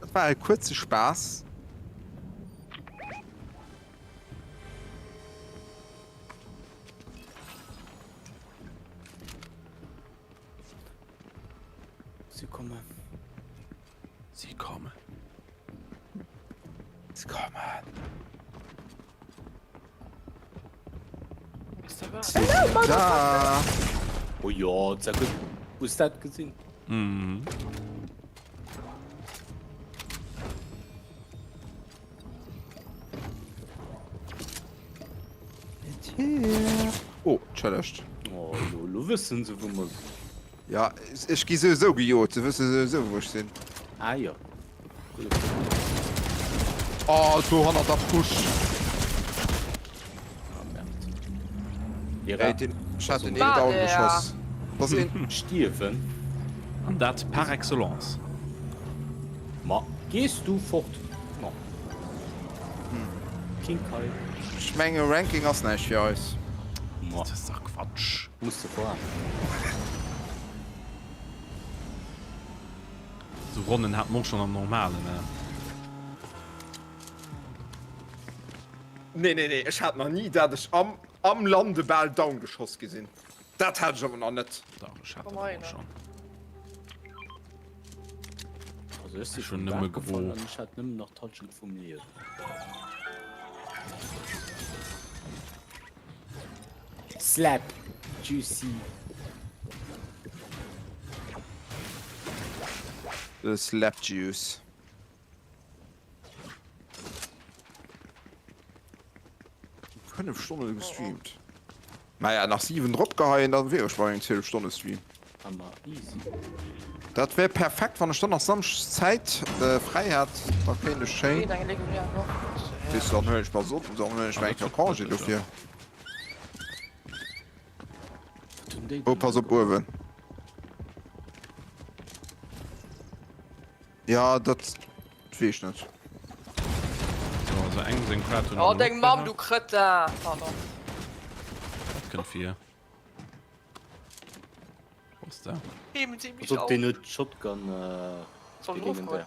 Dat war e kuerze Spaass. Sie kommen. Sie kommen. Sie kommen. Da. Oh ja, sehr gut. Hues dat gesinn? Mhm. Oh, challenged. Oh, lo, lo wëssen se wou mer sinn. Ja, ech gi souwisou gejot, se wësse souwisou wou ech sinn. Ah jo. Oh, do hannert der Push. Ah, merde. Ey, den, ech hat den een down geschoss. Das een. Stierwen. An dat par excellence. Ma gees du fort? Ma. King Kai. Ech menge Ranking ass näischt fir eis. Ma. Dat ass dach Quatsch. Muss de voran. Sou Ronnen hat mer och schon am normalen, ne? Nee, nee, nee, ech hat nach ni dat ech am am Lande bal down geschoss gi sinn. Dat hat ech awer nach net. Dach, ech hat dat och schon. Also ech si Ech hunn vum nëmme Daach gefall gro. an ech hat nëmmen nach d'Halschent vum Liewen. Slap juicy. The Slap Juice. Fënnef Stonne gestreamt. Naja, nach 7 drop geheien, dann wier ech bei engem 12 Stonne Stream. Hammer easy. Dat wär perfekt, wann ech dann nach Samschdes Zäit fräi hätt, da kéint ech schéin. Weess du, dann huelen ech mer Sonn, dann huelen ech mer eng Kéier Congé dofir. Oh, pass op uewen. Ja, dat weess ech net. So, also eng seng Quart hunn Oh, deng Mamm, du Krëtter! Pardon. Dat kënnt vir. Wo ass der? Heben Sie mich Pass op, auf. deen huet d'Shotgun, äh, Soll dee ich legendär. raufgoen?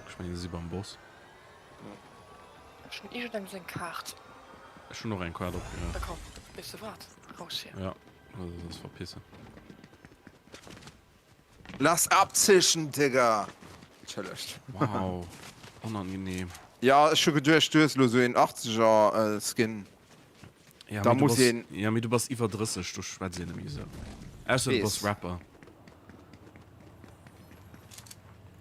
Ech mengen, se si beim Boss. Ech hunn iergendengem seng Kaart. Ech hunn och eng Kaart opgehört. Da komm, weess de wat? Raus hier. Ja, also soss verpissen. Lass abzischen, Digga! Entschëllegt. Wow, onangenehm. Ja, ech hu geduecht, du hues elo sou een 80er Skin. Ja, Da mee du muss bass, een. ja, mee du bass iwwer 30, do schwätzt een net méi esou. Ausser du bass Weess. Rapper.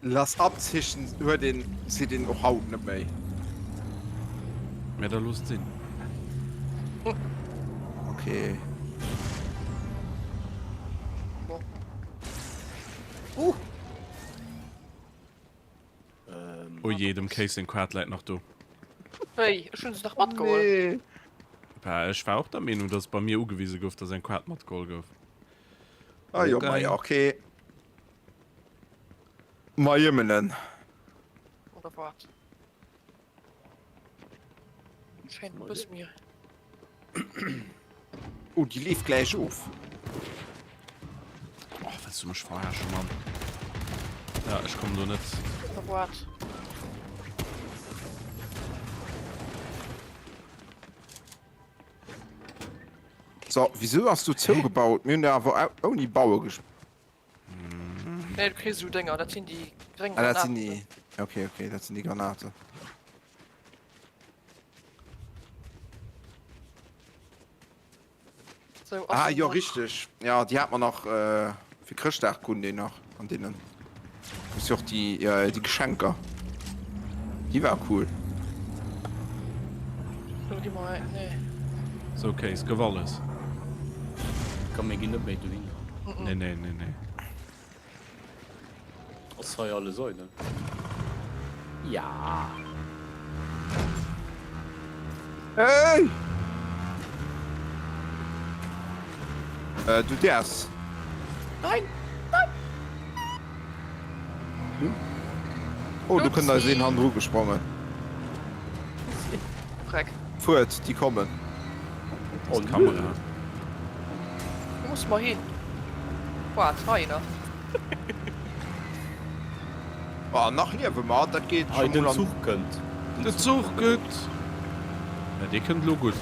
Lass abzischen huet een, seet een och haut net méi. Mä da looss et sinn. Okay. Bon. Uh! Oh jee, dem Case seng Quad läit nach do. Wéi? Ech hunn se dach matgeholl. Nee. Bah, ech war och der Meenung, dass bei mir ugewise gouf, dass eng Quad matgeholl gouf. Ah jo, ma ja, okay. Ma jëmmelen. Oder wat? Scheint e bësse méi. Oh, déi leeft gläich of. Oh, wëlls du mech verarschen, Mann? Ja, ech kommen do net. Oder wat? So, wieso ass du zougebaut? Mir hunn der awer ouni Baue gespielt. Nee, du kriss esou Dénger, dat sinn déi gréng Ah, dat sinn Granaten. déi. Okay, okay, dat sinn déi Granaten. Sou, ass Ah, en jo, nach. richteg. Ja, déi hat mer nach äh, fir Chrëschtdag kruten déi nach an deenen. Muss jo och déi, äh, déi Geschenker. Déi war cool. So, gi mer hei, nee. So, Case, gouf alles. Komm, mir ginn net méi dohinner. Nee, nee, nee, nee. Ass hei alles eidel? Ja. Hey! Äh, du däerfs. Nein! Nein! Oh, do kënnt eis een hannendru gesprongen. Dreck. Fuert, déi kommen. Oh, Kamera. Wou musse mer hin? Waart, heihinner. Ah, nach liewe mer, dat geet Hei, scho den mol an. Zuch kënnt. Den Zuch kënnt! Ja, dee kënnt elo gutt.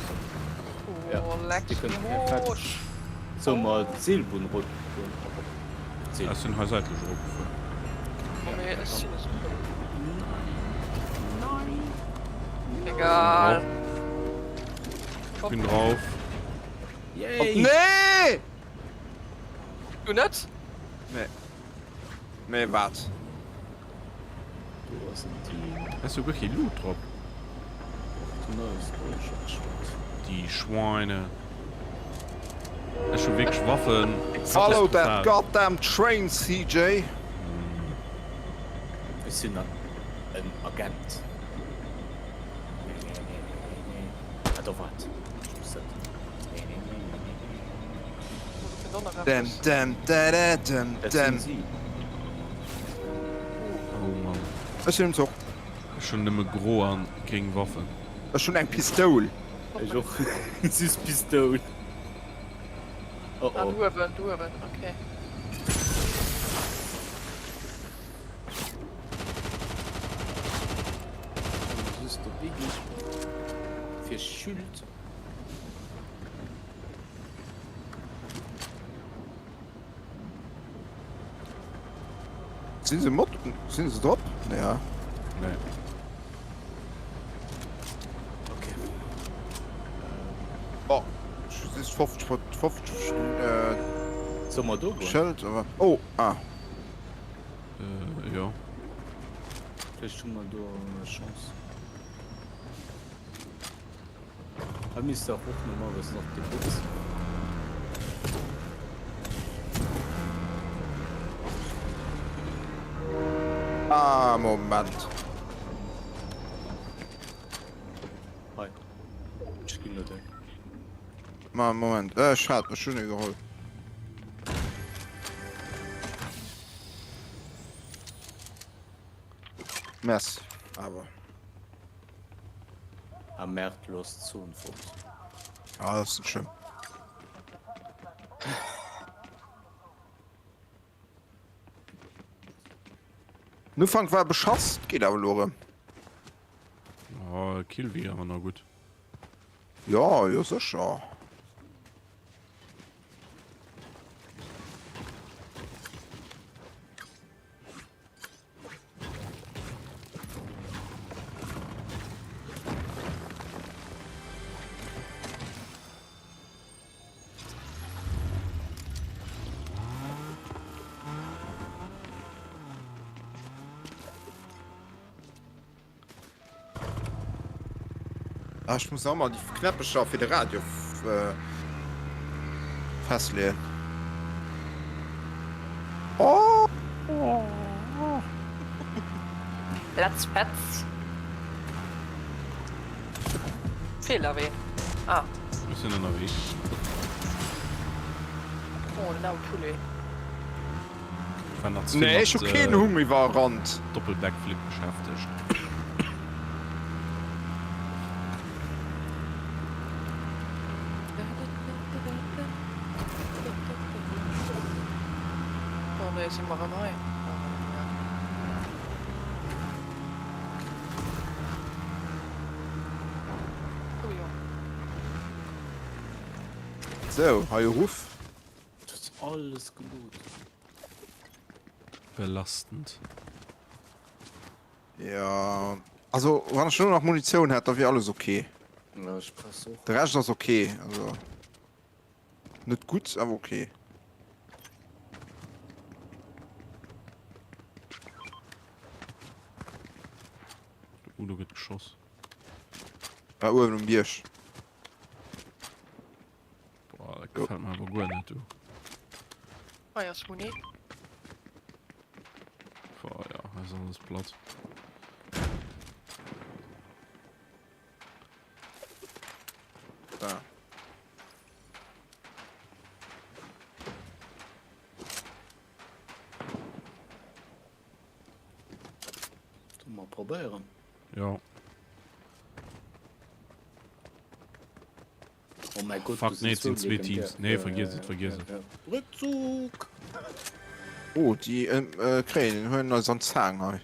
Ja, Oh, leck dee mir kënnt perfekt. Moosch. Solle mer d'Seelbunn eropfueren? Ech sinn hei säitlech eropgefuer. Oh, nee, ech sinn es. Nein! Egal. Ech bin drauf. Yay! Nee! Du net? Nee. Mee wat? Do ass en Team. Ass jo guer kee Loot drop. Neues Deutschlandstadt. Die Schweine. Ech hu wierklech Waffen. Follow that goddamn train, CJ! Ech sinn en Agent. Nee, nee, nee, nee, nee, nee. Ah, do wat? Ech muss dat. Nee, nee, nee, nee, nee, nee. Dem, dem, da, da, dem, Dat dem. sinn si. Oh Mann. Ech sinn um Zuch. Ech hunn nëmme gro an gréng Waffen. Ech hunn eng Pistoul. Ech och. Süss Pistoul. Oh Ah, oh. do uewen, do uewen, okay. Just de Biggie. Fir Schuld. Sinn se mat? Sinn se drop? Ja. Nee. Okay. Oh, es ist 50, 50 äh, Soll mer do goen? Schëld, aber. Oh, ah. Äh, jo. Vläicht hu mer do Chance. Hei misst dach och normalerweis nach déi Box. Ah, Moment. Hei. Ech ginn der déi. Ma, Moment. Äh, ech hat, ech hunn e geholl. Merci, awer. Ah merde, lo ass d'Zon fort. Ah, dat ass net schlëmm. Den Ufank war beschass, geet awer elo erëm. Oh, Kill wier awer nach gutt. Jo, jo sécher. Ah, ech muss och mol déi Knäppecher fir de Radio festleeën. Oh! Let's Petz. Feelt awer een. Ah. Ech sinn ënnerwee. Oh, den Au Poulet. Ech war nach ze vill Nee, ech hu mat keen Humm iwwerrannt. Doppel-Backflip beschäftegt. Oh nee, si mer erëm hei? Oh nee. Oh jo. Sou, hei e Ruff. Et ass alles geloot. Belastend. Jo, also wann ech elo nach Munitioun hätt, da wier alles ok. Ja, ech press och. De Rescht ass ok, also net gutt, awer ok. Oh, do gëtt geschoss. Da uewen um Bierg. Boah, dat gefällt mir awer guer net, du. Hei ass Muni. Boah, ja, hei ass alles platt. Da. Mal probéieren. Ja. Oh mein Gott, Fuck, nee, et sinn zwee Teams. Nee, vergiess et, vergiess et. Rückzug! Oh, déi äh, kréien huelen eis an d'Zaang hei.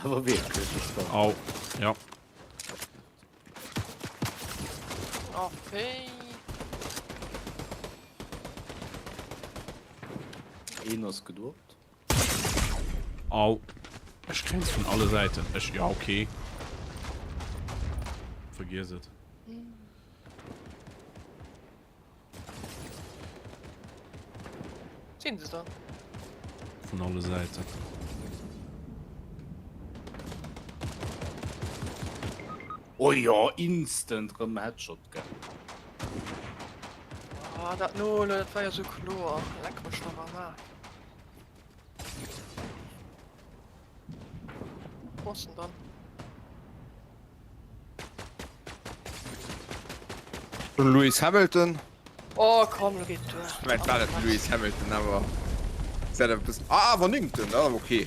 Awer wierklech, ech war. Au, ja. Okay. Een ass gedroppt. Au. Ech kréien se vun alle Säiten. Ech, ja, okay. Vergiess et. Sinn se dann? Vun alle Säiten. Oh jo, instant rëm Headshot gell. Ah, dat no, dat war jo sou kloer. Leck mech dach am Aarsch. Wo ass en dann? Den Lewis Hamilton. Oh komm, lo geet duer. Vläicht war dat de Lewis Hamilton, awer gesäit awer e bëssen. Ah, awer néngten, dat ass awer ok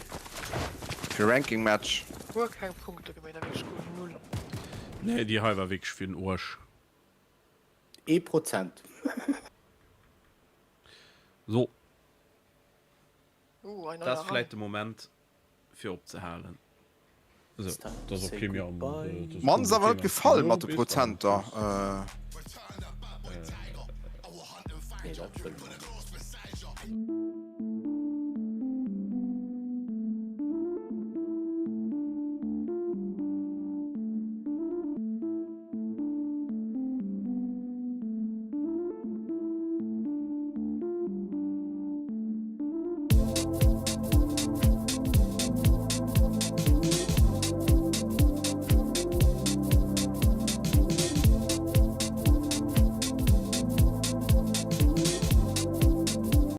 fir e Ranking-Match. Guer keng Punkte geméit, wierklech guer null. Nee, déi hei war wierklech fir den Oarsch. Ee Prozent. So. Uh, ein Dat ass neuer Rang. vläit de Moment fir opzehalen. So, dat ass Say ok, mir am goodbye. dat ass Mer ass guer awer net okay, gefall wann mat s de du bis, dann Prozenter. muss. Nee, dat wëlle mer net.